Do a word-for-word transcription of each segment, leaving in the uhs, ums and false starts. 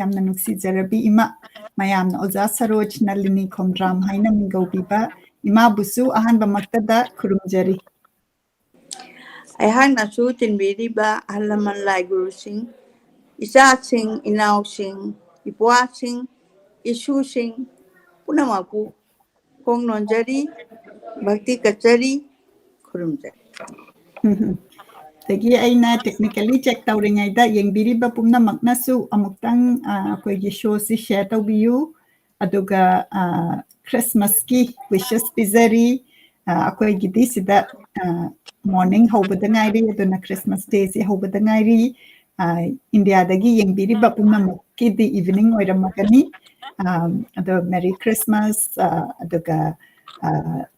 ꯌꯥꯝꯅ ꯅꯨꯡꯁꯤꯖꯔꯕꯤ ꯏꯃꯥ, ꯃꯌꯥꯝꯅ ꯑꯣꯖꯥ ꯁꯔꯣꯖ ꯅꯂꯤꯅꯤ ꯈꯣꯝꯗ꯭ꯔꯥꯝ ꯍꯥꯏꯅ ꯃꯤꯡꯒꯧꯕꯤꯕ ꯏꯃꯥꯕꯨꯁꯨ ꯑꯍꯥꯟꯕꯃꯛꯇꯗ ꯈꯨꯔꯨꯝꯖꯔꯤ꯫ ꯑꯩꯍꯥꯛꯅꯁꯨ ꯇꯤꯟꯕꯤꯔꯤꯕ ꯑꯍꯜ ꯂꯃꯟ ꯂꯥꯏ ꯒꯨꯔꯨꯁꯤꯡ, ꯏꯆꯥꯁꯤꯡ, ꯏꯅꯥꯎꯁꯤꯡ, ꯏꯄ꯭ꯋꯥꯁꯤꯡ, ꯏꯁꯨꯁꯤꯡ ꯄꯨꯝꯅꯃꯛꯄꯨ ꯈꯣꯡ ꯅꯣꯟꯖꯔꯤ, ꯚꯛꯇꯤ ꯀꯠꯆꯔꯤ, ꯈꯨꯔꯨꯝꯖꯔꯤ꯫ ꯑꯗꯒꯤ ꯑꯩꯅ technically check ꯇꯧꯔꯤꯉꯩꯗ ꯌꯦꯡꯕꯤꯔꯤꯕ ꯄꯨꯝꯅꯃꯛꯅꯁꯨ ꯑꯃꯨꯛꯇꯪ, ꯑ, ꯑꯩꯈꯣꯏꯒꯤ showꯁꯤ share ꯇꯧꯕꯤꯌꯨ꯫ ꯑꯗꯨꯒ, ꯑ, Christmasꯀꯤ wishes ꯄꯤꯖꯔꯤ꯫ ꯑ, ꯑꯩꯈꯣꯏꯒꯤꯗꯤ ꯁꯤꯗ, ꯑ, morning ꯍꯧꯕꯗ ꯉꯥꯏꯔꯤ, ꯑꯗꯨꯅ Christmas Dayꯁꯤ ꯍꯧꯕꯗ ꯉꯥꯏꯔꯤ꯫ ꯑ, ꯏꯟꯗꯤꯌꯥꯗꯒꯤ ꯌꯦꯡꯕꯤꯔꯤꯕ ꯄꯨꯝꯅꯃꯛꯀꯤꯗꯤ evening ꯑꯣꯏꯔꯝꯃꯒꯅꯤ꯫ ꯑ, ꯑꯗꯣ Merry Christmas, ꯑ, ꯑꯗꯨꯒ, ꯑ,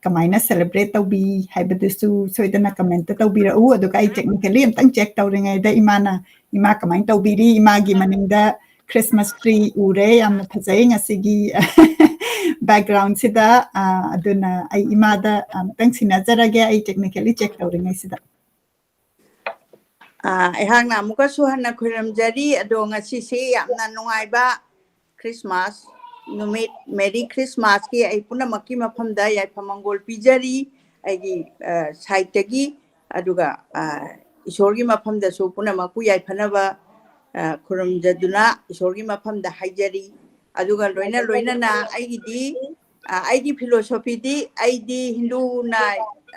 ꯀꯃꯥꯏꯅ celebrate ꯇꯧꯕꯤ ꯍꯥꯏꯕꯗꯨꯁꯨ ꯁꯣꯏꯗꯅ comment ꯇꯧꯕꯤꯔꯛꯎ꯫ ꯑꯗꯨꯒ ꯑꯩ technically ꯑꯝꯇꯪ check ꯇꯧꯔꯤꯉꯩꯗ ꯏꯃꯥꯅ, ꯏꯃꯥ ꯀꯃꯥꯏꯅ ꯇꯧꯕꯤꯔꯤ? ꯏꯃꯥꯒꯤ ꯃꯅꯤꯡꯗ Christmas tree ꯎꯔꯦ, ꯌꯥꯝꯅ ꯐꯖꯩ ꯉꯁꯤꯒꯤ backgroundꯁꯤꯗ꯫ ꯑ, ꯑꯗꯨꯅ ꯑꯩ ꯏꯃꯥꯗ ꯑꯃꯨꯛꯇꯪ ꯁꯤꯟꯅꯖꯔꯒꯦ, ꯑꯩ technically check ꯇꯧꯔꯤꯉꯩꯁꯤꯗ꯫ ꯑ, ꯑꯩꯍꯥꯛꯅ ꯑꯃꯨꯛꯀꯁꯨ ꯍꯟꯅ ꯈꯣꯏꯔꯝꯖꯔꯤ꯫ ꯑꯗꯣ ꯉꯁꯤꯁꯤ ꯌꯥꯝꯅ ꯅꯨꯡꯉꯥꯏꯕ Christmas ꯅꯨꯃꯤꯠ, Merry Christmasꯀꯤ ꯑꯩ ꯄꯨꯝꯅꯃꯛꯀꯤ ꯃꯐꯝꯗ ꯌꯥꯏꯐ ꯃꯪꯒꯣꯜ ꯄꯤꯖꯔꯤ ꯑꯩꯒꯤ, ꯑ, sideꯇꯒꯤ꯫ ꯑꯗꯨꯒ, ꯑ, ꯏꯁꯣꯔꯒꯤ ꯃꯐꯝꯗꯁꯨ ꯄꯨꯝꯅꯃꯛꯄꯨ ꯌꯥꯏꯐꯅꯕ, ꯑ, ꯈꯨꯔꯨꯝꯖꯗꯨꯅ ꯏꯁꯣꯔꯒꯤ ꯃꯐꯝꯗ ꯍꯥꯏꯖꯔꯤ꯫ ꯑꯗꯨꯒ ꯂꯣꯏꯅ ꯂꯣꯏꯅꯅ ꯑꯩꯒꯤꯗꯤ, ꯑ, ꯑꯩꯒꯤ philosophyꯗꯤ ꯑꯩꯗꯤ ꯍꯤꯟꯗꯨꯅ,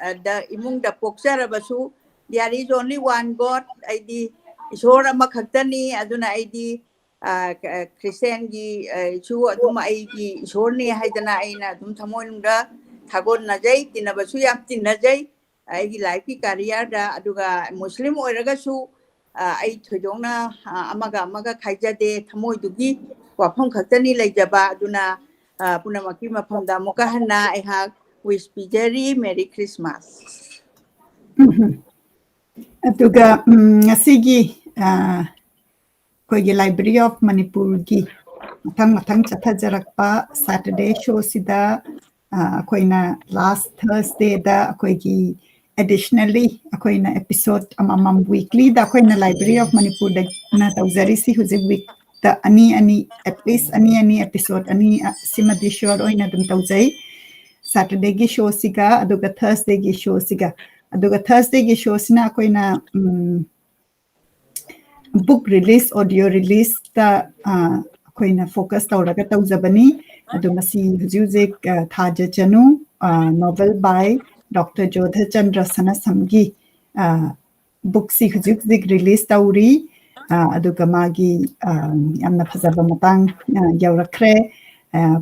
ꯑ, ꯗ ꯏꯃꯨꯡꯗ ꯄꯣꯛꯆꯔꯕꯁꯨ there is only one God, ꯑꯩꯗꯤ ꯏꯁꯣꯔ ꯑꯃꯈꯛꯇꯅꯤ꯫ ꯑꯗꯨꯅ ꯑꯩꯗꯤ, ꯑ, ꯈ-, Christianꯒꯤ, ꯑ, ꯁꯨ ꯑꯗꯨꯝ ꯑꯩꯒꯤ ꯏꯁꯣꯔꯅꯤ ꯍꯥꯏꯗꯅ ꯑꯩꯅ ꯑꯗꯨꯝ ꯊꯃꯣꯏꯅꯨꯡꯗ ꯊꯥꯒꯣꯟꯅꯖꯩ, ꯇꯤꯟꯅꯕꯁꯨ ꯌꯥꯝ ꯇꯤꯟꯅꯖꯩ ꯑꯩꯒꯤ lifeꯀꯤ careerꯗ꯫ ꯑꯗꯨꯒ Muslim ꯑꯣꯏꯔꯒꯁꯨ, ꯑ, ꯑꯩ ꯊꯣꯏꯗꯣꯛꯅ, ꯑ, ꯑꯃꯒ ꯑꯃꯒ ꯈꯥꯏꯖꯗꯦ, ꯊꯃꯣꯏꯗꯨꯒꯤ ꯋꯥꯐꯝ ꯈꯛꯇꯅꯤ ꯂꯩꯖꯕ꯫ ꯑꯗꯨꯅ, ꯑ, ꯄꯨꯝꯅꯃꯛꯀꯤ ꯃꯐꯝꯗ ꯑꯃꯨꯛꯀ ꯍꯟꯅ ꯑꯩꯍꯥꯛ wish ꯄꯤꯖꯔꯤ, Merry Christmas꯫ ꯑꯗꯨꯒ, ꯎꯝ, ꯉꯁꯤꯒꯤ, ꯑ, ꯑꯩꯈꯣꯏꯒꯤ Library of Manipurꯒꯤ ꯃꯊꯪ ꯃꯊꯪ ꯆꯠꯊꯖꯔꯛꯄ Saturday showꯁꯤꯗ, ꯑ, ꯑꯩꯈꯣꯏꯅ last Thursdayꯗ ꯑꯩꯈꯣꯏꯒꯤ additionally ꯑꯩꯈꯣꯏꯅ episode ꯑꯃꯃꯝ weeklyꯗ ꯑꯩꯈꯣꯏꯅ Library of Manipurꯗꯅ ꯇꯧꯖꯔꯤꯁꯤ ꯍꯧꯖꯤꯛ week ꯑꯅꯤ ꯑꯅꯤ, at least ꯑꯅꯤ ꯑꯅꯤ, episode ꯑꯅꯤ, ꯑ, ꯁꯤꯃꯗꯤ sure ꯑꯣꯏꯅ ꯑꯗꯨꯝ ꯇꯧꯖꯩ꯫ Saturdayꯒꯤ showꯁꯤꯒ ꯑꯗꯨꯒ Thursdayꯒꯤ showꯁꯤꯒ꯫ ꯑꯗꯨꯒ Thursdayꯒꯤ showꯁꯤꯅ ꯑꯩꯈꯣꯏꯅ, ꯎꯝ, book release, audio releaseꯇ, ꯑ, ꯑꯩꯈꯣꯏꯅ focus ꯇꯧꯔꯒ ꯇꯧꯖꯕꯅꯤ꯫ ꯑꯗꯣ ꯃꯁꯤ ꯍꯧꯖꯤꯛ ꯍꯧꯖꯤꯛ, ꯑ, ꯊꯥꯖ ꯆꯅꯨ, ꯑ, novel by Doctor ꯖꯣꯙꯆꯟꯗ꯭ꯔ ꯁꯅꯥꯁꯝꯒꯤ, ꯑ, bookꯁꯤ ꯍꯧꯖꯤꯛ ꯍꯧꯖꯤꯛ release ꯇꯧꯔꯤ꯫ ꯑ, ꯑꯗꯨꯒ ꯃꯥꯒꯤ, ꯑ, ꯌꯥꯝꯅ ꯐꯖꯕ ꯃꯇꯥꯡ, ꯑ, ꯌꯧꯔꯛꯈ꯭ꯔꯦ꯫ ꯑ,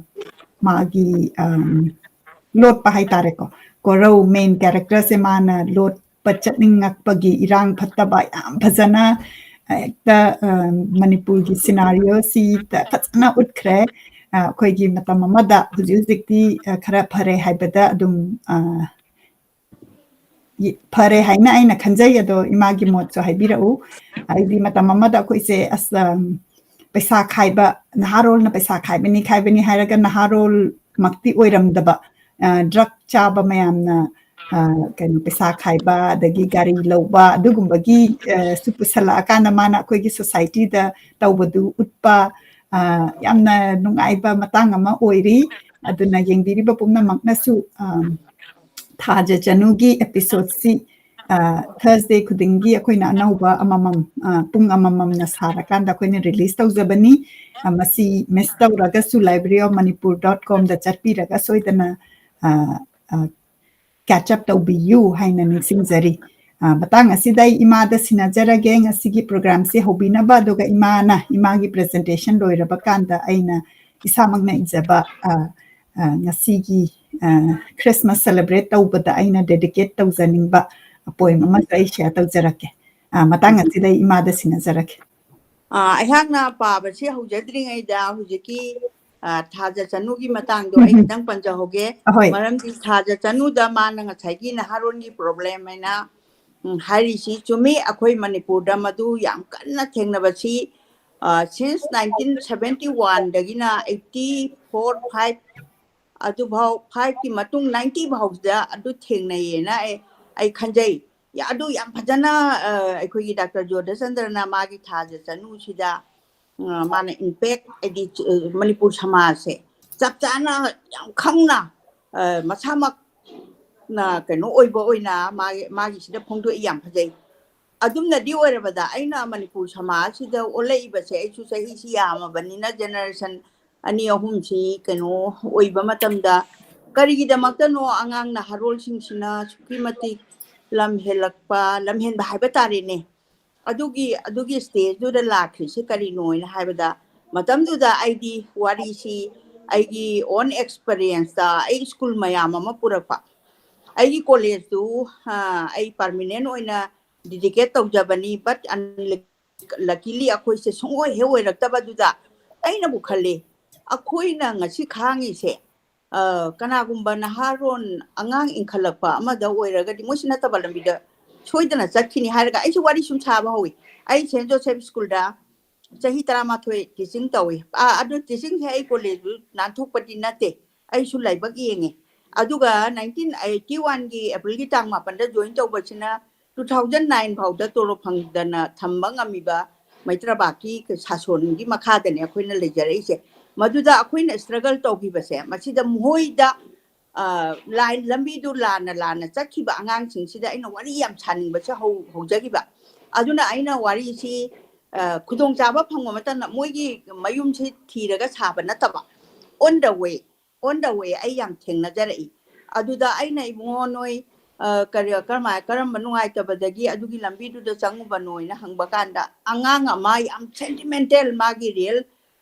ꯃꯥꯒꯤ, ꯑ, ꯂꯣꯠꯄ ꯍꯥꯏꯇꯥꯔꯦꯀꯣ, ꯀꯣꯔꯧ main characterꯁꯦ ꯃꯥꯅ ꯂꯣꯠꯄ ꯆꯠꯅꯤꯡꯉꯛꯄꯒꯤ ꯏꯔꯥꯡ ꯐꯠꯇꯕ ꯌꯥꯝ ꯐꯖꯅ ꯍꯦꯛꯇ, ꯑ, ꯃꯅꯤꯄꯨꯔꯒꯤ scenarioꯁꯤꯗ ꯐꯖꯅ ꯎꯠꯈ꯭ꯔꯦ꯫ ꯑ, ꯑꯩꯈꯣꯏꯒꯤ ꯃꯇꯝ ꯑꯃꯗ, ꯍꯧꯖꯤꯛ ꯍꯧꯖꯤꯛꯇꯤ, ꯑ, ꯈꯔ ꯐꯔꯦ ꯍꯥꯏꯕꯗ ꯑꯗꯨꯝ, ꯑ, ꯐꯔꯦ ꯍꯥꯏꯅ ꯑꯩꯅ ꯈꯟꯖꯩ꯫ ꯑꯗꯣ ꯏꯃꯥꯒꯤ ꯃꯣꯠꯁꯨ ꯍꯥꯏꯕꯤꯔꯛꯎ꯫ ꯑꯩꯗꯤ ꯃꯇꯝ ꯑꯃꯗ ꯑꯩꯈꯣꯏꯁꯦ, ꯑꯁ, ꯑꯝ, ꯄꯩꯁꯥ ꯈꯥꯏꯕ, ꯅꯍꯥꯔꯣꯜꯅ ꯄꯩꯁꯥ ꯈꯥꯏꯕꯅꯤ, ꯈꯥꯏꯕꯅꯤ ꯍꯥꯏꯔꯒ ꯅꯍꯥꯔꯣꯜꯃꯛꯇꯤ ꯑꯣꯏꯔꯝꯗꯕ, ꯑ, drug ꯆꯥꯕ ꯃꯌꯥꯝꯅ, ꯑ, ꯀꯩꯅꯣ, ꯄꯩꯁꯥ ꯈꯥꯏꯕ, ꯑꯗꯒꯤ ꯒꯥꯔꯤ ꯂꯧꯕ, ꯑꯗꯨꯒꯨꯝꯕꯒꯤ, ꯑ, ꯁꯨ ꯄꯨꯁꯜꯂꯛꯑꯀꯥꯟꯗ ꯃꯥꯅ ꯑꯩꯈꯣꯏꯒꯤ societyꯗ ꯇꯧꯕꯗꯨ ꯎꯠꯄ, ꯑ, ꯌꯥꯝꯅ ꯅꯨꯡꯉꯥꯏꯕ ꯃꯇꯥꯡ ꯑꯃ ꯑꯣꯏꯔꯤ꯫ ꯑꯗꯨꯅ ꯌꯦꯡꯕꯤꯔꯤꯕ ꯄꯨꯝꯅꯃꯛꯅꯁꯨ, ꯑ, ꯊꯥꯖ ꯆꯅꯨꯒꯤ episodeꯁꯤ, ꯑ, Thursday ꯈꯨꯗꯤꯡꯒꯤ ꯑꯩꯈꯣꯏꯅ ꯑꯅꯧꯕ ꯑꯃꯃꯝ, ꯑ, ꯄꯨꯡ ꯑꯃꯃꯝꯅ ꯁꯥꯔꯀꯥꯟꯗ ꯑꯩꯈꯣꯏꯅ release ꯇꯧꯖꯕꯅꯤ꯫ ꯑ, ꯃꯁꯤ miss ꯇꯧꯔꯒꯁꯨ library of manipur dot comꯗ ꯆꯠꯄꯤꯔꯒ ꯁꯣꯏꯗꯅ, ꯑ, ꯑ, catch up ꯇꯧꯕꯤꯌꯨ ꯍꯥꯏꯅ ꯅꯤꯡꯁꯤꯡꯖꯔꯤ꯫ ꯑ, ꯃꯇꯥꯡ ꯑꯁꯤꯗ ꯑꯩ ꯏꯃꯥꯗ ꯁꯤꯟꯅꯖꯔꯒꯦ ꯉꯁꯤꯒꯤ programꯁꯦ ꯍꯧꯕꯤꯅꯕ, ꯑꯗꯨꯒ ꯏꯃꯥꯅ ꯏꯃꯥꯒꯤ presentation ꯂꯣꯏꯔꯕ ꯀꯥꯟꯗ ꯑꯩꯅ ꯏꯁꯥꯃꯛꯅ ꯏꯖꯕ, ꯑ, ꯑ, ꯉꯁꯤꯒꯤ, ꯑ, Christmas celebrate ꯇꯧꯕꯗ ꯑꯩꯅ dedicate ꯇꯧꯖꯅꯤꯡꯕ poem ꯑꯃꯁꯨ ꯑꯩ share ꯇꯧꯖꯔꯛꯀꯦ꯫ ꯑ, ꯃꯇꯥꯡ ꯑꯁꯤꯗ ꯑꯩ ꯏꯃꯥꯗ ꯁꯤꯟꯅꯖꯔꯛꯀꯦ꯫ ꯑ, ꯑꯩꯍꯥꯛꯅ ꯄꯥꯕꯁꯤ ꯍꯧꯖꯗ꯭ꯔꯤꯉꯩꯗ ꯍꯧꯖꯤꯛꯀꯤ, ꯑ, ꯊꯥꯖ ꯆꯅꯨꯒꯤ ꯃꯇꯥꯡꯗꯣ ꯑꯩ ꯎꯝ꯫ ꯈꯤꯇꯪ ꯄꯟꯖꯍꯧꯒꯦ꯫ ꯑꯍꯣꯏ꯫ ꯃꯔꯝꯗꯤ ꯊꯥꯖ ꯆꯅꯨꯗ ꯃꯥꯅ ꯉꯁꯥꯏꯒꯤ ꯅꯍꯥꯔꯣꯟꯒꯤ problem ꯍꯥꯏꯅ, ꯎꯝ, ꯍꯥꯏꯔꯤꯁꯤ ꯆꯨꯝꯃꯤ꯫ ꯑꯩꯈꯣꯏ ꯃꯅꯤꯄꯨꯔꯗ ꯃꯗꯨ ꯌꯥꯝ ꯀꯟꯅ ꯊꯦꯡꯅꯕꯁꯤ, ꯑ, since nineteen seventy oneꯗꯒꯤꯅ eighty four five ꯑꯗꯨꯐꯥꯎ, fiveꯀꯤ ꯃꯇꯨꯡ ninety ꯐꯥꯎꯁꯤꯗ ꯑꯗꯨ ꯊꯦꯡꯅꯩꯌꯦꯅ ꯑꯩ, ꯑꯩ ꯈꯟꯖꯩ꯫ ꯌꯥ-, ꯑꯗꯨ ꯌꯥꯝ ꯐꯖꯅ, ꯑ, ꯑꯩꯈꯣꯏꯒꯤ Doctor ꯖꯣꯙꯆꯟꯗ꯭ꯔꯅ ꯃꯥꯒꯤ ꯊꯥꯖ ꯆꯅꯨꯁꯤꯗ ꯃꯥꯅ ꯏꯝꯄꯦꯛ ꯍꯥꯏꯗꯤ ꯃꯅꯤꯄꯨꯔ ꯁꯃꯥꯖꯁꯦ ꯆꯞ ꯆꯥꯅ ꯌꯥꯝ ꯈꯪꯅ ꯃꯁꯥꯃꯛꯅ ꯀꯩꯅꯣ ꯑꯣꯏꯕ ꯑꯣꯏꯅ ꯃꯥꯒꯤ ꯃꯥꯒꯤꯁꯤꯗ ꯐꯣꯡꯗꯣꯛꯏ, ꯌꯥꯝ ꯐꯖꯩ꯫ ꯑꯗꯨꯝꯅꯗꯤ ꯑꯣꯏꯔꯕꯗ ꯑꯩꯅ ꯃꯅꯤꯄꯨꯔ ꯁꯃꯥꯖꯁꯤꯗ ꯑꯣꯜꯂꯛꯏꯕꯁꯦ, ꯑꯩꯁꯨ ꯆꯍꯤꯁꯤ ꯌꯥꯝꯃꯕꯅꯤꯅ generation ꯑꯅꯤ ꯑꯍꯨꯝꯁꯤ ꯀꯩꯅꯣ ꯑꯣꯏꯕ ꯃꯇꯝꯗ ꯀꯔꯤꯒꯤꯗꯃꯛꯇꯅꯣ ꯑꯉꯥꯡ ꯅꯍꯥꯔꯣꯜꯁꯤꯡꯁꯤꯅ ꯑꯁꯨꯛꯀꯤ ꯃꯇꯤꯛ ꯂꯝ ꯍꯦꯜꯂꯛꯄ, ꯂꯝ ꯍꯦꯟꯕ ꯍꯥꯏꯕ ꯇꯥꯔꯦꯅꯦ, ꯑꯗꯨꯒꯤ ꯑꯗꯨꯒꯤ stageꯗꯨꯗ ꯂꯥꯛꯈ꯭ꯔꯤꯁꯤ ꯀꯔꯤꯅꯣ ꯍꯥꯏꯅ ꯍꯥꯏꯕꯗ, ꯃꯇꯝꯗꯨꯗ ꯑꯩꯗꯤ ꯋꯥꯔꯤꯁꯤ ꯑꯩꯒꯤ own experienceꯇ ꯑꯩ ꯁ꯭ꯀꯨꯜ ꯃꯌꯥꯝ ꯑꯃ ꯄꯨꯔꯛꯄ, ꯑꯩꯒꯤ ꯀꯣꯂꯦꯖꯇꯨ ꯑꯩ permanent ꯑꯣꯏꯅ dedicate ꯇꯧꯖꯕꯅꯤ, but luckily ꯑꯩꯈꯣꯏꯁꯦ ꯁꯨꯡꯑꯣꯏ ꯍꯦꯛ ꯑꯣꯏꯔꯛꯇꯕꯗꯨꯗ ꯑꯩꯅꯕꯨ ꯈꯜꯂꯤ, ꯑꯩꯈꯣꯏꯅ ꯉꯁꯤ ꯈꯥꯡꯉꯤꯁꯦ ꯀꯅꯥꯒꯨꯝꯕ ꯅꯍꯥꯔꯣꯟ ꯑꯉꯥꯡ ꯏꯟꯈꯠꯂꯛꯄ ꯑꯃꯗ ꯑꯣꯏꯔꯒꯗꯤ ꯃꯣꯏꯁꯤ ꯅꯠꯇꯕ ꯂꯝꯕꯤꯗ ꯁꯣꯏꯗꯅ ꯆꯠꯈꯤꯅꯤ ꯍꯥꯏꯔꯒ ꯑꯩꯁꯨ ꯋꯥꯔꯤ ꯁꯨꯝ ꯁꯥꯕ ꯍꯧꯋꯤ꯫ ꯑꯩ ꯁꯦꯟ ꯖꯣꯁꯦꯐ ꯁ꯭ꯀꯨꯜꯗ ꯆꯍꯤ ꯇꯔꯥꯃꯥꯊꯣꯏ teaching ꯇꯧꯏ꯫ ꯑꯗꯨ teachingꯁꯦ ꯑꯩ ꯀꯣꯂꯦꯖꯇꯨ ꯅꯥꯟꯊꯣꯛꯄꯗꯤ ꯅꯠꯇꯦ, ꯑꯩꯁꯨ ꯂꯥꯏꯕꯛ ꯌꯦꯡꯉꯤ꯫ ꯑꯗꯨꯒ nineteen eighty oneꯒꯤ Aprilꯒꯤ ꯇꯥꯡ ꯃꯥꯄꯟꯗ join ꯇꯧꯕꯁꯤꯅ two thousand nine ꯐꯥꯎꯗ ꯇꯣꯂꯣꯞ ꯐꯪꯗꯅ ꯊꯝꯕ ꯉꯝꯃꯤꯕ ꯃꯩꯇ꯭ꯔꯕꯥꯛꯀꯤ ꯁꯥꯁꯣꯟꯒꯤ ꯃꯈꯥꯗꯅꯦ ꯑꯩꯈꯣꯏꯅ ꯂꯩꯖꯔꯛꯏꯁꯦ꯫ ꯃꯗꯨꯗ ꯑꯩꯈꯣꯏꯅ struggle ꯇꯧꯈꯤꯕꯁꯦ, ꯃꯁꯤꯗ ꯃꯈꯣꯏꯗ ꯂꯥꯏꯟ ꯂꯝꯕꯤꯗꯨ ꯂꯥꯟꯅ ꯂꯥꯟꯅ ꯆꯠꯈꯤꯕ ꯑꯉꯥꯡꯁꯤꯡꯁꯤꯗ ꯑꯩꯅ ꯋꯥꯔꯤ ꯌꯥꯝ ꯁꯥꯅꯤꯡꯕꯁꯦ ꯍꯧ ꯍꯧꯖꯈꯤꯕ꯫ ꯑꯗꯨꯅ ꯑꯩꯅ ꯋꯥꯔꯤꯁꯤ ꯈꯨꯗꯣꯡꯆꯥꯕ ꯐꯪꯕ ꯃꯇꯝꯗ ꯃꯣꯏꯒꯤ ꯃꯌꯨꯝꯁꯤ ꯊꯤꯔꯒ ꯁꯥꯕ ꯅꯠꯇꯕ, on the way on the way ꯑꯩ ꯌꯥꯝ ꯊꯦꯡꯅꯖꯔꯛꯏ꯫ ꯑꯗꯨꯗ ꯑꯩꯅ ꯏꯕꯨꯡꯉꯣ ꯅꯣꯏ ꯀꯔꯤ ꯀꯔꯝꯍꯥꯏ ꯀꯔꯝꯕ ꯅꯨꯡꯉꯥꯏꯇꯕꯗꯒꯤ ꯑꯗꯨꯒꯤ ꯂꯝꯕꯤꯗꯨꯗ ꯆꯪꯉꯨꯕꯅꯣꯅ ꯍꯪꯕ ꯀꯥꯟꯗ ꯑꯉꯥꯡ ꯑꯃ ꯌꯥꯝ sentimental ꯃꯥꯒꯤ real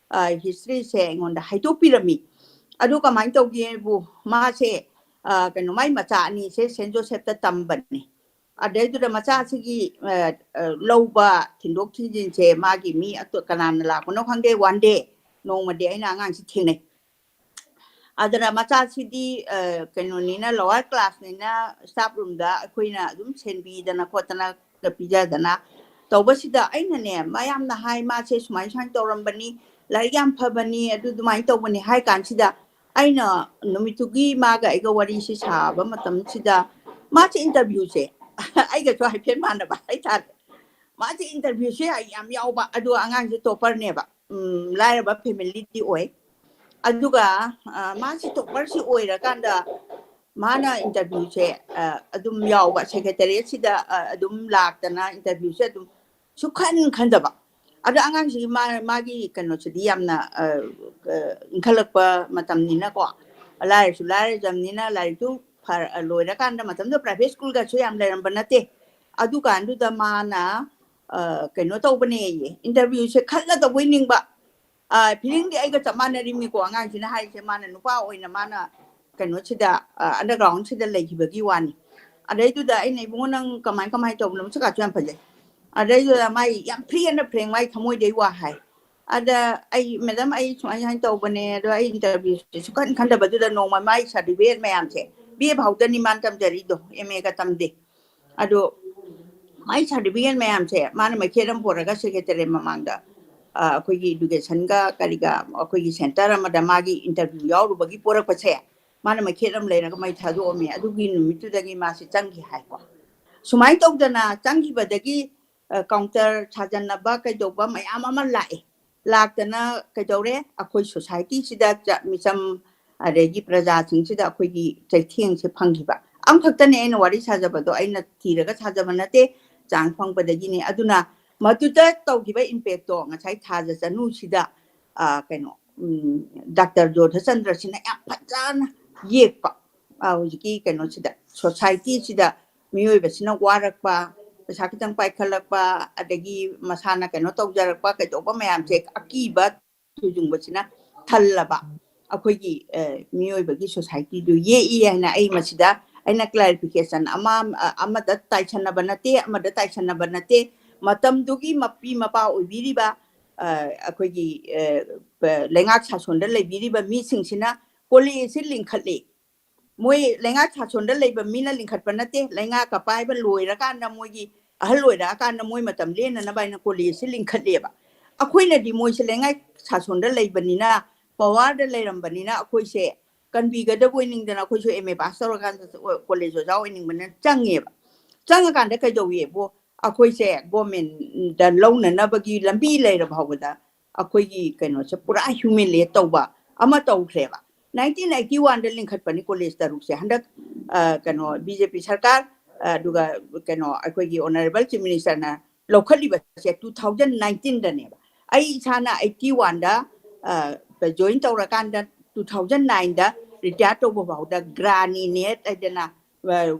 historyꯁꯦ ꯑꯩꯉꯣꯟꯗ ꯍꯥꯏꯗꯣꯛꯄꯤꯔꯝꯃꯤ꯫ ꯑꯗꯨ ꯀꯃꯥꯏꯅ ꯇꯧꯒꯦꯕꯨ, ꯃꯥꯁꯦ ꯀꯩꯅꯣ ꯃꯥꯏ ꯃꯆꯥ ꯑꯅꯤꯁꯦ ꯁꯦꯟ ꯖꯣꯁꯦꯐꯇ ꯇꯝꯕꯅꯤ꯫ ꯑꯗꯩꯗꯨꯗ ꯃꯆꯥꯁꯤꯒꯤ ꯂꯧꯕ ꯊꯤꯟꯗꯣꯛ ꯊꯤꯟꯖꯤꯟꯁꯦ ꯃꯥꯒꯤ ꯃꯤ ꯀꯅꯥꯅ ꯂꯥꯛꯄꯅꯣ ꯈꯪꯗꯦ, one day ꯅꯣꯡꯃꯗꯤ ꯑꯩꯅ ꯑꯉꯥꯡꯁꯤ ꯊꯦꯡꯅꯩ꯫ ꯑꯗꯨꯅ ꯃꯆꯥꯁꯤꯗꯤ ꯀꯩꯅꯣꯅꯤꯅ lower classꯅꯤꯅ staff roomꯗ ꯑꯩꯈꯣꯏꯅ ꯑꯗꯨꯝ ꯁꯦꯟꯕꯤꯗꯅ ꯈꯣꯠꯇꯅ ꯄꯤꯖꯗꯅ ꯇꯧꯕꯁꯤꯗ ꯑꯩꯅꯅꯦ ꯃꯌꯥꯝꯅ ꯍꯥꯏ ꯃꯥꯁꯦ ꯁꯨꯃꯥꯏ ꯁꯨꯃꯥꯏꯅ ꯇꯧꯔꯝꯕꯅꯤ, ꯂꯥꯏꯔꯤꯛ ꯌꯥꯝ ꯐꯕꯅꯤ, ꯑꯗꯨ ꯑꯗꯨꯃꯥꯏꯅ ꯇꯧꯕꯅꯤ ꯍꯥꯏ ꯀꯥꯟꯁꯤꯗ ꯑꯩꯅ ꯅꯨꯃꯤꯠꯇꯨꯒꯤ ꯃꯥꯒ ꯑꯩꯒ ꯋꯥꯔꯤꯁꯤ ꯁꯥꯕ ꯃꯇꯝꯁꯤꯗ ꯃꯥꯁꯦ interviewꯁꯦ ꯑꯩꯒꯁꯨ ꯍꯥꯏꯐꯦꯠ ꯃꯥꯟꯅꯕ ꯍꯥꯏꯇꯥꯔꯦ꯫ ꯃꯥꯁꯦ ꯏꯟꯇꯔꯚꯤꯌꯨꯁꯦ ꯌꯥꯝ ꯌꯥꯎꯕ, ꯑꯗꯨꯒ ꯑꯉꯥꯡꯁꯦ ꯇꯣꯄꯔꯅꯦꯕ, ꯎꯝ, ꯂꯥꯏꯔꯕ ꯐꯦꯃꯤꯂꯤꯗꯤ ꯑꯣꯏ꯫ ꯑꯗꯨꯒ ꯑ, ꯃꯥꯁꯤ ꯇꯣꯄꯔꯁꯤ ꯑꯣꯏꯔꯀꯥꯟꯗ ꯃꯥꯅ ꯏꯟꯇꯔꯚꯤꯌꯨꯁꯦ ꯑ, ꯑꯗꯨꯝ ꯌꯥꯎꯕ, ꯁꯦꯀ꯭ꯔꯦꯇꯔꯤꯌꯦꯠꯁꯤꯗ ꯑ, ꯑꯗꯨꯝ ꯂꯥꯛꯇꯅ ꯏꯟꯇꯔꯚꯤꯌꯨꯁꯦ ꯑꯗꯨꯝ ꯁꯨꯛꯈꯟ ꯈꯟꯗꯕ꯫ ꯑꯗꯣ ꯑꯉꯥꯡꯁꯤꯒꯤ ꯃꯥ ꯃꯥꯒꯤ ꯀꯩꯅꯣꯁꯤꯗꯤ ꯌꯥꯝꯅ ꯑ, ꯑ, ꯏꯟꯈꯠꯂꯛꯄ ꯃꯇꯝꯅꯤꯅꯀꯣ, ꯂꯥꯏꯔꯁꯨ ꯂꯥꯏꯔꯖꯝꯅꯤꯅ ꯂꯥꯏꯔꯤꯛꯇꯨ ꯐꯔ ꯂꯣꯏꯔꯀꯥꯟꯗ, ꯃꯇꯝꯗꯨꯗ ꯄ꯭ꯔꯥꯏꯚꯦꯠ ꯁ꯭ꯀꯨꯜꯒꯁꯨ ꯌꯥꯝ ꯂꯩꯔꯝꯕ ꯅꯠꯇꯦ꯫ ꯑꯗꯨꯀꯥꯟꯗꯨꯗ ꯃꯥꯅ ꯑ, ꯀꯩꯅꯣ ꯇꯧꯕꯅꯦꯌꯦ, ꯏꯟꯇꯔꯚꯤꯌꯨꯁꯦ ꯈꯜꯂ ꯇꯧꯕꯣꯏ ꯅꯤꯡꯕ꯫ ꯑ, ꯐꯤꯂꯤꯡꯗꯤ ꯑꯩꯒ ꯆꯞ ꯃꯥꯟꯅꯔꯤꯕꯅꯤꯀꯣ, ꯑꯉꯥꯡꯁꯤꯅ ꯍꯥꯏꯔꯤꯁꯦ, ꯃꯥꯅ ꯅꯨꯄꯥ ꯑꯣꯏꯅ ꯃꯥꯅ ꯀꯩꯅꯣꯁꯤꯗ, ꯑ, ꯑꯟꯗꯔꯒ꯭ꯔꯥꯎꯟꯁꯤꯗ ꯂꯩꯈꯤꯕꯒꯤ ꯋꯥꯅꯤ꯫ ꯑꯗꯩꯗꯨꯗ ꯑꯩꯅ, "ꯏꯕꯨꯡꯉꯣ, ꯅꯪ ꯀꯃꯥꯏ ꯀꯃꯥꯏꯅ ꯇꯧꯕꯅꯣ?" ꯃꯁꯛꯀꯥꯁꯨ ꯌꯥꯝ ꯐꯖꯩ꯫ ꯑꯗꯩꯗꯨꯗ ꯃꯥꯏ ꯌꯥꯝ ꯐ꯭ꯔꯤ ꯑꯦꯟ ꯐ꯭ꯔꯦꯡ, ꯃꯥꯏ ꯊꯃꯣꯏꯗꯩ ꯋꯥ ꯍꯥꯏ꯫ ꯑꯗ ꯑꯩ, "ꯃꯦꯗꯥꯝ, ꯑꯩ ꯁꯨꯃꯥꯏ ꯁꯨꯃꯥꯏꯅ ꯇꯧꯕꯅꯦ, ꯑꯗꯣ ꯑꯩ ꯏꯟꯇꯔꯚꯤꯌꯨꯁꯦ ꯁꯨꯛꯈꯟ ꯈꯟꯗꯕꯗꯨꯗ ꯅꯣꯡꯃ ꯃꯥꯏ ꯁꯥꯔꯇꯤꯐꯤꯀꯦꯠ ꯃꯌꯥꯝꯁꯦ", ꯕꯤ ꯑꯦ ꯐꯥꯎꯗꯅꯤ ꯃꯥꯅ ꯇꯝꯖꯔꯤꯗꯣ, ꯑꯦꯝ ꯑꯦꯒ ꯇꯝꯗꯦ꯫ ꯑꯗꯣ ꯃꯥꯏ ꯁꯥꯔꯇꯤꯐꯤꯀꯦꯠ ꯃꯌꯥꯝꯁꯦ ꯃꯥꯅ ꯃꯩꯈꯦꯠ ꯑꯃ ꯄꯨꯔꯒ ꯁꯦꯀ꯭ꯔꯦꯇꯔꯤ ꯃꯃꯥꯡꯗ, ꯑ, ꯑꯩꯈꯣꯏꯒꯤ ꯏꯗꯨꯀꯦꯁꯟꯒ ꯀꯔꯤꯒ ꯑꯩꯈꯣꯏꯒꯤ ꯁꯦꯟꯇꯔ ꯑꯃꯗ ꯃꯥꯒꯤ ꯏꯟꯇꯔꯚꯤꯌꯨ ꯌꯥꯎꯔꯨꯕꯒꯤ ꯄꯨꯔꯛꯄꯁꯦ, ꯃꯥꯅ ꯃꯩꯈꯦꯠ ꯑꯃ ꯂꯩꯔꯒ ꯃꯩ ꯊꯥꯗꯣꯛꯑꯝꯃꯦ꯫ ꯑꯗꯨꯒꯤ ꯅꯨꯃꯤꯠꯇꯨꯗꯒꯤ ꯃꯥꯁꯦ ꯆꯪꯈꯤ ꯍꯥꯏꯀꯣ꯫ ꯁꯨꯃꯥꯏꯅ ꯇꯧꯗꯅ ꯆꯪꯈꯤꯕꯗꯒꯤ, ꯑ, ꯀꯥꯎꯟꯇꯔ ꯁꯥꯖꯟꯅꯕ ꯀꯩꯗꯧꯕ ꯃꯌꯥꯝ ꯑꯃ ꯂꯥꯛꯑꯦ꯫ ꯂꯥꯛꯇꯅ ꯀꯩꯗꯧꯔꯦ? ꯑꯩꯈꯣꯏ ꯁꯣꯁꯥꯏꯇꯤꯁꯤꯗ ꯆ-, ꯃꯤꯆꯝ ꯑꯗꯒꯤ ꯄ꯭ꯔꯖꯥꯁꯤꯡꯁꯤꯗ ꯑꯩꯈꯣꯏꯒꯤ ꯆꯩꯊꯦꯡꯁꯦ ꯐꯪꯈꯤꯕ꯫ ꯑꯃꯈꯛꯇꯅꯦ ꯑꯩꯅ ꯋꯥꯔꯤ ꯁꯥꯖꯕꯗꯣ, ꯑꯩꯅ ꯊꯤꯔꯒ ꯁꯥꯖꯕ ꯅꯠꯇꯦ, ꯆꯥꯟꯁ ꯐꯪꯕꯗꯒꯤꯅꯦ꯫ ꯑꯗꯨꯅ ꯃꯗꯨꯗ ꯇꯧꯈꯤꯕ ꯏꯝꯄꯦꯛꯇꯣ ꯉꯁꯥꯏ ꯊꯥꯖ ꯆꯅꯨꯁꯤꯗ, ꯑ, ꯀꯩꯅꯣ, ꯎꯝ, ꯗꯥꯛꯇꯔ ꯖꯣꯙꯆꯟꯗ꯭ꯔꯁꯤꯅ ꯌꯥꯝ ꯐꯖꯅ ꯌꯦꯛꯄ, ꯑ, ꯍꯧꯖꯤꯛꯀꯤ ꯀꯩꯅꯣꯁꯤꯗ, ꯁꯣꯁꯥꯏꯇꯤꯁꯤꯗ ꯃꯤꯑꯣꯏꯕꯁꯤꯅ ꯋꯥꯔꯛꯄ, ꯄꯩꯁꯥ ꯈꯤꯇꯪ ꯄꯥꯏꯈꯠꯂꯛꯄ, ꯑꯗꯒꯤ ꯃꯁꯥꯅ ꯀꯩꯅꯣ ꯇꯧꯖꯔꯛꯄ, ꯀꯩꯗꯧꯕ ꯃꯌꯥꯝꯁꯦ, ꯑꯀꯤꯕ ꯊꯨꯖꯨꯡꯕꯁꯤꯅ ꯊꯜꯂꯕ ꯑꯩꯈꯣꯏꯒꯤ, ꯑ, ꯃꯤꯑꯣꯏꯕꯒꯤ ꯁꯣꯁꯥꯏꯇꯤꯗꯨ ꯌꯦꯛꯏ ꯍꯥꯏꯅ ꯑꯩ ꯃꯁꯤꯗ ꯑꯩꯅ ꯀ꯭ꯂꯦꯔꯤꯐꯤꯀꯦꯁꯟ ꯑꯃ, ꯑ, ꯑꯃꯗ ꯇꯥꯏꯁꯟꯅꯕ ꯅꯠꯇꯦ, ꯑꯃꯗ ꯇꯥꯏꯁꯟꯅꯕ ꯅꯠꯇꯦ꯫ ꯃꯇꯝꯗꯨꯒꯤ ꯃꯄꯤ ꯃꯄꯥ ꯑꯣꯏꯕꯤꯔꯤꯕ, ꯑ, ꯑꯩꯈꯣꯏꯒꯤ, ꯑ, ꯄ-, ꯂꯩꯉꯥꯛ ꯁꯥꯁꯣꯟꯗ ꯂꯩꯕꯤꯔꯤꯕ ꯃꯤꯁꯤꯡꯁꯤꯅ ꯀꯣꯂꯦꯖꯁꯤ ꯂꯤꯡꯈꯠꯂꯤ꯫ ꯃꯣꯏ ꯂꯩꯉꯥꯛ ꯁꯥꯁꯣꯟꯗ ꯂꯩꯕ ꯃꯤꯅ ꯂꯤꯡꯈꯠꯄ ꯅꯠꯇꯦ, ꯂꯩꯉꯥꯛꯀ ꯄꯥꯏꯕ ꯂꯣꯏꯔꯀꯥꯟꯗ, ꯃꯣꯏꯒꯤ ꯑꯍꯜ ꯑꯣꯏꯔꯛꯑꯀꯥꯟꯗ ꯃꯣꯏ ꯃꯇꯝ ꯂꯦꯟꯅꯅꯕ ꯍꯥꯏꯅ ꯀꯣꯂꯦꯖꯁꯤ ꯂꯤꯡꯈꯠꯂꯦꯕ꯫ ꯑꯩꯈꯣꯏꯅꯗꯤ ꯃꯣꯏꯁꯦ ꯂꯩꯉꯥꯛ ꯁꯥꯁꯣꯟꯗ ꯂꯩꯕꯅꯤꯅ, ꯄꯋꯥꯔꯗ ꯂꯩꯔꯝꯕꯅꯤꯅ ꯑꯩꯈꯣꯏꯁꯦ ꯀꯟꯕꯤꯒꯗꯕ ꯑꯣꯏꯅꯤꯡꯗꯅ ꯑꯩꯈꯣꯏꯁꯨ ꯑꯦꯝ ꯑꯦ ꯄꯥꯁ ꯇꯧꯔꯀꯥꯟꯗ ꯀꯣꯂꯦꯖ ꯑꯣꯖꯥ ꯑꯣꯏꯅꯤꯡꯕꯅ ꯆꯪꯉꯦꯕ꯫ ꯆꯪꯉꯀꯥꯟꯗ ꯀꯩꯗꯧꯋꯦꯕꯨ, ꯑꯩꯈꯣꯏꯁꯦ ꯒꯣꯔꯃꯦꯟꯗ ꯂꯧꯅꯅꯕꯒꯤ ꯂꯝꯕꯤ ꯂꯩꯔ ꯐꯥꯎꯕꯗ ꯑꯩꯈꯣꯏꯒꯤ ꯀꯩꯅꯣꯁꯦ ꯄꯨꯔꯥ ꯍ꯭ꯌꯨꯃꯤꯂꯤꯌꯦꯠ ꯇꯧꯕ ꯑꯃ ꯇꯧꯈ꯭ꯔꯦꯕ꯫ ꯅꯥꯏꯟꯇꯤꯟ ꯑꯩꯠꯇꯤ ꯋꯥꯟꯗ ꯂꯤꯡꯈꯠꯄꯅꯤ ꯀꯣꯂꯦꯖ ꯇꯔꯨꯛꯁꯦ꯫ ꯍꯟꯗꯛ ꯀꯩꯅꯣ ꯕꯤ ꯖꯦ ꯄꯤ ꯁꯔꯀꯥꯔ, ꯑꯗꯨꯒ ꯀꯩꯅꯣ ꯑꯩꯈꯣꯏꯒꯤ ꯑꯣꯅꯔꯦꯕꯜ ꯆꯤꯐ ꯃꯤꯅꯤꯁꯇꯔꯅ ꯂꯧꯈꯠꯂꯤꯕꯁꯦ ꯇꯨ ꯊꯥꯎꯖꯟ ꯅꯥꯏꯟꯇꯤꯟꯗꯅꯦꯕ꯫ ꯑꯩ ꯏꯁꯥꯅ ꯑꯩꯠꯇꯤ ꯋꯥꯟꯗ ꯖꯣꯏꯟ ꯇꯧꯔꯀꯥꯟꯗ ꯇꯨ ꯊꯥꯎꯖꯟ ꯅꯥꯏꯟꯗ ꯔꯤꯇꯥꯌꯔ ꯇꯧꯕ ꯐꯥꯎꯗ ꯒ꯭ꯔꯥꯅꯤ ꯅꯦꯠ ꯍꯥꯏꯗꯅ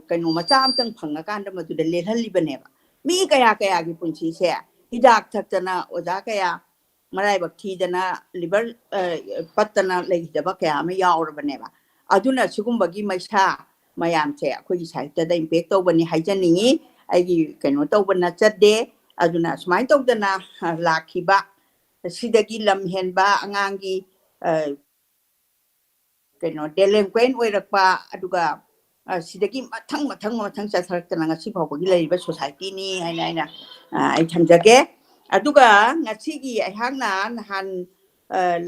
ꯀꯩꯅꯣ ꯃꯆꯥ ꯑꯃꯇꯪ ꯐꯪꯉꯀꯥꯟꯗ ꯃꯗꯨꯗ ꯂꯦꯜꯍꯜꯂꯤꯕꯅꯦꯕ꯫ ꯃꯤ ꯀꯌꯥ ꯀꯌꯥꯒꯤ ꯄꯨꯟꯁꯤꯁꯦ ꯍꯤꯗꯥꯛ ꯊꯛꯇꯅ ꯑꯣꯖꯥ ꯀꯌꯥ ꯃꯔꯥꯏꯕꯛ ꯊꯤꯗꯅ ꯂꯤꯚꯔ ꯄꯠꯇꯅ ꯂꯩꯈꯤꯗꯕ ꯀꯌꯥ ꯑꯃ ꯌꯥꯎꯔꯕꯅꯦꯕ꯫ ꯑꯗꯨꯅ ꯁꯤꯒꯨꯝꯕꯒꯤ ꯃꯩꯁꯥ ꯃꯌꯥꯝꯁꯦ ꯑꯩꯈꯣꯏꯒꯤ ꯁꯥꯍꯤꯇ꯭ꯌꯗ ꯏꯝꯄꯦꯛ ꯇꯧꯕꯅꯤ ꯍꯥꯏꯖꯅꯤꯡꯉꯤ꯫ ꯑꯩꯒꯤ ꯀꯩꯅꯣ ꯇꯧꯕ ꯅꯠꯆꯗꯦ꯫ ꯑꯗꯨꯅ ꯁꯨꯃꯥꯏꯅ ꯇꯧꯗꯅ ꯂꯥꯛꯈꯤꯕ ꯁꯤꯗꯒꯤ ꯂꯝ ꯍꯦꯟꯕ ꯑꯉꯥꯡꯒꯤ ꯀꯩꯅꯣ ꯗꯦꯂꯦꯟꯀ꯭ꯋꯦꯟ ꯑꯣꯏꯔꯛꯄ, ꯑꯗꯨꯒ ꯁꯤꯗꯒꯤ ꯃꯊꯪ ꯃꯊꯪ ꯃꯊꯪ ꯆꯠꯊꯔꯛꯇꯅ ꯉꯁꯤ ꯐꯥꯎꯕꯒꯤ ꯂꯩꯔꯤꯕ ꯁꯣꯁꯥꯏꯇꯤꯅꯤ ꯍꯥꯏꯅ ꯑꯩꯅ ꯑꯩ ꯊꯝꯖꯒꯦ꯫ ꯑꯗꯨꯒ ꯉꯁꯤꯒꯤ ꯑꯩꯍꯥꯛꯅ ꯅꯍꯥꯟ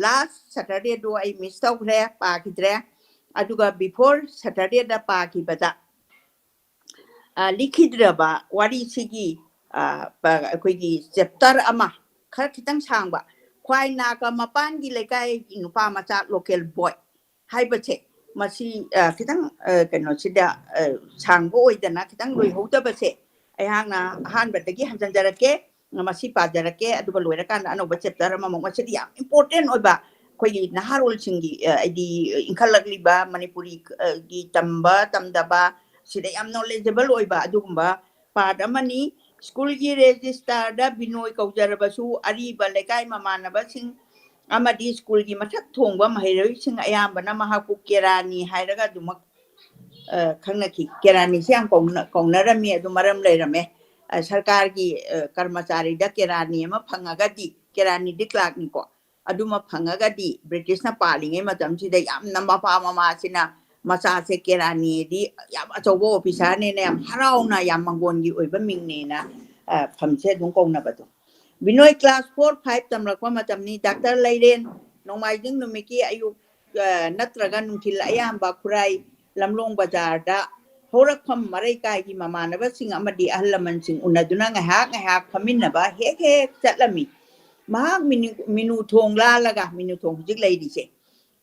ꯂꯥꯁ ꯁꯇꯔꯗꯦꯗꯣ ꯑꯩ ꯃꯤꯁ ꯇꯧꯈ꯭ꯔꯦ, ꯄꯥꯈꯤꯗ꯭ꯔꯦ꯫ ꯑꯗꯨꯒ ꯕꯤꯐꯣꯔ ꯁꯇꯔꯗꯦꯗ ꯄꯥꯈꯤꯕꯗ ꯂꯤꯈꯤꯗ꯭ꯔꯕ ꯋꯥꯔꯤꯁꯤꯒꯤ ꯑꯩꯈꯣꯏꯒꯤ ꯆꯦꯞꯇꯔ ꯑꯃ, ꯈꯔ ꯈꯤꯇꯪ ꯁꯥꯡꯕ, ꯈ꯭ꯋꯥꯏ ꯅꯥꯀ ꯃꯄꯥꯟꯒꯤ ꯂꯩꯀꯥꯏꯒꯤ ꯅꯨꯄꯥ ꯃꯆꯥ, ꯂꯣꯀꯦꯜ ꯕꯣꯏ ꯍꯥꯏꯕꯁꯦ, ꯃꯁꯤ ꯈꯤꯇꯪ ꯀꯩꯅꯣꯁꯤꯗ ꯁꯥꯡꯕ ꯑꯣꯏꯗꯅ ꯈꯤꯇꯪ ꯂꯣꯏꯍꯧꯗꯕꯁꯦ ꯑꯩꯍꯥꯛꯅ ꯑꯍꯥꯟꯕꯗꯒꯤ ꯍꯟꯖꯟꯖꯔꯛꯀꯦ꯫ ꯃꯁꯤ ꯄꯥꯖꯔꯛꯀꯦ, ꯑꯗꯨꯒ ꯂꯣꯏꯔꯀꯥꯟꯗ ꯑꯅꯧꯕ ꯆꯦꯞꯇꯔ ꯑꯃꯃꯨꯛ꯫ ꯃꯁꯤꯗꯤ ꯌꯥꯝ ꯏꯝꯄꯣꯔꯇꯦꯟ ꯑꯣꯏꯕ, ꯑꯩꯈꯣꯏꯒꯤ ꯅꯍꯥꯔꯣꯜꯁꯤꯡꯒꯤ, ꯍꯥꯏꯗꯤ ꯏꯟꯈꯠꯂꯛꯂꯤꯕ ꯃꯅꯤꯄꯨꯔꯤꯒꯤ ꯇꯝꯕ ꯇꯝꯗꯕ, ꯁꯤꯗ ꯌꯥꯝ ꯅꯣꯂꯦꯖꯦꯕꯜ ꯑꯣꯏꯕ ꯑꯗꯨꯒꯨꯝꯕ ꯄꯥꯔꯠ ꯑꯃꯅꯤ꯫ ꯁ꯭ꯀꯨꯜꯒꯤ ꯔꯦꯖꯤꯁꯇꯥꯔꯗ ꯕꯤꯅꯣꯏ ꯀꯧꯖꯔꯕꯁꯨ ꯑꯔꯤꯕ ꯂꯩꯀꯥꯏ ꯃꯃꯥꯟꯅꯕꯁꯤꯡ ꯑꯃꯗꯤ ꯁ꯭ꯀꯨꯜꯒꯤ ꯃꯊꯛ ꯊꯣꯡꯕ ꯃꯍꯩꯔꯣꯏꯁꯤꯡ ꯑꯌꯥꯝꯕꯅ ꯃꯍꯥꯛꯄꯨ ꯀꯦꯔꯥꯅꯤ ꯍꯥꯏꯔꯒ ꯑꯗꯨꯃꯛ ꯈꯪꯅꯈꯤ꯫ ꯀꯦꯔꯥꯅꯤꯁꯤ ꯌꯥꯝ ꯀꯧꯅꯔꯝꯃꯤ, ꯑꯗꯨ ꯃꯔꯝ ꯂꯩꯔꯝꯃꯦ꯫ ꯁꯔꯀꯥꯔꯒꯤ ꯀꯔꯃꯆꯥꯔꯤꯗ ꯀꯦꯔꯥꯅꯤ ꯑꯃ ꯐꯪꯉꯒꯗꯤ, ꯀꯦꯔꯥꯅꯤꯗꯤ ꯀ꯭ꯂꯥꯔꯛꯅꯤꯀꯣ, ꯑꯗꯨꯃ ꯐꯪꯉꯒꯗꯤ ꯕ꯭ꯔꯤꯇꯤꯁꯅ ꯄꯥꯜꯂꯤꯉꯩ ꯃꯇꯝꯁꯤꯗ ꯌꯥꯝꯅ ꯃꯄꯥ ꯃꯃꯥꯁꯤꯅ ꯃꯆꯥꯁꯦ ꯀꯦꯔꯥꯅꯤꯗꯤ ꯌꯥꯝ ꯑꯆꯧꯕ ꯑꯣꯐꯤꯁꯥꯔꯅꯦꯅ ꯌꯥꯝ ꯍꯔꯥꯎꯅ, ꯌꯥꯝ ꯃꯪꯒꯣꯟꯒꯤ ꯑꯣꯏꯕ ꯃꯤꯡꯅꯦꯅ ꯐꯝꯁꯦ ꯑꯗꯨꯝ ꯀꯧꯅꯕꯗꯣ꯫ ꯕꯤꯅꯣꯏ ꯀ꯭ꯂꯥꯁ ꯐꯣꯔ ꯐꯥꯏꯚ ꯇꯝꯂꯛꯄ ꯃꯇꯝꯅꯤ꯫ ꯗꯥꯛꯇꯔ ꯂꯩꯔꯦꯟ ꯅꯣꯡꯃꯥꯏꯖꯤꯡ ꯅꯨꯃꯤꯠꯀꯤ ꯑꯌꯨꯛ ꯅꯠꯇ꯭ꯔꯒ ꯅꯨꯡꯊꯤꯜ ꯑꯌꯥꯝꯕ ꯈꯨꯔꯥꯏ ꯂꯝꯂꯣꯡ ꯕꯖꯥꯔꯗ ꯍꯧꯔꯛꯐꯝ ꯃꯔꯩꯀꯥꯏꯒꯤ ꯃꯃꯥꯟꯅꯕꯁꯤꯡ ꯑꯃꯗꯤ ꯑꯍꯜ ꯂꯃꯟꯁꯤꯡ ꯎꯅꯗꯨꯅ ꯉꯥꯏꯍꯥꯛ ꯉꯥꯏꯍꯥꯛ ꯐꯝꯃꯤꯟꯅꯕ ꯍꯦꯛ ꯍꯦꯛ ꯆꯠꯂꯝꯃꯤ꯫ ꯃꯍꯥꯛ ꯃꯤꯅꯨ-, ꯃꯤꯅꯨ ꯊꯣꯡ ꯂꯥꯜꯂꯒ, ꯃꯤꯅꯨ ꯊꯣꯡ ꯍꯧꯖꯤꯛ ꯂꯩꯔꯤꯁꯦ,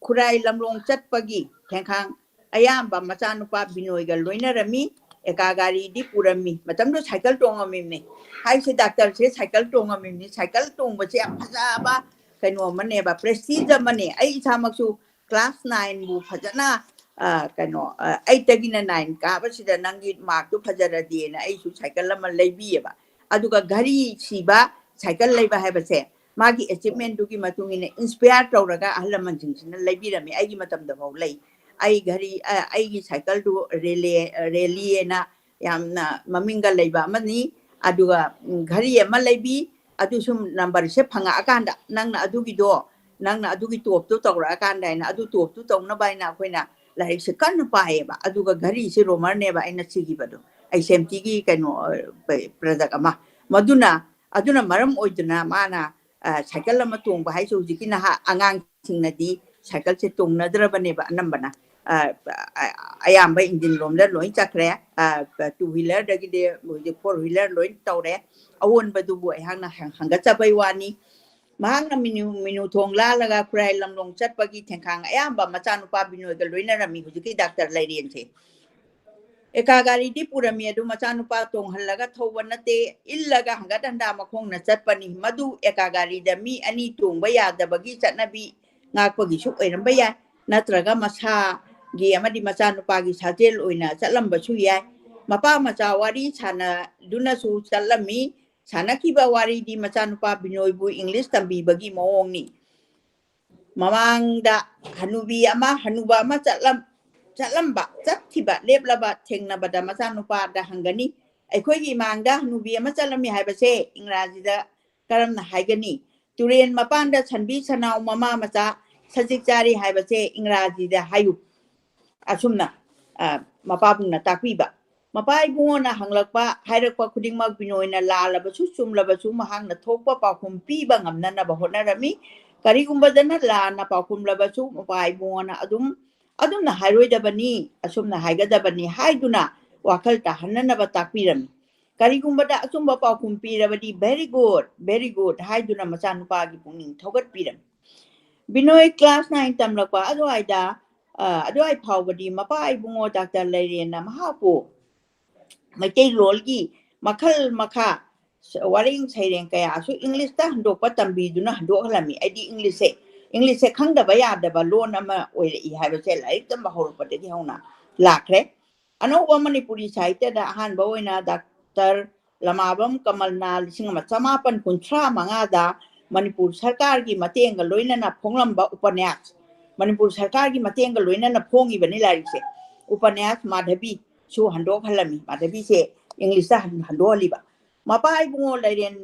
ꯈꯨꯔꯥꯏ ꯂꯝꯂꯣꯡ ꯆꯠꯄꯒꯤ ꯊꯦꯡꯈꯥꯡ ꯑꯌꯥꯝꯕ ꯃꯆꯥꯅꯨꯄꯥ ꯕꯤꯅꯣꯏꯒ ꯂꯣꯏꯅꯔꯝꯃꯤ꯫ ꯑꯦꯀꯥ ꯒꯥꯔꯤꯗꯤ ꯄꯨꯔꯝꯃꯤ꯫ ꯃꯇꯝꯗꯨ ꯁꯥꯏꯀꯜ ꯇꯣꯡꯉꯝꯃꯤꯕꯅꯤ꯫ ꯍꯥꯏꯁꯦ, ꯗꯥꯛꯇꯔꯁꯦ ꯁꯥꯏꯀꯜ ꯇꯣꯡꯉꯝꯃꯤꯕꯅꯤ꯫ ꯁꯥꯏꯀꯜ ꯇꯣꯡꯕꯁꯦ ꯌꯥꯝ ꯐꯖꯕ ꯀꯩꯅꯣ ꯑꯃꯅꯦꯕ, prestige ꯑꯃꯅꯦ꯫ ꯑꯩ ꯏꯁꯥꯃꯛꯁꯨ class nineꯕꯨ ꯐꯖꯅ, ꯑ, ꯀꯩꯅꯣ, ꯑ, eightꯇꯒꯤꯅ nine ꯀꯥꯕꯁꯤꯗ ꯅꯪꯒꯤ markꯇꯨ ꯐꯖꯔꯗꯤꯅ ꯑꯩꯁꯨ ꯁꯥꯏꯀꯜ ꯑꯃ ꯂꯩꯕꯤꯌꯦꯕ꯫ ꯑꯗꯨꯒ ꯘꯔꯤ ꯁꯤꯕ, ꯁꯥꯏꯀꯜ ꯂꯩꯕ ꯍꯥꯏꯕꯁꯦ ꯃꯥꯒꯤ achievementꯗꯨꯒꯤ ꯃꯇꯨꯡ ꯏꯟꯅ inspire ꯇꯧꯔꯒ ꯑꯍꯜ ꯂꯃꯟꯁꯤꯡꯁꯤꯅ ꯂꯩꯕꯤꯔꯝꯃꯤ꯫ ꯑꯩꯒꯤ ꯃꯇꯝꯗ ꯐꯥꯎ ꯂꯩ꯫ ꯑꯩ ꯘꯔꯤ, ꯑ, ꯑꯩꯒꯤ ꯁꯥꯏꯀꯜꯗꯨ ꯔꯦꯂꯦ, ꯔꯦꯂꯤꯑꯅ ꯌꯥꯝꯅ ꯃꯃꯤꯡꯒ ꯂꯩꯕ ꯑꯃꯅꯤ꯫ ꯑꯗꯨꯒ, ꯎꯝ, ꯘꯔꯤ ꯑꯃ ꯂꯩꯕꯤ, ꯑꯗꯨꯁꯨ numberꯁꯦ ꯐꯪꯉꯛꯑꯀꯥꯟꯗ ꯅꯪꯅ ꯑꯗꯨꯒꯤꯗꯣ, ꯅꯪꯅ ꯑꯗꯨꯒꯤ topꯇꯣ ꯇꯧꯔꯛꯑꯀꯥꯟꯗ ꯍꯥꯏꯅ, ꯑꯗꯨ topꯇꯨ ꯇꯧꯅꯕ ꯍꯥꯏꯅ ꯑꯩꯈꯣꯏꯅ ꯂꯥꯏꯔꯤꯛꯁꯦ ꯀꯟꯅ ꯄꯥꯏꯌꯦꯕ꯫ ꯑꯗꯨꯒ ꯘꯔꯤꯁꯦ Romerꯅꯦꯕ ꯑꯩꯅ ꯁꯤꯈꯤꯕꯗꯣ, ꯑꯩꯁ ꯑꯦꯝ ꯇꯤꯒꯤ ꯀꯩꯅꯣ, ꯑ, product ꯑꯃ꯫ ꯃꯗꯨꯅ, ꯑꯗꯨꯅ ꯃꯔꯝ ꯑꯣꯏꯗꯨꯅ ꯃꯥꯅ, ꯑ, ꯁꯥꯏꯀꯜ ꯑꯃ ꯇꯣꯡꯕ ꯍꯥꯏꯁꯦ ꯍꯧꯖꯤꯛꯀꯤ ꯅꯍꯥ ꯑꯉꯥꯡꯁꯤꯡꯅꯗꯤ ꯁꯥꯏꯀꯜꯁꯦ ꯇꯣꯡꯅꯗ꯭ꯔꯕꯅꯦꯕ ꯑꯅꯝꯕꯅ꯫ ꯑ, ꯑ, ꯑꯌꯥꯝꯕ engine ꯂꯣꯝꯗ ꯂꯣꯏ ꯆꯠꯈ꯭ꯔꯦ꯫ ꯑ, two wheelerꯗꯒꯤꯗꯤ ꯍꯧꯖꯤꯛ four wheeler ꯂꯣꯏ ꯇꯧꯔꯦ꯫ ꯑꯑꯣꯟꯕꯗꯨꯕꯨ ꯑꯩꯍꯥꯛꯅ ꯍꯪ-, ꯍꯪꯒꯠꯆꯕꯩ ꯋꯥꯅꯤ꯫ ꯃꯍꯥꯛꯅ ꯃꯤꯅꯨ, ꯃꯤꯅꯨ ꯊꯣꯡ ꯂꯥꯜꯂꯒ ꯈꯨꯔꯥꯏ ꯂꯝꯂꯣꯡ ꯆꯠꯄꯒꯤ ꯊꯦꯡꯈꯥꯡ ꯑꯌꯥꯝꯕ ꯃꯆꯥꯅꯨꯄꯥ ꯕꯤꯅꯣꯏꯒ ꯂꯣꯏꯅꯔꯝꯃꯤ ꯍꯧꯖꯤꯛꯀꯤ ꯗꯥꯛꯇꯔ ꯂꯩꯔꯦꯟꯁꯦ꯫ ꯑꯦꯀꯥ ꯒꯥꯔꯤꯗꯤ ꯄꯨꯔꯝꯃꯤ, ꯑꯗꯨ ꯃꯆꯥꯅꯨꯄꯥ ꯇꯣꯡꯍꯜꯂꯒ ꯊꯧꯕ ꯅꯠꯇꯦ, ꯏꯜꯂꯒ ꯍꯪꯒꯠ ꯍꯟꯗꯥ ꯃꯈꯣꯡꯅ ꯆꯠꯄꯅꯤ꯫ ꯃꯗꯨ ꯑꯦꯀꯥ ꯒꯥꯔꯤꯗ ꯃꯤ ꯑꯅꯤ ꯇꯣꯡꯕ ꯌꯥꯗꯕꯒꯤ ꯆꯠꯅꯕꯤ ꯉꯥꯛꯄꯒꯤꯁꯨ ꯑꯣꯏꯔꯝꯕ ꯌꯥꯏ, ꯅꯠꯇ꯭ꯔꯒ ꯃꯁꯥꯒꯤ ꯑꯃꯗꯤ ꯃꯆꯥꯅꯨꯄꯥꯒꯤ ꯁꯥꯖꯦꯜ ꯑꯣꯏꯅ ꯆꯠꯂꯝꯕꯁꯨ ꯌꯥꯏ꯫ ꯃꯄꯥ ꯃꯆꯥ ꯋꯥꯔꯤ ꯁꯥꯟꯅꯗꯨꯅꯁꯨ ꯆꯠꯂꯝꯃꯤ꯫ ꯁꯥꯟꯅꯈꯤꯕ ꯋꯥꯔꯤꯗꯤ ꯃꯆꯥꯅꯨꯄꯥ ꯕꯤꯅꯣꯏꯕꯨ English ꯇꯝꯕꯤꯕꯒꯤ ꯃꯑꯣꯡꯅꯤ꯫ ꯃꯃꯥꯡꯗ ꯍꯅꯨꯕꯤ ꯑꯃ, ꯍꯅꯨꯕ ꯑꯃ ꯆꯠꯂꯝ-, ꯆꯠꯂꯝꯕ, ꯆꯠꯈꯤꯕ, ꯂꯦꯞꯂꯕ ꯊꯦꯡꯅꯕꯗ ꯃꯆꯥꯅꯨꯄꯥꯗ ꯍꯪꯒꯅꯤ, "ꯑꯩꯈꯣꯏꯒꯤ ꯏꯃꯥꯡꯗ ꯍꯅꯨꯕꯤ ꯑꯃ ꯆꯠꯂꯝꯃꯤ ꯍꯥꯏꯕꯁꯦ ꯏꯪꯒ꯭ꯔꯥꯖꯤꯗ ꯀꯔꯝꯅ ꯍꯥꯏꯒꯅꯤ?" ꯇꯨꯔꯦꯟ ꯃꯄꯥꯟꯗ ꯁꯟꯕꯤ ꯁꯟꯅꯥꯎ ꯃꯃꯥ ꯃꯆꯥ ꯁꯖꯤꯛ ꯆꯥꯔꯤ ꯍꯥꯏꯕꯁꯦ ꯏꯪꯒ꯭ꯔꯥꯖꯤꯗ ꯍꯥꯏꯌꯨ꯫ ꯑꯁꯨꯝꯅ, ꯑ, ꯃꯄꯥꯕꯨꯡꯅ ꯇꯥꯛꯄꯤꯕ꯫ ꯃꯄꯥ ꯏꯕꯨꯡꯉꯣꯅ ꯍꯪꯂꯛꯄ, ꯍꯥꯏꯔꯛꯄ ꯈꯨꯗꯤꯡꯃꯛ ꯕꯤꯅꯣꯏꯅ ꯂꯥꯜꯂꯕꯁꯨ ꯆꯨꯝꯂꯕꯁꯨ ꯃꯍꯥꯛꯅ ꯊꯣꯛꯄ ꯄꯥꯎꯈꯨꯝ ꯄꯤꯕ ꯉꯝꯅꯅꯕ ꯍꯣꯠꯅꯔꯝꯃꯤ꯫ ꯀꯔꯤꯒꯨꯝꯕꯗꯅ ꯂꯥꯟꯅ ꯄꯥꯎꯈꯨꯝꯂꯕꯁꯨ ꯃꯄꯥ ꯏꯕꯨꯡꯉꯣꯅ ꯑꯗꯨꯝ ꯑꯗꯨꯝꯅ ꯍꯥꯏꯔꯣꯏꯗꯕꯅꯤ, ꯑꯁꯨꯝꯅ ꯍꯥꯏꯒꯗꯕꯅꯤ ꯍꯥꯏꯗꯨꯅ ꯋꯥꯈꯜ ꯇꯥꯍꯟꯅꯅꯕ ꯇꯥꯛꯄꯤꯔꯝꯃꯤ꯫ ꯀꯔꯤꯒꯨꯝꯕꯗ ꯑꯆꯨꯝꯕ ꯄꯥꯎꯈꯨꯝ ꯄꯤꯔꯕꯗꯤ very good, very good ꯍꯥꯏꯗꯨꯅ ꯃꯆꯥꯅꯨꯄꯥꯒꯤ ꯄꯨꯛꯅꯤꯡ ꯊꯧꯒꯠꯄꯤꯔꯝꯃꯤ꯫ ꯕꯤꯅꯣꯏ class nine ꯇꯝꯂꯛꯄ ꯑꯗꯨꯋꯥꯏꯗ, ꯑ, ꯑꯗꯨꯋꯥꯏ ꯐꯥꯎꯕꯗꯤ ꯃꯄꯥ ꯏꯕꯨꯡꯉꯣ ꯗꯥꯛꯇꯔ ꯂꯩꯔꯦꯟꯅ ꯃꯍꯥꯛꯄꯨ ꯃꯩꯇꯩꯂꯣꯟꯒꯤ ꯃꯈꯜ ꯃꯈꯥ, ꯋꯥꯔꯦꯡ ꯁꯩꯔꯦꯡ ꯀꯌꯥꯁꯨ English ꯇ ꯍꯟꯗꯣꯛꯄ ꯇꯝꯕꯤꯗꯨꯅ ꯍꯟꯗꯣꯛꯍꯜꯂꯝꯃꯤ꯫ ꯑꯩꯗꯤ English ꯁꯦ, English ꯁꯦ ꯈꯪꯗꯕ ꯌꯥꯗꯕ ꯂꯣꯟ ꯑꯃ ꯑꯣꯏꯔꯛꯏ ꯍꯥꯏꯕꯁꯦ ꯂꯥꯏꯔꯤꯛ ꯇꯝꯕ ꯍꯧꯔꯛꯄꯗꯒꯤ ꯍꯧꯅ ꯂꯥꯛꯈ꯭ꯔꯦ꯫ ꯑꯅꯧꯕ ꯃꯅꯤꯄꯨꯔꯤ ꯁꯥꯍꯤꯇ꯭ꯌꯗ ꯑꯍꯥꯟꯕ ꯑꯣꯏꯅ ꯗꯥꯛꯇꯔ ꯂꯃꯥꯕꯝ ꯀꯃꯜꯅ ꯂꯤꯁꯤꯡ ꯑꯃ ꯆꯃꯥꯄꯟ ꯀꯨꯟꯊ꯭ꯔꯥ ꯃꯉꯥꯗ ꯃꯅꯤꯄꯨꯔ ꯁꯔꯀꯥꯔꯒꯤ ꯃꯇꯦꯡꯒ ꯂꯣꯏꯅꯅ ꯐꯣꯡꯂꯝꯕ ꯎꯄꯅ꯭ꯌꯥꯁ, ꯃꯅꯤꯄꯨꯔ ꯁꯔꯀꯥꯔꯒꯤ ꯃꯇꯦꯡꯒ ꯂꯣꯏꯅꯅ ꯐꯣꯡꯉꯤꯕꯅꯤ ꯂꯥꯏꯔꯤꯛꯁꯦ꯫ ꯎꯄꯅ꯭ꯌꯥꯁ ꯃꯥꯙꯕꯤꯁꯨ ꯍꯟꯗꯣꯛꯍꯜꯂꯝꯃꯤ꯫ ꯃꯥꯙꯕꯤꯁꯦ English ꯇ ꯍꯟ-, ꯍꯟꯗꯣꯛꯍꯜꯂꯤꯕ꯫ ꯃꯄꯥ ꯏꯕꯨꯡꯉꯣ ꯂꯩꯔꯦꯟ,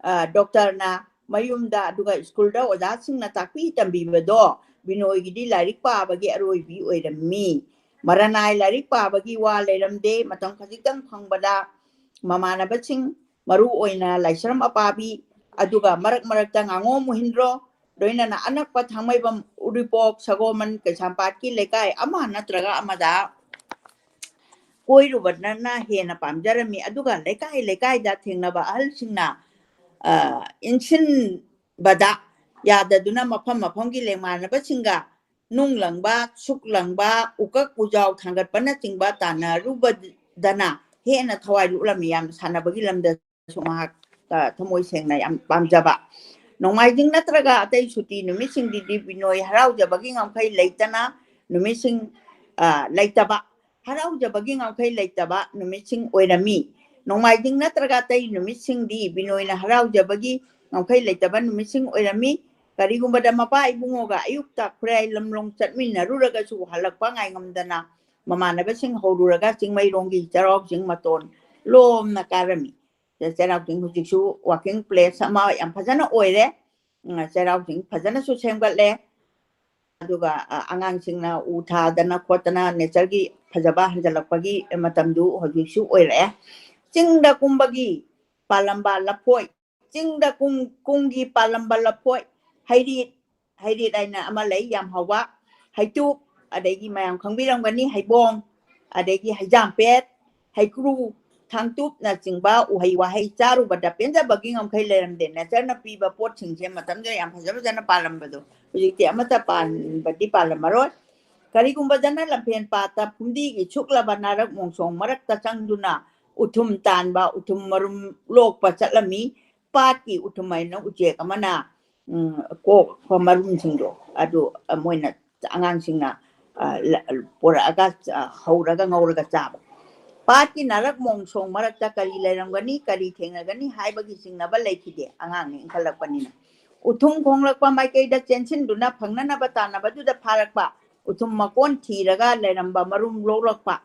ꯑ, ꯗꯣꯛꯇꯔꯅ ꯃꯌꯨꯝꯗ, ꯑꯗꯨꯒ ꯁ꯭ꯀꯨꯜꯗ ꯑꯣꯖꯥꯁꯤꯡꯅ ꯇꯥꯛꯄꯤ ꯇꯝꯕꯤꯕꯗꯣ ꯕꯤꯅꯣꯏꯒꯤꯗꯤ ꯂꯥꯏꯔꯤꯛ ꯄꯥꯕꯒꯤ ꯑꯔꯣꯏꯕꯤ ꯑꯣꯏꯔꯝꯃꯤ꯫ ꯃꯔꯅꯥꯏ ꯂꯥꯏꯔꯤꯛ ꯄꯥꯕꯒꯤ ꯋꯥ ꯂꯩꯔꯝꯗꯦ꯫ ꯃꯇꯝ ꯈꯖꯤꯛꯇꯪ ꯐꯪꯕꯗ ꯃꯃꯥꯟꯅꯕꯁꯤꯡ, ꯃꯔꯨ ꯑꯣꯏꯅ ꯂꯥꯏꯁ꯭ꯔꯝ ꯑꯄꯥꯕꯤ, ꯑꯗꯨꯒ ꯃꯔꯛ ꯃꯔꯛꯇ ꯉꯥꯉꯣꯝ ꯃꯨꯍꯤꯟꯗ꯭ꯔꯣ, ꯂꯣꯏꯅꯅ ꯑꯅꯛꯄ ꯊꯥꯡꯃꯩꯕꯝ, ꯎꯔꯤꯄꯣꯛ, ꯁꯒꯣꯃꯟ, ꯀꯩꯁꯥꯝꯄꯥꯠꯀꯤ ꯂꯩꯀꯥꯏ ꯑꯃ ꯅꯠꯇ꯭ꯔꯒ ꯑꯃꯗ ꯀꯣꯏꯔꯨꯕꯅ ꯍꯦꯟꯅ ꯄꯥꯝꯖꯔꯝꯃꯤ꯫ ꯑꯗꯨꯒ ꯂꯩꯀꯥꯏ ꯂꯩꯀꯥꯏꯗ ꯊꯦꯡꯅꯕ ꯑꯍꯜꯁꯤꯡꯅ, ꯑ, ꯏꯟꯁꯤꯟꯕꯗ ꯌꯥꯗꯗꯨꯅ ꯃꯐꯝ ꯃꯐꯝꯒꯤ ꯂꯦꯡꯃꯥꯟꯅꯕꯁꯤꯡꯒ ꯅꯨꯡ ꯂꯪꯕ, ꯁꯨꯛ ꯂꯪꯕ, ꯎꯀꯛ ꯎꯖꯥꯎ ꯊꯥꯡꯒꯠꯄꯅꯆꯤꯡꯕ ꯇꯥꯟꯅꯔꯨꯕꯗꯅ ꯍꯦꯟꯅ ꯊꯋꯥꯏ ꯂꯨꯞꯂꯝꯃꯤ꯫ ꯌꯥꯝ ꯁꯥꯟꯅꯕꯒꯤ ꯂꯝꯗꯁꯨ ꯃꯍꯥꯛ, ꯑ, ꯊꯃꯣꯏ ꯁꯦꯡꯅ ꯌꯥꯝ ꯄꯥꯝꯖꯕ꯫ ꯅꯣꯡꯃꯥꯏꯖꯤꯡ ꯅꯠꯇ꯭ꯔꯒ ꯑꯇꯩ ꯁꯨꯇꯤ ꯅꯨꯃꯤꯠꯁꯤꯡꯗꯤ ꯕꯤꯅꯣꯏ ꯍꯔꯥꯎꯖꯕꯒꯤ ꯉꯝꯈꯩ ꯂꯩꯇꯅ ꯅꯨꯃꯤꯠꯁꯤꯡ, ꯑ, ꯂꯩꯇꯕ, ꯍꯔꯥꯎꯖꯕꯒꯤ ꯉꯝꯈꯩ ꯂꯩꯇꯕ ꯅꯨꯃꯤꯠꯁꯤꯡ ꯑꯣꯏꯔꯝꯃꯤ꯫ ꯅꯣꯡꯃꯥꯏꯖꯤꯡ ꯅꯠꯇ꯭ꯔꯒ ꯑꯇꯩ ꯅꯨꯃꯤꯠꯁꯤꯡꯗꯤ ꯕꯤꯅꯣꯏꯅ ꯍꯔꯥꯎꯖꯕꯒꯤ ꯉꯝꯈꯩ ꯂꯩꯇꯕ ꯅꯨꯃꯤꯠꯁꯤꯡ ꯑꯣꯏꯔꯝꯃꯤ꯫ ꯀꯔꯤꯒꯨꯝꯕꯗ ꯃꯄꯥ ꯏꯕꯨꯡꯉꯣꯒ ꯑꯌꯨꯛꯇ ꯈꯨꯔꯥꯏ ꯂꯝꯂꯣꯡ ꯆꯠꯃꯤꯟꯅꯔꯨꯔꯒꯁꯨ ꯍꯜꯂꯛꯄ ꯉꯥꯏꯉꯝꯗꯅ ꯃꯃꯥꯟꯅꯕꯁꯤꯡ ꯍꯧꯔꯨꯔꯒ ꯆꯤꯡꯃꯩꯔꯣꯡꯒꯤ ꯆꯩꯔꯥꯎ ꯆꯤꯡ ꯃꯇꯣꯟ ꯂꯣꯝꯅ ꯀꯥꯔꯝꯃꯤ꯫ ꯆꯩꯔꯥꯎ ꯆꯤꯡ ꯍꯧꯖꯤꯛꯁꯨ walking place ꯑꯃ ꯌꯥꯝ ꯐꯖꯅ ꯑꯣꯏꯔꯦ꯫ ꯎꯝ, ꯆꯩꯔꯥꯎ ꯆꯤꯡ ꯐꯖꯅꯁꯨ ꯁꯦꯝꯒꯠꯂꯦ꯫ ꯑꯗꯨꯒ, ꯑ, ꯑꯉꯥꯡꯁꯤꯡꯅ ꯎ ꯊꯥꯗꯅ ꯈꯣꯠꯇꯅ natureꯒꯤ ꯐꯖꯕ ꯍꯟꯖꯜꯂꯛꯄꯒꯤ ꯃꯇꯝꯗꯨ ꯍꯧꯖꯤꯛꯁꯨ ꯑꯣꯏꯔꯛꯑꯦ꯫ ꯆꯤꯡꯗ ꯀꯨꯝꯕꯒꯤ ꯄꯥꯜꯂꯝꯕ ꯂꯐꯣꯏ, ꯆꯤꯡꯗ ꯀꯨꯝ-, ꯀꯨꯝꯒꯤ ꯄꯥꯜꯂꯝꯕ ꯂꯐꯣꯏ, ꯍꯩꯔꯤꯠ, ꯍꯩꯔꯤꯠ ꯍꯥꯏꯅ ꯑꯃ ꯂꯩ, ꯌꯥꯝ ꯍꯥꯎꯕ, ꯍꯩꯇꯨꯞ, ꯑꯗꯒꯤ ꯃꯌꯥꯝ ꯈꯪꯕꯤꯔꯝꯒꯅꯤ, ꯍꯩꯕꯣꯡ, ꯑꯗꯒꯤ ꯍꯩꯖꯥꯝꯄꯦꯠ, ꯍꯩꯀ꯭ꯔꯨ, ꯊꯥꯡꯇꯨꯞꯅꯆꯤꯡꯕ ꯎꯍꯩ ꯋꯥꯍꯩ ꯆꯥꯔꯨꯕꯗ ꯄꯦꯟꯖꯕꯒꯤ ꯉꯝꯈꯩ ꯂꯩꯔꯝꯗꯦ꯫ Natureꯅ ꯄꯤꯕ ꯄꯣꯠꯁꯤꯡꯁꯦ ꯃꯇꯝꯗꯨꯗ ꯌꯥꯝ ꯐꯖ ꯐꯖꯅ ꯄꯥꯜꯂꯝꯕꯗꯣ ꯍꯧꯖꯤꯛꯇꯤ ꯑꯃꯠꯇ ꯄꯥꯟꯕꯗꯤ ꯄꯥꯜꯂꯝꯃꯔꯣꯏ꯫ ꯀꯔꯤꯒꯨꯝꯕꯗꯅ ꯂꯝꯐꯦꯟ ꯄꯥꯠꯇ ꯐꯨꯝꯗꯤꯒꯤ ꯁꯨꯛꯂꯕ ꯅꯥꯔꯛ ꯃꯣꯡꯁꯣꯡ ꯃꯔꯛꯇ ꯆꯪꯗꯨꯅ ꯎꯊꯨꯝ ꯇꯥꯟꯕ, ꯎꯊꯨꯝ ꯃꯔꯨꯝ ꯂꯣꯛꯄ ꯆꯠꯂꯝꯃꯤ꯫ ꯄꯥꯠꯀꯤ ꯎꯊꯨꯝ ꯍꯥꯏꯅ ꯎꯆꯦꯛ ꯑꯃꯅ, ꯎꯝ, ꯀꯣꯛꯄ ꯃꯔꯨꯝꯁꯤꯡꯗꯣ ꯑꯗꯨ ꯃꯣꯏꯅ, ꯑꯉꯥꯡꯁꯤꯡꯅ, ꯑ, ꯂ-, ꯄꯨꯔꯛꯑꯒ, ꯑ, ꯍꯧꯔꯒ ꯉꯧꯔꯒ ꯆꯥꯕ꯫ ꯄꯥꯠꯀꯤ ꯅꯥꯔꯛ ꯃꯣꯡꯁꯣꯡ ꯃꯔꯛꯇ ꯀꯔꯤ ꯂꯩꯔꯝꯒꯅꯤ, ꯀꯔꯤ ꯊꯦꯡꯅꯒꯅꯤ ꯍꯥꯏꯕꯒꯤ ꯆꯤꯡꯅꯕ ꯂꯩꯈꯤꯗꯦ꯫ ꯑꯉꯥꯡꯅ ꯏꯟꯈꯠꯂꯛꯄꯅꯤꯅ꯫ ꯎꯊꯨꯝ ꯈꯣꯡꯂꯛꯄ ꯃꯥꯏꯀꯩꯗ ꯆꯦꯟꯁꯤꯟꯗꯨꯅ ꯐꯪꯅꯅꯕ ꯇꯥꯟꯅꯕꯗꯨꯗ ꯐꯥꯔꯛꯄ ꯎꯊꯨꯝ ꯃꯀꯣꯟ ꯊꯤꯔꯒ ꯂꯩꯔꯝꯕ ꯃꯔꯨꯝ ꯂꯧꯔꯛꯄ,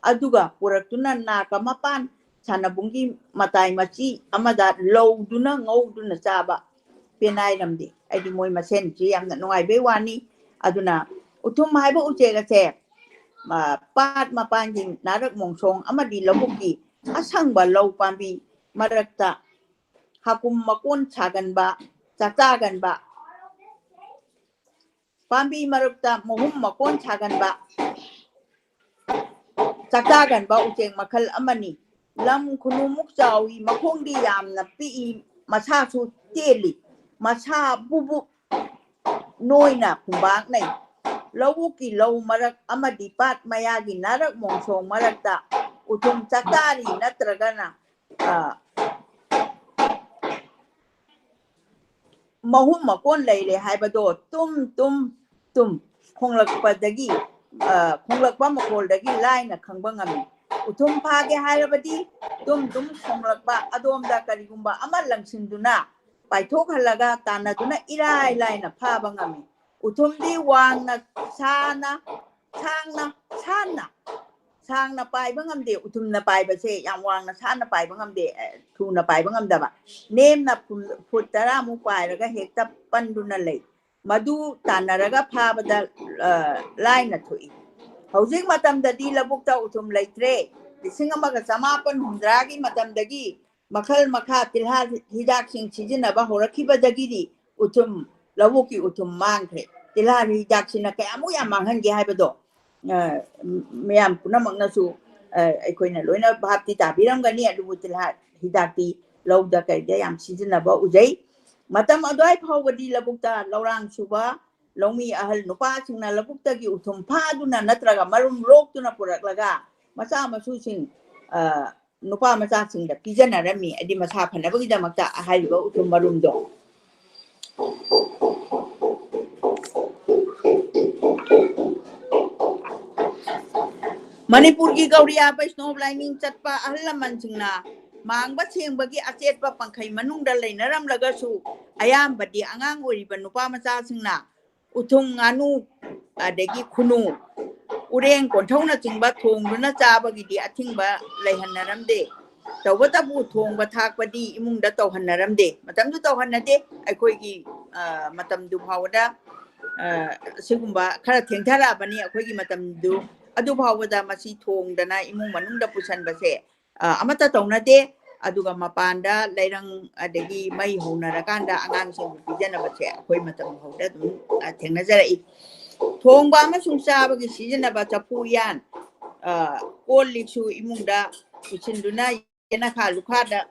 ꯑꯗꯨꯒ ꯄꯨꯔꯛꯇꯨꯅ ꯅꯥꯀ ꯃꯄꯥꯟ ꯁꯥꯟꯅꯕꯨꯡꯒꯤ ꯃꯇꯥꯏ ꯃꯆꯤ ꯑꯃꯗ ꯂꯧꯗꯨꯅ ꯉꯧꯗꯨꯅ ꯆꯥꯕ ꯄꯦꯅꯥꯏꯔꯝꯗꯦ꯫ ꯑꯩꯗꯤ ꯃꯣꯏ ꯃꯁꯦꯟꯁꯤ ꯌꯥꯝꯅ ꯅꯨꯡꯉꯥꯏꯕꯩ ꯋꯥꯅꯤ꯫ ꯑꯗꯨꯅ ꯎꯊꯨꯝ ꯍꯥꯏꯕ ꯎꯆꯦꯛ ꯑꯁꯦ, ꯑ, ꯄꯥꯠ ꯃꯄꯥꯟꯒꯤ ꯅꯥꯔꯛ ꯃꯣꯡꯁꯣꯡ ꯑꯃꯗꯤ ꯂꯧꯕꯨꯛꯀꯤ ꯑꯁꯪꯕ ꯂꯧ ꯄꯥꯝꯕꯤ ꯃꯔꯛꯇ ꯍꯥꯀꯨꯝ ꯃꯀꯣꯟ ꯁꯥꯒꯟꯕ, ꯆꯥꯛꯆꯥꯒꯟꯕ, ꯄꯥꯝꯕꯤ ꯃꯔꯛꯇ ꯃꯍꯨꯝ ꯃꯀꯣꯟ ꯁꯥꯒꯟꯕ, ꯆꯥꯛꯆꯥꯒꯟꯕ ꯎꯆꯦꯛ ꯃꯈꯜ ꯑꯃꯅꯤ꯫ ꯂꯝ ꯈꯨꯅꯨꯃꯨꯛ ꯆꯥꯎꯏ, ꯃꯈꯣꯡꯗꯤ ꯌꯥꯝꯅ ꯄꯤꯛꯏ, ꯃꯁꯥꯁꯨ ꯇꯦꯜꯂꯤ, ꯃꯁꯥ ꯕꯨꯕꯨꯛ ꯅꯣꯏꯅ ꯈꯨꯝꯕꯥꯛꯅꯩ꯫ ꯂꯧꯕꯨꯛꯀꯤ ꯂꯧ ꯃꯔꯛ ꯑꯃꯗꯤ ꯄꯥꯠ ꯃꯌꯥꯒꯤ ꯅꯥꯔꯛ ꯃꯣꯡꯁꯣꯡ ꯃꯔꯛꯇ ꯎꯊꯨꯝ ꯆꯥꯛꯇꯥꯔꯤ ꯅꯠꯇ꯭ꯔꯒꯅ, ꯑ, ꯃꯍꯨꯝ ꯃꯀꯣꯟ ꯂꯩꯔꯦ ꯍꯥꯏꯕꯗꯣ ꯇꯨꯝ ꯇꯨꯝ ꯇꯨꯝ ꯈꯣꯡꯂꯛꯄꯗꯒꯤ, ꯑ, ꯈꯣꯡꯂꯛꯄ ꯃꯈꯣꯜꯗꯒꯤ ꯂꯥꯏꯅ ꯈꯪꯕ ꯉꯝꯃꯤ꯫ ꯎꯊꯨꯝ ꯐꯥꯒꯦ ꯍꯥꯏꯔꯕꯗꯤ ꯇꯨꯝ ꯇꯨꯝ ꯈꯣꯡꯂꯛꯄ ꯑꯗꯣꯝꯗ ꯀꯔꯤꯒꯨꯝꯕ ꯑꯃ ꯂꯪꯁꯤꯟꯗꯨꯅ ꯄꯥꯏꯊꯣꯛꯍꯜꯂꯒ ꯇꯥꯟꯅꯗꯨꯅ ꯏꯔꯥꯏ ꯂꯥꯏꯅ ꯐꯥꯕ ꯉꯝꯃꯤ꯫ ꯎꯊꯨꯝꯗꯤ ꯋꯥꯡꯅ ꯁꯥꯅ, ꯁꯥꯡꯅ, ꯁꯥꯟꯅ, ꯁꯥꯡꯅ ꯄꯥꯏꯕ ꯉꯝꯗꯦ꯫ ꯎꯊꯨꯝꯅ ꯄꯥꯏꯕꯁꯦ ꯌꯥꯝ ꯋꯥꯡꯅ ꯁꯥꯟꯅ ꯄꯥꯏꯕ ꯉꯝꯗꯦ, ꯑ, ꯊꯨꯅ ꯄꯥꯏꯕ ꯉꯝꯗꯕ꯫ ꯅꯦꯝꯅ ꯐꯨ-, ꯐꯨꯠ ꯇꯔꯥꯃꯨꯛ ꯄꯥꯏꯔꯒ ꯍꯦꯛꯇ ꯄꯟꯗꯨꯅ ꯂꯩ꯫ ꯃꯗꯨ ꯇꯥꯟꯅꯔꯒ ꯐꯥꯕꯗ, ꯑ, ꯂꯥꯏꯅ ꯊꯣꯛꯏ꯫ ꯍꯧꯖꯤꯛ ꯃꯇꯝꯗꯗꯤ ꯂꯧꯕꯨꯛꯇ ꯎꯊꯨꯝ ꯂꯩꯇ꯭ꯔꯦ꯫ ꯂꯤꯁꯤꯡ ꯑꯃꯒ ꯆꯃꯥꯄꯟ ꯍꯨꯝꯗ꯭ꯔꯥꯒꯤ ꯃꯇꯝꯗꯒꯤ ꯃꯈꯜ ꯃꯈꯥ ꯇꯤꯜꯍꯥ ꯍꯤꯗꯥꯛꯁꯤꯡ ꯁꯤꯖꯤꯟꯅꯕ ꯍꯧꯔꯛꯈꯤꯕꯗꯒꯤꯗꯤ ꯎꯊꯨꯝ, ꯂꯧꯕꯨꯛꯀꯤ ꯎꯊꯨꯝ ꯃꯥꯡꯈ꯭ꯔꯦ꯫ ꯇꯤꯜꯍꯥꯠ ꯍꯤꯗꯥꯛꯁꯤꯅ ꯀꯌꯥꯃꯨꯛ ꯌꯥꯝ ꯃꯥꯡꯍꯟꯒꯦ ꯍꯥꯏꯕꯗꯣ, ꯑ, ꯃꯌꯥꯝ ꯄꯨꯝꯅꯃꯛꯅꯁꯨ, ꯑ, ꯑꯩꯈꯣꯏꯅ ꯂꯣꯏꯅ ꯚꯥꯞꯇꯤ ꯇꯥꯕꯤꯔꯝꯒꯅꯤ꯫ ꯑꯗꯨꯕꯨ ꯇꯤꯜꯍꯥꯠ ꯍꯤꯗꯥꯛꯇꯤ ꯂꯧꯗ ꯀꯩꯗ ꯌꯥꯝ ꯁꯤꯖꯤꯟꯅꯕ ꯎꯖꯩ꯫ ꯃꯇꯝ ꯑꯗꯨꯋꯥꯏ ꯐꯥꯎꯕꯗꯤ ꯂꯧꯕꯨꯛꯇ ꯂꯧꯔꯥꯡ ꯁꯨꯕ ꯂꯧꯃꯤ ꯑꯍꯜ ꯅꯨꯄꯥꯁꯤꯡꯅ ꯂꯧꯕꯨꯛꯇꯒꯤ ꯎꯊꯨꯝ ꯐꯥꯗꯨꯅ ꯅꯠꯇ꯭ꯔꯒ ꯃꯔꯨꯝ ꯂꯣꯛꯇꯨꯅ ꯄꯨꯔꯛꯂꯒ ꯃꯆꯥ ꯃꯁꯨꯁꯤꯡ, ꯑ, ꯅꯨꯄꯥ ꯃꯆꯥꯁꯤꯡꯗ ꯄꯤꯖꯅꯔꯝꯃꯤ, ꯍꯥꯏꯗꯤ ꯃꯁꯥ ꯐꯅꯕꯒꯤꯗꯃꯛꯇ ꯍꯥꯏꯔꯤꯕ ꯎꯊꯨꯝ ꯃꯔꯨꯝꯗꯣ꯫ ꯃꯅꯤꯄꯨꯔꯒꯤ ꯒꯧꯔꯤꯌꯥ ꯕꯩꯁꯅꯣꯞ ꯂꯥꯏꯅꯤꯡ ꯆꯠꯄ ꯑꯍꯜ ꯂꯃꯟꯁꯤꯡꯅ ꯃꯥꯡꯕ ꯁꯦꯡꯕꯒꯤ ꯑꯆꯦꯠꯄ ꯄꯟꯈꯩ ꯃꯅꯨꯡꯗ ꯂꯩꯅꯔꯝꯂꯒꯁꯨ, ꯑꯌꯥꯝꯕꯗꯤ ꯑꯉꯥꯡ ꯑꯣꯏꯔꯤꯕ ꯅꯨꯄꯥ ꯃꯆꯥꯁꯤꯡꯅ ꯎꯊꯨꯝ, ꯉꯥꯅꯨ, ꯑꯗꯒꯤ ꯈꯨꯅꯨ, ꯎꯔꯦꯡ, ꯀꯣꯟꯊꯧꯅꯆꯤꯡꯕ ꯊꯣꯡꯗꯨꯅ ꯆꯥꯕꯒꯤꯗꯤ ꯑꯊꯤꯡꯕ ꯂꯩꯍꯟꯅꯔꯝꯗꯦ꯫ ꯇꯧꯕꯇꯕꯨ ꯊꯣꯡꯕ ꯊꯥꯛꯄꯗꯤ ꯏꯃꯨꯡꯗ ꯇꯧꯍꯟꯅꯔꯝꯗꯦ꯫ ꯃꯇꯝꯗꯨ ꯇꯧꯍꯟꯅꯗꯦ꯫ ꯑꯩꯈꯣꯏꯒꯤ, ꯑ, ꯃꯇꯝꯗꯨ ꯐꯥꯎꯕꯗ, ꯑ, ꯑꯁꯤꯒꯨꯝꯕ ꯈꯔ ꯊꯦꯡꯊꯔꯛꯑꯕꯅꯤ ꯑꯩꯈꯣꯏꯒꯤ ꯃꯇꯝꯗꯨ꯫ ꯑꯗꯨ ꯐꯥꯎꯕꯗ ꯃꯁꯤ ꯊꯣꯡꯗꯅ ꯏꯃꯨꯡ ꯃꯅꯨꯡꯗ ꯄꯨꯁꯟꯕꯁꯦ, ꯑ, ꯑꯃꯠꯇ ꯇꯧꯅꯗꯦ꯫ ꯑꯗꯨꯒ ꯃꯄꯥꯟꯗ ꯂꯩꯔꯪ ꯑꯗꯒꯤ ꯃꯩ ꯍꯧꯅꯔꯀꯥꯟꯗ ꯑꯉꯥꯡꯁꯤꯡꯕꯨ ꯄꯤꯖꯅꯕꯁꯦ ꯑꯩꯈꯣꯏ ꯃꯇꯝ ꯐꯥꯎꯗ ꯑꯗꯨꯝ, ꯑ, ꯊꯦꯡꯅꯖꯔꯛꯏ꯫ ꯊꯣꯡꯕ ꯑꯃꯁꯨꯡ ꯆꯥꯕꯒꯤ ꯁꯤꯖꯤꯟꯅꯕ ꯆꯐꯨ ꯎꯌꯥꯟ, ꯑ, ꯀꯣꯜ ꯂꯤꯛꯁꯨ ꯏꯃꯨꯡꯗ ꯄꯨꯁꯤꯟꯗꯨꯅ ꯌꯦꯅꯈꯥ ꯂꯨꯈꯥꯗ,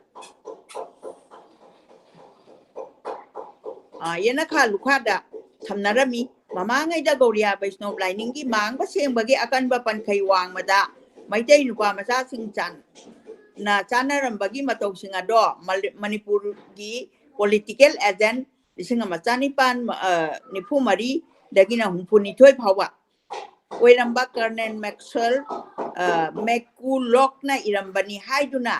ꯑ, ꯌꯦꯅꯈꯥ ꯂꯨꯈꯥꯗ ꯊꯝꯅꯔꯝꯃꯤ꯫ ꯃꯃꯥꯡꯉꯩꯗ ꯒꯧꯔꯤꯌꯥ ꯕꯩꯁꯅꯣꯞ ꯂꯥꯏꯅꯤꯡꯒꯤ ꯃꯥꯡꯕ ꯁꯦꯡꯕꯒꯤ ꯑꯀꯟꯕ ꯄꯟꯈꯩ ꯋꯥꯡꯃꯗ ꯃꯩꯇꯩ ꯅꯨꯄꯥ ꯃꯆꯥꯁꯤꯡ ꯆꯥꯟ-, ꯅ ꯆꯥꯅꯔꯝꯕꯒꯤ ꯃꯇꯧꯁꯤꯡ ꯑꯗꯣ ꯃꯂꯤ-, ꯃꯅꯤꯄꯨꯔꯒꯤ political agent ꯂꯤꯁꯤꯡ ꯑꯃ ꯆꯥꯅꯤꯄꯥꯟ, ꯑ, ꯅꯤꯐꯨ ꯃꯔꯤꯗꯒꯤꯅ ꯍꯨꯝꯐꯨ ꯅꯤꯊꯣꯏ ꯐꯥꯎꯕ ꯑꯣꯏꯔꯝꯕ Colonel Maxwell, ꯑ, McCullochꯅ ꯏꯔꯝꯕꯅꯤ ꯍꯥꯏꯗꯨꯅ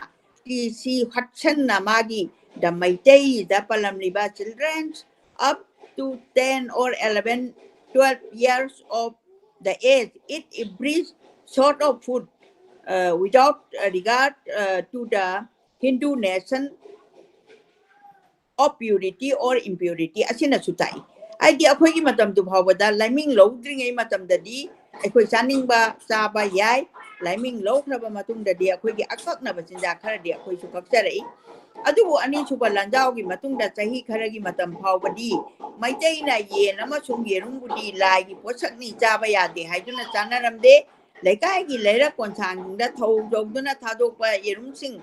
ꯇꯤ ꯁꯤ ꯍꯗꯁꯟꯅ ꯃꯥꯒꯤ The Meitei-ꯗ ꯄꯜꯂꯝꯂꯤꯕ children up to ten or eleven, twelve years of the age eat every sort of food, uh, without regard, uh, to the Hindu nation of purity or impurity ꯑꯁꯤꯅꯁꯨ ꯇꯥꯛꯏ꯫ ꯍꯥꯏꯗꯤ ꯑꯩꯈꯣꯏꯒꯤ ꯃꯇꯝꯗꯨ ꯐꯥꯎꯕꯗ ꯂꯥꯏꯃꯤꯡ ꯂꯧꯗ꯭ꯔꯤꯉꯩ ꯃꯇꯝꯗꯗꯤ ꯑꯩꯈꯣꯏ ꯆꯥꯅꯤꯡꯕ ꯆꯥꯕ ꯌꯥꯏ, ꯂꯥꯏꯃꯤꯡ ꯂꯧꯈ꯭ꯔꯕ ꯃꯇꯨꯡꯗꯗꯤ ꯑꯩꯈꯣꯏꯒꯤ ꯑꯀꯛꯅꯕ ꯆꯤꯟꯖꯥꯛ ꯈꯔꯗꯤ ꯑꯩꯈꯣꯏꯁꯨ ꯀꯛꯆꯔꯛꯏ꯫ ꯑꯗꯨꯕꯨ ꯑꯅꯤꯁꯨꯕ ꯂꯥꯟꯖꯥꯎꯒꯤ ꯃꯇꯨꯡꯗ ꯆꯍꯤ ꯈꯔꯒꯤ ꯃꯇꯝ ꯐꯥꯎꯕꯗꯤ ꯃꯩꯇꯩꯅ ꯌꯦꯟ ꯑꯃꯁꯨꯡ ꯌꯦꯔꯨꯝꯕꯨꯗꯤ ꯂꯥꯏꯒꯤ ꯄꯣꯠꯁꯛꯅꯤ, ꯆꯥꯕ ꯌꯥꯗꯦ ꯍꯥꯏꯗꯨꯅ ꯆꯥꯅꯔꯝꯗꯦ꯫ ꯂꯩꯀꯥꯏꯒꯤ ꯂꯩꯔꯛ ꯀꯣꯟꯁꯥꯡꯁꯤꯡꯗ ꯊꯧ ꯇꯧꯗꯨꯅ ꯊꯥꯗꯣꯛꯄ ꯌꯦꯔꯨꯝꯁꯤꯡ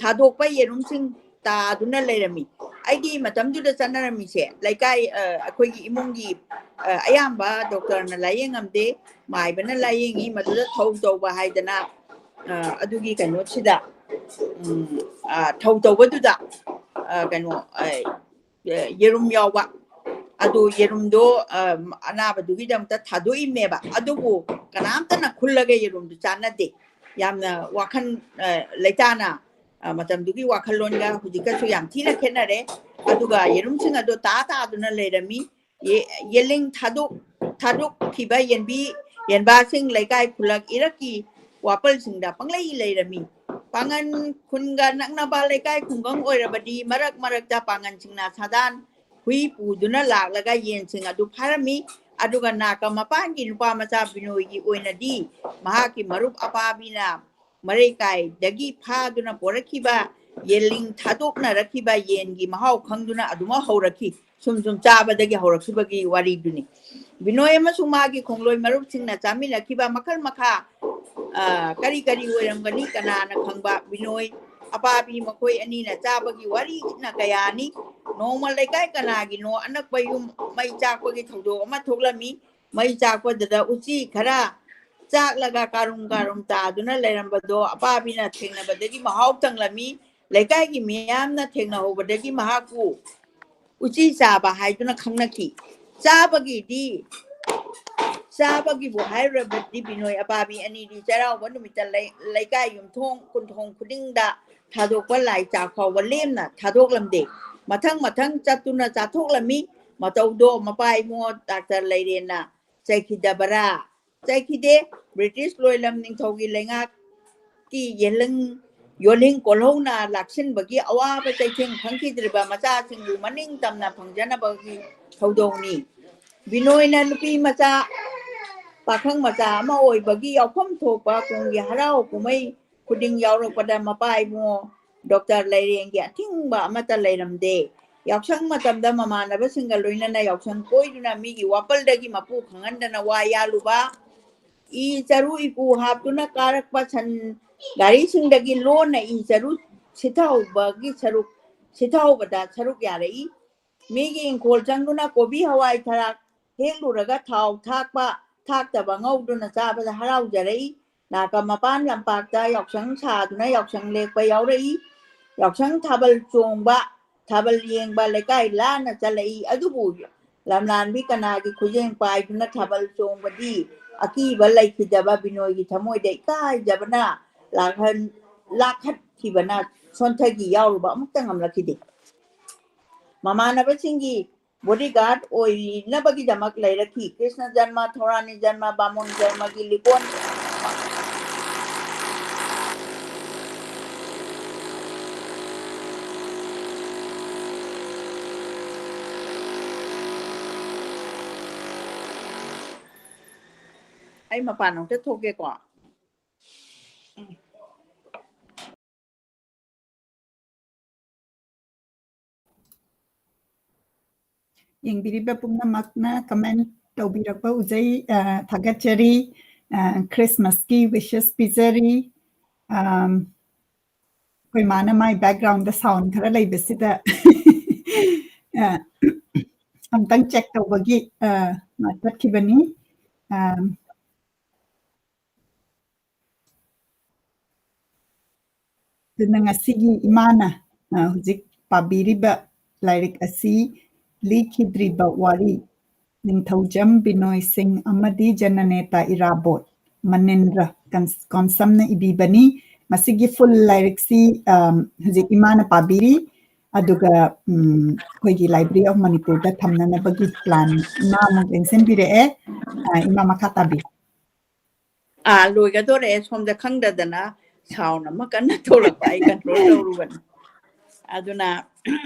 ꯊꯥꯗꯣꯛꯄ ꯌꯦꯔꯨꯝꯁꯤꯡ ꯇꯥꯗꯨꯅ ꯂꯩꯔꯝꯃꯤ꯫ ꯑꯩꯒꯤ ꯃꯇꯝꯗꯨꯗ ꯆꯠꯅꯔꯝꯃꯤꯁꯦ, ꯂꯩꯀꯥꯏ, ꯑ, ꯑꯩꯈꯣꯏꯒꯤ ꯏꯃꯨꯡꯒꯤ, ꯑ, ꯑꯌꯥꯝꯕ ꯗꯣꯛꯇꯔꯅ ꯂꯥꯏꯌꯦꯡꯉꯝꯗꯦ, ꯃꯥꯏꯕꯅ ꯂꯥꯏꯌꯦꯡꯉꯤ꯫ ꯃꯗꯨꯗ ꯊꯧ ꯇꯧꯕ ꯍꯥꯏꯗꯅ, ꯑ, ꯑꯗꯨꯒꯤ ꯀꯩꯅꯣꯁꯤꯗ, ꯎꯝ, ꯑ, ꯊꯧ ꯇꯧꯕꯗꯨꯗ, ꯑ, ꯀꯩꯅꯣ, ꯑ, ꯌꯦꯔꯨꯝ ꯌꯥꯎꯕ, ꯑꯗꯨ ꯌꯦꯔꯨꯝꯗꯣ, ꯑ, ꯑꯅꯥꯕꯗꯨꯒꯤꯗꯃꯛꯇ ꯊꯥꯗꯣꯛꯏꯃꯦꯕ꯫ ꯑꯗꯨꯕꯨ ꯀꯅꯥꯝꯇꯅ ꯈꯨꯜꯂꯒ ꯌꯦꯔꯨꯝꯗꯨ ꯆꯥꯟꯅꯗꯦ꯫ ꯌꯥꯝꯅ ꯋꯥꯈꯜ, ꯑ, ꯂꯩꯇꯥꯅ, ꯑ, ꯃꯇꯝꯗꯨꯒꯤ ꯋꯥꯈꯜꯂꯣꯟꯒ ꯍꯧꯖꯤꯛꯀꯁꯨ ꯌꯥꯝ ꯊꯤꯅ ꯈꯦꯠꯅꯔꯦ꯫ ꯑꯗꯨꯒ ꯌꯦꯔꯨꯝꯁꯤꯡ ꯑꯗꯣ ꯇꯥ ꯇꯥꯗꯨꯅ ꯂꯩꯔꯝꯃꯤ꯫ ꯌꯦ-, ꯌꯦꯜꯂꯤꯡ ꯊꯥꯗꯣꯛ-, ꯊꯥꯗꯣꯛꯈꯤꯕ ꯌꯦꯟꯕꯤ, ꯌꯦꯟꯕꯥꯁꯤꯡ ꯂꯩꯀꯥꯏ ꯈꯨꯜꯂꯛ ꯏꯔꯛꯀꯤ ꯋꯥꯄꯜꯁꯤꯡꯗ ꯄꯪꯂꯩ ꯂꯩꯔꯝꯃꯤ꯫ ꯄꯥꯡꯒꯟ ꯈꯨꯟꯒ ꯅꯛꯅꯕ ꯂꯩꯀꯥꯏ ꯈꯨꯡꯒꯪ ꯑꯣꯏꯔꯕꯗꯤ ꯃꯔꯛ ꯃꯔꯛꯇ ꯄꯥꯡꯒꯟꯁꯤꯡꯅ ꯁꯥꯗꯥꯟ ꯍꯨꯏ ꯄꯨꯗꯨꯅ ꯂꯥꯛꯂꯒ ꯌꯦꯟꯁꯤꯡ ꯑꯗꯨ ꯐꯥꯔꯝꯃꯤ꯫ ꯑꯗꯨꯒ ꯅꯥꯀ ꯃꯄꯥꯟꯒꯤ ꯅꯨꯄꯥ ꯃꯆꯥ ꯕꯤꯅꯣꯏꯒꯤ ꯑꯣꯏꯅꯗꯤ ꯃꯍꯥꯛꯀꯤ ꯃꯔꯨꯞ ꯑꯄꯥꯕꯤꯅ ꯃꯔꯩꯀꯥꯏꯗꯒꯤ ꯐꯥꯗꯨꯅ ꯄꯣꯔꯛꯈꯤꯕ ꯌꯦꯟꯂꯤꯡ ꯊꯥꯗꯣꯛꯅꯔꯛꯈꯤꯕ ꯌꯦꯟꯒꯤ ꯃꯍꯥꯎ ꯈꯪꯗꯨꯅ ꯑꯗꯨꯃꯛ ꯍꯧꯔꯛꯈꯤ꯫ ꯁꯨꯝ ꯁꯨꯝ ꯆꯥꯕꯗꯒꯤ ꯍꯧꯔꯛꯈꯤꯕꯒꯤ ꯋꯥꯔꯤꯗꯨꯅꯤ꯫ ꯕꯤꯅꯣꯏ ꯑꯃꯁꯨꯡ ꯃꯥꯒꯤ ꯈꯣꯡꯂꯣꯏ ꯃꯔꯨꯞꯁꯤꯡꯅ ꯆꯥꯃꯤꯟꯅꯈꯤꯕ ꯃꯈꯜ ꯃꯈꯥ, ꯑ, ꯀꯔꯤ ꯀꯔꯤ ꯑꯣꯏꯔꯝꯒꯅꯤ, ꯀꯅꯥꯅ ꯈꯪꯕ? ꯕꯤꯅꯣꯏ ꯑꯄꯥꯕꯤ ꯃꯈꯣꯏ ꯑꯅꯤꯅ ꯆꯥꯕꯒꯤ ꯋꯥꯔꯤꯅ ꯀꯌꯥꯅꯤ꯫ ꯅꯣꯡꯃ ꯂꯩꯀꯥꯏ ꯀꯅꯥꯒꯤꯅꯣ ꯑꯅꯛꯄ ꯌꯨꯝ ꯃꯩ ꯆꯥꯛꯄꯒꯤ ꯊꯧꯗꯣꯛ ꯑꯃ ꯊꯣꯛꯂꯝꯃꯤ꯫ ꯃꯩ ꯆꯥꯛꯄꯗꯨꯗ ꯎꯆꯤ ꯈꯔ ꯆꯥꯛꯂꯒ ꯀꯥꯔꯨꯝ ꯀꯥꯔꯨꯝ ꯇꯥꯗꯨꯅ ꯂꯩꯔꯝꯕꯗꯣ ꯑꯄꯥꯕꯤꯅ ꯊꯦꯡꯅꯕꯗꯒꯤ ꯃꯍꯥꯎ ꯇꯪꯂꯝꯃꯤ꯫ ꯂꯩꯀꯥꯏꯒꯤ ꯃꯤꯌꯥꯝꯅ ꯊꯦꯡꯅꯍꯧꯕꯗꯒꯤ ꯃꯍꯥꯛꯄꯨ ꯎꯆꯤ ꯆꯥꯕ ꯍꯥꯏꯗꯨꯅ ꯈꯪꯅꯈꯤ꯫ ꯆꯥꯕꯒꯤꯗꯤ, ꯆꯥꯕꯒꯤꯕꯨ ꯍꯥꯏꯔꯨꯔꯕꯗꯤ ꯕꯤꯅꯣꯏ ꯑꯄꯥꯕꯤ ꯑꯅꯤꯗꯤ ꯆꯩꯔꯥꯎꯕ ꯅꯨꯃꯤꯠꯇ ꯂꯩ-, ꯂꯩꯀꯥꯏ ꯌꯨꯝꯊꯣꯡ ꯀꯨꯟꯊꯣꯡ ꯈꯨꯗꯤꯡꯗ ꯊꯥꯗꯣꯛꯄ ꯂꯥꯏ ꯆꯥꯛ ꯐꯥꯎꯕ ꯂꯦꯝꯅ ꯊꯥꯗꯣꯛꯂꯝꯗꯦ꯫ ꯃꯊꯪ ꯃꯊꯪ ꯆꯠꯇꯨꯅ ꯆꯥꯊꯣꯛꯂꯝꯃꯤ꯫ ꯃꯇꯧꯗꯣ ꯃꯄꯥ ꯏꯕꯨꯡꯉꯣ ꯗꯥꯛꯇꯔ ꯂꯩꯔꯦꯟꯅ ꯆꯩꯈꯤꯗꯕꯔꯥ? ꯆꯩꯈꯤꯗꯦ꯫ ꯕ꯭ꯔꯤꯇꯤꯁ ꯂꯣꯏꯂꯝ ꯅꯤꯡꯊꯧꯒꯤ ꯂꯩꯉꯥꯛꯀꯤ ꯌꯦꯜꯍꯤꯡ-, ꯌꯣꯜꯍꯤꯡ ꯀꯣꯜꯍꯧꯅ ꯂꯥꯛꯁꯤꯟꯕꯒꯤ ꯑꯋꯥꯕ ꯆꯩꯊꯦꯡ ꯈꯪꯈꯤꯗ꯭ꯔꯤꯕ ꯃꯆꯥꯁꯤꯡꯕꯨ ꯃꯅꯤꯡ ꯇꯝꯅ ꯐꯪꯖꯅꯕꯒꯤ ꯊꯧꯗꯧꯅꯤ꯫ ꯕꯤꯅꯣꯏꯅ ꯅꯨꯄꯤ ꯃꯆꯥ, ꯄꯥꯈꯪ ꯃꯆꯥ ꯑꯃ ꯑꯣꯏꯕꯒꯤ ꯌꯥꯎꯐꯝ ꯊꯣꯛꯄ ꯀꯨꯝꯒꯤ ꯍꯔꯥꯎ ꯀꯨꯝꯍꯩ ꯈꯨꯗꯤꯡ ꯌꯥꯎꯔꯛꯄꯗ ꯃꯄꯥ ꯏꯕꯨꯡꯉꯣ ꯗꯣꯛꯇꯔ ꯂꯩꯔꯦꯡꯒꯤ ꯑꯊꯤꯡꯕ ꯑꯃꯠꯇ ꯂꯩꯔꯝꯗꯦ꯫ ꯌꯥꯎꯁꯪ ꯃꯇꯝꯗ ꯃꯃꯥꯟꯅꯕꯁꯤꯡꯒ ꯂꯣꯏꯅꯅ ꯌꯥꯎꯁꯪ ꯀꯣꯏꯗꯨꯅ ꯃꯤꯒꯤ ꯋꯥꯄꯜꯗꯒꯤ ꯃꯄꯨ ꯈꯪꯍꯟꯗꯅ ꯋꯥ ꯌꯥꯜꯂꯨꯕ, ꯏ ꯆꯔꯨ ꯏꯀꯨ ꯍꯥꯞꯇꯨꯅ ꯀꯥꯔꯛꯄ ꯁꯟ ꯒꯥꯔꯤꯁꯤꯡꯗꯒꯤ ꯂꯣꯟꯅ ꯏ ꯆꯔꯨ ꯁꯤꯠꯊꯍꯧꯕꯒꯤ ꯁꯔꯨꯛ, ꯁꯤꯠꯊꯍꯧꯕꯗ ꯁꯔꯨꯛ ꯌꯥꯔꯛꯏ꯫ ꯃꯤꯒꯤ ꯏꯪꯈꯣꯜ ꯆꯪꯗꯨꯅ ꯀꯣꯕꯤ ꯍꯋꯥꯏ ꯊꯔꯥꯛ ꯍꯦꯛꯂꯨꯔꯒ ꯊꯥꯎ ꯊꯥꯛꯄ ꯊꯥꯛꯇꯕ ꯉꯧꯗꯨꯅ ꯆꯥꯕꯗ ꯍꯔꯥꯎꯖꯔꯛꯏ꯫ ꯅꯥꯀ ꯃꯄꯥꯟ ꯂꯝꯄꯥꯛꯇ ꯌꯥꯎꯁꯪ ꯁꯥꯗꯨꯅ ꯌꯥꯎꯁꯪ ꯂꯦꯛꯄ ꯌꯥꯎꯔꯛꯏ꯫ ꯌꯥꯎꯁꯪ ꯊꯥꯕꯜ ꯆꯣꯡꯕ, ꯊꯥꯕꯜ ꯌꯦꯡꯕ ꯂꯩꯀꯥꯏ ꯂꯥꯟꯅ ꯆꯠꯂꯛꯏ꯫ ꯑꯗꯨꯕꯨ ꯂꯝꯂꯥꯟꯕꯤ ꯀꯅꯥꯒꯤ ꯈꯨꯖꯦꯡ ꯄꯥꯏꯗꯨꯅ ꯊꯥꯕꯜ ꯆꯣꯡꯕꯗꯤ ꯑꯀꯤꯕ ꯂꯩꯈꯤꯗꯕ ꯕꯤꯅꯣꯏꯒꯤ ꯊꯃꯣꯏꯗ ꯏꯀꯥꯏꯖꯕꯅ ꯂꯥꯛꯍꯟ-, ꯂꯥꯛꯍꯠꯈꯤꯕꯅ ꯁꯣꯟꯊꯈꯤ ꯌꯥꯎꯔꯨꯕ ꯑꯃꯨꯛꯇ ꯉꯝꯂꯛꯈꯤꯗꯦ꯫ ꯃꯃꯥꯟꯅꯕꯁꯤꯡꯒꯤ bodyguard ꯑꯣꯏꯅꯕꯒꯤꯗꯃꯛ ꯂꯩꯔꯛꯈꯤ꯫ ꯀ꯭ꯔꯤꯁꯅ ꯖꯟꯃ, ꯊꯧꯔꯥꯅꯤ ꯖꯟꯃ, ꯕꯥꯃꯣꯟ ꯖꯟꯃꯒꯤ ꯂꯤꯛꯀꯣꯟ ꯑꯩ ꯃꯄꯥꯟ ꯑꯃꯨꯛꯇ ꯊꯣꯛꯀꯦꯀꯣ꯫ ꯌꯦꯡꯕꯤꯔꯤꯕ ꯄꯨꯝꯅꯃꯛꯅ comment ꯇꯧꯕꯤꯔꯛꯄ ꯎꯖꯩ, ꯑ, ꯊꯥꯒꯠꯆꯔꯤ꯫ ꯑ, Christmasꯀꯤ wishes ꯄꯤꯖꯔꯤ꯫ ꯑꯝ, ꯑꯩꯈꯣꯏ ꯃꯥꯅ ꯃꯥꯏ backgroundꯗ sound ꯈꯔ ꯂꯩꯕꯁꯤꯗ, ꯑ, ꯑꯝꯇꯪ check ꯇꯧꯕꯒꯤ, ꯑ, ꯃꯥ ꯆꯠꯈꯤꯕꯅꯤ꯫ ꯑꯝ, ꯑꯗꯨꯅ ꯉꯁꯤꯒꯤ ꯏꯃꯥꯅ, ꯑ, ꯍꯧꯖꯤꯛ ꯄꯥꯕꯤꯔꯤꯕ ꯂꯥꯏꯔꯤꯛ ꯑꯁꯤ ꯂꯤꯈꯤꯗ꯭ꯔꯤꯕ ꯋꯥꯔꯤ, ꯅꯤꯡꯊꯧꯖꯝ ꯕꯤꯅꯣꯏ ꯁꯤꯡ ꯑꯃꯗꯤ ꯖꯅꯅꯦꯇꯥ ꯏꯔꯥꯕꯣꯠ ꯃꯅꯤꯟꯗ꯭ꯔ ꯀꯟ-, ꯀꯣꯟꯁꯝꯅ ꯏꯕꯤꯕꯅꯤ꯫ ꯃꯁꯤꯒꯤ full ꯂꯥꯏꯔꯤꯛꯁꯤ, ꯑꯝ, ꯍꯧꯖꯤꯛ ꯏꯃꯥꯅ ꯄꯥꯕꯤꯔꯤ꯫ ꯑꯗꯨꯒ, ꯎꯝ, ꯑꯩꯈꯣꯏꯒꯤ Library of Manipurꯗ ꯊꯝꯅꯅꯕꯒꯤ plan ꯏꯃꯥ ꯑꯃꯨꯛ ꯂꯦꯡꯁꯤꯟꯕꯤꯔꯛꯑꯦ꯫ ꯑ, ꯏꯃꯥ, ꯃꯈꯥ ꯇꯥꯕꯤꯌꯨ꯫ ꯑꯥ, ꯂꯣꯏꯒꯗꯣꯔꯦ꯫ ꯁꯣꯝꯗ ꯈꯪꯗꯗꯅ sound ꯑꯃ ꯀꯟꯅ ꯊꯣꯛꯂꯛꯄ, ꯑꯩ control ꯇꯧꯔꯨꯕꯅꯤ꯫ ꯑꯗꯨꯅ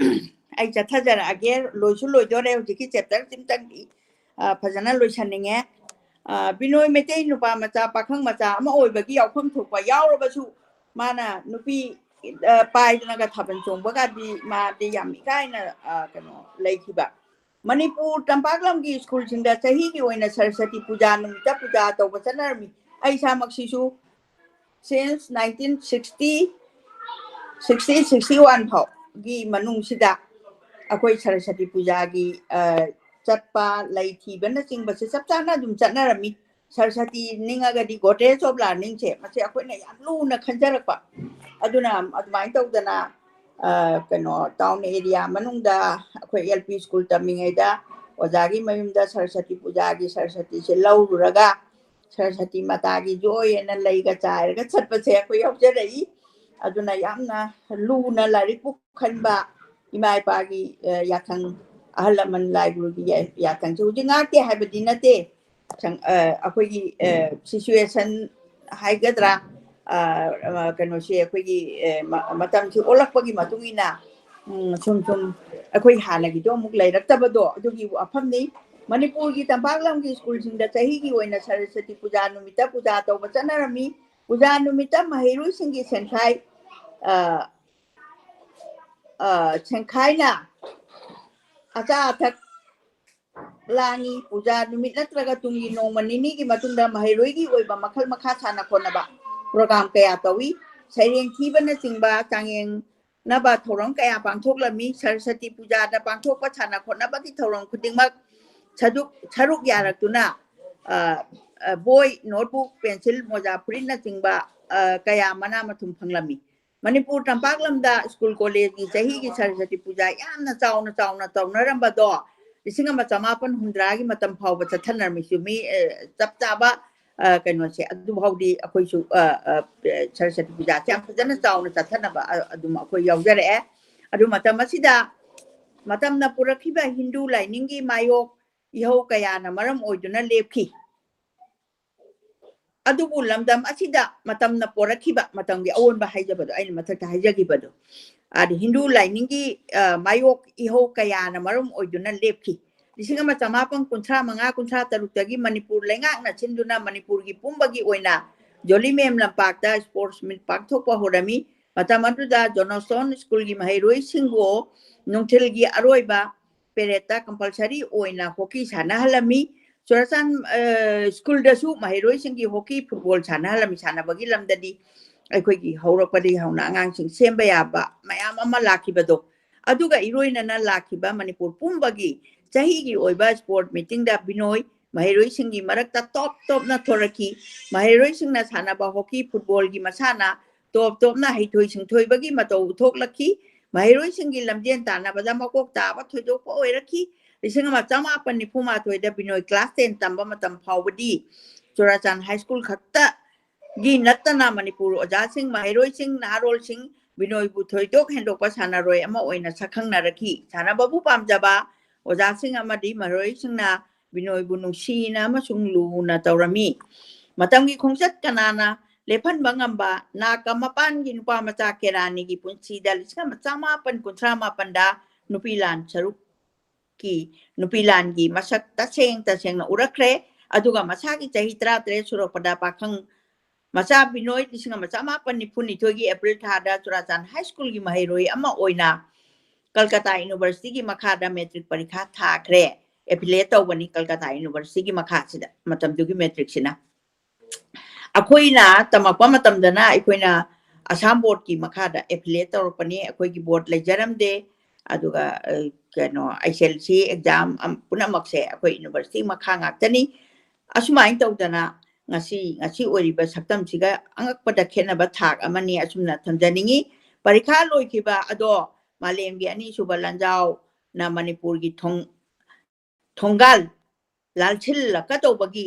ꯑꯩ ꯆꯠꯊꯖꯔꯛꯑꯒꯦ꯫ ꯂꯣꯏꯁꯨ ꯂꯣꯏꯗꯣꯔꯦ꯫ ꯍꯧꯖꯤꯛꯀꯤ chapterꯁꯤꯝꯇꯪꯗꯤ, ꯑ, ꯐꯖꯅ ꯂꯣꯏꯁꯟꯅꯤꯡꯉꯦ꯫ ꯑ, ꯕꯤꯅꯣꯏ ꯃꯩꯇꯩ ꯅꯨꯄꯥ ꯃꯆꯥ, ꯄꯥꯈꯪ ꯃꯆꯥ ꯑꯃ ꯑꯣꯏꯕꯒꯤ ꯌꯥꯎꯐꯝ ꯊꯣꯛꯄ ꯌꯥꯎꯔꯕꯁꯨ, ꯃꯥꯅ ꯅꯨꯄꯤ ꯑ, ꯄꯥꯏꯗꯅꯒ ꯊꯥꯕꯜ ꯆꯣꯡꯕꯒꯗꯤ ꯃꯥꯗꯤ ꯌꯥꯝ ꯏꯀꯥꯏꯅ, ꯑ, ꯀꯩꯅꯣ, ꯂꯩꯈꯤꯕ꯫ ꯃꯅꯤꯄꯨꯔ ꯇꯝꯄꯥꯛ ꯂꯝꯒꯤ ꯁ꯭ꯀꯨꯜꯁꯤꯡꯗ ꯆꯍꯤꯒꯤ ꯑꯣꯏꯅ ꯁꯔꯁꯇꯤ ꯄꯨꯖꯥ ꯅꯨꯃꯤꯠꯇ ꯄꯨꯖꯥ ꯇꯧꯕ ꯆꯠꯅꯔꯝꯃꯤ꯫ ꯑꯩ ꯏꯁꯥꯃꯛꯁꯤꯁꯨ since nineteen sixty, sixty, sixty one ꯐꯥꯎꯒꯤ ꯃꯅꯨꯡꯁꯤꯗ ꯑꯩꯈꯣꯏ ꯁꯔꯁꯇꯤ ꯄꯨꯖꯥꯒꯤ, ꯑ, ꯆꯠꯄ, ꯂꯩ ꯊꯤꯕꯅꯆꯤꯡꯕꯁꯦ ꯆꯞ ꯆꯥꯅ ꯑꯗꯨꯝ ꯆꯠꯅꯔꯝꯃꯤ꯫ ꯁꯔꯁꯇꯤ ꯅꯤꯡꯉꯒꯗꯤ goddess of learning ꯁꯦ, ꯃꯁꯤ ꯑꯩꯈꯣꯏꯅ ꯌꯥꯝ ꯂꯨꯅ ꯈꯟꯖꯔꯛꯄ꯫ ꯑꯗꯨꯅ ꯑꯗꯨꯃꯥꯏꯅ ꯇꯧꯗꯅ, ꯑ, ꯀꯩꯅꯣ, town area ꯃꯅꯨꯡꯗ ꯑꯩꯈꯣꯏ L P school ꯇꯝꯃꯤꯉꯩꯗ ꯑꯣꯖꯥꯒꯤ ꯃꯌꯨꯝꯗ ꯁꯔꯁꯇꯤ ꯄꯨꯖꯥꯒꯤ ꯁꯔꯁꯇꯤꯁꯦ ꯂꯧꯔꯨꯔꯒ, ꯁꯔꯁꯇꯤ ꯃꯇꯥꯒꯤ ꯖꯣꯏ ꯑꯅ ꯂꯩꯒ ꯆꯥꯏꯔꯒ ꯆꯠꯄꯁꯦ ꯑꯩꯈꯣꯏ ꯌꯥꯎꯖꯔꯛꯏ꯫ ꯑꯗꯨꯅ ꯌꯥꯝꯅ ꯂꯨꯅ ꯂꯥꯏꯔꯤꯛꯄꯨ ꯈꯟꯕ, ꯏꯃꯥ ꯏꯄꯥꯒꯤ, ꯑ, ꯌꯥꯊꯪ, ꯑꯍꯜ ꯂꯃꯟ ꯂꯥꯏ ꯒꯨꯔꯨꯒꯤ ꯌꯥ-, ꯌꯥꯊꯪꯁꯦ ꯍꯧꯖꯤꯛ ꯉꯥꯛꯇꯦ ꯍꯥꯏꯕꯗꯤ ꯅꯠꯇꯦ꯫ ꯁꯪ-, ꯑ, ꯑꯩꯈꯣꯏꯒꯤ, ꯑ, situation ꯍꯥꯏꯒꯗ꯭ꯔꯥ, ꯑ, ꯑ, ꯀꯩꯅꯣꯁꯦ ꯑꯩꯈꯣꯏꯒꯤ, ꯑ, ꯃ-, ꯃꯇꯝꯁꯤ ꯑꯣꯜꯂꯛꯄꯒꯤ ꯃꯇꯨꯡ ꯏꯟꯅ, ꯎꯝ, ꯁꯨꯝ ꯁꯨꯝ ꯑꯩꯈꯣꯏ ꯍꯥꯟꯅꯒꯤꯗꯣ ꯑꯃꯨꯛ ꯂꯩꯔꯛꯇꯕꯗꯣ ꯑꯗꯨꯒꯤ ꯋꯥꯐꯝꯅꯤ꯫ ꯃꯅꯤꯄꯨꯔꯒꯤ ꯇꯝꯄꯥꯛ ꯂꯝꯒꯤ ꯁ꯭ꯀꯨꯜꯁꯤꯡꯗ ꯆꯍꯤꯒꯤ ꯑꯣꯏꯅ ꯁꯔꯁꯇꯤ ꯄꯨꯖꯥ ꯅꯨꯃꯤꯠꯇ ꯄꯨꯖꯥ ꯇꯧꯕ ꯆꯠꯅꯔꯝꯃꯤ꯫ ꯄꯨꯖꯥ ꯅꯨꯃꯤꯠꯇ ꯃꯍꯩꯔꯣꯏꯁꯤꯡꯒꯤ ꯁꯦꯟꯈꯥꯏ, ꯑ, ꯑ, ꯁꯦꯟꯈꯥꯏꯅ ꯑꯆꯥ ꯑꯊꯛ ꯂꯥꯡꯉꯤ꯫ ꯄꯨꯖꯥ ꯅꯨꯃꯤꯠ ꯅꯠꯇ꯭ꯔꯒ ꯇꯨꯡꯒꯤ ꯅꯣꯡꯃ ꯅꯤꯅꯤꯒꯤ ꯃꯇꯨꯡꯗ ꯃꯍꯩꯔꯣꯏꯒꯤ ꯑꯣꯏꯕ ꯃꯈꯜ ꯃꯈꯥ ꯁꯥꯟꯅ ꯈꯣꯠꯅꯕ program ꯀꯌꯥ ꯇꯧꯏ꯫ ꯁꯩꯔꯦꯡ ꯊꯤꯕꯅꯆꯤꯡꯕ ꯆꯥꯡꯌꯦꯡꯅꯕ ꯊꯧꯔꯝ ꯀꯌꯥ ꯄꯥꯡꯊꯣꯛꯂꯝꯃꯤ꯫ ꯁꯔꯁꯇꯤ ꯄꯨꯖꯥꯗ ꯄꯥꯡꯊꯣꯛꯄ ꯁꯥꯟꯅ ꯈꯣꯠꯅꯕꯒꯤ ꯊꯧꯔꯝ ꯈꯨꯗꯤꯡꯃꯛ ꯁꯔꯨꯛ, ꯁꯔꯨꯛ ꯌꯥꯔꯛꯇꯨꯅ, ꯑ, ꯑ, ꯕꯣꯏ, ꯅꯣꯠꯕꯨꯛ, ꯄꯦꯟꯁꯤꯜ, ꯃꯣꯖꯥ ꯐꯨꯔꯤꯠꯅꯆꯤꯡꯕ, ꯑ, ꯀꯌꯥ ꯃꯅꯥ ꯃꯊꯨꯝ ꯐꯪꯂꯝꯃꯤ꯫ ꯃꯅꯤꯄꯨꯔ ꯇꯝꯄꯥꯛ ꯂꯝꯗ ꯁ꯭ꯀꯨꯜ ꯀꯣꯂꯦꯖꯀꯤ ꯆꯍꯤꯒꯤ ꯁꯔꯁꯇꯤ ꯄꯨꯖꯥ ꯌꯥꯝꯅ ꯆꯥꯎꯅ ꯆꯥꯎꯅ ꯇꯧꯅꯔꯝꯕꯗꯣ ꯂꯤꯁꯤꯡ ꯑꯃ ꯆꯃꯥꯄꯟ ꯍꯨꯝꯗ꯭ꯔꯥꯒꯤ ꯃꯇꯝ ꯐꯥꯎꯕ ꯆꯠꯊꯅꯔꯝꯃꯤ꯫ ꯆꯨꯝꯃꯤ, ꯑ, ꯆꯞ ꯆꯥꯕ, ꯑ, ꯀꯩꯅꯣꯁꯦ ꯑꯗꯨ ꯐꯥꯎꯗꯤ ꯑꯩꯈꯣꯏꯁꯨ, ꯑ, ꯑ, ꯁꯔꯁꯇꯤ ꯄꯨꯖꯥꯁꯦ ꯌꯥꯝ ꯐꯖꯅ ꯆꯥꯎꯅ ꯆꯠꯊꯅꯕ, ꯑ, ꯑꯗꯨꯝ ꯑꯩꯈꯣꯏ ꯌꯥꯎꯖꯔꯛꯑꯦ꯫ ꯑꯗꯨ ꯃꯇꯝ ꯑꯁꯤꯗ ꯃꯇꯝꯅ ꯄꯨꯔꯛꯈꯤꯕ ꯍꯤꯟꯗꯨ ꯂꯥꯏꯅꯤꯡꯒꯤ ꯃꯥꯌꯣꯛ ꯏꯍꯧ ꯀꯌꯥꯅ ꯃꯔꯝ ꯑꯣꯏꯗꯨꯅ ꯂꯦꯞꯈꯤ꯫ ꯑꯗꯨꯕꯨ ꯂꯝꯗꯝ ꯑꯁꯤꯗ ꯃꯇꯝꯅ ꯄꯣꯔꯛꯈꯤꯕ ꯃꯇꯝꯒꯤ ꯑꯑꯣꯟꯕ ꯍꯥꯏꯖꯕꯗꯣ, ꯑꯩꯅ ꯃꯊꯛꯇ ꯍꯥꯏꯖꯈꯤꯕꯗꯣ, ꯑꯗ ꯍꯤꯟꯗꯨ ꯂꯥꯏꯅꯤꯡꯒꯤ, ꯑ, ꯃꯥꯌꯣꯛ ꯏꯍꯧ ꯀꯌꯥꯅ ꯃꯔꯝ ꯑꯣꯏꯗꯨꯅ ꯂꯦꯞꯈꯤ꯫ ꯂꯤꯁꯤꯡ ꯑꯃ ꯆꯃꯥꯄꯟ ꯀꯨꯟꯊ꯭ꯔꯥ ꯃꯉꯥ ꯀꯨꯟꯊ꯭ꯔꯥ ꯇꯔꯨꯛꯇꯒꯤ ꯃꯅꯤꯄꯨꯔ ꯂꯩꯉꯥꯛꯅ ꯁꯤꯟꯗꯨꯅ ꯃꯅꯤꯄꯨꯔꯒꯤ ꯄꯨꯝꯕꯒꯤ ꯑꯣꯏꯅ ꯖꯣꯂꯤꯃꯦꯝ ꯂꯝꯄꯥꯛꯇ sports meet ꯄꯥꯡꯊꯣꯛꯄ ꯍꯧꯔꯝꯃꯤ꯫ ꯃꯇꯝ ꯑꯗꯨꯗ ꯖꯣꯅꯣꯁꯇꯣꯟ ꯁ꯭ꯀꯨꯜꯒꯤ ꯃꯍꯩꯔꯣꯏꯁꯤꯡꯕꯨ ꯅꯨꯡꯊꯤꯜꯒꯤ ꯑꯔꯣꯏꯕ ꯄꯦꯔꯦꯠꯇ ꯀꯝꯄꯜꯁꯔꯤ ꯑꯣꯏꯅ ꯍꯣꯀꯤ ꯁꯥꯟꯅꯍꯜꯂꯝꯃꯤ꯫ ꯆꯨꯔꯥꯆꯥꯟ ꯑ, ꯁ꯭ꯀꯨꯜꯗꯁꯨ ꯃꯍꯩꯔꯣꯏꯁꯤꯡꯒꯤ ꯍꯣꯀꯤ ꯐꯨꯠꯕꯣꯜ ꯁꯥꯟꯅꯍꯜꯂꯝꯃꯤ꯫ ꯁꯥꯟꯅꯕꯒꯤ ꯂꯝꯗꯗꯤ ꯑꯩꯈꯣꯏꯒꯤ ꯍꯧꯔꯛꯄꯗꯒꯤ ꯍꯧꯅ ꯑꯉꯥꯡꯁꯤꯡ ꯁꯦꯝꯕ ꯌꯥꯕ ꯃꯌꯥꯝ ꯑꯃ ꯂꯥꯛꯈꯤꯕꯗꯣ, ꯑꯗꯨꯒ ꯏꯔꯣꯏꯅꯅ ꯂꯥꯛꯈꯤꯕ ꯃꯅꯤꯄꯨꯔ ꯄꯨꯝꯕꯒꯤ ꯆꯍꯤꯒꯤ ꯑꯣꯏꯕ ꯁ꯭ꯄꯣꯔꯠ ꯃꯤꯇꯤꯡꯗ ꯕꯤꯅꯣꯏ ꯃꯍꯩꯔꯣꯏꯁꯤꯡꯒꯤ ꯃꯔꯛꯇ ꯇꯣꯞ ꯇꯣꯞꯅ ꯊꯣꯔꯛꯈꯤ꯫ ꯃꯍꯩꯔꯣꯏꯁꯤꯡꯅ ꯁꯥꯟꯅꯕ ꯍꯣꯀꯤ ꯐꯨꯠꯕꯣꯜꯒꯤ ꯃꯁꯥꯟꯅ ꯇꯣꯞ ꯇꯣꯞꯅ ꯍꯩꯊꯣꯏ ꯁꯤꯡꯊꯣꯏꯕꯒꯤ ꯃꯇꯧ ꯎꯠꯊꯣꯛꯂꯛꯈꯤ꯫ ꯃꯍꯩꯔꯣꯏꯁꯤꯡꯒꯤ ꯂꯝꯖꯦꯟ ꯇꯥꯟꯅꯕꯗ ꯃꯀꯣꯛ ꯇꯥꯕ ꯊꯣꯏꯗꯣꯛꯄ ꯑꯣꯏꯔꯛꯈꯤ꯫ ꯂꯤꯁꯤꯡ ꯑꯃ ꯆꯃꯥꯄꯟ ꯅꯤꯐꯨ ꯃꯥꯊꯣꯏꯗ ꯕꯤꯅꯣꯏ class ten ꯇꯝꯕ ꯃꯇꯝ ꯐꯥꯎꯕꯗꯤ ꯆꯨꯔꯥꯆꯥꯟ ꯍꯥꯏ ꯁ꯭ꯀꯨꯜ ꯈꯛꯇꯒꯤ ꯅꯠꯇꯅ ꯃꯅꯤꯄꯨꯔ ꯑꯣꯖꯥꯁꯤꯡ, ꯃꯍꯩꯔꯣꯏꯁꯤꯡ, ꯅꯍꯥꯔꯣꯜꯁꯤꯡ ꯕꯤꯅꯣꯏꯕꯨ ꯊꯣꯏꯗꯣꯛ ꯍꯦꯟꯗꯣꯛꯄ ꯁꯥꯟꯅꯔꯣꯏ ꯑꯃ ꯑꯣꯏꯅ ꯁꯛꯈꯪꯅꯔꯛꯈꯤ꯫ ꯁꯥꯟꯅꯕꯕꯨ ꯄꯥꯝꯖꯕ ꯑꯣꯖꯥꯁꯤꯡ ꯑꯃꯗꯤ ꯃꯍꯩꯔꯣꯏꯁꯤꯡꯅ ꯕꯤꯅꯣꯏꯕꯨ ꯅꯨꯡꯁꯤꯅ ꯑꯃꯁꯨꯡ ꯂꯨꯅ ꯇꯧꯔꯝꯃꯤ꯫ ꯃꯇꯝꯒꯤ ꯈꯣꯡꯆꯠ ꯀꯅꯥꯅ ꯂꯦꯞꯍꯟꯕ ꯉꯝꯕ? ꯅꯥꯒꯥ ꯃꯄꯥꯟꯒꯤ ꯅꯨꯄꯥ ꯃꯆꯥ ꯀꯦꯔꯥꯅꯤꯒꯤ ꯄꯨꯟꯁꯤꯗ ꯂꯤꯁꯤꯡ ꯑꯃ ꯆꯃꯥꯄꯟ ꯀꯨꯟꯊ꯭ꯔꯥ ꯃꯥꯄꯟꯗ ꯅꯨꯄꯤ ꯂꯥꯟ ꯁꯔꯨꯛꯀꯤ, ꯅꯨꯄꯤ ꯂꯥꯟꯒꯤ ꯃꯁꯛ ꯇꯁꯦꯡ ꯇꯁꯦꯡꯅ ꯎꯔꯛꯈ꯭ꯔꯦ꯫ ꯑꯗꯨꯒ ꯃꯁꯥꯒꯤ ꯆꯍꯤ ꯇꯔꯥꯇꯔꯦꯠ ꯁꯨꯔꯛꯄꯗ ꯄꯥꯈꯪ ꯃꯆꯥ ꯕꯤꯅꯣꯏ ꯂꯤꯁꯤꯡ ꯑꯃ ꯆꯃꯥꯄꯟ ꯅꯤꯐꯨ ꯅꯤꯊꯣꯏꯒꯤ ꯑꯦꯄ꯭ꯔꯤꯜ ꯊꯥꯗ ꯆꯨꯔꯥꯆꯥꯟ ꯍꯥꯏ ꯁ꯭ꯀꯨꯜꯒꯤ ꯃꯍꯩꯔꯣꯏ ꯑꯃ ꯑꯣꯏꯅ ꯀꯜꯀꯇꯥ ꯌꯨꯅꯤꯚꯔꯁꯤꯇꯤꯒꯤ ꯃꯈꯥꯗ ꯃꯦꯇ꯭ꯔꯤꯛ ꯄꯔꯤꯈꯥ ꯊꯥꯈ꯭ꯔꯦ꯫ Affiliate ꯇꯧꯕꯅꯤ ꯀꯜꯀꯇꯥ ꯌꯨꯅꯤꯚꯔꯁꯤꯇꯤꯒꯤ ꯃꯈꯥꯁꯤꯗ, ꯃꯇꯝꯗꯨꯒꯤ ꯃꯦꯇ꯭ꯔꯤꯛꯁꯤꯅ꯫ ꯑꯩꯈꯣꯏꯅ ꯇꯝꯃꯛꯄ ꯃꯇꯝꯗꯅ ꯑꯩꯈꯣꯏꯅ ꯑꯁꯥꯝ ꯕꯣꯔꯗꯀꯤ ꯃꯈꯥꯗ affiliate ꯇꯧꯔꯛꯄꯅꯤ꯫ ꯑꯩꯈꯣꯏꯒꯤ ꯕꯣꯔꯗ ꯂꯩꯖꯔꯝꯗꯦ꯫ ꯑꯗꯨꯒ, ꯑ, ꯀꯩꯅꯣ, HSLC exam ꯑꯝ-, ꯄꯨꯝꯅꯃꯛꯁꯦ ꯑꯩꯈꯣꯏ ꯌꯨꯅꯤꯚꯔꯁꯤꯇꯤ ꯃꯈꯥ ꯉꯥꯛꯇꯅꯤ꯫ ꯑꯁꯨꯃꯥꯏꯅ ꯇꯧꯗꯅ ꯉꯁꯤ, ꯉꯁꯤ ꯑꯣꯏꯔꯤꯕ ꯁꯛꯇꯝꯁꯤꯒ ꯑꯉꯛꯄꯗ ꯈꯦꯠꯅꯕ ꯊꯥꯛ ꯑꯃꯅꯤ ꯑꯁꯨꯝꯅ ꯊꯝꯖꯅꯤꯡꯉꯤ꯫ ꯄꯔꯤꯈꯥ ꯂꯣꯏꯈꯤꯕ ꯑꯗꯣ ꯃꯥꯂꯦꯝꯒꯤ ꯑꯅꯤꯁꯨꯕ ꯂꯥꯟꯖꯥꯎꯅ ꯃꯅꯤꯄꯨꯔꯒꯤ ꯊꯣꯡ-, ꯊꯣꯡꯒꯥꯜ ꯂꯥꯜꯁꯤꯜꯂꯛꯀꯗꯧꯕꯒꯤ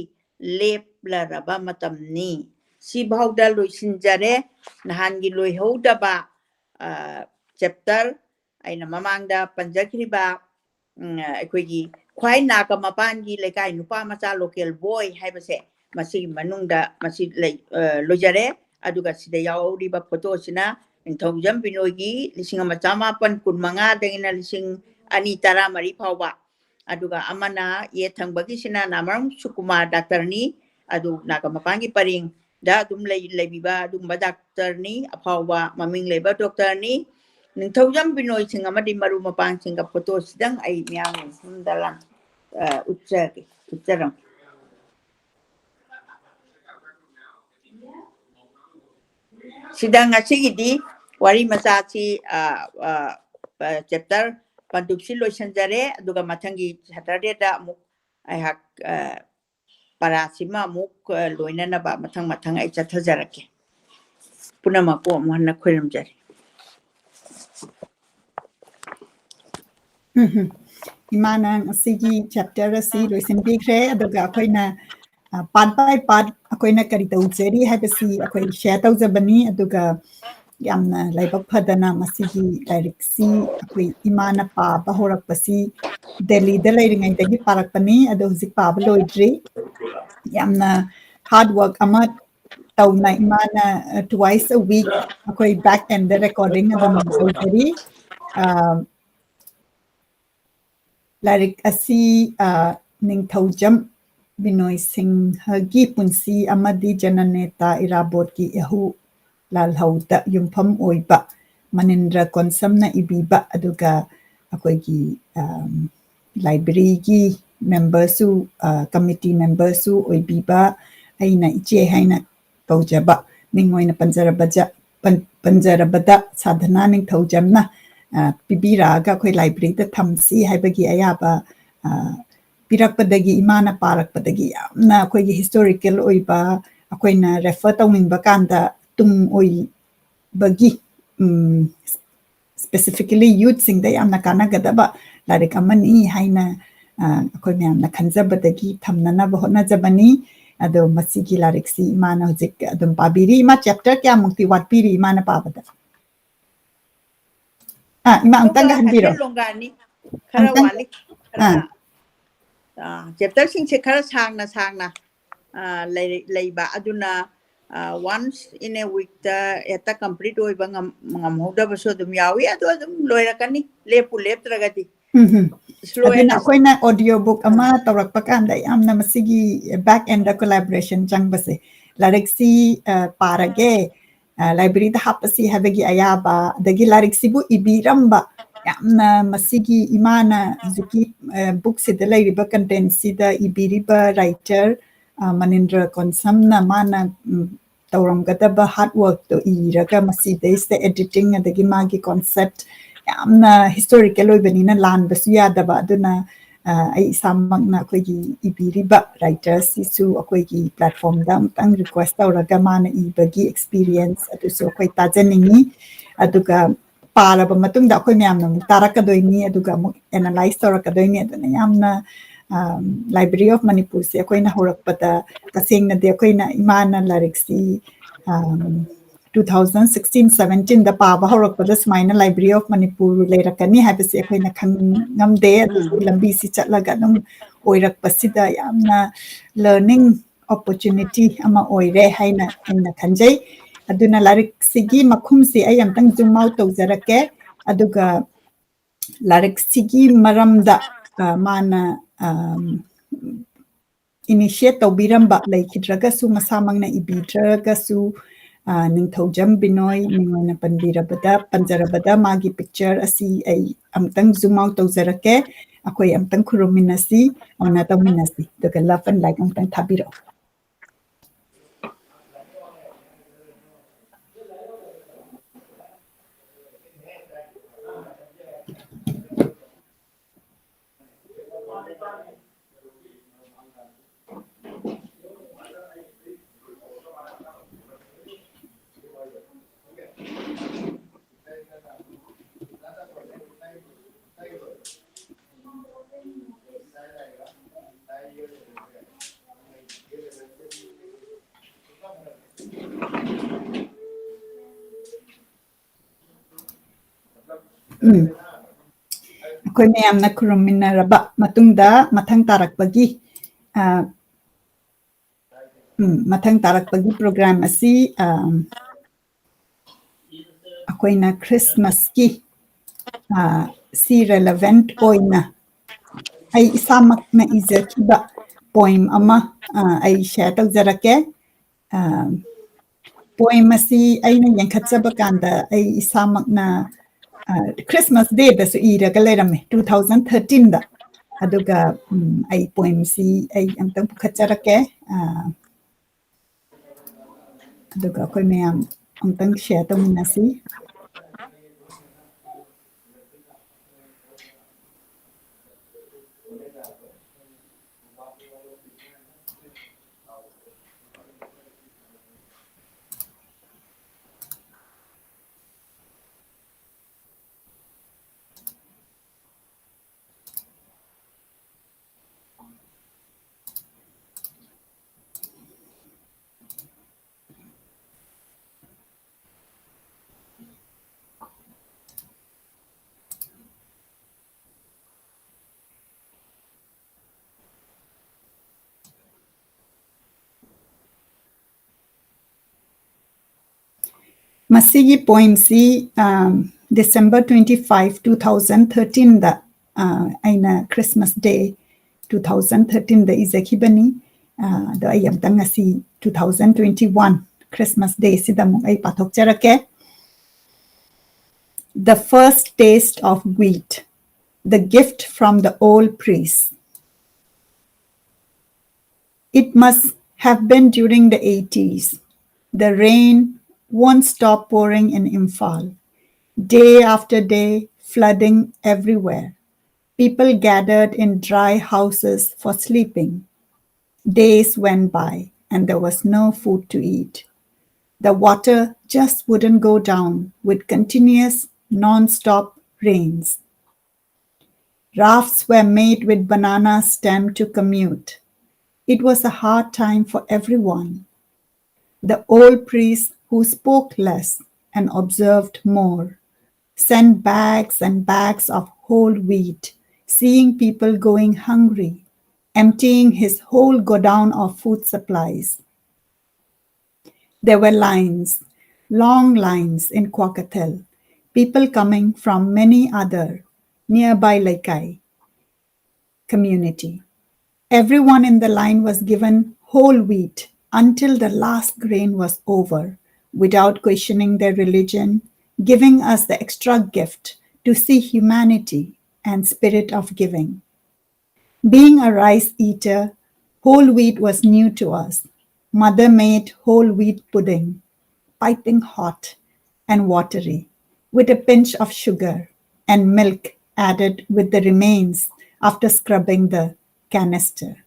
ꯂꯦꯞꯂꯔꯕ ꯃꯇꯝꯅꯤ꯫ ꯁꯤꯐꯥꯎꯗ ꯂꯣꯏꯁꯤꯟꯖꯔꯦ꯫ ꯅꯍꯥꯟꯒꯤ ꯂꯣꯏꯍꯧꯗꯕ, ꯑ, chapter ꯑꯩꯅ ꯃꯃꯥꯡꯗ ꯄꯟꯖꯈ꯭ꯔꯤꯕ, ꯎꯝ, ꯑꯩꯈꯣꯏꯒꯤ ꯈ꯭ꯋꯥꯏ ꯅꯥꯒꯥ ꯃꯄꯥꯟꯒꯤ ꯂꯩꯀꯥꯏ ꯅꯨꯄꯥ ꯃꯆꯥ local boy ꯍꯥꯏꯕꯁꯦ, ꯃꯁꯤꯒꯤ ꯃꯅꯨꯡꯗ ꯃꯁꯤ ꯂꯩ-, ꯑ, ꯂꯣꯏꯖꯔꯦ꯫ ꯑꯗꯨꯒ ꯁꯤꯗ ꯌꯥꯎꯔꯤꯕ photo ꯁꯤꯅ ꯅꯤꯡꯊꯧꯖꯝ ꯕꯤꯅꯣꯏꯒꯤ ꯂꯤꯁꯤꯡ ꯑꯃ ꯆꯃꯥꯄꯟ ꯀꯨꯟꯃꯉꯥꯗꯒꯤꯅ ꯂꯤꯁꯤꯡ ꯑꯅꯤ ꯇꯔꯥꯃꯔꯤ ꯐꯥꯎꯕ꯫ ꯑꯗꯨꯒ ꯑꯃꯅ ꯌꯦꯠ ꯊꯪꯕꯒꯤꯁꯤꯅ ꯅꯥꯃꯔꯝ ꯁꯨꯀꯨꯃꯥꯔ doctor ꯅꯤ꯫ ꯑꯗꯨ ꯅꯥꯒꯥ ꯃꯄꯥꯟꯒꯤ ꯄꯔꯦꯡ ꯗ ꯑꯗꯨꯝ ꯂꯩ ꯂꯩꯕꯤꯕ ꯑꯗꯨꯒꯨꯝꯕ ꯗꯥꯛꯇꯔꯅꯤ꯫ ꯑꯐꯥꯎꯕ ꯃꯃꯤꯡ ꯂꯩꯕ ꯗꯣꯛꯇꯔꯅꯤ꯫ ꯅꯤꯡꯊꯧꯖꯝ ꯕꯤꯅꯣꯏ ꯁꯤꯡ ꯑꯃꯗꯤ ꯃꯔꯨꯞ ꯃꯄꯥꯡꯁꯤꯡꯒ ꯐꯣꯇꯣꯁꯤꯗꯪ ꯑꯩ ꯃꯤꯌꯥꯝꯒꯤ ꯃꯐꯝꯗ ꯂꯥꯟ ꯎꯠꯆꯒꯦ ꯎꯠꯆꯔꯝꯒꯦ꯫ ꯁꯤꯗ ꯉꯁꯤꯒꯤꯗꯤ ꯋꯥꯔꯤ ꯃꯆꯥꯁꯤ ꯆꯦꯞꯇꯔ ꯄꯟꯗꯨꯞꯁꯤ ꯂꯣꯏꯁꯤꯟꯖꯔꯦ꯫ ꯑꯗꯨꯒ ꯃꯊꯪꯒꯤ ꯁꯦꯇꯔꯗꯦꯗ ꯑꯃꯨꯛ ꯑꯩꯍꯥꯛ ꯄꯔꯥꯁꯤꯃ ꯑꯃꯨꯛ ꯂꯣꯏꯅꯅꯕ ꯃꯊꯪ ꯃꯊꯪ ꯑꯩ ꯆꯠꯊꯖꯔꯛꯀꯦ꯫ ꯄꯨꯝꯅꯃꯛꯄꯨ ꯑꯃꯨꯛ ꯍꯟꯅ ꯈꯣꯏꯔꯝꯖꯔꯤ꯫ ꯎꯝ ꯍꯝ꯫ ꯏꯃꯥꯅ ꯉꯁꯤꯒꯤ ꯆꯦꯞꯇꯔ ꯑꯁꯤ ꯂꯣꯏꯁꯤꯟꯕꯤꯈ꯭ꯔꯦ꯫ ꯑꯗꯨꯒ ꯑꯩꯈꯣꯏꯅ ꯄꯥꯔꯠ ꯕꯥꯏ ꯄꯥꯔꯠ ꯑꯩꯈꯣꯏꯅ ꯀꯔꯤ ꯇꯧꯖꯔꯤ ꯍꯥꯏꯕꯁꯤ ꯑꯩꯈꯣꯏ ꯁꯤꯌꯔ ꯇꯧꯖꯕꯅꯤ꯫ ꯑꯗꯨꯒ ꯌꯥꯝꯅ ꯂꯥꯏꯕꯛ ꯐꯗꯅ ꯃꯁꯤꯒꯤ ꯂꯥꯏꯔꯤꯛꯁꯤ ꯑꯩꯈꯣꯏ ꯏꯃꯥꯅ ꯄꯥꯕ ꯍꯧꯔꯛꯄꯁꯤ ꯗꯦꯜꯂꯤꯗ ꯂꯩꯔꯤꯉꯩꯗꯒꯤ ꯄꯥꯔꯛꯄꯅꯤ꯫ ꯑꯗꯣ ꯍꯧꯖꯤꯛ ꯄꯥꯕ ꯂꯣꯏꯗ꯭ꯔꯤ꯫ ꯌꯥꯝꯅ ꯍꯥꯔꯗ ꯋꯥꯔꯛ ꯑꯃ ꯇꯧꯅ ꯏꯃꯥꯅ twice a week ꯑꯩꯈꯣꯏ back end recording ꯑꯗꯨꯝ ꯇꯧꯖꯔꯤ꯫ ꯂꯥꯏꯔꯤꯛ ꯑꯁꯤ ꯅꯤꯡꯊꯧꯖꯝ ꯕꯤꯅꯣꯏ ꯁꯤꯡꯍꯒꯤ ꯄꯨꯟꯁꯤ ꯑꯃꯗꯤ ꯖꯅꯅꯦꯇꯥ ꯏꯔꯥꯕꯣꯠꯀꯤ ꯏꯍꯧ ꯂꯥꯜꯍꯧꯗ ꯌꯨꯝꯐꯝ ꯑꯣꯏꯕ ꯃꯅꯤꯟꯗ꯭ꯔ ꯀꯣꯟꯁꯝꯅ ꯏꯕꯤꯕ, ꯑꯗꯨꯒ ꯑꯩꯈꯣꯏꯒꯤ ꯂꯥꯏꯕ꯭ꯔꯦꯔꯤꯒꯤ ꯃꯦꯝꯕꯔꯁꯨ, ꯀꯃꯤꯇꯤ ꯃꯦꯝꯕꯔꯁꯨ ꯑꯣꯏꯕꯤꯕ ꯑꯩꯅ ꯏꯆꯦ ꯍꯥꯏꯅ ꯀꯧꯖꯕ ꯃꯤꯡ ꯑꯣꯏꯅ ꯄꯟꯖꯔꯕꯗ ꯁꯥꯙꯅꯥ ꯅꯤꯡꯊꯧꯖꯝꯅ ꯄꯤꯕꯤꯔꯛꯑꯒ ꯑꯩꯈꯣꯏ ꯂꯥꯏꯕ꯭ꯔꯦꯔꯤꯗ ꯊꯝꯁꯤ ꯍꯥꯏꯕꯒꯤ ꯑꯌꯥꯕ ꯄꯤꯔꯛꯄꯗꯒꯤ, ꯏꯃꯥꯅ ꯄꯥꯔꯛꯄꯗꯒꯤ ꯌꯥꯝꯅ ꯑꯩꯈꯣꯏꯒꯤ ꯍꯤꯁꯇꯣꯔꯤꯀꯦꯜ ꯑꯣꯏꯕ, ꯑꯩꯈꯣꯏꯅ ꯔꯦꯐꯔ ꯇꯧꯅꯤꯡꯕ ꯀꯥꯟꯗ ꯇꯨꯡ ꯑꯣꯏꯕꯒꯤ specifically youthꯁꯤꯡꯗ ꯌꯥꯝꯅ ꯀꯥꯟꯅꯒꯗꯕ ꯂꯥꯏꯔꯤꯛ ꯑꯃꯅꯤ ꯍꯥꯏꯅ ꯑꯩꯈꯣꯏ ꯃꯌꯥꯝꯅ ꯈꯟꯖꯕꯗꯒꯤ ꯊꯝꯅꯅꯕ ꯍꯣꯠꯅꯖꯕꯅꯤ꯫ ꯑꯗꯣ ꯃꯁꯤꯒꯤ ꯂꯥꯏꯔꯤꯛꯁꯤ ꯏꯃꯥꯅ ꯍꯧꯖꯤꯛ ꯑꯗꯨꯝ ꯄꯥꯕꯤꯔꯤ꯫ ꯏꯃꯥ, ꯆꯦꯞꯇꯔ ꯀꯌꯥꯃꯨꯛꯇꯤ ꯋꯥꯠꯄꯤꯔꯤ ꯏꯃꯥꯅ ꯄꯥꯕꯗ? ꯑꯥ, ꯏꯃꯥ, ꯑꯃꯨꯛꯇꯪꯒ ꯍꯟꯕꯤꯔꯣ꯫ ꯂꯣꯡꯒꯥꯅꯤ ꯈꯔ ꯋꯥꯠꯂꯤ꯫ ꯆꯦꯞꯇꯔꯁꯤꯡꯁꯦ ꯈꯔ ꯁꯥꯡꯅ ꯁꯥꯡꯅ ꯂꯩꯕ ꯑꯗꯨꯅ once in a weekꯇ ꯍꯦꯛꯇ complete ꯑꯣꯏꯕ ꯉꯝꯍꯧꯗꯕꯁꯨ ꯑꯗꯨꯝ ꯌꯥꯎꯏ꯫ ꯑꯗꯣ ꯑꯗꯨꯝ ꯂꯣꯏꯔꯛꯀꯅꯤ, ꯂꯦꯞꯄꯨ ꯂꯦꯞꯇ꯭ꯔꯒꯗꯤ꯫ ꯎꯝ꯫ ꯑꯗꯨꯅ ꯑꯩꯈꯣꯏꯅ audio book ꯑꯃ ꯇꯧꯔꯛꯄ ꯀꯥꯟꯗ ꯌꯥꯝꯅ ꯃꯁꯤꯒꯤ back endꯗ collaboration ꯆꯪꯕꯁꯦ ꯂꯥꯏꯔꯤꯛꯁꯤ ꯄꯥꯔꯒꯦ, ꯂꯥꯏꯕ꯭ꯔꯦꯔꯤꯗ ꯍꯥꯞꯄꯁꯤ ꯍꯥꯏꯕꯒꯤ ꯑꯌꯥꯕ, ꯑꯗꯒꯤ ꯂꯥꯏꯔꯤꯛꯁꯤꯕꯨ ꯏꯕꯤꯔꯝꯕ, ꯌꯥꯝꯅ ꯃꯁꯤꯒꯤ ꯏꯃꯥꯅ ꯍꯧꯖꯤꯛꯀꯤ ꯕꯨꯛꯁꯤꯗ ꯂꯩꯔꯤꯕ ꯀꯟꯇꯦꯟꯁꯤꯗ ꯏꯕꯤꯔꯤꯕ ꯔꯥꯏꯇꯔ ꯃꯅꯤꯟꯗ꯭ꯔ ꯀꯣꯟꯁꯝꯅ ꯃꯥꯅ ꯇꯧꯔꯝꯒꯗꯕ ꯍꯥꯔꯠ ꯋꯥꯔꯛꯇꯣ ꯏꯔꯒ ꯃꯁꯤꯗꯩꯁꯤꯗ ꯑꯦꯗꯤꯇꯤꯡ ꯑꯗꯒꯤ ꯃꯥꯒꯤ ꯀꯣꯟꯁꯦꯞ ꯌꯥꯝꯅ ꯍꯤꯁꯇꯣꯔꯤꯀꯦꯜ ꯑꯣꯏꯕꯅꯤꯅ ꯂꯥꯟꯕꯁꯨ ꯌꯥꯗꯕ꯫ ꯑꯗꯨꯅ ꯑꯩ ꯏꯁꯥꯃꯛꯅ ꯑꯩꯈꯣꯏꯒꯤ ꯏꯕꯤꯔꯤꯕ ꯔꯥꯏꯇꯔꯁꯤꯁꯨ ꯑꯩꯈꯣꯏꯒꯤ ꯄ꯭ꯂꯦꯠꯐꯣꯝꯗ ꯑꯃꯨꯛꯇꯪ ꯔꯤꯀ꯭ꯋꯦꯁ ꯇꯧꯔꯒ ꯃꯥꯅ ꯏꯕꯒꯤ ꯑꯦꯛꯁꯄꯤꯔꯤꯌꯦꯟꯁ ꯑꯗꯨꯁꯨ ꯑꯩꯈꯣꯏ ꯇꯥꯖꯅꯤꯡꯉꯤ꯫ ꯑꯗꯨꯒ ꯄꯥꯔꯕ ꯃꯇꯨꯡꯗ ꯑꯩꯈꯣꯏ ꯃꯌꯥꯝꯅ ꯑꯃꯨꯛ ꯇꯥꯔꯛꯀꯗꯣꯏꯅꯤ, ꯑꯗꯨꯒ ꯑꯃꯨꯛ ꯑꯦꯅꯥꯂꯥꯏꯁ ꯇꯧꯔꯛꯀꯗꯣꯏꯅꯤ꯫ ꯑꯗꯨꯅ ꯌꯥꯝꯅ ꯂꯥꯏꯕ꯭ꯔꯦꯔꯤ ꯑꯣꯐ ꯃꯅꯤꯄꯨꯔꯁꯦ ꯑꯩꯈꯣꯏꯅ ꯍꯧꯔꯛꯄꯗ ꯇꯁꯦꯡꯅꯗꯤ ꯑꯩꯈꯣꯏꯅ ꯏꯃꯥꯅ ꯂꯥꯏꯔꯤꯛꯁꯤ ꯇꯨ ꯊꯥꯎꯖꯟ ꯁꯤꯛꯁꯇꯤꯟ ꯁꯕꯦꯟꯇꯤꯟꯗ ꯄꯥꯕ ꯍꯧꯔꯛꯄꯗ ꯁꯨꯃꯥꯏꯅ ꯂꯥꯏꯕ꯭ꯔꯦꯔꯤ ꯑꯣꯐ ꯃꯅꯤꯄꯨꯔ ꯂꯩꯔꯛꯀꯅꯤ ꯍꯥꯏꯕꯁꯦ ꯑꯩꯈꯣꯏꯅ ꯈꯪꯉꯝꯗꯦ꯫ ꯑꯗꯨꯕꯨ ꯂꯝꯕꯤꯁꯤ ꯆꯠꯂꯒ ꯑꯗꯨꯝ ꯑꯣꯏꯔꯛꯄꯁꯤꯗ ꯌꯥꯝꯅ ꯂꯔꯅꯤꯡ ꯑꯣꯄꯣꯔꯆꯨꯅꯤꯇꯤ ꯑꯃ ꯑꯣꯏꯔꯦ ꯍꯥꯏꯅ ꯑꯩꯅ ꯈꯟꯖꯩ꯫ ꯑꯗꯨꯅ ꯂꯥꯏꯔꯤꯛꯁꯤꯒꯤ ꯃꯈꯨꯝꯁꯤ ꯑꯩ ꯑꯝꯇꯪ ꯖꯨꯝ ꯑꯥꯎꯠ ꯇꯧꯖꯔꯛꯀꯦ꯫ ꯑꯗꯨꯒ ꯂꯥꯏꯔꯤꯛꯁꯤꯒꯤ ꯃꯔꯝꯗ ꯃꯥꯅ ꯏꯅꯤꯁꯤꯌꯦꯠ ꯇꯧꯕꯤꯔꯝꯕ ꯂꯩꯈꯤꯗ꯭ꯔꯒꯁꯨ, ꯃꯁꯥꯃꯛꯅ ꯏꯕꯤꯗ꯭ꯔꯒꯁꯨ, ꯅꯤꯡꯊꯧꯖꯝ ꯕꯤꯅꯣꯏ ꯃꯤꯡ ꯑꯣꯏꯅ ꯄꯟꯕꯤꯔꯕꯗ, ꯄꯟꯖꯔꯕꯗ ꯃꯥꯒꯤ ꯄꯤꯛꯆꯔ ꯑꯁꯤ ꯑꯩ ꯑꯃꯨꯛꯇꯪ ꯖꯨꯝ ꯑꯥꯎꯠ ꯇꯧꯖꯔꯛꯀꯦ꯫ ꯑꯩꯈꯣꯏ ꯑꯃꯨꯛꯇꯪ ꯈꯨꯔꯨꯝꯃꯤꯟꯅꯁꯤ, ꯑꯣꯅꯔ ꯇꯧꯃꯤꯟꯅꯁꯤ, ꯑꯗꯨꯒ ꯂꯚ ꯑꯦꯟ ꯂꯥꯏꯛ ꯑꯃꯨꯛꯇꯪ ꯊꯥꯕꯤꯔꯛꯑꯣ꯫ ꯎꯝ꯫ ꯑꯩꯈꯣꯏ ꯃꯌꯥꯝꯅ ꯈꯨꯔꯨꯝꯃꯤꯟꯅꯔꯕ ꯃꯇꯨꯡꯗ ꯃꯊꯪ ꯇꯥꯔꯛꯄꯒꯤ, ꯑ, ꯎꯝ, ꯃꯊꯪ ꯇꯥꯔꯛꯄꯒꯤ ꯄ꯭ꯔꯣꯒ꯭ꯔꯥꯝ ꯑꯁꯤ, ꯑ, ꯑꯩꯈꯣꯏꯅ ꯈ꯭ꯔꯤꯁꯃꯥꯁꯀꯤ, ꯑ, ꯁꯤ ꯔꯦꯂꯦꯚꯦꯟꯠ ꯑꯣꯏꯅ ꯑꯩ ꯏꯁꯥꯃꯛꯅ ꯏꯖꯈꯤꯕ ꯄꯣꯏꯝ ꯑꯃ, ꯑ, ꯑꯩ ꯁꯤꯌꯔ ꯇꯧꯖꯔꯛꯀꯦ꯫ Poem ꯑꯁꯤ ꯑꯩꯅ ꯌꯦꯡꯈꯠꯆꯕ ꯀꯥꯟꯗ ꯑꯩ ꯏꯁꯥꯃꯛꯅ Christmas Dayꯗꯁꯨ ꯏꯔꯒ ꯂꯩꯔꯝꯃꯦ, two thousand thirteenꯗ꯫ ꯑꯗꯨꯒ ꯎꯝ, ꯑꯩ poemꯁꯤ ꯑꯩ ꯑꯝꯇꯪ ꯄꯨꯈꯠꯆꯔꯛꯀꯦ꯫ ꯑꯗꯨꯒ ꯑꯩꯈꯣꯏ ꯃꯌꯥꯝ ꯑꯝꯇꯪ share ꯇꯧꯃꯤꯟꯅꯁꯤ꯫ ꯃꯁꯤꯒꯤ poemꯁꯤ December twenty five, two thousand thirteenꯗ ꯑꯩꯅ Christmas Day two thousand thirteenꯗ ꯏꯖꯈꯤꯕꯅꯤ꯫ ꯑꯗꯣ ꯑꯩ ꯑꯝꯇꯪ ꯉꯁꯤ two thousand twenty one Christmas Dayꯁꯤꯗ ꯑꯃꯨꯛ ꯑꯩ ꯄꯥꯊꯣꯛꯆꯔꯛꯀꯦ꯫ The first taste of wheat, the gift from the old priest. It must have been during the eighties. The rain won't stop pouring in Imphal, day after day, flooding everywhere. People gathered in dry houses for sleeping. Days went by and there was no food to eat. The water just wouldn't go down with continuous, non-stop rains. Rafts were made with banana stem to commute. It was a hard time for everyone. The old priest, who spoke less and observed more, sent bags and bags of whole wheat, seeing people going hungry, emptying his whole godown of food supplies. There were lines, long lines in Kwakiutl, people coming from many other nearby Leikai community. Everyone in the line was given whole wheat until the last grain was over, without questioning their religion, giving us the extra gift to see humanity and spirit of giving. Being a rice eater, whole wheat was new to us. Mother made whole wheat pudding, piping hot and watery, with a pinch of sugar and milk added with the remains after scrubbing the canister.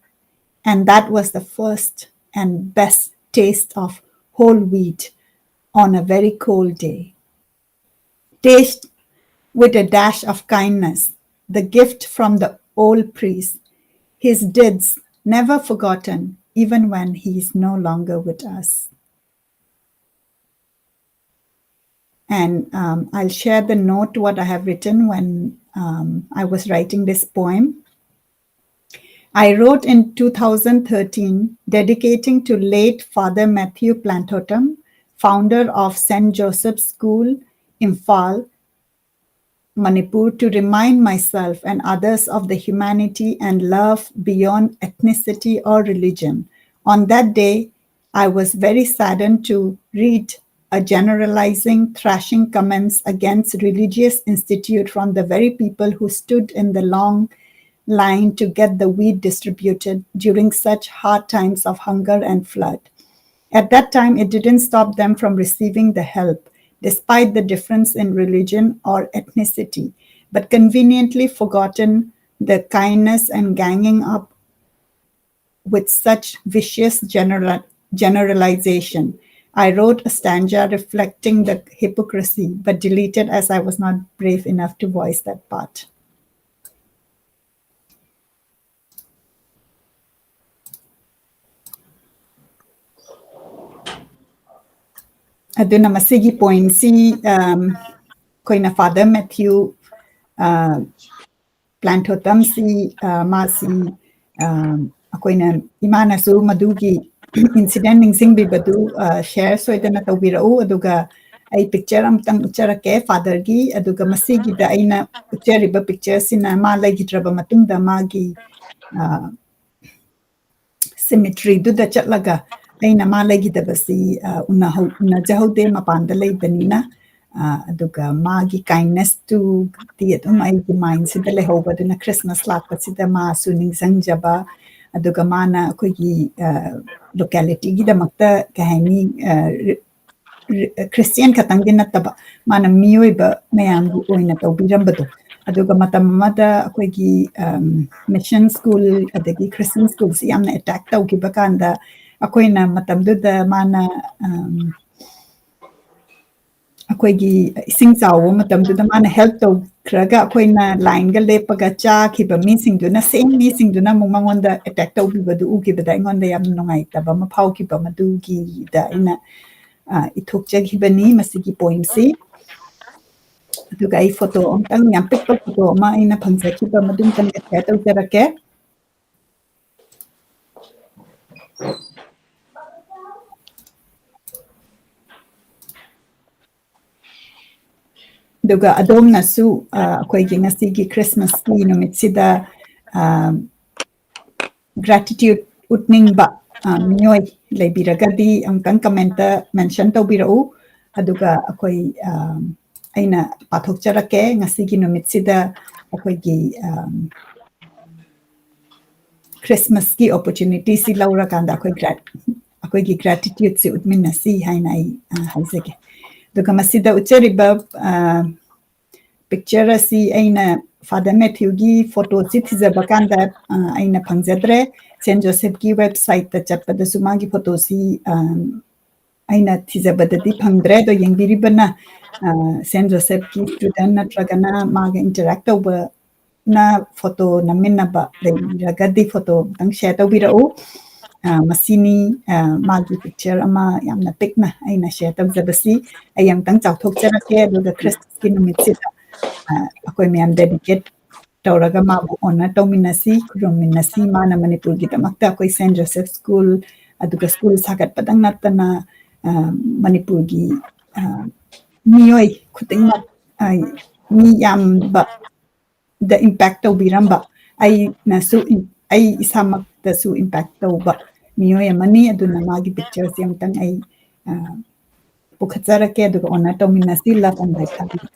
And that was the first and best taste of whole wheat on a very cold day. Taste with a dash of kindness, the gift from the old priest, his deeds never forgotten, even when he is no longer with us. And um, I'll share the note what I have written when um, I was writing this poem. I wrote in two thousand thirteen, dedicating to late Father Matthew Plantotam, founder of Saint Joseph's School, Imphal, Manipur, to remind myself and others of the humanity and love beyond ethnicity or religion. On that day, I was very saddened to read a generalizing, thrashing comments against religious institute from the very people who stood in the long line to get the wheat distributed during such hard times of hunger and flood. At that time, it didn't stop them from receiving the help, despite the difference in religion or ethnicity, but conveniently forgotten the kindness and ganging up with such vicious general, generalization. I wrote a stanza reflecting the hypocrisy, but deleted as I was not brave enough to voice that part. ꯑꯗꯨꯅ ꯃꯁꯤꯒꯤ ꯄꯣꯏꯟꯁꯤ ꯑꯩꯈꯣꯏꯅ father Matthew ꯄ꯭ꯂꯥꯟꯊꯣꯇꯝꯁꯤ ꯃꯥꯁꯤ ꯑꯩꯈꯣꯏꯅ ꯏꯃꯥꯅꯁꯨ ꯃꯗꯨꯒꯤ incident ꯅꯤꯡꯁꯤꯡꯕꯤꯕꯗꯨ ꯁꯤꯌꯔ ꯁꯣꯏꯗꯅ ꯇꯧꯕꯤꯔꯛꯎ꯫ ꯑꯗꯨꯒ ꯑꯩ ꯄꯤꯛꯆꯔ ꯑꯃꯇꯪ ꯎꯠꯆꯔꯛꯀꯦ ꯐꯥꯗꯔꯒꯤ꯫ ꯑꯗꯨꯒ ꯃꯁꯤꯒꯤꯗ ꯑꯩꯅ ꯎꯠꯆꯔꯤꯕ ꯄꯤꯛꯆꯔꯁꯤꯅ ꯃꯥ ꯂꯩꯈꯤꯗ꯭ꯔꯕ ꯃꯇꯨꯡꯗ ꯃꯥꯒꯤ ꯁꯤꯃꯤꯇ꯭ꯔꯤꯗꯨꯗ ꯆꯠꯂꯒ ꯑꯩꯅ ꯃꯥ ꯂꯩꯈꯤꯗꯕꯁꯤ, ꯑ, ꯎꯅꯍꯧ-, ꯎꯅꯖꯍꯧꯗꯦ, ꯃꯄꯥꯟꯗ ꯂꯩꯕꯅꯤꯅ꯫ ꯑ, ꯑꯗꯨꯒ ꯃꯥꯒꯤ kindness ꯇꯨꯗꯤ ꯑꯗꯨꯝ ꯑꯩꯒꯤ mind ꯁꯤꯗ ꯂꯩꯍꯧꯕ, ꯑꯗꯨꯅ Christmas ꯂꯥꯛꯄꯁꯤꯗ ꯃꯥꯁꯨ ꯅꯤꯡꯁꯤꯡꯖꯕ, ꯑꯗꯨꯒ ꯃꯥꯅ ꯑꯩꯈꯣꯏꯒꯤ, ꯑ, locality ꯒꯤꯗꯃꯛꯇ, ꯀꯩ ꯍꯥꯏꯅꯤ, ꯑ, ꯔꯤ-, ꯔꯤ-, Christian ꯈꯛꯇꯪꯒꯤ ꯅꯠꯇꯕ, ꯃꯥꯅ ꯃꯤꯑꯣꯏꯕ ꯃꯌꯥꯝꯒꯤ ꯑꯣꯏꯅ ꯇꯧꯕꯤꯔꯝꯕꯗꯣ꯫ ꯑꯗꯨꯒ ꯃꯇꯝ ꯑꯃꯗ ꯑꯩꯈꯣꯏꯒꯤ, ꯑꯝ, mission school ꯑꯗꯒꯤ Christian school ꯁꯤ ꯌꯥꯝꯅ attack ꯇꯧꯈꯤꯕ ꯀꯥꯟꯗ, ꯑꯩꯈꯣꯏꯅ ꯃꯇꯝꯗꯨꯗ ꯃꯥꯅ, ꯑꯝ, ꯑꯩꯈꯣꯏꯒꯤ ꯏꯁꯤꯡ ꯆꯥꯎꯕ ꯃꯇꯝꯗꯨꯗ ꯃꯥꯅ help ꯇꯧꯈ꯭ꯔꯒ, ꯑꯩꯈꯣꯏꯅ line ꯒ ꯂꯦꯞꯄꯒ ꯆꯥꯈꯤꯕ ꯃꯤꯁꯤꯡꯗꯨꯅ, same ꯃꯤꯁꯤꯡꯗꯨꯅ ꯑꯃꯨꯛ ꯃꯉꯣꯟꯗ attack ꯇꯧꯕꯤꯕꯗꯨ ꯎꯈꯤꯕꯗ ꯑꯩꯉꯣꯟꯗ ꯌꯥꯝ ꯅꯨꯡꯉꯥꯏꯇꯕ ꯑꯃ ꯐꯥꯎꯈꯤꯕ, ꯃꯗꯨꯒꯤꯗ ꯑꯩꯅ, ꯑ, ꯏꯊꯣꯛꯆꯈꯤꯕꯅꯤ ꯃꯁꯤꯒꯤ poem ꯁꯤ꯫ ꯑꯗꯨꯒ ꯑꯩ photo ꯑꯃꯇꯪ, ꯌꯥꯝ ꯄꯤꯛꯄ photo ꯑꯃ ꯑꯩꯅ ꯐꯪꯖꯈꯤꯕ, ꯃꯗꯨꯝꯇꯪꯒ share ꯇꯧꯖꯔꯛꯀꯦ꯫ ꯑꯗꯨꯒ ꯑꯗꯣꯝꯅꯁꯨ, ꯑ, ꯑꯩꯈꯣꯏꯒꯤ ꯉꯁꯤꯒꯤ Christmas ꯀꯤ ꯅꯨꯃꯤꯠꯁꯤꯗ, ꯑ, gratitude ꯎꯠꯅꯤꯡꯕ, ꯑ, ꯃꯤꯑꯣꯏ ꯂꯩꯕꯤꯔꯒꯗꯤ ꯑꯃꯨꯛꯇꯪ comment ꯇ mention ꯇꯧꯕꯤꯔꯛꯎ꯫ ꯑꯗꯨꯒ ꯑꯩꯈꯣꯏ, ꯑ, ꯑꯩꯅ ꯄꯥꯊꯣꯛꯆꯔꯛꯀꯦ꯫ ꯉꯁꯤꯒꯤ ꯅꯨꯃꯤꯠꯁꯤꯗ ꯑꯩꯈꯣꯏꯒꯤ, ꯑ, Christmas ꯀꯤ opportunity ꯁꯤ ꯂꯧꯔꯀꯥꯟꯗ ꯑꯩꯈꯣꯏ gra-, ꯑꯩꯈꯣꯏꯒꯤ gratitude ꯁꯤ ꯎꯠꯃꯤꯟꯅꯁꯤ ꯍꯥꯏꯅ ꯑꯩ, ꯑ, ꯍꯥꯏꯖꯒꯦ꯫ ꯑꯗꯨꯒ ꯃꯁꯤꯗ ꯎꯠꯆꯔꯤꯕ, ꯑ, picture ꯑꯁꯤ ꯑꯩꯅ Father Matthew ꯒꯤ photo ꯁꯤ ꯊꯤꯖꯕ ꯀꯥꯟꯗ, ꯑ, ꯑꯩꯅ ꯐꯪꯖꯗ꯭ꯔꯦ꯫ Saint Joseph ꯀꯤ website ꯇ ꯆꯠꯄꯗꯁꯨ ꯃꯥꯒꯤ photo ꯁꯤ, ꯑ, ꯑꯩꯅ ꯊꯤꯖꯕꯗꯗꯤ ꯐꯪꯗ꯭ꯔꯦ꯫ ꯑꯗꯣ ꯌꯦꯡꯕꯤꯔꯤꯕꯅ, ꯑ, Saint Joseph ꯀꯤ student ꯅꯠꯇ꯭ꯔꯒꯅ ꯃꯥꯒ interact ꯇꯧꯕꯅ photo ꯅꯝꯃꯤꯟꯅꯕ ꯂꯩꯔꯒꯗꯤ photo ꯑꯃꯨꯛꯇꯪ share ꯇꯧꯕꯤꯔꯛꯎ꯫ ꯑ, ꯃꯁꯤꯅꯤ, ꯑ, ꯃꯥꯒꯤ picture ꯑꯃ ꯌꯥꯝꯅ ꯄꯤꯛꯅ ꯑꯩꯅ share ꯇꯧꯖꯕꯁꯤ꯫ ꯑꯩ ꯑꯃꯨꯛꯇꯪ ꯆꯥꯎꯊꯣꯛꯆꯔꯛꯀꯦ, ꯑꯗꯨꯒ Christmas ꯀꯤ ꯅꯨꯃꯤꯠꯁꯤꯗ, ꯑ, ꯑꯩꯈꯣꯏ ꯃꯌꯥꯝ dedicate ꯇꯧꯔꯒ ꯃꯥꯕꯨ honor ꯇꯧꯃꯤꯟꯅꯁꯤ, ꯈꯨꯔꯨꯝꯃꯤꯟꯅꯁꯤ꯫ ꯃꯥꯅ ꯃꯅꯤꯄꯨꯔꯒꯤꯗꯃꯛꯇ ꯑꯩꯈꯣꯏ Saint Joseph School, ꯑꯗꯨꯒ school ꯁꯥꯒꯠꯄꯗꯪ ꯅꯠꯇꯅ, ꯑ, ꯃꯅꯤꯄꯨꯔꯒꯤ, ꯑ, ꯃꯤꯑꯣꯏ ꯈꯨꯗꯤꯡꯃꯛ, ꯑ, ꯃꯤ ꯌꯥꯝꯕ ꯗ impact ꯇꯧꯕꯤꯔꯝꯕ, ꯑꯩꯅꯁꯨ ꯏꯝ-, ꯑꯩ ꯏꯁꯥꯃꯛꯇꯁꯨ impact ꯇꯧꯕ ꯃꯤꯑꯣꯏ ꯑꯃꯅꯤ꯫ ꯑꯗꯨꯅ ꯃꯥꯒꯤ pictureꯁꯦ ꯑꯃꯨꯛꯇꯪ ꯑꯩ, ꯑ, ꯄꯨꯈꯠꯆꯔꯛꯀꯦ, ꯑꯗꯨꯒ honor ꯇꯧꯃꯤꯟꯅꯁꯤ, love and light ꯊꯥꯕꯤꯌꯨ꯫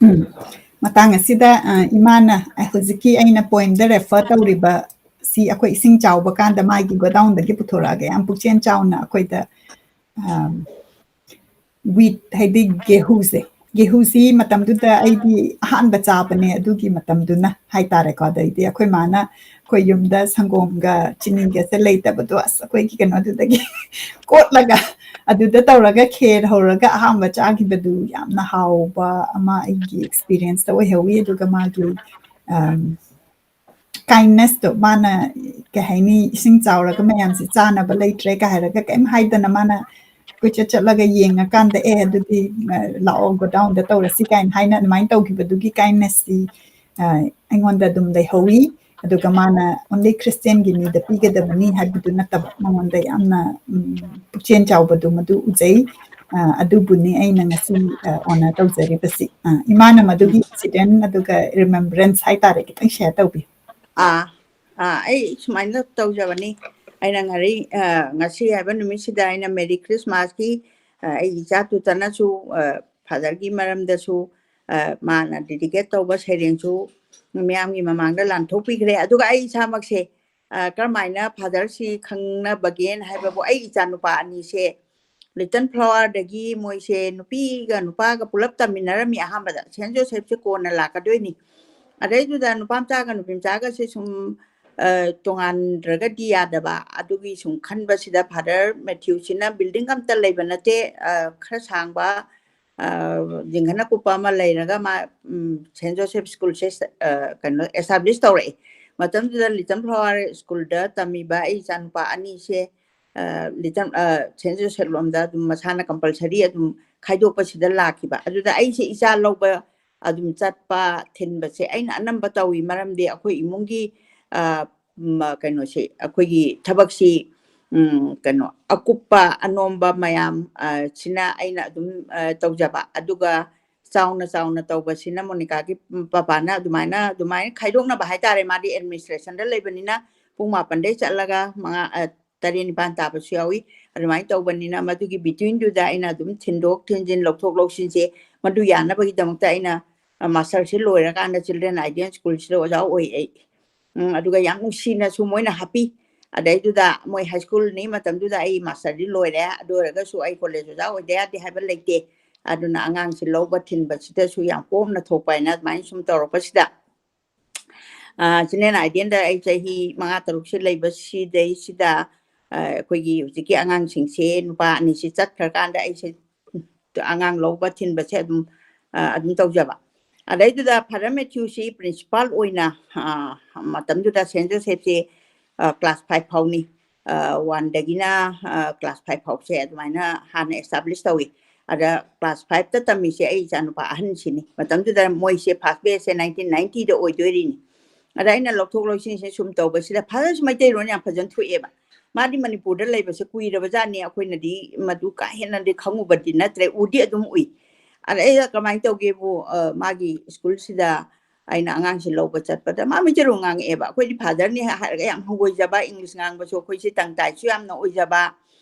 ꯎꯝ꯫ ꯃꯇꯥꯡ ꯑꯁꯤꯗ, ꯑ, ꯏꯃꯥꯅ, ꯑ, ꯍꯧꯖꯤꯛꯀꯤ ꯑꯩꯅ poemꯗ refer ꯇꯧꯔꯤꯕ ꯁꯤ ꯑꯩꯈꯣꯏ ꯏꯁꯤꯡ ꯆꯥꯎꯕ ꯀꯥꯟꯗ ꯃꯥꯒꯤ godownꯗꯒꯤ ꯄꯨꯊꯣꯔꯛꯑꯒ ꯌꯥꯝ ꯄꯨꯛꯆꯦꯜ ꯆꯥꯎꯅ ꯑꯩꯈꯣꯏꯗ, ꯑ, wheat ꯍꯥꯏꯗꯤ ꯒꯦꯍꯨꯁꯦ, ꯒꯦꯍꯨꯁꯤ ꯃꯇꯝꯗꯨꯗ ꯑꯩꯗꯤ ꯑꯍꯥꯟꯕ ꯆꯥꯕꯅꯦ ꯑꯗꯨꯒꯤ ꯃꯇꯝꯗꯨꯅ ꯍꯥꯏꯇꯥꯔꯦꯀꯣ꯫ ꯑꯗꯩꯗꯤ ꯑꯩꯈꯣꯏ ꯃꯥꯅ ꯑꯩꯈꯣꯏ ꯌꯨꯝꯗ ꯁꯪꯒꯣꯝꯒ ꯆꯤꯅꯤꯒꯁꯦ ꯂꯩꯇꯕꯗꯣ, ꯑꯁ, ꯑꯩꯈꯣꯏꯒꯤ ꯀꯩꯅꯣꯗꯨꯗꯒꯤ ꯀꯣꯠꯂꯒ ꯑꯗꯨꯗ ꯇꯧꯔꯒ ꯈꯦꯔ ꯍꯧꯔꯒ ꯑꯍꯥꯟꯕ ꯆꯥꯈꯤꯕꯗꯨ ꯌꯥꯝꯅ ꯍꯥꯎꯕ ꯑꯃ ꯑꯩꯒꯤ experienceꯇ ꯑꯣꯏꯍꯧꯋꯤ꯫ ꯑꯗꯨꯒ ꯃꯥꯒꯤ, ꯑꯝ, kindnessꯇꯣ, ꯃꯥꯅ ꯀꯩ ꯍꯥꯏꯅꯤ, "ꯏꯁꯤꯡ ꯆꯥꯎꯔꯒ ꯃꯌꯥꯝꯁꯦ ꯆꯥꯅꯕ ꯂꯩꯇ꯭ꯔꯦ" ꯀꯥꯏ ꯍꯥꯏꯔꯒ ꯀꯩꯝ ꯍꯥꯏꯗꯅ ꯃꯥꯅ ꯀꯣꯏꯆꯠ ꯆꯠꯂꯒ ꯌꯦꯡꯉꯀꯥꯟꯗ, "ꯑꯦ, ꯑꯗꯨꯗꯤ, ꯑ, ꯂꯥꯛꯑꯣ, godownꯗ ꯇꯧꯔꯁꯤ" ꯀꯥꯏꯅ ꯍꯥꯏꯅ ꯑꯗꯨꯃꯥꯏꯅ ꯇꯧꯈꯤꯕꯗꯨꯒꯤ kindnessꯁꯤ, ꯑ, ꯑꯩꯉꯣꯟꯗ ꯑꯗꯨꯝ ꯂꯩꯍꯧꯋꯤ꯫ ꯑꯗꯨꯒ ꯃꯥꯅ only Christianꯒꯤ ꯃꯤꯗ ꯄꯤꯒꯗꯕꯅꯤ ꯍꯥꯏꯕꯗꯨ ꯅꯠꯇꯕ, ꯃꯉꯣꯟꯗ ꯌꯥꯝꯅ, ꯎꯝ, ꯄꯨꯛꯆꯦꯜ ꯆꯥꯎꯕꯗꯨ ꯃꯗꯨ ꯎꯖꯩ꯫ ꯑ, ꯑꯗꯨꯕꯨꯅꯤ ꯑꯩꯅ ꯉꯁꯤ, ꯑ, honor ꯇꯧꯖꯔꯤꯕꯁꯤ꯫ ꯑ, ꯏꯃꯥꯅ ꯃꯗꯨꯒꯤ incident ꯑꯗꯨꯒ remembrance ꯍꯥꯏꯇꯥꯔꯦ, ꯈꯤꯇꯪ share ꯇꯧꯕꯤꯌꯨ꯫ ꯑꯥ, ꯑꯥ, ꯑꯩ ꯁꯨꯃꯥꯏꯅ ꯇꯧꯖꯕꯅꯤ꯫ ꯑꯩꯅ ꯉꯥꯔꯤ-, ꯑ, ꯉꯁꯤ ꯍꯥꯏꯕ ꯅꯨꯃꯤꯠꯁꯤꯗ ꯑꯩꯅ Merry Christmasꯀꯤ, ꯑ, ꯑꯩ ꯏꯆꯥ ꯇꯨꯇꯅꯁꯨ, ꯑ, fatherꯒꯤ ꯃꯔꯝꯗꯁꯨ, ꯑ, ꯃꯥꯅ dedicate ꯇꯧꯕ ꯁꯩꯔꯦꯡꯁꯨ ꯃꯤꯌꯥꯝꯒꯤ ꯃꯃꯥꯡꯗ ꯂꯥꯟꯊꯣꯛꯄꯤꯈ꯭ꯔꯦ꯫ ꯑꯗꯨꯒ ꯑꯩ ꯏꯁꯥꯃꯛꯁꯦ, ꯑ, ꯀꯔꯝꯍꯥꯏꯅ fatherꯁꯤ ꯈꯪꯅꯕꯒꯦꯅ ꯍꯥꯏꯕꯕꯨ, ꯑꯩ ꯏꯆꯥꯅꯨꯄꯥ ꯑꯅꯤꯁꯦ Little Flower ꯗꯒꯤ ꯃꯣꯏꯁꯦ ꯅꯨꯄꯤꯒ ꯅꯨꯄꯥꯒ ꯄꯨꯂꯞ ꯇꯝꯃꯤꯟꯅꯔꯝꯃꯤ ꯑꯍꯥꯟꯕꯗ꯫ ꯁꯦꯟ ꯖꯣꯁꯦꯐꯁꯦ ꯀꯣꯟꯅ ꯂꯥꯛꯀꯗꯣꯏꯅꯤ꯫ ꯑꯗꯩꯗꯨꯗ ꯅꯨꯄꯥ ꯃꯆꯥꯒ ꯅꯨꯄꯤ ꯃꯆꯥꯒꯁꯦ ꯁꯨꯝ, ꯑ, ꯇꯣꯉꯥꯟꯗ꯭ꯔꯒꯗꯤ ꯌꯥꯗꯕ꯫ ꯑꯗꯨꯒꯤ ꯁꯨꯝ ꯈꯟꯕꯁꯤꯗ ꯐꯥꯗꯔ ꯃꯦꯊ꯭ꯌꯨꯁꯤꯅ building ꯑꯝꯇ ꯂꯩꯕ ꯅꯠꯇꯦ, ꯑ, ꯈꯔ ꯁꯥꯡꯕ, ꯑ, ꯖꯤꯡꯒꯅ ꯀꯨꯞꯄ ꯑꯃ ꯂꯩꯔꯒ ꯃꯥ, ꯎꯝ, ꯁꯦꯟ ꯖꯣꯁꯦꯐ ꯁ꯭ꯀꯨꯜꯁꯦ, ꯑ, ꯀꯩꯅꯣ, establish ꯇꯧꯔꯛꯑꯦ꯫ ꯃꯇꯝꯗꯨꯗ Little Flower ꯁ꯭ꯀꯨꯜꯗ ꯇꯝꯃꯤꯕ ꯑꯩ ꯏꯆꯥꯅꯨꯄꯥ ꯑꯅꯤꯁꯦ, ꯑ, Little, ꯑ, ꯁꯦꯟ ꯖꯣꯁꯦꯐ ꯂꯣꯝꯗ ꯑꯗꯨꯝ ꯃꯁꯥꯅ compulsory ꯑꯗꯨꯝ ꯈꯥꯏꯗꯣꯛꯄꯁꯤꯗ ꯂꯥꯛꯈꯤꯕ꯫ ꯑꯗꯨꯗ ꯑꯩꯁꯦ ꯏꯆꯥ ꯂꯧꯕ ꯑꯗꯨꯝ ꯆꯠꯄ, ꯊꯤꯟꯕꯁꯦ ꯑꯩꯅ ꯑꯅꯝꯕ ꯇꯧꯏ꯫ ꯃꯔꯝꯗꯤ ꯑꯩꯈꯣꯏ ꯏꯃꯨꯡꯒꯤ, ꯑ, ꯃ-, ꯀꯩꯅꯣꯁꯤ, ꯑꯩꯈꯣꯏꯒꯤ ꯊꯕꯛꯁꯤ, ꯎꯝ, ꯀꯩꯅꯣ, ꯑꯀꯨꯞꯄ ꯑꯅꯣꯝꯕ ꯃꯌꯥꯝ, ꯑ, ꯁꯤꯅ ꯑꯩꯅ ꯑꯗꯨꯝ, ꯑ, ꯇꯧꯖꯕ꯫ ꯑꯗꯨꯒ ꯆꯥꯎꯅ ꯆꯥꯎꯅ ꯇꯧꯕꯁꯤꯅ ꯃꯣꯅꯤꯀꯥꯒꯤ ꯄꯄꯥꯅ ꯑꯗꯨꯃꯥꯏꯅ, ꯑꯗꯨꯃꯥꯏꯅ ꯈꯥꯏꯗꯣꯛꯅꯕ ꯍꯥꯏꯇꯥꯔꯦ꯫ ꯃꯥꯗꯤ administration ꯗ ꯂꯩꯕꯅꯤꯅ ꯄꯨꯡ ꯃꯥꯄꯟꯗꯩ ꯆꯠꯂꯒ ꯃꯉꯥ, ꯑ, ꯇꯔꯦꯠ ꯅꯤꯄꯥꯟ ꯇꯥꯕꯁꯨ ꯌꯥꯎꯏ꯫ ꯑꯗꯨꯃꯥꯏꯅ ꯇꯧꯕꯅꯤꯅ ꯃꯗꯨꯒꯤ between ꯗꯨꯗ ꯑꯩꯅ ꯑꯗꯨꯝ ꯊꯤꯟꯗꯣꯛ ꯊꯤꯟꯖꯤꯟ, ꯂꯧꯊꯣꯛ ꯂꯧꯁꯤꯟꯁꯦ ꯃꯗꯨ ꯌꯥꯅꯕꯒꯤꯗꯃꯛꯇ ꯑꯩꯅ, ꯑ, ꯃꯥꯁꯇꯔꯁꯦ ꯂꯣꯏꯔꯀꯥꯟꯗ Children Ideal ꯁ꯭ꯀꯨꯜꯁꯤꯗ ꯑꯣꯖꯥ ꯑꯣꯏ ꯑꯩ꯫ ꯎꯝ, ꯑꯗꯨꯒ ꯌꯥꯝ ꯅꯨꯡꯁꯤꯅꯁꯨ ꯃꯣꯏꯅ ꯍꯥꯞꯄꯤ꯫ ꯑꯗꯩꯗꯨꯗ ꯃꯣꯏ ꯍꯥꯏ ꯁ꯭ꯀꯨꯜꯅꯤ ꯃꯇꯝꯗꯨꯗ, ꯑꯩ ꯃꯥꯁꯇꯔꯗꯤ ꯂꯣꯏꯔꯦ, ꯑꯗꯨ ꯑꯣꯏꯔꯒꯁꯨ ꯑꯩ ꯀꯣꯂꯦꯖ ꯑꯣꯖꯥ ꯑꯣꯏꯗ ꯌꯥꯗꯦ ꯍꯥꯏꯕ ꯂꯩꯇꯦ꯫ ꯑꯗꯨꯅ ꯑꯉꯥꯡꯁꯤ ꯂꯧꯕ ꯊꯤꯟꯕꯁꯤꯗꯁꯨ ꯌꯥꯝ ꯀꯣꯝꯅ ꯊꯣꯛꯄ ꯍꯥꯏꯅ ꯑꯗꯨꯃꯥꯏꯅ ꯁꯨꯝ ꯇꯧꯔꯛꯄꯁꯤꯗ, ꯑ, Children Ideal ꯗ ꯑꯩ ꯆꯍꯤ ꯃꯉꯥ ꯇꯔꯨꯛꯁꯦ ꯂꯩꯕꯁꯤꯗꯩꯁꯤꯗ, ꯑ, ꯑꯩꯈꯣꯏꯒꯤ ꯍꯧꯖꯤꯛꯀꯤ ꯑꯉꯥꯡꯁꯤꯡꯁꯦ ꯅꯨꯄꯥ ꯑꯅꯤꯁꯤ ꯆꯠꯈ꯭ꯔꯀꯥꯟꯗ ꯑꯩꯁꯦ ꯑꯉꯥꯡ ꯂꯧꯕ ꯊꯤꯟꯕꯁꯦ ꯑꯗꯨꯝ, ꯑ, ꯑꯗꯨꯝ ꯇꯧꯖꯕ꯫ ꯑꯗꯩꯗꯨꯗ ꯐꯥꯗꯔ ꯃꯦꯊ꯭ꯌꯨꯁꯤ principal ꯑꯣꯏꯅ, ꯑ, ꯃꯇꯝꯗꯨꯗ ꯁꯦꯟ ꯖꯣꯁꯦꯐꯁꯦ, ꯑ, class five ꯐꯥꯎꯅꯤ꯫ ꯑ, one ꯗꯒꯤꯅ, ꯑ, class five ꯐꯥꯎꯁꯦ ꯑꯗꯨꯃꯥꯏꯅ ꯍꯥꯟꯅ establish ꯇꯧꯏ꯫ ꯑꯗ class five ꯇ ꯇꯝꯃꯤꯁꯦ ꯑꯩ ꯏꯆꯥꯅꯨꯄꯥ ꯑꯍꯟꯁꯤꯅꯤ꯫ ꯃꯇꯝꯗꯨꯗ ꯃꯣꯏꯁꯦ first batch ꯁꯦ nineteen ninety ꯗ ꯑꯣꯏꯗꯣꯏꯔꯤꯅꯤ꯫ ꯑꯗ ꯑꯩꯅ ꯂꯧꯊꯣꯛ ꯂꯧꯁꯤꯟꯁꯦ ꯁꯨꯝ ꯇꯧꯕꯁꯤꯗ ꯐꯥꯗꯔꯁꯨ ꯃꯩꯇꯩꯂꯣꯟ ꯌꯥꯝ ꯐꯖꯅ ꯊꯣꯛꯑꯦꯕ꯫ ꯃꯥꯗꯤ ꯃꯅꯤꯄꯨꯔꯗ ꯂꯩꯕꯁꯦ ꯀꯨꯏꯔꯕꯖꯥꯠꯅꯤ, ꯑꯩꯈꯣꯏꯅꯗꯤ ꯃꯗꯨ ꯀꯥ ꯍꯦꯟꯅꯗꯤ ꯈꯪꯉꯨꯕꯗꯤ ꯅꯠꯇ꯭ꯔꯦ, ꯎꯗꯤ ꯑꯗꯨꯝ ꯎꯏ꯫ ꯑꯗ ꯑꯩꯅ ꯀꯃꯥꯏꯅ ꯇꯧꯒꯦꯕꯨ, ꯑ, ꯃꯥꯒꯤ ꯁ꯭ꯀꯨꯜꯁꯤꯗ ꯑꯩꯅ ꯑꯉꯥꯡꯁꯤ ꯂꯧꯕ ꯆꯠꯄꯗ ꯃꯥ ꯃꯩꯇꯩꯂꯣꯟ ꯉꯥꯡꯉꯛꯑꯦꯕ꯫ ꯑꯩꯈꯣꯏꯗꯤ ꯐꯥꯗꯔꯅꯤ ꯍꯥꯏꯔꯒ ꯌꯥꯝ ꯍꯪꯒꯣꯏꯖꯕ, ꯏꯪꯂꯤꯁ ꯉꯥꯡꯕꯁꯨ ꯑꯩꯈꯣꯏꯁꯦ ꯇꯪ ꯇꯥꯏꯁꯨ ꯌꯥꯝꯅ ꯑꯣꯏꯖꯕ,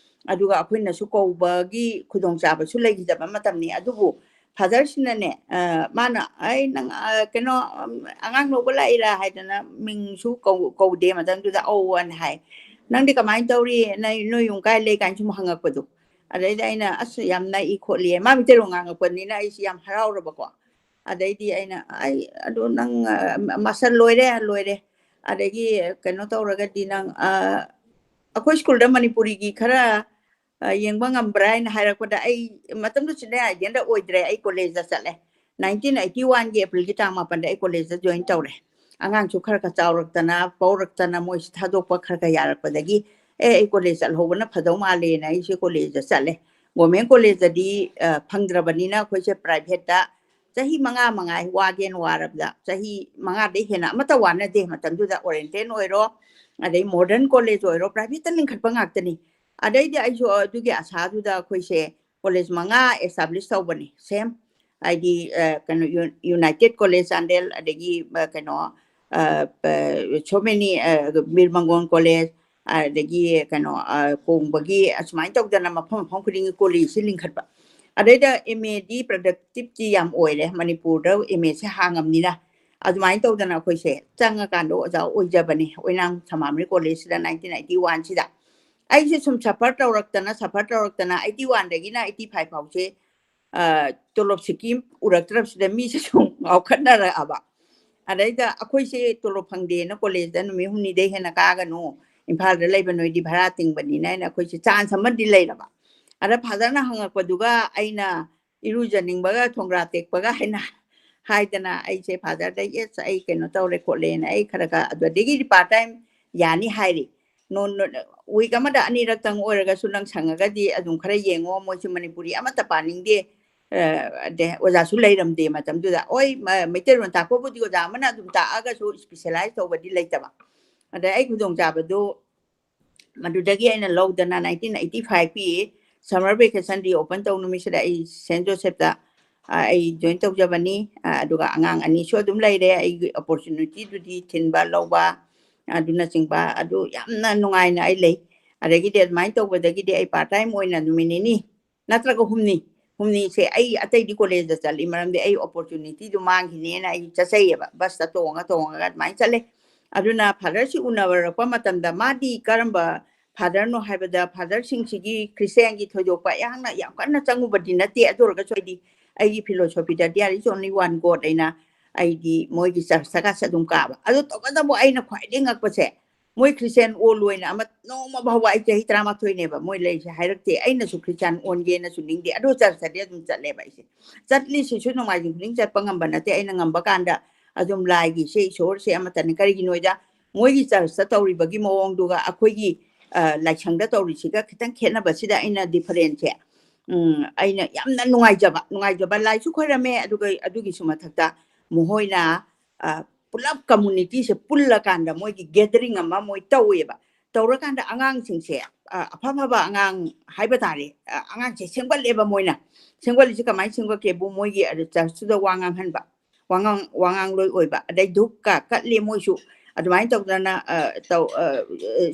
ꯑꯗꯨꯒ ꯑꯩꯈꯣꯏꯅꯁꯨ ꯀꯧꯕꯒꯤ ꯈꯨꯗꯣꯡꯆꯥꯕꯁꯨ ꯂꯩꯈꯤꯗꯕ ꯃꯇꯝꯅꯤ꯫ ꯑꯗꯨꯕꯨ ꯐꯥꯗꯔꯁꯤꯅꯅꯦ, ꯑ, ꯃꯥꯅ, "ꯑꯩ ꯅꯪ, ꯑ, ꯀꯩꯅꯣ, ꯑꯝ, ꯑꯉꯥꯡ ꯂꯧꯕ ꯂꯥꯛꯏꯔꯥ?" ꯍꯥꯏꯗꯅ ꯃꯤꯡꯁꯨ ꯀꯧ-, ꯀꯧꯗꯦ ꯃꯇꯝꯗꯨꯗ, "ꯑꯧ" ꯑꯅ ꯍꯥꯏ꯫ "ꯅꯪꯗꯤ ꯀꯃꯥꯏꯅ ꯇꯧꯔꯤ? ꯅꯣꯏ, ꯅꯣꯏ ꯌꯨꯝ ꯀꯥꯏ ꯂꯩ?" ꯀꯥꯏꯅ ꯁꯨꯝ ꯍꯪꯉꯛꯄꯗꯣ꯫ ꯑꯗꯩꯗ ꯑꯩꯅ, "ꯑꯁ, ꯌꯥꯝ ꯅꯛꯏ ꯈꯣꯠꯂꯤ", ꯃꯥ ꯃꯤꯇꯩꯂꯣꯟ ꯉꯥꯡꯉꯛꯄꯅꯤꯅ ꯑꯩꯁꯤ ꯌꯥꯝ ꯍꯔꯥꯎꯔꯕꯀꯣ꯫ ꯑꯗꯩꯗꯤ ꯑꯩꯅ, "ꯑꯩ, ꯑꯗꯨ ꯅꯪ, ꯑ, ꯃꯥꯁꯇꯔ ꯂꯣꯏꯔꯦ?" "ꯂꯣꯏꯔꯦ"꯫ "ꯑꯗꯒꯤ ꯀꯩꯅꯣ ꯇꯧꯔꯒꯗꯤ ꯅꯪ, ꯑ, ꯑꯩꯈꯣꯏ ꯁ꯭ꯀꯨꯜꯗ ꯃꯅꯤꯄꯨꯔꯤꯒꯤ ꯈꯔ, ꯑ, ꯌꯦꯡꯕ ꯉꯝꯕ꯭ꯔꯥ?" ꯍꯥꯏꯅ ꯍꯥꯏꯔꯛꯄꯗ, ꯑꯩ ꯃꯇꯝꯗꯨ ꯁꯤꯅꯦ ꯑꯥꯏꯗꯤꯌꯥꯗ ꯑꯣꯏꯗ꯭ꯔꯦ, ꯑꯩ ꯀꯣꯂꯦꯖꯇ ꯆꯠꯂꯦ꯫ ꯅꯥꯏꯟꯇꯤꯟ ꯑꯩꯠꯇꯤ ꯋꯥꯟꯒꯤ ꯑꯦꯄ꯭ꯔꯤꯜꯒꯤ ꯇꯥꯡ ꯃꯥꯄꯟꯗ ꯑꯩ ꯀꯣꯂꯦꯖꯇ ꯖꯣꯏꯟ ꯇꯧꯔꯦ꯫ ꯑꯉꯥꯡꯁꯨ ꯈꯔ ꯈꯔ ꯆꯥꯎꯔꯛꯇꯅ, ꯄꯧꯔꯛꯇꯅ, ꯃꯣꯏꯁꯨ ꯊꯥꯗꯣꯛꯄ ꯈꯔ ꯈꯔ ꯌꯥꯔꯛꯄꯗꯒꯤ, "ꯑꯦ, ꯑꯩ ꯀꯣꯂꯦꯖ ꯆꯠꯍꯧꯕꯅ ꯐꯗꯧ ꯃꯥꯜꯂꯦꯅ" ꯑꯩꯁꯦ ꯀꯣꯂꯦꯖꯇ ꯆꯠꯂꯦ꯫ ꯒꯣꯔꯃꯦꯟ ꯀꯣꯂꯦꯖꯇꯗꯤ, ꯑ, ꯐꯪꯗ꯭ꯔꯕꯅꯤꯅ ꯑꯩꯈꯣꯏꯁꯦ ꯄ꯭ꯔꯥꯏꯚꯦꯠꯇ ꯆꯍꯤ ꯃꯉꯥ ꯃꯉꯥꯏ ꯋꯥꯒꯦꯅ ꯋꯥꯔꯕꯗ, ꯆꯍꯤ ꯃꯉꯥꯗꯩ ꯍꯦꯟꯅ ꯑꯃꯠꯇ ꯋꯥꯅꯗꯦ ꯃꯇꯝꯗꯨꯗ꯫ ꯑꯣꯔꯦꯟꯇꯦꯟ ꯑꯣꯏꯔꯣ, ꯑꯗꯩ ꯃꯣꯗꯔꯟ ꯀꯣꯂꯦꯖ ꯑꯣꯏꯔꯣ, ꯄ꯭ꯔꯥꯏꯚꯦꯠꯇ ꯂꯤꯡꯈꯠꯄ ꯉꯥꯛꯇꯅꯤ꯫ ꯑꯗꯩꯗꯤ ꯑꯩꯁꯨ ꯑꯗꯨꯒꯤ ꯑꯁꯥꯗꯨꯗ ꯑꯩꯈꯣꯏꯁꯦ ꯀꯣꯂꯦꯖ ꯃꯉꯥ ꯑꯦꯁꯇꯥꯕ꯭ꯂꯤꯁ ꯇꯧꯕꯅꯤ, ꯁꯦꯝ꯫ ꯍꯥꯏꯗꯤ, ꯑ, ꯀꯩꯅꯣ, ꯌꯨ-, ꯌꯨꯅꯥꯏꯇꯦꯠ ꯀꯣꯂꯦꯖ ꯆꯥꯟꯗꯦꯜ, ꯑꯗꯒꯤ, ꯑ, ꯀꯩꯅꯣ, ꯑ, ꯄ-, so many, ꯑ, ꯕꯤꯔ ꯃꯪꯒꯣꯟ ꯀꯣꯂꯦꯖ, ꯑꯗꯒꯤ ꯀꯩꯅꯣ, ꯑ, ꯀꯣꯡꯕꯒꯤ, ꯑꯁꯨꯃꯥꯏꯅ ꯇꯧꯗꯅ ꯃꯐꯝ ꯃꯐꯝ ꯈꯨꯗꯤꯡꯒꯤ ꯀꯣꯂꯦꯖꯁꯤ ꯂꯤꯡꯈꯠꯄ꯫ ꯑꯗꯩꯗ ꯑꯦꯝ ꯑꯦꯗꯤ ꯄ꯭ꯔꯗꯛꯇꯤꯞꯇꯤ ꯌꯥꯝ ꯑꯣꯏꯔꯦ, ꯃꯅꯤꯄꯨꯔꯗ ꯑꯦꯝ ꯑꯦꯁꯦ ꯍꯥꯡꯉꯝꯅꯤꯅ꯫ ꯑꯗꯨꯃꯥꯏꯅ ꯇꯧꯗꯅ ꯑꯩꯈꯣꯏꯁꯦ ꯆꯪꯉꯀꯥꯟꯗ ꯑꯣꯖꯥ ꯑꯣꯏꯖꯕꯅꯦ, ꯑꯣꯏꯅꯥꯝ ꯁꯃꯥꯃꯔꯤ ꯀꯣꯂꯦꯖꯁꯤꯗ ꯅꯥꯏꯟꯇꯤꯟ ꯑꯩꯠꯇꯤ ꯋꯥꯟꯁꯤꯗ꯫ ꯑꯩꯁꯦ ꯁꯨꯝ ꯁꯐꯔ ꯇꯧꯔꯛꯇꯅ, ꯁꯐꯔ ꯇꯧꯔꯛꯇꯅ, ꯑꯩꯠꯇꯤ ꯋꯥꯟꯗꯒꯤꯅ ꯑꯩꯠꯇꯤ ꯐꯥꯏꯚ ꯐꯥꯎꯁꯦ, ꯑ, ꯇꯣꯂꯣꯞ ꯁꯤꯀꯤ ꯎꯔꯛꯇ꯭ꯔꯕꯁꯤꯗ ꯃꯤꯁꯦ ꯁꯨꯝ ꯉꯥꯎꯈꯠꯅꯔꯛꯑꯕ꯫ ꯑꯗꯩꯗ ꯑꯩꯈꯣꯏꯁꯦ ꯇꯣꯂꯣꯞ ꯐꯪꯗꯦꯅ ꯀꯣꯂꯦꯖꯇ ꯅꯨꯃꯤꯠ ꯍꯨꯝꯅꯤꯗꯩ ꯍꯦꯟꯅ ꯀꯥꯒꯅꯨ, ꯏꯝꯐꯥꯜꯗ ꯂꯩꯕ ꯅꯣꯏꯗꯤ ꯚꯔꯥ ꯇꯤꯡꯕꯅꯤꯅ ꯍꯥꯏꯅ ꯑꯩꯈꯣꯏꯁꯦ ꯆꯥꯟꯁ ꯑꯃꯗꯤ ꯂꯩꯔꯕ꯫ ꯑꯗ ꯐꯥꯗꯔꯅ ꯍꯪꯉꯛꯄꯗꯨꯒ ꯑꯩꯅ ꯏꯔꯨꯖꯅꯤꯡꯕꯒ ꯊꯣꯡꯒ꯭ꯔꯥ ꯇꯦꯛꯄꯒ ꯍꯥꯏꯅ ꯍꯥꯏꯗꯅ, ꯑꯩꯁꯦ ꯐꯥꯗꯔꯗ, "ꯌꯦꯁ, ꯑꯩ ꯀꯩꯅꯣ ꯇꯧꯔꯦ ꯈꯣꯠꯂꯦꯅ", ꯑꯩ ꯈꯔ ꯈꯔ ꯑꯗꯨꯗꯒꯤꯗꯤ ꯄꯥꯔꯠ ꯇꯥꯏꯝ ꯌꯥꯅꯤ ꯍꯥꯏꯔꯤ꯫ ꯅꯣ-, ꯅꯣ-, ꯋꯤꯛ ꯑꯃꯗ ꯑꯅꯤꯔꯛꯇꯪ ꯑꯣꯏꯔꯒꯁꯨ ꯅꯪ ꯁꯪꯉꯒꯗꯤ ꯑꯗꯨꯝ ꯈꯔ ꯌꯦꯡꯉꯣ, ꯃꯣꯏꯁꯨ ꯃꯅꯤꯄꯨꯔꯤ ꯑꯃꯠꯇ ꯄꯥꯅꯤꯡꯗꯦ꯫ ꯑ, ꯑꯗꯩ ꯑꯣꯖꯥꯁꯨ ꯂꯩꯔꯝꯗꯦ ꯃꯇꯝꯗꯨꯗ꯫ ꯍꯣꯏ, ꯃ-, ꯃꯩꯇꯩꯂꯣꯟ ꯇꯥꯛꯄꯕꯨꯗꯤ ꯑꯣꯖꯥ ꯑꯃꯅ ꯑꯗꯨꯝ ꯇꯥꯛꯑꯒꯁꯨ ꯏꯁꯄꯤꯁꯦꯂꯥꯏꯁ ꯇꯧꯕꯗꯤ ꯂꯩꯇꯕ꯫ ꯑꯗ ꯑꯩ ꯈꯨꯗꯣꯡꯆꯥꯕꯗꯨ ꯃꯗꯨꯗꯒꯤ ꯑꯩꯅ ꯂꯧꯗꯅ ꯅꯥꯏꯟꯇꯤꯟ ꯑꯩꯠꯇꯤ ꯐꯥꯏꯚꯀꯤ ꯁꯝꯃꯔ ꯚꯦꯀꯦꯁꯟ ꯔꯤꯑꯣꯄꯟ ꯇꯧ ꯅꯨꯃꯤꯠꯁꯤꯗ ꯑꯩ ꯁꯦꯟ ꯖꯣꯁꯦꯞꯇ, ꯑ, ꯑꯩ ꯖꯣꯏꯟ ꯇꯧꯖꯕꯅꯤ꯫ ꯑ, ꯑꯗꯨꯒ ꯑꯉꯥꯡ ꯑꯅꯤꯁꯨ ꯑꯗꯨꯝ ꯂꯩꯔꯦ꯫ ꯑꯩꯒꯤ ꯑꯣꯄꯣꯔꯆꯨꯅꯤꯇꯤꯗꯨꯗꯤ ꯊꯤꯟꯕ, ꯂꯧꯕ, ꯑꯗꯨꯅꯆꯤꯡꯕ ꯑꯗꯨ ꯌꯥꯝꯅ ꯅꯨꯡꯉꯥꯏꯅ ꯑꯩ ꯂꯩ꯫ ꯑꯗꯒꯤꯗꯤ ꯑꯗꯨꯃꯥꯏꯅ ꯇꯧꯕꯗꯒꯤꯗꯤ ꯑꯩ ꯄꯥꯔꯠ ꯇꯥꯏꯝ ꯑꯣꯏꯅ ꯅꯨꯃꯤꯠ ꯅꯤꯅꯤ ꯅꯠꯇ꯭ꯔꯒ ꯍꯨꯝꯅꯤ, ꯍꯨꯝꯅꯤꯁꯦ ꯑꯩ ꯑꯇꯩꯗꯤ ꯀꯣꯂꯦꯖꯇ ꯆꯠꯂꯤ, ꯃꯔꯝꯗꯤ ꯑꯩ ꯑꯣꯄꯣꯔꯆꯨꯅꯤꯇꯤꯗꯨ ꯃꯥꯡꯈꯤꯅꯦꯅ ꯑꯩ ꯆꯠꯆꯩꯌꯦꯕ, ꯕꯁꯇ ꯇꯣꯡꯉ ꯇꯣꯡꯉꯒ ꯑꯗꯨꯃꯥꯏꯅ ꯆꯠꯂꯦ꯫ ꯑꯗꯨꯅ ꯐꯥꯗꯔꯁꯤ ꯎꯅꯔꯛꯄ ꯃꯇꯝꯗ ꯃꯥꯗꯤ ꯀꯔꯝꯕ ꯐꯥꯗꯔꯅꯣ ꯍꯥꯏꯕꯗ, ꯐꯥꯗꯔꯁꯤꯡꯁꯤꯒꯤ ꯈ꯭ꯔꯤꯁꯇꯤꯌꯥꯟꯒꯤ ꯊꯣꯏꯗꯣꯛꯄ ꯑꯩꯍꯥꯛꯅ ꯌꯥꯝ ꯀꯟꯅ ꯆꯪꯉꯨꯕꯗꯤ ꯅꯠꯇꯦ꯫ ꯑꯗꯨ ꯑꯣꯏꯔꯒꯁꯨ ꯑꯩꯗꯤ ꯑꯩꯒꯤ philosophy the there is only one God ꯑꯩꯅ ꯑꯩꯗꯤ ꯃꯣꯏꯒꯤ ꯆꯔꯆꯇꯒꯁꯦ ꯑꯗꯨꯝ ꯀꯥꯕ꯫ ꯑꯗꯨ ꯇꯧꯕꯇꯕꯨ ꯑꯩꯅ ꯈ꯭ꯋꯥꯏꯗꯒꯤ ꯉꯛꯄꯁꯦ, ꯃꯣꯏ ꯈ꯭ꯔꯤꯁꯇꯤꯌꯥꯟ ꯑꯣꯜꯂꯣꯏꯅ ꯑꯃ ꯅꯣꯡꯃ ꯐꯥꯎꯕ, ꯑꯩ ꯆꯍꯤ ꯇꯔꯥꯃꯥꯊꯣꯏꯅꯦꯕ, ꯃꯣꯏ ꯂꯩꯔꯤꯁꯦ ꯍꯥꯏꯔꯛꯇꯦ꯫ ꯑꯩꯅꯁꯨ ꯈ꯭ꯔꯤꯁꯇꯤꯌꯥꯟ ꯑꯣꯟꯒꯦꯅꯁꯨ ꯅꯤꯡꯗꯦ, ꯑꯗꯨ ꯆꯔꯆꯇꯗꯤ ꯑꯗꯨꯝ ꯆꯠꯂꯦꯕ ꯑꯩꯁꯦ꯫ ꯆꯠꯂꯤꯁꯤꯁꯨ ꯅꯣꯡꯃꯥꯏꯖꯤꯡ ꯈꯨꯗꯤꯡ ꯆꯠꯄ ꯉꯝꯕ ꯅꯠꯇꯦ, ꯑꯩꯅ ꯉꯝꯕ ꯀꯥꯟꯗ ꯑꯗꯨꯝ ꯂꯥꯏꯒꯤꯁꯦ, ꯏꯁꯣꯔꯁꯦ ꯑꯃꯠꯇꯅꯤ꯫ ꯀꯔꯤꯒꯤꯅꯣꯗ ꯃꯣꯏꯒꯤ ꯆꯔꯆꯇ ꯇꯧꯔꯤꯕꯒꯤ ꯃꯑꯣꯡꯗꯨꯒ ꯑꯩꯈꯣꯏꯒꯤ ꯑ, ꯂꯥꯏꯁꯪꯗ ꯇꯧꯔꯤꯁꯤꯒ ꯈꯤꯇꯪ ꯈꯦꯠꯅꯕꯁꯤꯗ ꯑꯩꯅ difference ꯁꯦ, ꯎꯝ, ꯑꯩꯅ ꯌꯥꯝꯅ ꯅꯨꯡꯉꯥꯏꯖꯕ, ꯅꯨꯡꯉꯥꯏꯖꯕ, ꯂꯥꯏꯁꯨ ꯈꯣꯏꯔꯝꯃꯦ, ꯑꯗꯨꯒ ꯑꯗꯨꯒꯤꯁꯨ ꯃꯊꯛꯇ ꯃꯈꯣꯏꯅ, ꯑ, ꯄꯨꯂꯞ community ꯁꯦ ꯄꯨꯜꯂꯀꯥꯟꯗ ꯃꯣꯏꯒꯤ gathering ꯑꯃ ꯃꯣꯏ ꯇꯧꯋꯦꯕ꯫ ꯇꯧꯔꯀꯥꯟꯗ ꯑꯉꯥꯡꯁꯤꯡꯁꯦ, ꯑ, ꯑꯐ ꯑꯐꯕ ꯑꯉꯥꯡ ꯍꯥꯏꯕ ꯇꯥꯔꯦ, ꯑ, ꯑꯉꯥꯡꯁꯦ ꯁꯦꯝꯒꯠꯂꯦꯕ ꯃꯣꯏꯅ꯫ ꯁꯦꯝꯒꯠꯂꯤꯁꯦ ꯀꯃꯥꯏꯅ ꯁꯦꯝꯒꯠꯀꯦꯕꯨ, ꯃꯣꯏꯒꯤ ꯑꯗ ꯆꯔꯆꯇꯨꯗ ꯋꯥ ꯉꯥꯡꯍꯟꯕ, ꯋꯥꯉꯥꯡ, ꯋꯥꯉꯥꯡꯂꯣꯏ ꯑꯣꯏꯕ, ꯑꯗꯩ ꯙꯨꯞꯀ ꯀꯠꯂꯤ ꯃꯣꯏꯁꯨ꯫ ꯑꯗꯨꯃꯥꯏꯅ ꯇꯧꯗꯅ, ꯑ, ꯇꯧ-, ꯑ,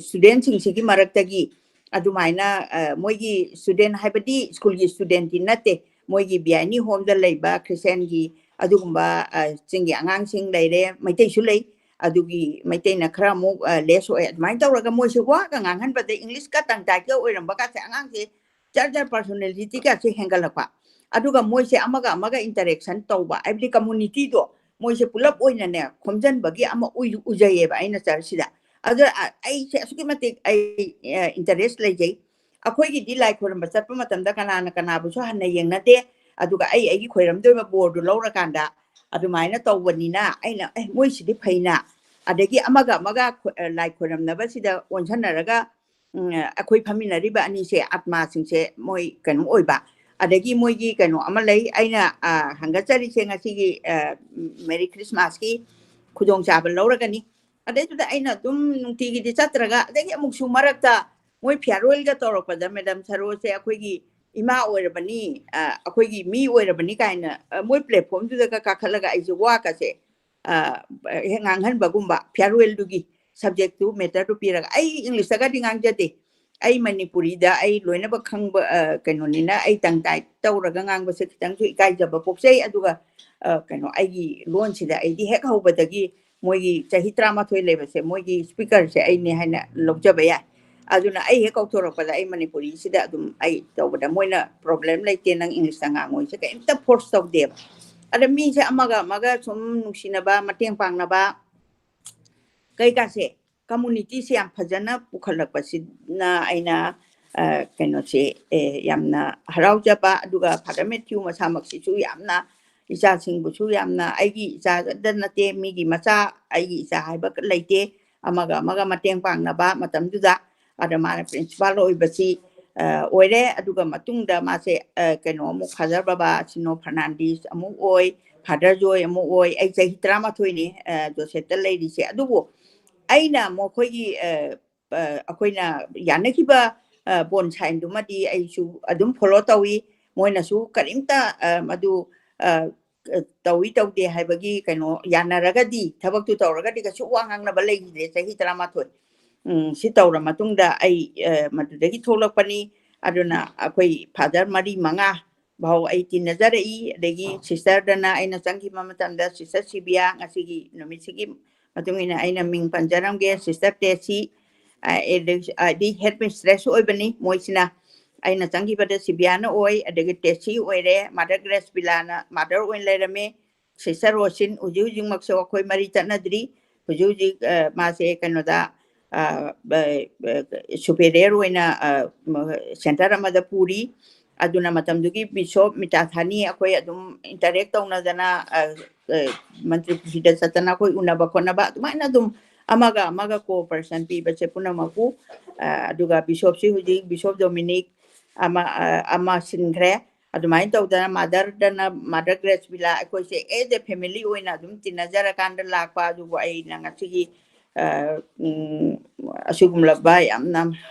ꯁ꯭ꯇꯨꯗꯦꯟꯠꯁꯤꯡꯁꯤꯒꯤ ꯃꯔꯛꯇꯒꯤ ꯑꯗꯨꯃꯥꯏꯅ, ꯑ, ꯃꯣꯏꯒꯤ ꯁ꯭ꯇꯨꯗꯦꯟꯠ ꯍꯥꯏꯕꯗꯤ ꯁ꯭ꯀꯨꯜꯒꯤ ꯁ꯭ꯇꯨꯗꯦꯟꯠꯇꯤ ꯅꯠꯇꯦ, ꯃꯣꯏꯒꯤ ꯕꯤꯌꯥꯏꯅꯤ ꯍꯣꯝꯗ ꯂꯩꯕ ꯈ꯭ꯔꯤꯁꯇꯤꯌꯥꯟꯒꯤ ꯑꯗꯨꯒꯨꯝꯕ, ꯑ, ꯆꯤꯡꯒꯤ ꯑꯉꯥꯡꯁꯤꯡ ꯂꯩꯔꯦ, ꯃꯩꯇꯩꯁꯨ ꯂꯩ꯫ ꯑꯗꯨꯒꯤ ꯃꯩꯇꯩꯅ ꯈꯔ ꯑꯃꯨꯛ, ꯑ, less ꯑꯣꯏ꯫ ꯑꯗꯨꯃꯥꯏꯅ ꯇꯧꯔꯒ ꯃꯣꯏꯁꯦ ꯋꯥꯒ ꯉꯥꯡꯍꯟꯕꯗ, ꯏꯪꯂꯤꯁꯀ ꯇꯪꯇꯥꯏꯠꯀ ꯑꯣꯏꯔꯝꯕ ꯀꯥꯁꯦ, ꯑꯉꯥꯡꯁꯦ ꯖꯔ ꯖꯔ personality ꯀꯥꯁꯦ ꯍꯦꯟꯒꯠꯂꯛꯄ꯫ ꯑꯗꯨꯒ ꯃꯣꯏꯁꯦ ꯑꯃꯒ ꯑꯃꯒ interaction ꯇꯧꯕ, ꯍꯥꯏꯕꯗꯤ community ꯗꯣ ꯃꯣꯏꯁꯦ ꯄꯨꯂꯞ ꯑꯣꯏꯅꯅꯦ ꯈꯣꯝꯖꯤꯟꯕꯒꯤ ꯑꯃ ꯎꯏ-, ꯎꯖꯩꯌꯦꯕ ꯑꯩꯅ ꯆꯔꯆꯁꯤꯗ꯫ ꯑꯗꯨ ꯑ-, ꯑꯩꯁꯦ ꯑꯁꯨꯛꯀꯤ ꯃꯇꯤꯛ ꯑꯩ, ꯑ, interest ꯂꯩꯖꯩ꯫ ꯑꯩꯈꯣꯏꯒꯤꯗꯤ ꯂꯥꯏ ꯈꯣꯏꯔꯝꯕ ꯆꯠꯄ ꯃꯇꯝꯗ ꯀꯅꯥꯅ ꯀꯅꯥꯕꯨꯁꯨ ꯍꯟꯅ ꯌꯦꯡꯅꯗꯦ꯫ ꯑꯗꯨꯒ ꯑꯩ ꯑꯩꯒꯤ ꯈꯣꯏꯔꯝꯗꯣꯏꯕ ꯕꯣꯔꯗꯨ ꯂꯧꯔꯀꯥꯟꯗ ꯑꯗꯨꯃꯥꯏꯅ ꯇꯧꯕꯅꯤꯅ ꯑꯩꯅ, "ꯑꯦ, ꯃꯣꯏꯁꯤꯗꯤ ꯐꯩꯅ"꯫ ꯑꯗꯒꯤ ꯑꯃꯒ ꯑꯃꯒ ꯈꯣ-, ꯑ, ꯂꯥꯏ ꯈꯣꯏꯔꯝꯅꯕꯁꯤꯗ ꯑꯣꯟꯁꯟꯅꯔꯒ, ꯎꯝ, ꯑꯩꯈꯣꯏ ꯐꯝꯃꯤꯟꯅꯔꯤꯕ ꯑꯅꯤꯁꯦ ꯑꯥꯠꯃꯥꯁꯤꯡꯁꯦ ꯃꯣꯏ ꯀꯩꯅꯣ ꯑꯣꯏꯕ꯫ ꯑꯗꯒꯤ ꯃꯣꯏꯒꯤ ꯀꯩꯅꯣ ꯑꯃ ꯂꯩ, ꯑꯩꯅ, ꯑ, ꯍꯪꯒꯠꯆꯔꯤꯁꯦ ꯉꯁꯤꯒꯤ, ꯑ, Merry Christmas ꯀꯤ ꯈꯨꯗꯣꯡꯆꯥꯕ ꯂꯧꯔꯒꯅꯤ꯫ ꯑꯗꯩꯗꯨꯗ ꯑꯩꯅ ꯑꯗꯨꯝ ꯅꯨꯡꯇꯤꯒꯤꯗꯤ ꯆꯠꯇ꯭ꯔꯒ, ꯑꯗꯒꯤ ꯑꯃꯨꯛꯁꯨ ꯃꯔꯛꯇ ꯃꯣꯏ farewell ꯒ ꯇꯧꯔꯛꯄꯗ, "ꯃꯦꯗꯥꯝ ꯁꯔꯣꯁꯦ ꯑꯩꯈꯣꯏꯒꯤ ꯏꯃꯥ ꯑꯣꯏꯔꯕꯅꯤ, ꯑ, ꯑꯩꯈꯣꯏꯒꯤ ꯃꯤ ꯑꯣꯏꯔꯕꯅꯤ" ꯀꯥꯏꯅ, ꯑ, ꯃꯣꯏ platform ꯗꯨꯗꯒ ꯀꯥꯈꯠꯂꯒ ꯑꯩꯁꯦ ꯋꯥꯒꯁꯦ, ꯑ, ꯍꯦꯛ ꯉꯥꯡꯍꯟꯕꯒꯨꯝꯕ, farewell ꯗꯨꯒꯤ subject ꯇꯨ, matter ꯗꯨ ꯄꯤꯔꯒ꯫ ꯑꯩ ꯏꯪꯂꯤꯁꯇꯒꯗꯤ ꯉꯥꯡꯖꯗꯦ꯫ ꯑꯩ ꯃꯅꯤꯄꯨꯔꯤꯗ ꯑꯩ ꯂꯣꯏꯅꯃꯛ ꯈꯪꯕ, ꯑ, ꯀꯩꯅꯣꯅꯤꯅ, ꯑꯩ ꯇꯪꯇꯥꯏ ꯇꯧꯔꯒ ꯉꯥꯡꯕꯁꯦ ꯈꯤꯇꯪꯁꯨ ꯏꯀꯥꯏꯖꯕ ꯄꯣꯛꯆꯩ꯫ ꯑꯗꯨꯒ, ꯑ, ꯀꯩꯅꯣ, ꯑꯩꯒꯤ ꯂꯣꯟꯁꯤꯗ ꯑꯩꯗꯤ ꯍꯦꯛ ꯍꯧꯕꯗꯒꯤ ꯃꯣꯏꯒꯤ ꯆꯍꯤ ꯇꯔꯥꯃꯥꯊꯣꯏ ꯂꯩꯕꯁꯦ ꯃꯣꯏꯒꯤ speaker ꯁꯦ ꯑꯩꯅꯦ ꯍꯥꯏꯅ ꯂꯧꯖꯕ ꯌꯥꯏ꯫ ꯑꯗꯨꯅ ꯑꯩ ꯍꯦꯛ ꯀꯧꯊꯣꯔꯛꯄꯗ ꯑꯩ ꯃꯅꯤꯄꯨꯔꯤꯁꯤꯗ ꯑꯗꯨꯝ ꯑꯩ ꯇꯧꯕꯗ ꯃꯣꯏꯅ problem ꯂꯩꯇꯦ, ꯅꯪ English ꯇ ꯉꯥꯡꯉꯣꯏꯁꯦ ꯀꯩꯝꯇ force ꯇꯧꯗꯦꯕ꯫ ꯑꯗ ꯃꯤꯁꯦ ꯑꯃꯒ ꯑꯃꯒ ꯁꯨꯝ ꯅꯨꯡꯁꯤꯅꯕ, ꯃꯇꯦꯡ ꯄꯥꯡꯅꯕ ꯀꯩꯀꯥꯁꯦ, community ꯁꯦ ꯌꯥꯝ ꯐꯖꯅ ꯄꯨꯈꯠꯂꯛꯄꯁꯤꯅ ꯑꯩꯅ, ꯑ, ꯀꯩꯅꯣꯁꯦ, ꯑꯦ, ꯌꯥꯝꯅ ꯍꯔꯥꯎꯖꯕ꯫ ꯑꯗꯨꯒ Father Matthew ꯃꯁꯥꯃꯛꯁꯤꯁꯨ ꯌꯥꯝꯅ, ꯏꯆꯥꯁꯤꯡꯕꯨꯁꯨ ꯌꯥꯝꯅ, ꯑꯩꯒꯤ ꯏꯆꯥꯗ ꯅꯠꯇꯦ, ꯃꯤꯒꯤ ꯃꯆꯥ, ꯑꯩꯒꯤ ꯏꯆꯥ ꯍꯥꯏꯕ ꯂꯩꯇꯦ, ꯑꯃꯒ ꯑꯃꯒ ꯃꯇꯦꯡ ꯄꯥꯡꯅꯕ ꯃꯇꯝꯗꯨꯗ꯫ ꯑꯗ ꯃꯥꯅ principal ꯑꯣꯏꯕꯁꯤ, ꯑ, ꯑꯣꯏꯔꯦ꯫ ꯑꯗꯨꯒ ꯃꯇꯨꯡꯗ ꯃꯥꯁꯦ, ꯑ, ꯀꯩꯅꯣ ꯑꯃꯨꯛ Father ꯕꯕꯥ ꯁꯤꯅꯣ ꯐꯔꯅꯥꯟꯗꯤꯁ ꯑꯃꯨꯛ ꯑꯣꯏ, Father ꯖꯣꯏ ꯑꯃꯨꯛ ꯑꯣꯏ꯫ ꯑꯩ ꯆꯍꯤ ꯇꯔꯥꯃꯥꯊꯣꯏꯅꯤ, ꯑ, ꯖꯣꯁꯦꯐꯇ ꯂꯩꯔꯤꯁꯦ꯫ ꯑꯗꯨꯕꯨ ꯑꯩꯅ ꯃꯈꯣꯏꯒꯤ, ꯑ, ꯑ, ꯑꯩꯈꯣꯏꯅ ꯌꯥꯅꯈꯤꯕ, ꯑ, bond sign ꯗꯨꯃꯗꯤ ꯑꯩꯁꯨ ꯑꯗꯨꯝ follow ꯇꯧꯏ꯫ ꯃꯣꯏꯅꯁꯨ ꯀꯔꯤꯝꯇ, ꯑ, ꯃꯗꯨ, ꯑ, ꯑ, ꯇꯧꯏ ꯇꯧꯗꯦ ꯍꯥꯏꯕꯒꯤ ꯀꯩꯅꯣ ꯌꯥꯅꯔꯒꯗꯤ, ꯊꯕꯛꯇꯨ ꯇꯧꯔꯒꯗꯤ ꯀꯩꯁꯨ ꯋꯥ ꯉꯥꯡꯅꯕ ꯂꯩꯈꯤꯗ꯭ꯔꯦ ꯆꯍꯤ ꯇꯔꯥꯃꯥꯊꯣꯏ꯫ ꯎꯝ, ꯁꯤ ꯇꯧꯔ ꯃꯇꯨꯡꯗ ꯑꯩ, ꯑ, ꯃꯗꯨꯗꯒꯤ ꯊꯣꯛꯂꯛꯄꯅꯤ꯫ ꯑꯗꯨꯅ ꯑꯩꯈꯣꯏ Father ꯃꯔꯤ ꯃꯉꯥ ꯐꯥꯎ ꯑꯩ ꯇꯤꯟꯅꯖꯔꯛꯏ꯫ ꯑꯗꯒꯤ sister ꯗꯅ ꯑꯩꯅ ꯆꯪꯈꯤꯕ ꯃꯇꯝꯗ Sister ꯁꯤꯕꯤꯌꯥ, ꯉꯁꯤꯒꯤ ꯅꯨꯃꯤꯠꯁꯤꯒꯤ ꯃꯇꯨꯡ ꯏꯟꯅ ꯑꯩꯅ ꯃꯤꯡ ꯄꯟꯖꯔꯝꯒꯦ, Sister ꯇꯦꯁꯤ, ꯑ, ꯑꯗꯒꯤ head mistress ꯑꯣꯏꯕꯅꯤ ꯃꯣꯏꯁꯤꯅ꯫ ꯑꯩꯅ ꯆꯪꯈꯤꯕꯗ ꯁꯤꯕꯤꯌꯥꯅ ꯑꯣꯏ, ꯑꯗꯒꯤ ꯇꯦꯁꯤ ꯑꯣꯏꯔꯦ, Mother ꯒ꯭ꯔꯦꯁ ꯕꯤꯂꯥꯅ mother ꯑꯣꯏꯅ ꯂꯩꯔꯝꯃꯦ꯫ Sister ꯔꯣꯁꯤꯟ ꯍꯧꯖꯤꯛ ꯍꯧꯖꯤꯛꯃꯛꯁꯨ ꯑꯩꯈꯣꯏ ꯃꯔꯤ ꯆꯠꯅꯗ꯭ꯔꯤ꯫ ꯍꯧꯖꯤꯛ ꯍꯧꯖꯤꯛ, ꯑ, ꯃꯥꯁꯦ ꯀꯩꯅꯣꯗ, ꯑ, ꯕ-, ꯕ-, superior ꯑꯣꯏꯅ, ꯑ, ꯃ-, center ꯑꯃꯗ ꯄꯨꯔꯤ꯫ ꯑꯗꯨꯅ ꯃꯇꯝꯗꯨꯒꯤ Bishop ꯃꯤꯇꯥ ꯊꯥꯅꯤ ꯑꯩꯈꯣꯏ ꯑꯗꯨꯝ interact ꯇꯧꯅꯗꯅ, ꯑ, ꯑ, ꯃꯟꯇ꯭ꯔꯤ ꯄꯨꯈ꯭ꯔꯤꯗ ꯆꯠꯇꯅ ꯑꯩꯈꯣꯏ ꯎꯅꯕ ꯈꯣꯠꯅꯕ ꯑꯗꯨꯃꯥꯏꯅ ꯑꯗꯨꯝ ꯑꯃꯒ ꯑꯃꯒ cooperation ꯄꯤꯕꯁꯦ ꯄꯨꯝꯅꯃꯛꯄꯨ, ꯑ, ꯑꯗꯨꯒ Bishop ꯁꯤ ꯍꯧꯖꯤꯛ Bishop ꯗꯣꯃꯤꯅꯤꯛ ꯑꯃ, ꯑ, ꯑꯃ ꯁꯤꯟꯈ꯭ꯔꯦ꯫ ꯑꯗꯨꯃꯥꯏꯅ ꯇꯧꯗꯅ Mother ꯗꯅ Mother ꯒ꯭ꯔꯦꯁ ꯕꯤꯂꯥ ꯑꯩꯈꯣꯏꯁꯦ as a family ꯑꯣꯏꯅ ꯑꯗꯨꯝ ꯇꯤꯟꯅꯖꯔꯀꯥꯟꯗ ꯂꯥꯛꯄ꯫ ꯑꯗꯨꯕꯨ ꯑꯩꯅ ꯉꯁꯤꯒꯤ, ꯑ, ꯎꯝ, ꯑꯁꯤꯒꯨꯝꯂꯕ ꯌꯥꯝꯅ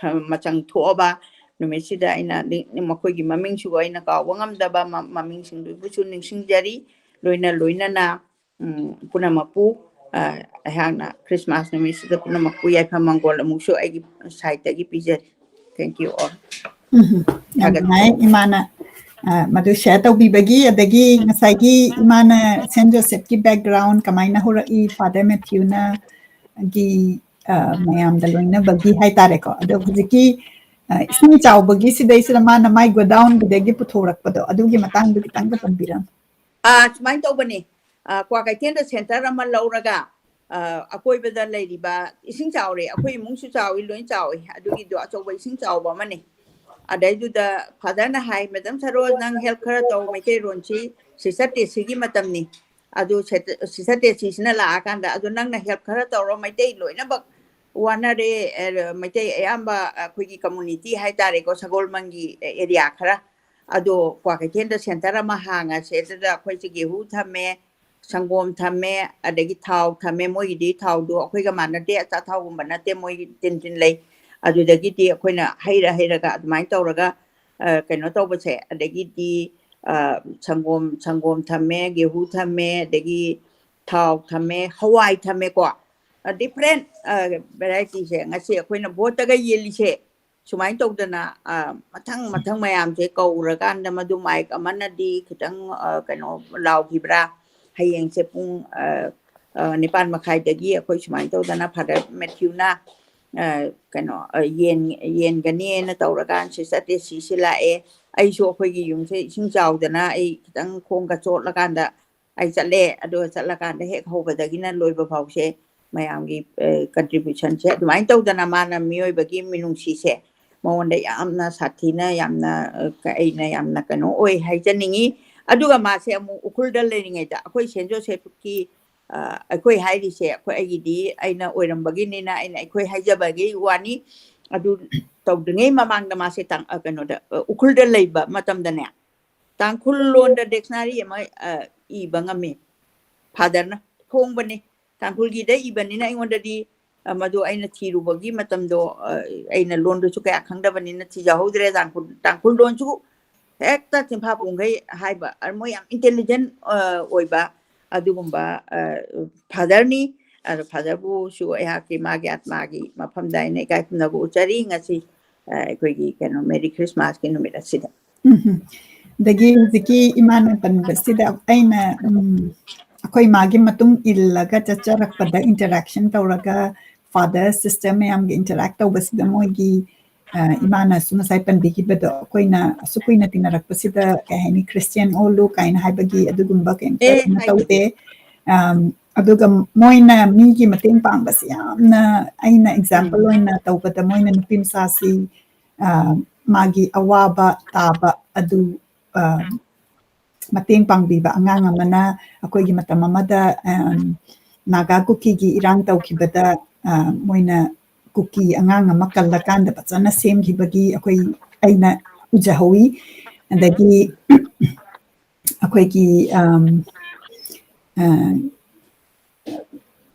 ꯃꯆꯪ ꯊꯣꯛꯑꯕ ꯅꯨꯃꯤꯠꯁꯤꯗ ꯑꯩꯅ ꯅꯤ-, ꯃꯈꯣꯏꯒꯤ ꯃꯃꯤꯡꯁꯨ ꯑꯩꯅ ꯀꯥꯎꯕ ꯉꯝꯗꯕ ꯃ-, ꯃꯃꯤꯡꯁꯤꯡꯗꯨꯕꯨꯁꯨ ꯅꯤꯡꯁꯤꯡꯖꯔꯤ꯫ ꯂꯣꯏꯅ ꯂꯣꯏꯅꯅ, ꯎꯝ, ꯄꯨꯝꯅꯃꯛꯄꯨ, ꯑ, ꯑꯩꯍꯥꯛꯅ Christmas ꯅꯨꯃꯤꯠꯁꯤꯗ ꯄꯨꯝꯅꯃꯛꯄꯨ ꯌꯥꯏꯐ ꯃꯪꯒꯣꯜ ꯑꯃꯨꯛꯁꯨ ꯑꯩꯒꯤ side ꯇꯒꯤ ꯄꯤꯖꯔꯤ꯫ Thank you all꯫ ꯎꯝ, ꯌꯥꯝ ꯊꯥꯒꯠꯆꯔꯤ꯫ ꯅꯨꯡꯉꯥꯏ ꯏꯃꯥꯅ, ꯑ, ꯃꯗꯨ share ꯇꯧꯕꯤꯕꯒꯤ, ꯑꯗꯒꯤ ꯉꯁꯥꯏꯒꯤ ꯏꯃꯥꯅ Saint Joseph ꯀꯤ background ꯀꯃꯥꯏꯅ ꯍꯧꯔꯛꯏ, Father Matthew ꯅ ꯒꯤ ꯑ, ꯃꯌꯥꯝꯗ ꯂꯣꯏꯅꯕꯒꯤ ꯍꯥꯏꯇꯥꯔꯦꯀꯣ꯫ ꯑꯗꯣ ꯍꯧꯖꯤꯛꯀꯤ, ꯑ, ꯏꯁꯤꯡ ꯆꯥꯎꯕꯒꯤ ꯁꯤꯗꯩꯁꯤꯗ ꯃꯥꯅ ꯃꯥꯏ ꯒꯣꯗꯥꯎꯟꯗꯨꯗꯒꯤ ꯄꯨꯊꯣꯔꯛꯄꯗꯣ, ꯑꯗꯨꯒꯤ ꯃꯇꯥꯡꯗꯣ ꯈꯤꯇꯪꯒ ꯄꯟꯕꯤꯔꯝꯃꯨ꯫ ꯑꯥ, ꯁꯨꯃꯥꯏꯅ ꯇꯧꯕꯅꯤ꯫ ꯑꯥ, ꯀ꯭ꯋꯥꯀꯩꯊꯦꯜꯗ ꯁꯦꯟꯇꯔ ꯑꯃ ꯂꯧꯔꯒ, ꯑꯥ, ꯑꯀꯣꯏꯕꯗ ꯂꯩꯔꯤꯕ ꯏꯁꯤꯡ ꯆꯥꯎꯔꯦ, ꯑꯩꯈꯣꯏ ꯏꯃꯨꯡꯁꯨ ꯆꯥꯎꯏ, ꯂꯣꯏ ꯆꯥꯎꯏ, ꯑꯗꯨꯒꯤꯗꯣ ꯑꯆꯧꯕ ꯏꯁꯤꯡ ꯆꯥꯎꯕ ꯑꯃꯅꯤ꯫ ꯑꯗꯩꯗꯨꯗ ꯐꯥꯗꯔꯅ ꯍꯥꯏ, "ꯃꯦꯗꯥꯝ ꯁꯔꯣꯖ, ꯅꯪ ꯍꯦꯜꯞ ꯈꯔ ꯇꯧ, ꯃꯩꯇꯩꯔꯣꯟꯁꯤ ꯁꯤꯁꯇꯔ ꯇꯦꯁꯤꯒꯤ ꯃꯇꯝꯅꯤ, ꯑꯗꯨ ꯁꯦ-, ꯁꯤꯁꯇꯔ ꯇꯦꯁꯤꯁꯤꯅ ꯂꯥꯛꯑꯀꯥꯟꯗ ꯑꯗꯨ ꯅꯪꯅ ꯍꯦꯜꯞ ꯈꯔ ꯇꯧꯔꯣ, ꯃꯩꯇꯩ ꯂꯣꯏꯅꯃꯛ ꯋꯥꯅꯔꯦ, ꯑꯦ, ꯃꯩꯇꯩ ꯑꯌꯥꯝꯕ ꯑꯩꯈꯣꯏꯒꯤ ꯀꯝꯃꯨꯅꯤꯇꯤ ꯍꯥꯏꯇꯥꯔꯦꯀꯣ, ꯁꯒꯣꯜꯕꯟꯒꯤ ꯑꯦꯔꯤꯌꯥ ꯈꯔ, ꯑꯗꯣ ꯀ꯭ꯋꯥꯀꯩꯊꯦꯜꯗ ꯁꯦꯟꯇꯔ ꯑꯃ ꯍꯥꯡꯉꯁꯦ, ꯑꯗꯨꯗ ꯑꯩꯈꯣꯏꯁꯦ ꯒꯦꯍꯨ ꯊꯝꯃꯦ, ꯁꯪꯒꯣꯝ ꯊꯝꯃꯦ, ꯑꯗꯒꯤ ꯊꯥꯎ ꯊꯝꯃꯦ꯫ ꯃꯣꯏꯒꯤꯗꯤ ꯊꯥꯎꯗꯣ ꯑꯩꯈꯣꯏꯒ ꯃꯥꯟꯅꯗꯦ, ꯑꯆꯥꯊꯥꯎꯒꯨꯝꯕ ꯅꯠꯇꯦ, ꯃꯣꯏꯒꯤ ꯇꯤꯟ ꯇꯤꯟ ꯂꯩ꯫ ꯑꯗꯨꯗꯒꯤꯗꯤ ꯑꯩꯈꯣꯏꯅ ꯍꯩꯔ ꯍꯩꯔꯒ ꯑꯗꯨꯃꯥꯏꯅ ꯇꯧꯔꯒ, ꯑ, ꯀꯩꯅꯣ ꯇꯧꯕꯁꯦ, ꯑꯗꯒꯤꯗꯤ, ꯑ, ꯁꯪꯒꯣꯝ, ꯁꯪꯒꯣꯝ ꯊꯝꯃꯦ, ꯒꯦꯍꯨ ꯊꯝꯃꯦ, ꯑꯗꯒꯤ ꯊꯥꯎ ꯊꯝꯃꯦ, ꯍꯋꯥꯏ ꯊꯝꯃꯦꯀꯣ꯫ ꯑ, ꯗꯤꯐ꯭ꯔꯦꯟ, ꯑ, ꯚꯦꯔꯥꯏꯇꯤꯁꯦ ꯉꯁꯤ ꯑꯩꯈꯣꯏꯅ ꯚꯣꯠꯇꯒ ꯌꯦꯜꯂꯤꯁꯦ꯫ ꯁꯨꯃꯥꯏꯅ ꯇꯧꯗꯅ, ꯑ, ꯃꯊꯪ ꯃꯊꯪ ꯃꯌꯥꯝꯁꯦ ꯀꯧꯔꯀꯥꯟꯗ, ꯃꯗꯨ ꯃꯥꯏꯛ ꯑꯃꯅꯗꯤ ꯈꯤꯇꯪ, ꯑ, ꯀꯩꯅꯣ ꯂꯥꯎꯈꯤꯕ꯭ꯔꯥ? ꯍꯌꯦꯡꯁꯦ ꯄꯨꯡ, ꯑ, ꯑ, ꯅꯤꯄꯥꯟ ꯃꯈꯥꯏꯗꯒꯤ ꯑꯩꯈꯣꯏ ꯁꯨꯃꯥꯏꯅ ꯇꯧꯗꯅ ꯐꯥꯗꯔ ꯃꯦꯊ꯭ꯌꯨꯅ, ꯑ, ꯀꯩꯅꯣ, ꯑ, ꯌꯦꯟ-, ꯌꯦꯟꯒꯅꯦꯅ ꯇꯧꯔꯀꯥꯟ ꯁꯤꯁꯇꯔ ꯇꯦꯁꯤꯁꯦ ꯂꯥꯛꯑꯦ꯫ ꯑꯩꯁꯨ ꯑꯩꯈꯣꯏꯒꯤ ꯌꯨꯝꯁꯦ ꯏꯁꯤꯡ ꯆꯥꯎꯗꯅ ꯑꯩ ꯈꯤꯇꯪ ꯈꯣꯡꯒ ꯆꯣꯠꯂꯀꯥꯟꯗ ꯑꯩ ꯆꯠꯂꯦ꯫ ꯑꯗꯨꯒ ꯆꯠꯂꯀꯥꯟꯗ ꯍꯦꯛ ꯍꯧꯕꯗꯒꯤꯅ ꯂꯣꯏꯕ ꯐꯥꯎꯁꯦ ꯃꯌꯥꯝꯒꯤ, ꯑ, ꯀꯟꯇ꯭ꯔꯤꯕ꯭ꯌꯨꯁꯟꯁꯦ ꯑꯗꯨꯃꯥꯏꯅ ꯇꯧꯗꯅ ꯃꯥꯅ ꯃꯤꯑꯣꯏꯕꯒꯤ ꯃꯤꯅꯨꯡꯁꯤꯁꯦ ꯃꯉꯣꯟꯗ ꯌꯥꯝꯅ ꯁꯥꯊꯤꯅ, ꯌꯥꯝꯅ, ꯑ, ꯀ-, ꯑꯩꯅ ꯌꯥꯝꯅ ꯀꯩꯅꯣ ꯑꯣꯏ ꯍꯥꯏꯖꯅꯤꯡꯉꯤ꯫ ꯑꯗꯨꯒ ꯃꯥꯁꯦ ꯑꯃꯨꯛ ꯎꯈ꯭ꯔꯨꯜꯗ ꯂꯩꯔꯤꯉꯩꯗ ꯑꯩꯈꯣꯏ ꯁꯦꯟ ꯖꯣꯁꯦꯐꯀꯤ, ꯑ, ꯑꯩꯈꯣꯏ ꯍꯥꯏꯔꯤꯁꯦ ꯑꯩꯈꯣꯏ, ꯑꯩꯒꯤꯗꯤ ꯑꯩꯅ ꯑꯣꯏꯔꯝꯕꯒꯤꯅꯤꯅ ꯑꯩꯅ ꯑꯩꯈꯣꯏ ꯍꯥꯏꯖꯕꯒꯤ ꯋꯥꯅꯤ꯫ ꯑꯗꯨ ꯇꯧꯗ꯭ꯔꯤꯉꯩ ꯃꯃꯥꯡꯗ ꯃꯥꯁꯦ ꯇꯥꯡ-, ꯑ, ꯀꯩꯅꯣꯗ, ꯑ, ꯎꯈ꯭ꯔꯨꯜꯗ ꯂꯩꯕ ꯃꯇꯝꯗꯅꯦ, ꯇꯥꯡꯈꯨꯜ ꯂꯣꯟꯗ ꯗꯤꯛꯁꯅꯥꯔꯤ ꯑꯃ, ꯑ, ꯏꯕ ꯉꯝꯃꯤ꯫ ꯐꯥꯗꯔꯅ ꯐꯣꯡꯕꯅꯤ꯫ ꯇꯥꯡꯈꯨꯜꯒꯤꯗ ꯏꯕꯅꯤꯅ ꯑꯩꯉꯣꯟꯗꯗꯤ, ꯑ, ꯃꯗꯨ ꯑꯩꯅ ꯊꯤꯔꯨꯕꯒꯤ ꯃꯇꯝꯗꯣ, ꯑ, ꯑꯩꯅ ꯂꯣꯟꯗꯨꯁꯨ ꯀꯌꯥ ꯈꯪꯗꯕꯅꯤꯅ ꯊꯤꯖꯍꯧꯗ꯭ꯔꯦ꯫ ꯇꯥꯡꯈꯨꯜ, ꯇꯥꯡꯈꯨꯜ ꯂꯣꯟꯁꯨ ꯍꯦꯛꯇ ꯆꯤꯟꯐꯥ ꯄꯨꯝꯈꯩ ꯍꯥꯏꯕ, ꯑ, ꯃꯣꯏ ꯌꯥꯝ ꯏꯟꯇꯦꯂꯤꯖꯦꯟ, ꯑ, ꯑꯣꯏꯕ ꯑꯗꯨꯒꯨꯝꯕ, ꯑ, ꯐꯥꯗꯔꯅꯤ꯫ ꯑꯗꯣ ꯐꯥꯗꯔꯕꯨꯁꯨ ꯑꯩꯍꯥꯛꯀꯤ ꯃꯥꯒꯤ ꯑꯥꯠꯃꯥꯒꯤ ꯃꯐꯝꯗ ꯑꯩꯅ ꯏꯀꯥꯏ ꯈꯨꯝꯅꯕ ꯎꯠꯆꯔꯤ꯫ ꯉꯁꯤ, ꯑ, ꯑꯩꯈꯣꯏꯒꯤ ꯀꯩꯅꯣ, ꯃꯦꯔꯤ ꯈ꯭ꯔꯤꯁꯃꯥꯁꯀꯤ ꯅꯨꯃꯤꯠ ꯑꯁꯤꯗ꯫ ꯎꯝ꯫ ꯑꯗꯒꯤ ꯍꯧꯖꯤꯛꯀꯤ ꯏꯃꯥꯅ ꯄꯟꯕꯁꯤꯗ ꯑꯩꯅ, ꯎꯝ, ꯑꯩꯈꯣꯏ ꯃꯥꯒꯤ ꯃꯇꯨꯡ ꯏꯜꯂꯒ ꯆꯠꯆꯔꯛꯄꯗ, ꯏꯟꯇꯔꯦꯛꯁꯟ ꯇꯧꯔꯒ father sister ꯃꯌꯥꯝꯒ interact ꯇꯧꯕꯁꯤꯗ ꯃꯣꯏꯒꯤ, ꯑ, ꯏꯃꯥꯅꯁꯨ ꯉꯁꯥꯏ ꯄꯟꯕꯤꯈꯤꯕꯗꯣ, ꯑꯩꯈꯣꯏꯅ ꯑꯁꯨꯛ ꯀꯨꯏꯅ ꯇꯤꯟꯅꯔꯛꯄꯁꯤꯗ, ꯀꯩ ꯍꯥꯏꯅꯤ, Christian ꯑꯣꯜꯂꯨ ꯀꯥꯏꯅ ꯍꯥꯏꯕꯒꯤ ꯑꯗꯨꯒꯨꯝꯕ ꯀꯩꯝꯇ ꯑꯦ, ꯀꯩꯅꯣ ꯍꯥꯏ- ꯇꯧꯗꯦ꯫ ꯑꯝ, ꯑꯗꯨꯒ ꯃꯣꯏꯅ ꯃꯤꯒꯤ ꯃꯇꯦꯡ ꯄꯥꯡꯕꯁꯤ ꯌꯥꯝꯅ, ꯑꯩꯅ example ꯑꯣꯏꯅ ꯇꯧꯕꯗ, ꯃꯣꯏꯅ ꯅꯨꯄꯤ ꯃꯆꯥꯁꯤ, ꯑ, ꯃꯥꯒꯤ ꯑꯋꯥꯕ ꯇꯥꯕ ꯑꯗꯨ, ꯑ, ꯃꯇꯦꯡ ꯄꯥꯡꯕꯤꯕ꯫ ꯑꯉꯥꯡ ꯑꯃꯅ ꯑꯩꯈꯣꯏꯒꯤ ꯃꯇꯝ ꯑꯃꯗ, ꯑꯝ, ꯅꯥꯒꯥ ꯀꯨꯀꯤꯒꯤ ꯏꯔꯥꯡ ꯇꯧꯈꯤꯕꯗ, ꯑ, ꯃꯣꯏꯅ ꯀꯨꯀꯤ ꯑꯉꯥꯡ ꯑꯃ ꯀꯜꯂꯀꯥꯟꯗ ꯐꯖꯅ ꯁꯦꯝꯈꯤꯕꯒꯤ ꯑꯩꯈꯣꯏ, ꯑꯩꯅ ꯎꯖꯍꯧꯋꯤ꯫ ꯑꯗꯒꯤ ꯑꯩꯈꯣꯏꯒꯤ, ꯑꯝ, ꯑ,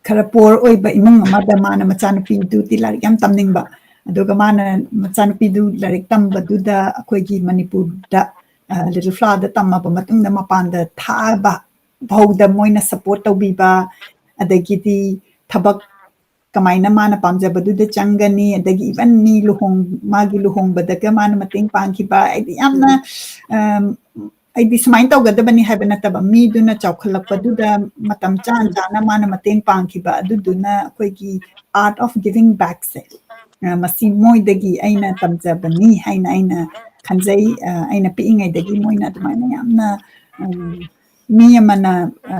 ꯈꯔ poor ꯑꯣꯏꯕ ꯏꯃꯨꯡ ꯑꯃꯗ ꯃꯥꯅ ꯃꯆꯥꯅꯨꯄꯤꯗꯨꯗꯤ ꯂꯥꯏꯔꯤꯛ ꯌꯥꯝ ꯇꯝꯅꯤꯡꯕ, ꯑꯗꯨꯒ ꯃꯥꯅ ꯃꯆꯥꯅꯨꯄꯤꯗꯨ ꯂꯥꯏꯔꯤꯛ ꯇꯝꯕꯗꯨꯗ ꯑꯩꯈꯣꯏꯒꯤ ꯃꯅꯤꯄꯨꯔꯗ, ꯑ, Little Flowerꯗ ꯇꯝꯃꯕ ꯃꯇꯨꯡꯗ ꯃꯄꯥꯟꯗ ꯊꯥꯕ ꯐꯥꯎꯗ ꯃꯣꯏꯅ support ꯇꯧꯕꯤꯕ, ꯑꯗꯒꯤꯗꯤ ꯊꯕꯛ ꯀꯃꯥꯏꯅ ꯃꯥꯅ ꯄꯥꯝꯖꯕꯗꯨꯗ ꯆꯪꯒꯅꯤ, ꯑꯗꯒꯤ even ꯃꯤ ꯂꯨꯍꯣꯡ-, ꯃꯥꯒꯤ ꯂꯨꯍꯣꯡꯕꯗꯒ ꯃꯥꯅ ꯃꯇꯦꯡ ꯄꯥꯡꯈꯤꯕ, ꯍꯥꯏꯗꯤ ꯌꯥꯝꯅ, ꯑꯝ, ꯑꯩꯗꯤ ꯁꯨꯃꯥꯏꯅ ꯇꯧꯒꯗꯕꯅꯤ ꯍꯥꯏꯕ ꯅꯠꯇꯕ, ꯃꯤꯗꯨꯅ ꯆꯥꯎꯈꯠꯂꯛꯄꯗꯨꯗ ꯃꯇꯝ ꯆꯥꯅ ꯆꯥꯅ ꯃꯥꯅ ꯃꯇꯦꯡ ꯄꯥꯡꯈꯤꯕ, ꯑꯗꯨꯗꯨꯅ ꯑꯩꯈꯣꯏꯒꯤ art of giving backꯁꯦ, ꯑ, ꯃꯁꯤ ꯃꯣꯏꯗꯒꯤ ꯑꯩꯅ ꯇꯝꯖꯕꯅꯤ ꯍꯥꯏꯅ ꯑꯩꯅ ꯈꯟꯖꯩ꯫ ꯑ, ꯑꯩꯅ ꯄꯤꯛꯏꯉꯩꯗꯒꯤ ꯃꯣꯏꯅ ꯑꯗꯨꯃꯥꯏꯅ ꯌꯥꯝꯅ, ꯎꯝ, ꯃꯤ ꯑꯃꯅ, ꯑ,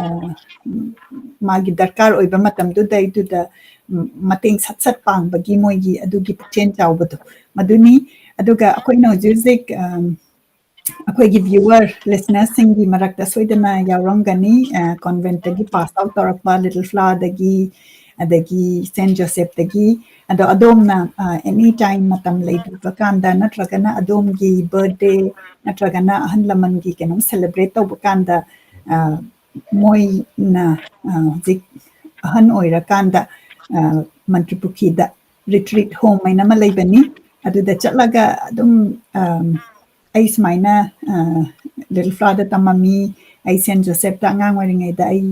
ꯃꯥꯒꯤ ꯗꯔꯀꯥꯔ ꯑꯣꯏꯕ ꯃꯇꯝꯗꯨꯗꯩꯗꯨꯗ, ꯎꯝ, ꯃꯇꯦꯡ ꯁꯠ ꯁꯠ ꯄꯥꯡꯕꯒꯤ ꯃꯣꯏꯒꯤ ꯑꯗꯨꯒꯤ ꯄꯨꯛꯆꯦꯜ ꯆꯥꯎꯕꯗꯣ ꯃꯗꯨꯅꯤ꯫ ꯑꯗꯨꯒ ꯑꯩꯈꯣꯏꯅ ꯍꯧꯖꯤꯛ ꯍꯧꯖꯤꯛ, ꯑꯝ, ꯑꯩꯈꯣꯏꯒꯤ viewer, listeners ꯁꯤꯡꯒꯤ ꯃꯔꯛꯇ ꯁꯣꯏꯗꯅ ꯌꯥꯎꯔꯝꯒꯅꯤ, ꯑ, conventꯇꯒꯤ pass out ꯇꯧꯔꯛꯄ, Little Flowerꯗꯒꯤ, ꯑꯗꯒꯤ Saint Josephꯇꯒꯤ꯫ ꯑꯗꯣ ꯑꯗꯣꯝꯅ, ꯑ, any time ꯃꯇꯝ ꯂꯩꯕꯤꯕ ꯀꯥꯟꯗ, ꯅꯠꯇ꯭ꯔꯒꯅ ꯑꯗꯣꯝꯒꯤ birthday, ꯅꯠꯇ꯭ꯔꯒꯅ ꯑꯍꯜ ꯂꯃꯟꯒꯤ ꯀꯩꯅꯣꯝ celebrate ꯇꯧꯕ ꯀꯥꯟꯗ, ꯑ, ꯃꯣꯏꯅ, ꯑ, ꯍꯧꯖꯤꯛ ꯑꯍꯟ ꯑꯣꯏꯔꯀꯥꯟꯗ, ꯑ, ꯃꯟꯇ꯭ꯔꯤ ꯄꯨꯈ꯭ꯔꯤꯗ retreat home ꯍꯥꯏꯅ ꯑꯃ ꯂꯩꯕꯅꯤ꯫ ꯑꯗꯨꯗ ꯆꯠꯂꯒ ꯑꯗꯨꯝ, ꯑꯝ, ꯑꯩ ꯁꯨꯃꯥꯏꯅ, ꯑ, Little Flowerꯗ ꯇꯝꯃꯝꯃꯤ, ꯑꯩ Saint Josephꯇ ꯑꯉꯥꯡ ꯑꯣꯏꯔꯤꯉꯩꯗ ꯑꯩ,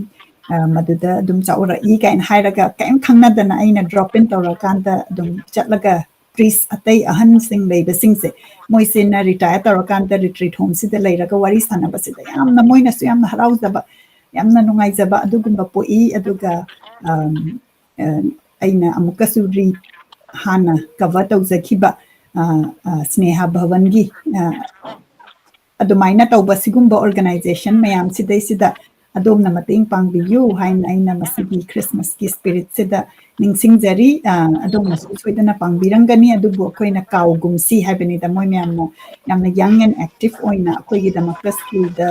ꯑ, ꯃꯗꯨꯗ ꯑꯗꯨꯝ ꯆꯥꯎꯔꯛꯏ ꯀꯥꯏꯅ ꯍꯥꯏꯔꯒ, ꯀꯔꯤꯝ ꯈꯪꯅꯗꯅ ꯑꯩꯅ drop in ꯇꯧꯔꯀꯥꯟꯗ ꯑꯗꯨꯝ ꯆꯠꯂꯒ priest ꯑꯇꯩ ꯑꯍꯟꯁꯤꯡ ꯂꯩꯕꯁꯤꯡꯁꯦ, ꯃꯣꯏꯁꯤꯅ retire ꯇꯧꯔꯀꯥꯟꯗ retreat homeꯁꯤꯗ ꯂꯩꯔꯒ ꯋꯥꯔꯤ ꯁꯥꯟꯅꯕꯁꯤꯗ ꯌꯥꯝꯅ, ꯃꯣꯏꯅꯁꯨ ꯌꯥꯝꯅ ꯍꯔꯥꯎꯖꯕ, ꯌꯥꯝꯅ ꯅꯨꯡꯉꯥꯏꯖꯕ ꯑꯗꯨꯒꯨꯝꯕ ꯄꯣꯛꯏ꯫ ꯑꯗꯨꯒ, ꯑꯝ, ꯑ, ꯑꯩꯅ ꯑꯃꯨꯛꯀꯁꯨ ꯔꯤ ꯍꯥꯟꯅ ꯀꯚꯔ ꯇꯧꯖꯈꯤꯕ ꯑ, ꯑ, ꯁ꯭ꯅꯦꯍꯥ ꯚꯋꯟꯒꯤ ꯑ, ꯑꯗꯨꯃꯥꯏꯅ ꯇꯧꯕ ꯁꯤꯒꯨꯝꯕ ꯑꯣꯔꯒꯅꯥꯏꯖꯦꯁꯟ ꯃꯌꯥꯝꯁꯤꯗꯩꯁꯤꯗ ꯑꯗꯣꯝꯅ ꯃꯇꯦꯡ ꯄꯥꯡꯕꯤꯌꯨ ꯍꯥꯏꯅ ꯑꯩꯅ ꯃꯁꯤꯒꯤ ꯈ꯭ꯔꯤꯁꯃꯥꯁꯀꯤ ꯁ꯭ꯄꯤꯔꯤꯠꯁꯤꯗ ꯅꯤꯡꯁꯤꯡꯖꯔꯤ꯫ ꯑ, ꯑꯗꯣꯝꯅꯁꯨ ꯁꯣꯏꯗꯅ ꯄꯥꯡꯕꯤꯔꯝꯒꯅꯤ, ꯑꯗꯨꯕꯨ ꯑꯩꯈꯣꯏꯅ ꯀꯥꯎꯒꯨꯝꯁꯤ ꯍꯥꯏꯕꯅꯤꯗ꯫ ꯃꯣꯏ ꯃꯌꯥꯝꯅ ꯌꯥꯝꯅ ꯌꯪ ꯑꯦꯟ ꯑꯦꯛꯇꯤꯚ ꯑꯣꯏꯅ ꯑꯩꯈꯣꯏꯒꯤꯗꯃꯛꯇ ꯁ꯭ꯀꯨꯜꯗ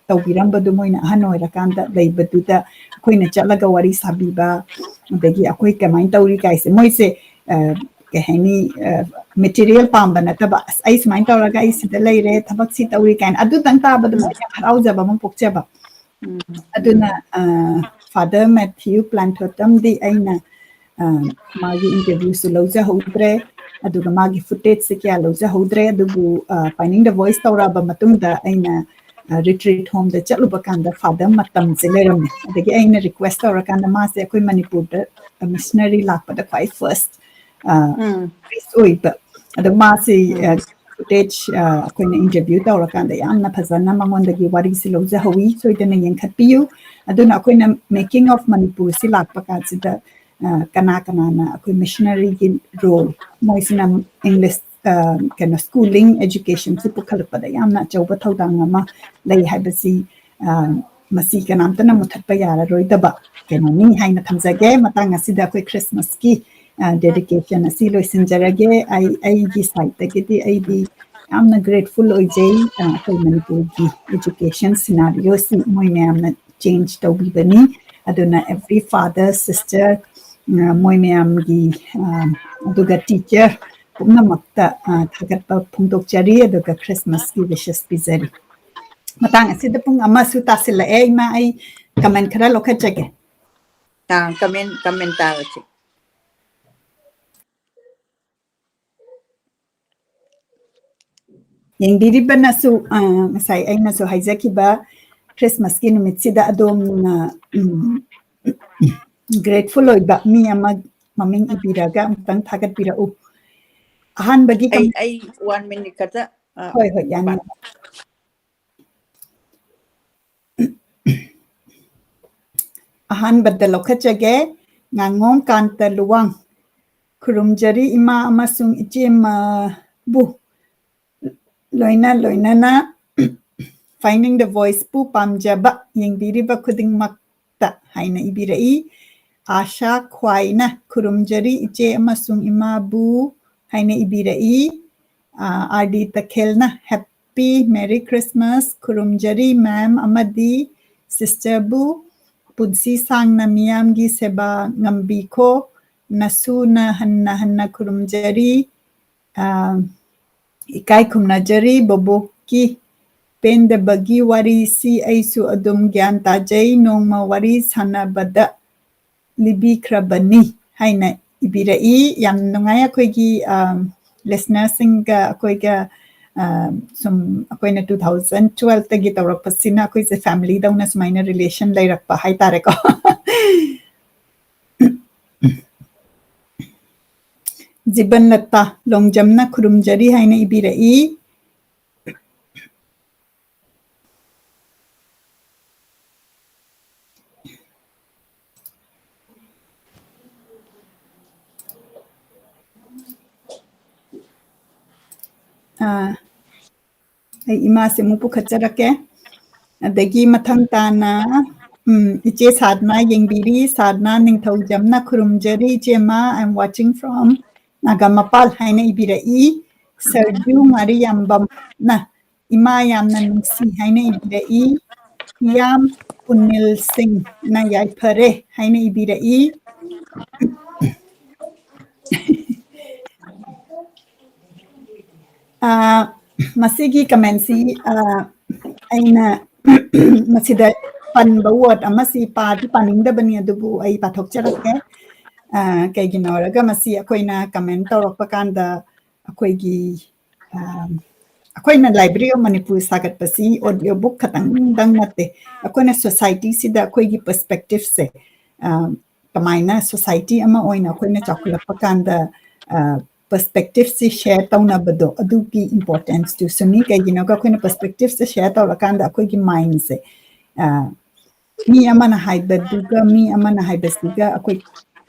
ꯇꯧꯕꯤꯔꯝꯕꯗꯨ ꯃꯣꯏꯅ ꯑꯍꯟ ꯑꯣꯏꯔꯀꯥꯟꯗ ꯂꯩꯕꯗꯨꯗ ꯑꯩꯈꯣꯏꯅ ꯆꯠꯂꯒ ꯋꯥꯔꯤ ꯁꯥꯕꯤꯕ, ꯑꯗꯒꯤ ꯑꯩꯈꯣꯏ ꯀꯃꯥꯏꯅ ꯇꯧꯔꯤ ꯀꯥꯏꯁꯦ ꯃꯣꯏꯁꯦ, ꯑ, ꯀꯩ ꯍꯥꯏꯅꯤ, ꯃꯦꯇꯤꯔꯤꯌꯦꯜ ꯄꯥꯝꯕ ꯅꯠꯇꯕ, "ꯑꯁ, ꯑꯩ ꯁꯨꯃꯥꯏꯅ ꯇꯧꯔꯒ ꯑꯩ ꯁꯤꯗ ꯂꯩꯔꯦ, ꯊꯕꯛ ꯁꯤ ꯇꯧꯔꯤ" ꯀꯥꯏꯅ ꯑꯗꯨꯇꯪ ꯇꯥꯕꯗ ꯃꯣꯏ ꯌꯥꯝ ꯍꯔꯥꯎꯖꯕ ꯑꯃ ꯄꯣꯛꯆꯕ꯫ ꯑꯗꯨꯅ ꯐꯥꯗꯔ ꯃꯦꯊ꯭ꯌꯨ ꯄ꯭ꯂꯥꯟꯊꯣꯇꯝꯗꯤ ꯑꯩꯅ ꯑ, ꯃꯥꯒꯤ ꯏꯟꯇꯔꯚ꯭ꯌꯨꯁꯨ ꯂꯧꯖꯍꯧꯗ꯭ꯔꯦ, ꯑꯗꯨꯒ ꯃꯥꯒꯤ ꯐꯨꯇꯦꯖꯁꯦ ꯀꯌꯥ ꯂꯧꯖꯍꯧꯗ꯭ꯔꯦ, ꯑꯗꯨꯕꯨ ꯄꯥꯏꯅꯤꯡꯗ ꯚꯣꯏꯁ ꯇꯧꯔꯛꯑꯕ ꯃꯇꯨꯡꯗ ꯑꯩꯅ ꯔꯤꯇ꯭ꯔꯤꯠ ꯍꯣꯝꯗ ꯆꯠꯂꯨꯕ ꯀꯥꯟꯗ ꯐꯥꯗꯔ ꯃꯇꯝꯁꯦ ꯂꯩꯔꯝꯃꯦ꯫ ꯑꯗꯒꯤ ꯑꯩꯅ ꯔꯤꯀ꯭ꯋꯦꯁ ꯇꯧꯔꯀꯥꯟꯗ ꯃꯥꯁꯦ ꯑꯩꯈꯣꯏ ꯃꯅꯤꯄꯨꯔꯗ ꯃꯤꯁꯅꯔꯤ ꯂꯥꯛꯄꯗ ꯈ꯭ꯋꯥꯏ ꯐꯥꯔꯁ ꯎꯝ꯫ ꯑꯣꯏꯕ꯫ ꯑꯗꯣ ꯃꯥꯁꯤ, ꯎꯝ꯫ ꯑ, ꯐꯨꯇꯦꯖ, ꯑ, ꯑꯩꯈꯣꯏꯅ ꯏꯟꯇꯔꯚ꯭ꯌꯨ ꯇꯧꯔꯀꯥꯟꯗ ꯌꯥꯝꯅ ꯐꯖꯅ ꯃꯉꯣꯟꯗꯒꯤ ꯋꯥꯔꯤꯁꯤ ꯂꯧꯖꯍꯧꯋꯤ꯫ ꯁꯣꯏꯗꯅ ꯌꯦꯡꯈꯠꯄꯤꯌꯨ꯫ ꯑꯗꯨꯅ ꯑꯩꯈꯣꯏꯅ ꯃꯦꯀꯤꯡ ꯑꯣꯐ ꯃꯅꯤꯄꯨꯔꯁꯤ ꯂꯥꯛꯄ ꯀꯥꯟꯁꯤꯗ, ꯑ, ꯀꯅꯥ ꯀꯅꯥꯅ ꯑꯩꯈꯣꯏ ꯃꯤꯁꯅꯔꯤꯒꯤ ꯔꯣꯜ, ꯃꯣꯏꯁꯤꯅ ꯏꯪꯂꯤꯁ, ꯑ, ꯀꯩꯅꯣ, ꯁ꯭ꯀꯨꯂꯤꯡ ꯑꯦꯖꯨꯀꯦꯁꯟꯁꯤ ꯄꯨꯈꯠꯂꯛꯄꯗ ꯌꯥꯝꯅ ꯑꯆꯧꯕ ꯊꯧꯗꯥꯡ ꯑꯃ ꯂꯩ ꯍꯥꯏꯕꯁꯤ, ꯑ, ꯃꯁꯤ ꯀꯅꯥꯝꯇꯅ ꯃꯨꯊꯠꯄ ꯌꯥꯔꯔꯣꯏꯗꯕ ꯀꯩꯅꯣꯅꯤ ꯍꯥꯏꯅ ꯊꯝꯖꯒꯦ꯫ ꯃꯇꯥꯡ ꯑꯁꯤꯗ ꯑꯩꯈꯣꯏ ꯈ꯭ꯔꯤꯁꯃꯥꯁꯀꯤ, ꯑ, ꯗꯦꯗꯤꯀꯦꯁꯟ ꯑꯁꯤ ꯂꯣꯏꯁꯤꯟꯖꯔꯒꯦ꯫ ꯑꯩ, ꯑꯩꯒꯤ ꯁꯥꯏꯠꯇꯒꯤꯗꯤ ꯑꯩꯗꯤ ꯌꯥꯝꯅ ꯒ꯭ꯔꯦꯠꯐꯨꯜ ꯑꯣꯏꯖꯩ꯫ ꯑ, ꯑꯩꯈꯣꯏ ꯃꯅꯤꯄꯨꯔꯒꯤ ꯑꯦꯖꯨꯀꯦꯁꯟ ꯁꯤꯅꯥꯔꯤꯑꯣꯁꯤ ꯃꯣꯏ ꯃꯌꯥꯝꯅ ꯆꯦꯟꯖ ꯇꯧꯕꯤꯕꯅꯤ꯫ ꯑꯗꯨꯅ every father, sister, ꯑ, ꯃꯣꯏ ꯃꯌꯥꯝꯒꯤ, ꯑ, ꯑꯗꯨꯒ ꯇꯤꯆꯔ ꯄꯨꯝꯅꯃꯛꯇ, ꯑ, ꯊꯥꯒꯠꯄ ꯐꯣꯡꯗꯣꯛꯆꯔꯤ, ꯑꯗꯨꯒ ꯈ꯭ꯔꯤꯁꯃꯥꯁꯀꯤ ꯋꯤꯁꯦꯁ ꯄꯤꯖꯔꯤ꯫ ꯃꯇꯥꯡ ꯑꯁꯤꯗ ꯄꯨꯡ ꯑꯃꯁꯨ ꯇꯥꯁꯤꯜꯂꯛꯑꯦ꯫ ꯏꯃꯥ, ꯑꯩ ꯀꯃꯦꯟ ꯈꯔ ꯂꯧꯈꯠꯆꯒꯦ꯫ ꯑꯥ, ꯀꯃꯦꯟ, ꯀꯃꯦꯟ ꯇꯥꯔꯁꯤ꯫ ꯌꯦꯡꯕꯤꯔꯤꯕꯅꯁꯨ, ꯑ, ꯉꯁꯥꯏ ꯑꯩꯅꯁꯨ ꯍꯥꯏꯖꯈꯤꯕ ꯈ꯭ꯔꯤꯁꯃꯥꯁꯀꯤ ꯅꯨꯃꯤꯠꯁꯤꯗ ꯑꯗꯣꯝꯅ, ꯎꯝ, ꯒ꯭ꯔꯦꯠꯐꯨꯜ ꯑꯣꯏꯕ ꯃꯤ ꯑꯃ ꯃꯃꯤꯡ ꯏꯕꯤꯔꯒ ꯑꯃꯨꯛꯇꯪ ꯊꯥꯒꯠꯄꯤꯔꯛꯎ꯫ ꯑꯍꯥꯟꯕꯒꯤ ꯑꯩ, ꯀꯃꯦꯟ ꯑꯩ ꯋꯥꯟ ꯃꯤꯅꯤꯠ ꯈꯛꯇ, ꯑ, ꯍꯣꯏ, ꯍꯣꯏ, ꯌꯥꯅꯤ꯫ ꯄꯥ-, ꯑꯍꯥꯟꯕꯗ ꯂꯧꯈꯠꯆꯒꯦ꯫ ꯉꯥꯉꯣꯝ ꯀꯥꯟꯇ ꯂꯨꯋꯥꯡ, ꯈꯨꯔꯨꯝꯖꯔꯤ ꯏꯃꯥ ꯑꯃꯁꯨꯡ ꯏꯆꯦꯃꯕꯨ ꯂꯣꯏꯅ ꯂꯣꯏꯅꯅ Finding the Voiceꯄꯨ ꯄꯥꯝꯖꯕ ꯌꯦꯡꯕꯤꯔꯤꯕ ꯈꯨꯗꯤꯡꯃꯛꯇ ꯍꯥꯏꯅ ꯏꯕꯤꯔꯛꯏ꯫ ꯑꯥꯁꯥ ꯈ꯭ꯋꯥꯏꯅ ꯈꯨꯔꯨꯝꯖꯔꯤ ꯏꯆꯦ ꯑꯃꯁꯨꯡ ꯏꯃꯥꯕꯨ ꯍꯥꯏꯅ ꯏꯕꯤꯔꯛꯏ꯫ ꯑꯥ, ꯑꯥꯔ ꯗꯤ ꯇꯈꯦꯜꯅ Happy Merry Christmas ꯈꯨꯔꯨꯝꯖꯔꯤ ꯃꯦꯝ ꯑꯃꯗꯤ ꯁꯤꯁꯇꯔꯕꯨ꯫ ꯄꯨꯟꯁꯤ ꯁꯥꯡꯅ ꯃꯤꯌꯥꯝꯒꯤ ꯁꯦꯕꯥ ꯉꯝꯕꯤꯈꯣ꯫ ꯅꯁꯨꯅ ꯍꯟꯅ ꯍꯟꯅ ꯈꯨꯔꯨꯝꯖꯔꯤ꯫ ꯑꯥ, ꯏꯀꯥꯏ ꯈꯨꯝꯅꯖꯔꯤ꯫ ꯕꯣꯕꯣꯛꯀꯤ ꯄꯦꯟꯗꯕꯒꯤ ꯋꯥꯔꯤꯁꯤ ꯑꯩꯁꯨ ꯑꯗꯨꯝ ꯒ꯭ꯌꯥꯟ ꯇꯥꯖꯩ꯫ ꯅꯣꯡꯃ ꯋꯥꯔꯤ ꯁꯥꯟꯅꯕꯗ ꯂꯤꯕꯤꯈ꯭ꯔꯕꯅꯤ ꯍꯥꯏꯅ ꯏꯕꯤꯔꯛꯏ꯫ ꯌꯥꯝ ꯅꯨꯡꯉꯥꯏ꯫ ꯑꯩꯈꯣꯏꯒꯤ, ꯑꯥ, listenerꯁꯤꯡꯒ ꯑꯩꯈꯣꯏꯒ, ꯑꯥ, ꯁꯨꯝ ꯑꯩꯈꯣꯏꯅ two thousand twelveꯇꯒꯤ ꯇꯧꯔꯛꯄꯁꯤꯅ ꯑꯩꯈꯣꯏꯁꯦ family ꯗꯧꯅ ꯁꯨꯃꯥꯏꯅ relation ꯂꯩꯔꯛꯄ ꯍꯥꯏꯇꯥꯔꯦꯀꯣ꯫ ꯖꯤꯕꯟ ꯂꯇꯥ ꯂꯣꯡꯖꯝꯅ ꯈꯨꯔꯨꯝꯖꯔꯤ ꯍꯥꯏꯅ ꯏꯕꯤꯔꯛꯏ꯫ ꯑꯥ, ꯑꯩ ꯏꯃꯥꯁꯦ ꯑꯃꯨꯛ ꯄꯨꯈꯠꯆꯔꯛꯀꯦ꯫ ꯑꯗꯒꯤ ꯃꯊꯪ ꯇꯥꯅ, ꯎꯝ, ꯏꯆꯦ ꯁꯥꯗꯅ ꯌꯦꯡꯕꯤꯔꯤ꯫ ꯁꯥꯗꯅ ꯅꯤꯡꯊꯧꯖꯝꯅ ꯈꯨꯔꯨꯝꯖꯔꯤ ꯏꯆꯦꯃ, "I'm watching from ꯅꯥꯒꯥꯃꯄꯥꯜ" ꯍꯥꯏꯅ ꯏꯕꯤꯔꯛꯏ꯫ ꯁꯔꯖꯨ ꯉꯥꯔꯤꯌꯥꯝꯕꯝꯅ "ꯏꯃꯥ ꯌꯥꯝꯅ ꯅꯨꯡꯁꯤ" ꯍꯥꯏꯅ ꯏꯕꯤꯔꯛꯏ꯫ ꯍꯤꯌꯥꯝ ꯄꯨꯅꯤꯜ ꯁꯤꯡꯅ "ꯌꯥꯏꯐꯔꯦ" ꯍꯥꯏꯅ ꯏꯕꯤꯔꯛꯏ꯫ ꯑꯥ, ꯃꯁꯤꯒꯤ commentꯁꯤ, ꯑꯥ, ꯑꯩꯅ ꯃꯁꯤꯗ ꯄꯟꯕ word ꯑꯃꯁꯤ ꯄꯥꯗꯤ ꯄꯥꯅꯤꯡꯗꯕꯅꯤ, ꯑꯗꯨꯕꯨ ꯑꯩ ꯄꯥꯊꯣꯛꯆꯔꯛꯀꯦ꯫ ꯑꯥ, ꯀꯩꯒꯤꯅꯣ ꯍꯥꯏꯔꯒ ꯃꯁꯤ ꯑꯩꯈꯣꯏꯅ comment ꯇꯧꯔꯛꯄ ꯀꯥꯟꯗ ꯑꯩꯈꯣꯏꯒꯤ, ꯑꯥ, ꯑꯩꯈꯣꯏꯅ Library of Manipur ꯁꯥꯒꯠꯄꯁꯤ audio book ꯈꯛꯇꯪꯗꯪ ꯅꯠꯇꯦ, ꯑꯩꯈꯣꯏꯅ societyꯁꯤꯗ ꯑꯩꯈꯣꯏꯒꯤ perspectiveꯁꯦ, ꯑꯥ, ꯀꯃꯥꯏꯅ society ꯑꯃ ꯑꯣꯏꯅ ꯑꯩꯈꯣꯏꯅ ꯆꯥꯎꯈꯠꯂꯛꯄ ꯀꯥꯟꯗ, ꯑꯥ, perspectiveꯁꯤ share ꯇꯧꯅꯕꯗꯣ, ꯑꯗꯨꯒꯤ importanceꯇꯨꯁꯨꯅꯤ꯫ ꯀꯩꯒꯤꯅꯣꯒ ꯑꯩꯈꯣꯏꯅ perspectiveꯁꯦ share ꯇꯧꯔꯀꯥꯟꯗ ꯑꯩꯈꯣꯏꯒꯤ mindꯁꯦ, ꯑꯥ, ꯃꯤ ꯑꯃꯅ ꯍꯥꯏꯕꯗꯨꯒ ꯃꯤ ꯑꯃꯅ ꯍꯥꯏꯕꯁꯤꯒ ꯑꯩꯈꯣꯏ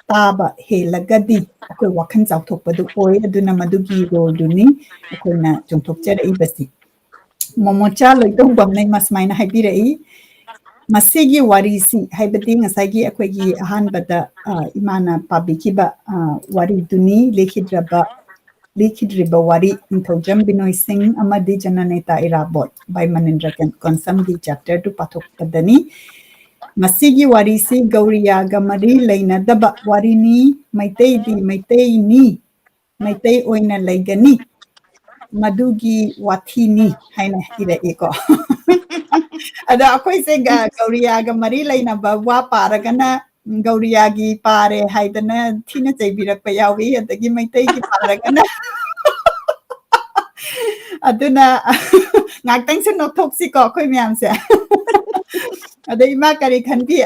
ꯇꯥꯕ ꯍꯦꯜꯂꯒꯗꯤ ꯑꯩꯈꯣꯏ ꯋꯥꯈꯜ ꯆꯥꯎꯊꯣꯛꯄꯗꯨ ꯑꯣꯏ꯫ ꯑꯗꯨꯅ ꯃꯗꯨꯒꯤ ꯔꯣꯜꯗꯨꯅꯤ ꯑꯩꯈꯣꯏꯅ ꯆꯣꯡꯊꯣꯛꯆꯔꯛꯏꯕꯁꯤ꯫ ꯃꯣꯃꯣꯆꯥ ꯂꯣꯏꯇꯣꯡꯕꯝꯅ ꯁꯨꯃꯥꯏꯅ ꯍꯥꯏꯕꯤꯔꯛꯏ, ꯃꯁꯤꯒꯤ ꯋꯥꯔꯤꯁꯤ, ꯍꯥꯏꯕꯗꯤ ꯉꯁꯥꯏꯒꯤ ꯑꯩꯈꯣꯏꯒꯤ ꯑꯍꯥꯟꯕꯗ, ꯑ, ꯏꯃꯥꯅ ꯄꯥꯕꯤꯈꯤꯕ, ꯑ, ꯋꯥꯔꯤꯗꯨꯅꯤ, ꯂꯤꯈꯤꯗ꯭ꯔꯕ, ꯂꯤꯈꯤꯗ꯭ꯔꯤꯕ ꯋꯥꯔꯤ, ꯅꯤꯡꯊꯧꯖꯝ ꯕꯤꯅꯣꯏ ꯁꯤꯡ ꯑꯃꯗꯤ ꯖꯅꯅꯦꯇꯥ ꯏꯔꯥꯕꯣꯠ by ꯃꯅꯤꯟꯗ꯭ꯔ ꯀꯟ-, ꯀꯣꯟꯁꯝꯒꯤ ꯆꯦꯞꯇꯔꯗꯨ ꯄꯥꯊꯣꯛꯄꯗꯅꯤ꯫ ꯃꯁꯤꯒꯤ ꯋꯥꯔꯤꯁꯤ ꯒꯧꯔꯤꯌꯥꯒ ꯃꯔꯤ ꯂꯩꯅꯗꯕ ꯋꯥꯔꯤꯅꯤ꯫ ꯃꯩꯇꯩꯗꯤ ꯃꯩꯇꯩꯅꯤ, ꯃꯩꯇꯩ ꯑꯣꯏꯅ ꯂꯩꯒꯅꯤ, ꯃꯗꯨꯒꯤ ꯋꯥꯊꯤꯅꯤ ꯍꯥꯏꯅ ꯏꯔꯛꯏꯀꯣ꯫ ꯑꯗꯣ ꯑꯩꯈꯣꯏꯁꯦ ꯒ-, ꯒꯧꯔꯤꯌꯥꯒ ꯃꯔꯤ ꯂꯩꯅꯕ ꯋꯥ ꯄꯥꯔꯒꯅ, ꯎꯝ, ꯒꯧꯔꯤꯌꯥꯒꯤ ꯄꯥꯔꯦ ꯍꯥꯏꯗꯅ ꯊꯤꯅ ꯆꯩꯕꯤꯔꯛꯄ ꯌꯥꯎꯏ, ꯑꯗꯒꯤ ꯃꯩꯇꯩꯒꯤ ꯄꯥꯔꯒꯅ꯫ ꯑꯗꯨꯅ ꯉꯥꯛꯇꯪꯁꯨ ꯅꯣꯛꯊꯣꯛꯁꯤꯀꯣ ꯑꯩꯈꯣꯏ ꯃꯌꯥꯝꯁꯦ꯫ ꯑꯗꯣ ꯏꯃꯥ ꯀꯔꯤ ꯈꯟꯕꯤ?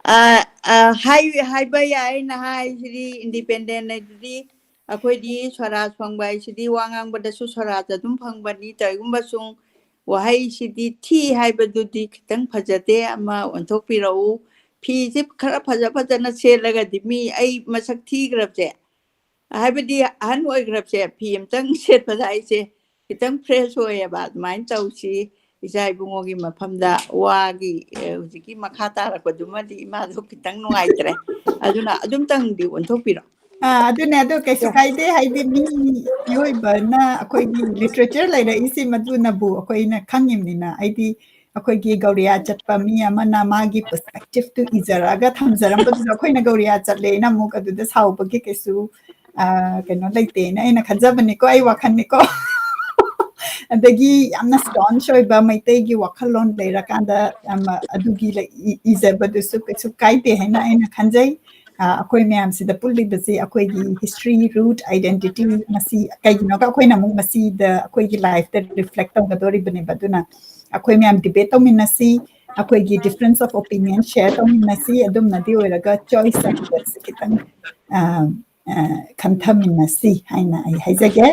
ꯑ, ꯑ, ꯍꯥꯏ-, ꯍꯥꯏꯕ ꯌꯥꯏ, ꯅꯍꯥ ꯍꯥꯏꯁꯤꯗꯤ ꯏꯟꯗꯤꯄꯦꯟꯗꯦꯟ ꯍꯥꯏꯗꯨꯗꯤ ꯑꯩꯈꯣꯏꯗꯤ ꯁ꯭ꯋꯔꯥꯖ ꯐꯪꯕ ꯍꯥꯏꯁꯤꯗꯤ ꯋꯥ ꯉꯥꯡꯕꯗꯁꯨ ꯁ꯭ꯋꯔꯥꯖ ꯑꯗꯨꯝ ꯐꯪꯕꯅꯤ꯫ ꯀꯔꯤꯒꯨꯝꯕ ꯁꯨꯝ ꯋꯥꯍꯩꯁꯤꯗꯤ ꯊꯤ ꯍꯥꯏꯕꯗꯨꯗꯤ ꯈꯤꯇꯪ ꯐꯖꯗꯦ, ꯑꯃ ꯑꯣꯟꯊꯣꯛꯄꯤꯔꯛꯎ꯫ ꯐꯤꯁꯦ ꯈꯔ ꯐꯖ ꯐꯖꯅ ꯁꯦꯠꯂꯒꯗꯤ ꯃꯤ ꯑꯩ ꯃꯁꯛ ꯊꯤꯈ꯭ꯔꯕꯁꯦ, ꯍꯥꯏꯕꯗꯤ ꯑꯍꯟ ꯑꯣꯏꯈ꯭ꯔꯕꯁꯦ ꯐꯤ ꯑꯝꯇꯪ ꯁꯦꯠꯄꯗ ꯑꯩꯁꯦ ꯈꯤꯇꯪ ꯐ꯭ꯔꯦꯁ ꯑꯣꯏꯌꯦꯕ꯫ ꯑꯗꯨꯃꯥꯏꯅ ꯇꯧꯁꯤ꯫ ꯏꯆꯥ ꯏꯕꯨꯡꯉꯣꯒꯤ ꯃꯐꯝꯗ ꯋꯥꯒꯤ, ꯑꯦ, ꯍꯧꯖꯤꯛꯀꯤ ꯃꯈꯥ ꯇꯥꯔꯛꯄꯗꯨꯃꯗꯤ ꯏꯃꯥꯗꯣ ꯈꯤꯇꯪ ꯅꯨꯡꯉꯥꯏꯇ꯭ꯔꯦ꯫ ꯑꯗꯨꯅ ꯑꯗꯨꯝꯇꯪꯗꯤ ꯑꯣꯟꯊꯣꯛꯄꯤꯔꯣ꯫ ꯑꯥ, ꯑꯗꯨꯅꯦ, ꯑꯗꯨ ꯀꯩꯁꯨ ꯀꯥꯏꯗꯦ꯫ ꯍꯥꯏꯗꯤ ꯃꯤ ꯃꯤꯑꯣꯏꯕꯅ ꯑꯩꯈꯣꯏꯒꯤ ꯂꯤꯇꯔꯦꯆꯔ ꯂꯩꯔꯛꯏꯁꯤ ꯃꯗꯨꯅꯕꯨ ꯑꯩꯈꯣꯏꯅ ꯈꯪꯉꯤꯕꯅꯤꯅ꯫ ꯑꯩꯗꯤ ꯑꯩꯈꯣꯏꯒꯤ ꯒꯧꯔꯤꯌꯥ ꯆꯠꯄ ꯃꯤ ꯑꯃꯅ ꯃꯥꯒꯤ ꯄꯔꯁꯄꯦꯛꯇꯤꯞꯇꯨ ꯏꯖꯔꯛꯑꯒ ꯊꯝꯖꯔꯝꯕꯗꯨꯗ ꯑꯩꯈꯣꯏꯅ ꯒꯧꯔꯤꯌꯥ ꯆꯠꯂꯦꯅ ꯑꯃꯨꯛ ꯑꯗꯨꯗ ꯁꯥꯎꯕꯒꯤ ꯀꯩꯁꯨ, ꯑꯥ, ꯀꯩꯅꯣ ꯂꯩꯇꯦꯅ ꯑꯩꯅ ꯈꯟꯖꯕꯅꯤꯀꯣ, ꯑꯩ ꯋꯥꯈꯜꯅꯤꯀꯣ꯫ ꯑꯗꯒꯤ ꯌꯥꯝꯅ ꯁ꯭ꯇꯣꯟꯁ ꯑꯣꯏꯕ ꯃꯩꯇꯩꯒꯤ ꯋꯥꯈꯜꯂꯣꯟ ꯂꯩꯔꯀꯥꯟꯗ, ꯑꯃ, ꯑꯗꯨꯒꯤ ꯂꯩ-, ꯏ-, ꯏꯖꯕꯗꯨꯁꯨ ꯀꯩꯁꯨ ꯀꯥꯏꯗꯦ ꯍꯥꯏꯅ ꯑꯩꯅ ꯈꯟꯖꯩ꯫ ꯑ, ꯑꯩꯈꯣꯏ ꯃꯌꯥꯝꯁꯤꯗ ꯄꯨꯜꯂꯤꯕꯁꯤ ꯑꯩꯈꯣꯏꯒꯤ ꯍꯤꯁꯇ꯭ꯔꯤ, ꯔꯨꯠ, ꯑꯥꯏꯗꯦꯟꯇꯤꯇꯤ, ꯃꯁꯤ ꯀꯩꯒꯤꯅꯣꯒ ꯑꯩꯈꯣꯏꯅ ꯑꯃꯨꯛ ꯃꯁꯤꯗ ꯑꯩꯈꯣꯏꯒꯤ ꯂꯥꯏꯐꯇ ꯔꯤꯐ꯭ꯂꯦꯛ ꯇꯧꯒꯗꯧꯔꯤꯕꯅꯦꯕ꯫ ꯑꯗꯨꯅ ꯑꯩꯈꯣꯏ ꯃꯌꯥꯝ ꯗꯤꯕꯦꯠ ꯇꯧꯃꯤꯟꯅꯁꯤ, ꯑꯩꯈꯣꯏꯒꯤ ꯗꯤꯐ꯭ꯔꯦꯟꯁ ꯑꯣꯐ ꯑꯣꯄꯤꯅꯤꯌꯟ ꯁꯦꯌꯔ ꯇꯧꯃꯤꯟꯅꯁꯤ꯫ ꯑꯗꯨꯝꯅꯗꯤ ꯑꯣꯏꯔꯒ ꯆꯣꯏꯁ ꯑꯗꯨꯗ ꯈꯤꯇꯪ, ꯑ, ꯑ, ꯈꯟꯊꯃꯤꯟꯅꯁꯤ ꯍꯥꯏꯅ ꯑꯩ ꯍꯥꯏꯖꯒꯦ꯫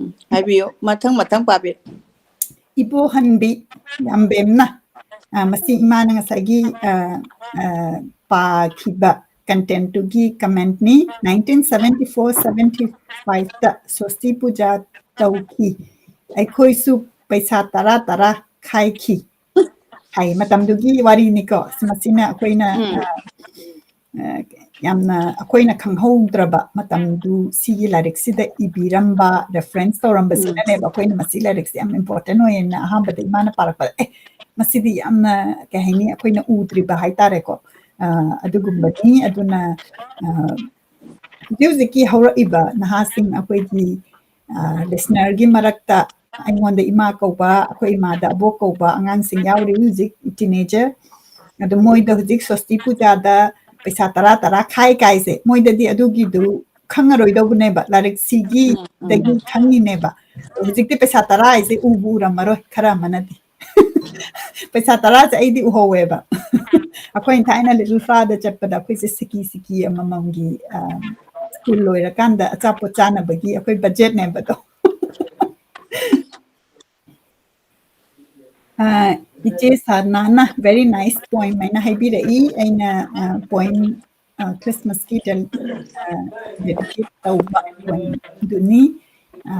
ꯎꯝ, ꯍꯥꯏꯕꯤꯌꯨ, ꯃꯊꯪ ꯃꯊꯪ ꯄꯥꯕꯤꯔꯣ꯫ ꯏꯕꯣꯍꯟꯕꯤ ꯌꯥꯝꯕꯦꯝꯅ ꯑ, ꯃꯁꯤ ꯏꯃꯥꯅ ꯉꯁꯥꯏꯒꯤ, ꯑ, ꯑ, ꯄꯥꯈꯤꯕ content ꯇꯨꯒꯤ comment ꯅꯤ꯫ Nineteen seventy four seventy five ꯇ ꯁ꯭ꯋꯁꯇꯤ ꯄꯨꯖꯥ ꯇꯧꯈꯤ꯫ ꯑꯩꯈꯣꯏꯁꯨ ꯄꯩꯁꯥ ꯇꯔꯥ ꯇꯔꯥ ꯈꯥꯏꯈꯤ꯫ ꯍꯥꯏ, ꯃꯇꯝꯗꯨꯒꯤ ꯋꯥꯔꯤꯅꯤꯀꯣ꯫ ꯃꯁꯤꯅ ꯑꯩꯈꯣꯏꯅ, ꯎꯝ꯫ ꯑ, ꯑ, ꯌꯥꯝꯅ ꯑꯩꯈꯣꯏꯅ ꯈꯪꯍꯧꯗ꯭ꯔꯕ ꯃꯇꯝꯗꯨ ꯁꯤꯒꯤ ꯂꯥꯏꯔꯤꯛꯁꯤꯗ ꯏꯕꯤꯔꯝꯕ, reference ꯇꯧꯔꯝꯕꯁꯤꯅꯅꯦꯕ ꯎꯝ꯫ ꯑꯩꯈꯣꯏꯅ ꯃꯁꯤ ꯂꯥꯏꯔꯤꯛꯁꯦ ꯌꯥꯝ important ꯑꯣꯏꯌꯦꯅ ꯑꯍꯥꯟꯕꯗ ꯏꯃꯥꯅ ꯄꯥꯔꯛꯄꯗ, "ꯑꯦ, ꯃꯁꯤꯗꯤ ꯌꯥꯝꯅ, ꯀꯩ ꯍꯥꯏꯅꯤ, ꯑꯩꯈꯣꯏꯅ ꯎꯗ꯭ꯔꯤꯕ ꯍꯥꯏꯇꯥꯔꯦꯀꯣ꯫ ꯑ, ꯑꯗꯨꯒꯨꯝꯕꯅꯤ꯫ ꯑꯗꯨꯅ, ꯑ, ꯍꯧꯖꯤꯛ ꯍꯧꯖꯤꯛꯀꯤ ꯍꯧꯔꯛꯏꯕ ꯅꯍꯥꯁꯤꯡ ꯑꯩꯈꯣꯏꯒꯤ, ꯑ, listener ꯒꯤ ꯃꯔꯛꯇ ꯑꯩꯉꯣꯟꯗ ꯏꯃꯥ ꯀꯧꯕ, ꯑꯩꯈꯣꯏ ꯏꯃꯥꯗ ꯑꯕꯣꯛ ꯀꯧꯕ ꯑꯉꯥꯡꯁꯤꯡ ꯌꯥꯎꯔꯤ ꯍꯧꯖꯤꯛ, teenager꯫ ꯑꯗꯣ ꯃꯣꯏꯗ ꯍꯧꯖꯤꯛ ꯁ꯭ꯋꯁꯇꯤ ꯄꯨꯖꯥꯗ ꯄꯩꯁꯥ ꯇꯔꯥ ꯇꯔꯥ ꯈꯥꯏ ꯀꯥꯏꯁꯦ, ꯃꯣꯏꯗꯗꯤ ꯑꯗꯨꯒꯤꯗꯨ ꯈꯪꯉꯔꯣꯏꯗꯧꯕꯅꯦꯕ, ꯂꯥꯏꯔꯤꯛꯁꯤꯒꯤꯗꯒꯤ ꯎꯝ, ꯎꯝ꯫ ꯈꯪꯉꯤꯅꯦꯕ꯫ ꯍꯧꯖꯤꯛꯇꯤ ꯄꯩꯁꯥ ꯇꯔꯥ ꯍꯥꯏꯁꯦ ꯎꯕꯨ ꯎꯔꯝꯃꯔꯣꯏ, ꯈꯔ ꯑꯃꯅꯗꯤ꯫ ꯄꯩꯁꯥ ꯇꯔꯥꯁꯦ ꯑꯩꯗꯤ ꯎꯍꯧꯋꯦꯕ꯫ ꯑꯩꯈꯣꯏꯅ ꯊꯥꯏꯅ Little Flower ꯗ ꯆꯠꯄꯗ ꯑꯩꯈꯣꯏꯁꯦ ꯁꯤꯀꯤ ꯁꯤꯀꯤ ꯑꯃꯃꯝꯒꯤ, ꯑ, school ꯂꯣꯏꯔꯀꯥꯟꯗ ꯑꯆꯥꯄꯣꯠ ꯆꯥꯅꯕꯒꯤ ꯑꯩꯈꯣꯏ budget ꯅꯦꯕ ꯑꯗꯣ꯫ ꯑ, ꯏꯆꯦ ꯁꯥꯗꯅꯥꯅ very nice poem ꯍꯥꯏꯅ ꯍꯥꯏꯕꯤꯔꯛꯏ꯫ ꯑꯩꯅ, ꯑ, poem, ꯑ, Christmas ꯀꯤ del-, ꯑ, dedicate ꯇꯧꯕ poem ꯗꯨꯅꯤ꯫ ꯑ,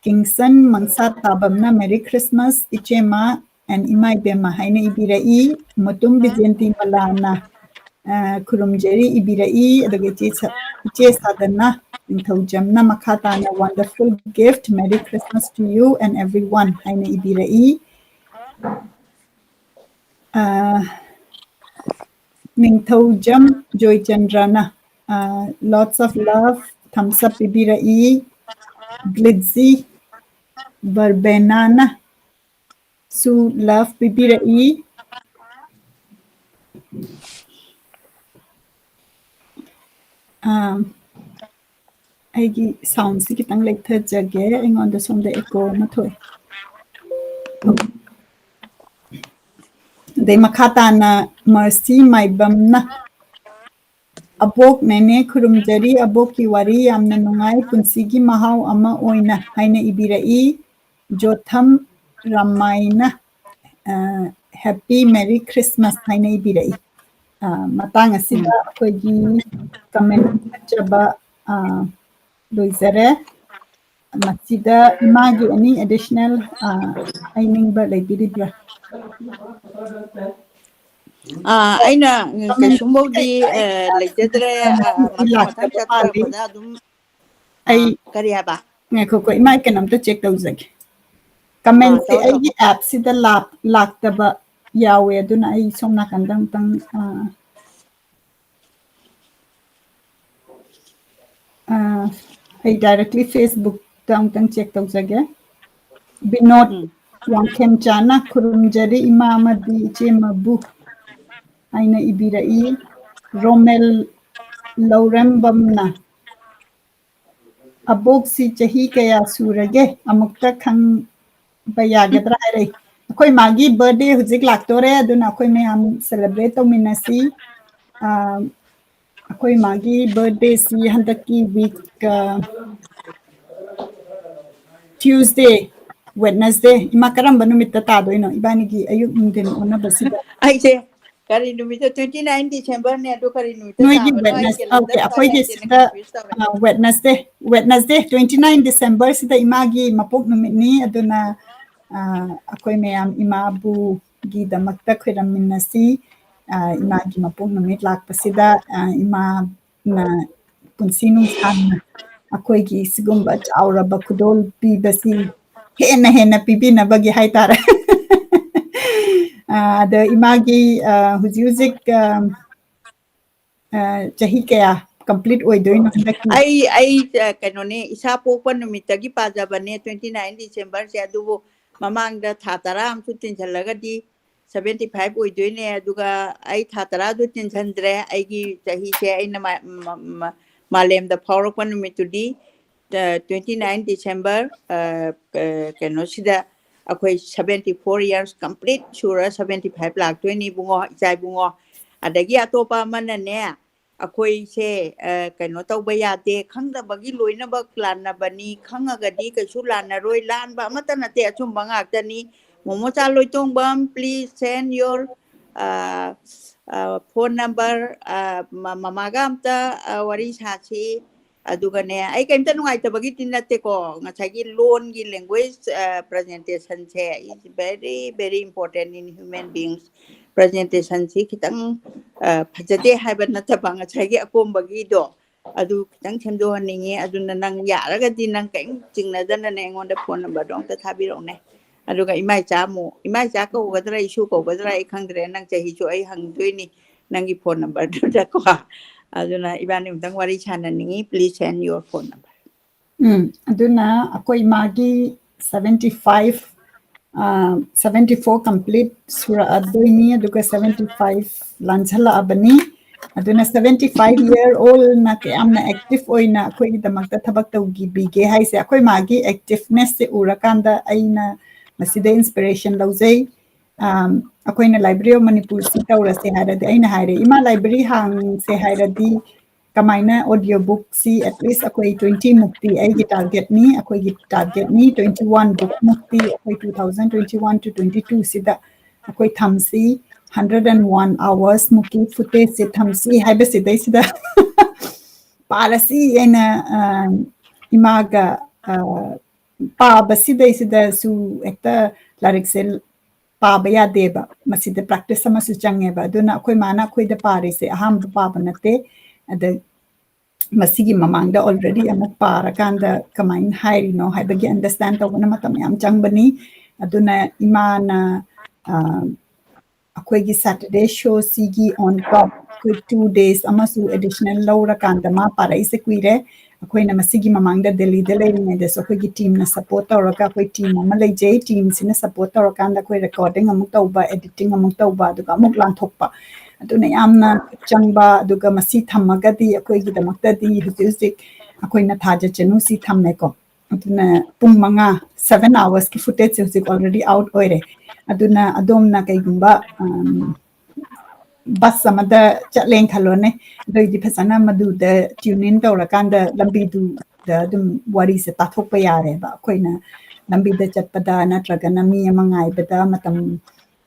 ꯀꯤꯡꯁꯟ ꯃꯪꯁꯥ ꯇꯥꯕꯝꯅ Merry Christmas ꯏꯆꯦꯃ and ꯏꯃꯥ ꯏꯕꯦꯝꯃ ꯍꯥꯏꯅ ꯏꯕꯤꯔꯛꯏ꯫ ꯃꯨꯇꯨꯝ ꯕꯤꯖꯦꯟꯇꯤ ꯃꯂꯥꯅ, ꯑ, ꯈꯨꯔꯨꯝꯖꯔꯤ ꯏꯕꯤꯔꯛꯏ꯫ ꯑꯗꯨꯒ ꯏꯆꯦ ꯁ-, ꯏꯆꯦ ꯁꯥꯗꯅ ꯅꯤꯡꯊꯧꯖꯝꯅ ꯃꯈꯥ ꯇꯥꯅ "Wonderful gift, Merry Christmas to you and everyone" ꯍꯥꯏꯅ ꯏꯕꯤꯔꯛꯏ꯫ ꯑ, ꯅꯤꯡꯊꯧꯖꯝ ꯖꯣꯏꯆꯟꯗ꯭ꯔꯅ, ꯑ, lots of love, thumbs up ꯄꯤꯕꯤꯔꯛꯏ꯫ Glitzy Verbena ꯅ ꯁꯨ love ꯄꯤꯕꯤꯔꯛꯏ꯫ ꯑꯥ, ꯑꯩꯒꯤ sound ꯁꯤ ꯈꯤꯇꯪ ꯂꯩꯊꯖꯒꯦ, ꯑꯩꯉꯣꯟꯗ ꯁꯣꯝꯗ echo ꯑꯃ ꯊꯣꯛꯑꯦ꯫ ꯑꯗꯩ ꯃꯈꯥ ꯇꯥꯅ ꯃꯔꯁꯤ ꯃꯥꯏꯕꯝꯅ, "ꯑꯕꯣꯛ ꯅꯦꯅꯦ ꯈꯨꯔꯨꯝꯖꯔꯤ, ꯑꯕꯣꯛꯀꯤ ꯋꯥꯔꯤ ꯌꯥꯝꯅ ꯅꯨꯡꯉꯥꯏ, ꯄꯨꯟꯁꯤꯒꯤ ꯃꯍꯥꯎ ꯑꯃ ꯑꯣꯏꯅ" ꯍꯥꯏꯅ ꯏꯕꯤꯔꯛꯏ꯫ ꯖꯣꯊꯝ ꯔꯥꯃꯥꯏꯅ, ꯑ, Happy Merry Christmas ꯍꯥꯏꯅ ꯏꯕꯤꯔꯛꯏ꯫ ꯑ, ꯃꯇꯥꯡ ꯑꯁꯤꯗ ꯑꯩꯈꯣꯏꯒꯤ comment ꯍꯥꯞꯆꯕ, ꯑ, ꯂꯣꯏꯖꯔꯦ꯫ ꯃꯁꯤꯗ ꯏꯃꯥꯒꯤ any additional, ꯑ, ꯍꯥꯏꯅꯤꯡꯕ ꯂꯩꯕꯤꯔꯤꯕ꯭ꯔꯥ? ꯑꯥ, ꯑꯩꯅ ꯀꯩꯁꯨꯝꯐꯧꯗꯤ, ꯑ, ꯂꯩꯖꯗ꯭ꯔꯦ꯫ ꯑ, ꯃꯊꯪ ꯃꯊꯪ ꯆꯠꯊꯔꯛꯄꯗ ꯑꯗꯨꯝ, ꯑ, ꯑꯩ ꯀꯔꯤ ꯍꯥꯏꯕ? ꯉꯥꯏꯈꯣꯀꯣ, ꯏꯃꯥ, ꯀꯩꯅꯣꯝꯇ check ꯇꯧꯖꯒꯦ꯫ ꯑꯥ, Comment ꯁꯦ ꯇꯧꯔꯣ, ꯇꯧꯔꯣ꯫ ꯑꯩꯒꯤ app ꯁꯤꯗ ꯂꯥꯛ-, ꯂꯥꯛꯇꯕ ꯌꯥꯎꯋꯦ, ꯑꯗꯨꯅ ꯑꯩ ꯁꯣꯝ ꯅꯥꯀꯟꯗ ꯑꯃꯨꯛꯇꯪ, ꯑ, ꯑ, ꯑꯩ directly Facebook ꯇ ꯑꯃꯨꯛꯇꯪ check ꯇꯧꯖꯒꯦ꯫ ꯕꯤꯅꯣꯗ ꯎꯝ꯫ ꯋꯥꯡꯈꯦꯝꯆꯥꯅ ꯈꯨꯔꯨꯝꯖꯔꯤ ꯏꯃꯥ ꯑꯃꯗꯤ ꯏꯆꯦꯃꯕꯨ ꯍꯥꯏꯅ ꯏꯕꯤꯔꯛꯏ꯫ ꯔꯣꯃꯦꯜ ꯂꯧꯔꯦꯝꯕꯝꯅ "ꯑꯕꯣꯛꯁꯤ ꯆꯍꯤ ꯀꯌꯥ ꯁꯨꯔꯒꯦ? ꯑꯃꯨꯛꯇ ꯈꯪꯕ ꯌꯥꯒꯗ꯭ꯔꯥ?" ꯍꯥꯏꯔꯛꯏ꯫ ꯑꯩꯈꯣꯏ ꯃꯥꯒꯤ birthday ꯍꯧꯖꯤꯛ ꯂꯥꯛꯇꯣꯔꯦ, ꯑꯗꯨꯅ ꯑꯩꯈꯣꯏ ꯃꯌꯥꯝ celebrate ꯇꯧꯃꯤꯟꯅꯁꯤ꯫ ꯑ, ꯑꯩꯈꯣꯏ ꯃꯥꯒꯤ birthday ꯁꯤ ꯍꯟꯗꯛꯀꯤ week, ꯑ, Tuesday, Wednesday, ꯏꯃꯥ, ꯀꯔꯝꯕ ꯅꯨꯃꯤꯠꯇ ꯇꯥꯗꯣꯏꯅꯣ? ꯏꯕꯥꯅꯤꯒꯤ ꯑꯌꯨꯛ ꯅꯨꯡꯊꯤꯟ ꯑꯣꯟꯅꯕꯁꯤꯗ꯫ ꯑꯩꯁꯦ ꯀꯔꯤ ꯅꯨꯃꯤꯠꯇ? Twenty nine December ꯅꯦ, ꯑꯗꯨ ꯀꯔꯤ ꯅꯨꯃꯤꯠꯇ ꯅꯣꯏꯒꯤ ꯇꯥꯕꯅꯣ? ꯑꯩ Wednesday, calendar okay, ꯇ ꯑꯩꯈꯣꯏꯒꯤ ꯌꯦꯡꯗꯦꯅ ꯁꯤꯗ, confuse ꯇꯧꯔꯦ꯫ ꯑ, Wednesday, Wednesday, twenty nine December ꯁꯤꯗ ꯏꯃꯥꯒꯤ ꯃꯄꯣꯛ ꯅꯨꯃꯤꯠꯅꯤ꯫ ꯑꯗꯨꯅ, ꯑ, ꯑꯩꯈꯣꯏ ꯃꯌꯥꯝ ꯏꯃꯥꯕꯨꯒꯤꯗꯃꯛꯇ ꯈꯣꯏꯔꯝꯃꯤꯟꯅꯁꯤ꯫ ꯑ, ꯏꯃꯥꯒꯤ ꯃꯄꯣꯛ ꯅꯨꯃꯤꯠ ꯂꯥꯛꯄꯁꯤꯗ, ꯑ, ꯏꯃꯥꯅ ꯄꯨꯟꯁꯤ ꯅꯨꯡꯁꯥꯡꯅ ꯑꯩꯈꯣꯏꯒꯤ ꯁꯤꯒꯨꯝꯕ ꯆꯥꯎꯔꯕ ꯈꯨꯗꯣꯜ ꯄꯤꯕꯁꯤ ꯍꯦꯟꯅ ꯍꯦꯟꯅ ꯄꯤꯕꯤꯅꯕꯒꯤ ꯍꯥꯏꯇꯥꯔꯦ꯫ ꯑ, ꯑꯗ ꯏꯃꯥꯒꯤ, ꯑ, ꯍꯧꯖꯤꯛ ꯍꯧꯖꯤꯛ, ꯑ, ꯑ, ꯆꯍꯤ ꯀꯌꯥ complete ꯑꯣꯏꯗꯣꯏꯅꯣ ꯍꯟꯗꯛꯀꯤ? ꯑꯩ, ꯑꯩ, ꯑ, ꯀꯩꯅꯣꯅꯦ, ꯏꯁꯥ ꯄꯣꯛꯄ ꯅꯨꯃꯤꯠꯇꯒꯤ ꯄꯥꯖꯕꯅꯦ, twenty nine December ꯁꯦ, ꯑꯗꯨꯕꯨ ꯃꯃꯥꯡꯗ ꯊꯥ ꯇꯔꯥ ꯑꯃꯁꯨ ꯇꯤꯟꯁꯤꯜꯂꯒꯗꯤ seventy five ꯑꯣꯏꯗꯣꯏꯅꯦ꯫ ꯑꯗꯨꯒ ꯑꯩ ꯊꯥ ꯇꯔꯥꯗꯨ ꯇꯤꯟꯁꯤꯟꯗ꯭ꯔꯦ꯫ ꯑꯩꯒꯤ ꯆꯍꯤꯁꯦ ꯑꯩꯅ ꯃꯥ-, ꯃ-, ꯃ-, ꯃꯥꯂꯦꯝꯗ ꯐꯥꯎꯔꯛꯄ ꯅꯨꯃꯤꯠꯇꯨꯗꯤ, ꯑ, twenty nine December, ꯑ, ꯑ, ꯀꯩꯅꯣꯁꯤꯗ ꯑꯩꯈꯣꯏ seventy four years complete ꯁꯨꯔ seventy five ꯂꯥꯛꯇꯣꯏꯅꯤ ꯏꯕꯨꯡꯉꯣ, ꯏꯆꯥ ꯏꯕꯨꯡꯉꯣ꯫ ꯑꯗꯒꯤ ꯑꯇꯣꯞꯄ ꯑꯃꯅꯅꯦ, ꯑꯩꯈꯣꯏꯁꯦ, ꯑ, ꯀꯩꯅꯣ ꯇꯧꯕ ꯌꯥꯗꯦ, ꯈꯪꯗꯕꯒꯤ ꯂꯣꯏꯅꯃꯛ ꯂꯥꯟꯅꯕꯅꯤ, ꯈꯪꯉꯒꯗꯤ ꯀꯩꯁꯨ ꯂꯥꯟꯅꯔꯣꯏ, ꯂꯥꯟꯕ ꯑꯃꯠꯇ ꯅꯠꯇꯦ, ꯑꯆꯨꯝꯕ ꯉꯥꯛꯇꯅꯤ꯫ ꯃꯣꯃꯣꯆꯥ ꯂꯣꯏꯇꯣꯡꯕꯝ, please send your, uh, uh, phone number. Uh, ꯃ- ꯃꯃꯥꯒ ꯑꯝꯇ, uh, ꯋꯥꯔꯤ ꯁꯥꯁꯤ꯫ ꯑꯗꯨꯒꯅꯦ, ꯑꯩ ꯀꯩꯝꯇ ꯅꯨꯡꯉꯥꯏꯇꯕꯒꯤꯗꯤ ꯅꯠꯇꯦꯀꯣ, ꯉꯁꯥꯏꯒꯤ ꯂꯣꯟꯒꯤ language, uh, presentation say is very, very important in human beings. Presentation ꯁꯤ ꯈꯤꯇꯪ, uh, ꯐꯖꯗꯦ ꯍꯥꯏꯕ ꯅꯠꯇꯕ, ꯉꯁꯥꯏꯒꯤ ꯑꯀꯣꯝꯕꯒꯤꯗꯣ ꯑꯗꯨ ꯈꯤꯇꯪ ꯁꯦꯝꯗꯣꯛꯍꯟꯅꯤꯡꯉꯤ꯫ ꯑꯗꯨꯅ ꯅꯪ ꯌꯥꯔꯒꯗꯤ ꯅꯪ ꯀꯔꯤꯝ ꯆꯤꯡꯅꯗꯅꯅꯦ ꯑꯩꯉꯣꯟꯗ phone number ꯗꯣ ꯑꯝꯇ ꯊꯥꯕꯤꯔꯛꯎꯅꯦ꯫ ꯑꯗꯨꯒ ꯏꯃꯥ ꯏꯆꯥ ꯑꯃꯨꯛ, ꯏꯃꯥ ꯏꯆꯥ ꯀꯧꯒꯗ꯭ꯔꯥ, ꯏꯁꯨ ꯀꯧꯒꯗ꯭ꯔꯥ, ꯑꯩ ꯈꯪꯗ꯭ꯔꯦ꯫ ꯅꯪ ꯆꯍꯤꯁꯨ ꯑꯩ ꯍꯪꯗꯣꯏꯅꯤ ꯅꯪꯒꯤ phone number ꯗꯨꯗꯀꯣ꯫ ꯑꯗꯨꯅ ꯏꯕꯥꯅꯤ ꯑꯃꯨꯛꯇꯪ ꯋꯥꯔꯤ ꯁꯥꯟꯅꯅꯤꯡꯉꯤ꯫ Please send your phone number. ꯎꯝ, ꯑꯗꯨꯅ ꯑꯩꯈꯣꯏ ꯃꯥꯒꯤ seventy five, seventy four complete ꯁꯨꯔꯛꯑꯗꯣꯏꯅꯤ, ꯑꯗꯨꯒ seventy five ꯂꯥꯟꯁꯜꯂꯛꯑꯕꯅꯤ꯫ ꯑꯗꯨꯅ seventy five year old ꯅ ꯀꯌꯥꯝꯅ active ꯑꯣꯏꯅ ꯑꯩꯈꯣꯏꯒꯤꯗꯃꯛꯇ ꯊꯕꯛ ꯇꯧꯕꯤꯒꯦ ꯍꯥꯏꯁꯦ, ꯑꯩꯈꯣꯏ ꯃꯥꯒꯤ activeness ꯁꯦ ꯎꯔꯀꯥꯟꯗ ꯑꯩꯅ ꯃꯁꯤꯗ inspiration ꯂꯧꯖꯩ꯫ ꯑꯝ, ꯑꯩꯈꯣꯏꯅ Library of Manipur ꯁꯤ ꯇꯧꯔꯁꯦ ꯍꯥꯏꯔꯗꯤ, ꯑꯩꯅ ꯍꯥꯏꯔꯦ, "ꯏꯃꯥ, library ꯍꯥꯡꯁꯦ ꯍꯥꯏꯔꯗꯤ ꯀꯃꯥꯏꯅ audio book ꯁꯤ at least ꯑꯩꯈꯣꯏ twenty ꯃꯨꯛꯇꯤ ꯑꯩꯒꯤ target ꯅꯤ, ꯑꯩꯈꯣꯏꯒꯤ target ꯅꯤ, twenty one book ꯃꯨꯛꯇꯤ ꯑꯩꯈꯣꯏ two thousand twenty one to twenty two ꯁꯤꯗ ꯑꯩꯈꯣꯏ ꯊꯝꯁꯤ, hundred and one hours ꯃꯨꯛꯀꯤ footage ꯁꯦ ꯊꯝꯁꯤ" ꯍꯥꯏꯕꯁꯤꯗꯩꯁꯤꯗ ꯄꯥꯔꯁꯤ ꯍꯥꯏꯅ, ꯑ, ꯏꯃꯥꯒ, ꯑ, ꯄꯥꯕꯁꯤꯗꯩꯁꯤꯗꯁꯨ ꯍꯦꯛꯇ ꯂꯥꯏꯔꯤꯛꯁꯦ ꯄꯥꯕ ꯌꯥꯗꯦꯕ, ꯃꯁꯤꯗ practice ꯑꯃꯁꯨ ꯆꯪꯉꯦꯕ꯫ ꯑꯗꯨꯅ ꯑꯩꯈꯣꯏ ꯃꯥꯅ ꯑꯩꯈꯣꯏꯗ ꯄꯥꯔꯤꯁꯦ ꯑꯍꯥꯟꯕ ꯄꯥꯕ ꯅꯠꯇꯦ꯫ ꯑꯗ ꯃꯁꯤꯒꯤ ꯃꯃꯥꯡꯗ already ꯑꯃꯨꯛ ꯄꯥꯔꯀꯥꯟꯗ ꯀꯃꯥꯏꯅ ꯍꯥꯏꯔꯤꯅꯣ ꯍꯥꯏꯕꯒꯤ understand ꯇꯧꯕꯅ ꯃꯇꯝ ꯌꯥꯝ ꯆꯪꯕꯅꯤ꯫ ꯑꯗꯨꯅ ꯏꯃꯥꯅ, ꯑ, ꯑꯩꯈꯣꯏꯒꯤ Saturday show ꯁꯤꯒꯤ on top ꯑꯩꯈꯣꯏ two days ꯑꯃꯁꯨ additional ꯂꯧꯔꯀꯥꯟꯗ ꯃꯥ ꯄꯥꯔꯛꯏꯁꯦ ꯀꯨꯏꯔꯦ꯫ ꯑꯩꯈꯣꯏꯅ ꯃꯁꯤꯒꯤ ꯃꯃꯥꯡꯗ ꯗꯦꯜꯂꯤꯗ ꯂꯩꯔꯤꯉꯩꯗꯁꯨ ꯑꯩꯈꯣꯏꯒꯤ team ꯅ support ꯇꯧꯔꯒ, ꯑꯩꯈꯣꯏ team ꯑꯃ ꯂꯩꯖꯩ, team ꯁꯤꯅ support ꯇꯧꯔꯀꯥꯟꯗ ꯑꯩꯈꯣꯏ recording ꯑꯃꯨꯛ ꯇꯧꯕ, editing ꯑꯃꯨꯛ ꯇꯧꯕ, ꯑꯗꯨꯒ ꯑꯃꯨꯛ ꯂꯥꯟꯊꯣꯛꯄ, ꯑꯗꯨꯅ ꯌꯥꯝꯅ ꯈꯨꯠ ꯆꯪꯕ꯫ ꯑꯗꯨꯒ ꯃꯁꯤ ꯊꯝꯃꯒꯗꯤ ꯑꯩꯈꯣꯏꯒꯤꯗꯃꯛꯇꯗꯤ ꯍꯧꯖꯤꯛ ꯍꯧꯖꯤꯛ ꯑꯩꯈꯣꯏꯅ ꯊꯥꯖ ꯆꯅꯨ ꯁꯤ ꯊꯝꯃꯦꯀꯣ꯫ ꯑꯗꯨꯅ ꯄꯨꯡ ꯃꯉꯥ, seven hours ꯀꯤ footage ꯁꯦ ꯍꯧꯖꯤꯛ already out ꯑꯣꯏꯔꯦ꯫ ꯑꯗꯨꯅ ꯑꯗꯣꯝꯅ ꯀꯩꯒꯨꯝꯕ, ꯑꯝ, bus ꯑꯃꯗ ꯆꯠꯂꯦꯅ ꯈꯜꯂꯣꯅꯦ, ꯑꯗꯨꯏꯗꯤ ꯐꯖꯅ ꯃꯗꯨꯗ tune in ꯇꯧꯔꯀꯥꯟꯗ ꯂꯝꯕꯤꯗꯨꯗ ꯑꯗꯨꯝ ꯋꯥꯔꯤꯁꯦ ꯇꯥꯊꯣꯛꯄ ꯌꯥꯔꯦꯕ꯫ ꯑꯩꯈꯣꯏꯅ ꯂꯝꯕꯤꯗ ꯆꯠꯄꯗ ꯅꯠꯇ꯭ꯔꯒꯅ ꯃꯤ ꯑꯃ ꯉꯥꯏꯕꯗ ꯃꯇꯝ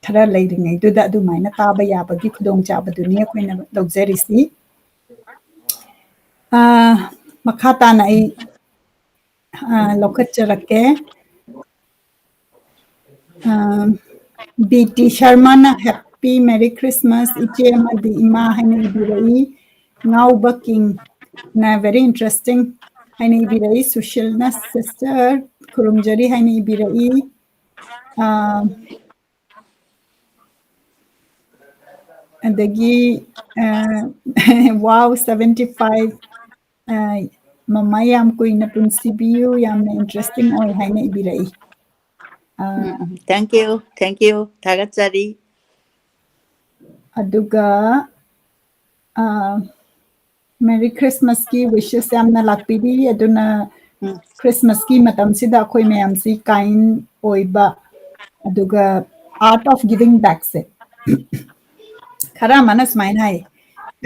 ꯈꯔ ꯂꯩꯔꯤꯉꯩꯗꯨꯗ ꯑꯗꯨꯃꯥꯏꯅ ꯇꯥꯕ ꯌꯥꯕꯒꯤ ꯈꯨꯗꯣꯡꯆꯥꯕꯗꯨꯅꯤ ꯑꯩꯈꯣꯏꯅ ꯂꯧꯖꯔꯤꯁꯤ꯫ ꯑ, ꯃꯈꯥ ꯇꯥꯅ ꯑꯩ, ꯑ, ꯂꯧꯈꯠꯆꯔꯛꯀꯦ꯫ ꯑ, ꯕꯤ ꯇꯤ ꯁꯔꯃꯅ "Happy Merry Christmas, ꯏꯆꯦ ꯑꯃꯗꯤ ꯏꯃꯥ" ꯍꯥꯏꯅ ꯏꯕꯤꯔꯛꯏ꯫ ꯉꯥꯎꯕ ꯀꯤꯡꯅ "Very interesting" ꯍꯥꯏꯅ ꯏꯕꯤꯔꯛꯏ꯫ ꯁꯨꯁꯤꯜꯅ "Sister, ꯈꯨꯔꯨꯝꯖꯔꯤ" ꯍꯥꯏꯅ ꯏꯕꯤꯔꯛꯏ꯫ ꯑ, ꯑꯗꯒꯤ, ꯑ, "Wow, seventy five, ꯑ, ꯃꯃꯥ ꯌꯥꯝ ꯀꯨꯏꯅ ꯄꯨꯟꯁꯤꯕꯤꯌꯨ, ꯌꯥꯝꯅ interesting ꯑꯣꯏ" ꯍꯥꯏꯅ ꯏꯕꯤꯔꯛꯏ꯫ ꯑ, ꯎꯝ, ꯎꯝ. Thank you, thank you. ꯊꯥꯒꯠꯆꯔꯤ꯫ ꯑꯗꯨꯒ, ꯑ, Merry Christmasꯀꯤ wishes ꯌꯥꯝꯅ ꯂꯥꯛꯄꯤꯔꯤ꯫ ꯑꯗꯨꯅ ꯎꯝ. Christmasꯀꯤ ꯃꯇꯝꯁꯤꯗ ꯑꯩꯈꯣꯏ ꯃꯌꯥꯝꯁꯤ kind ꯑꯣꯏꯕ, ꯑꯗꯨꯒ art of giving backꯁꯦ꯫ ꯈꯔ ꯑꯃꯅ ꯁꯨꯃꯥꯏꯅ ꯍꯥꯏ,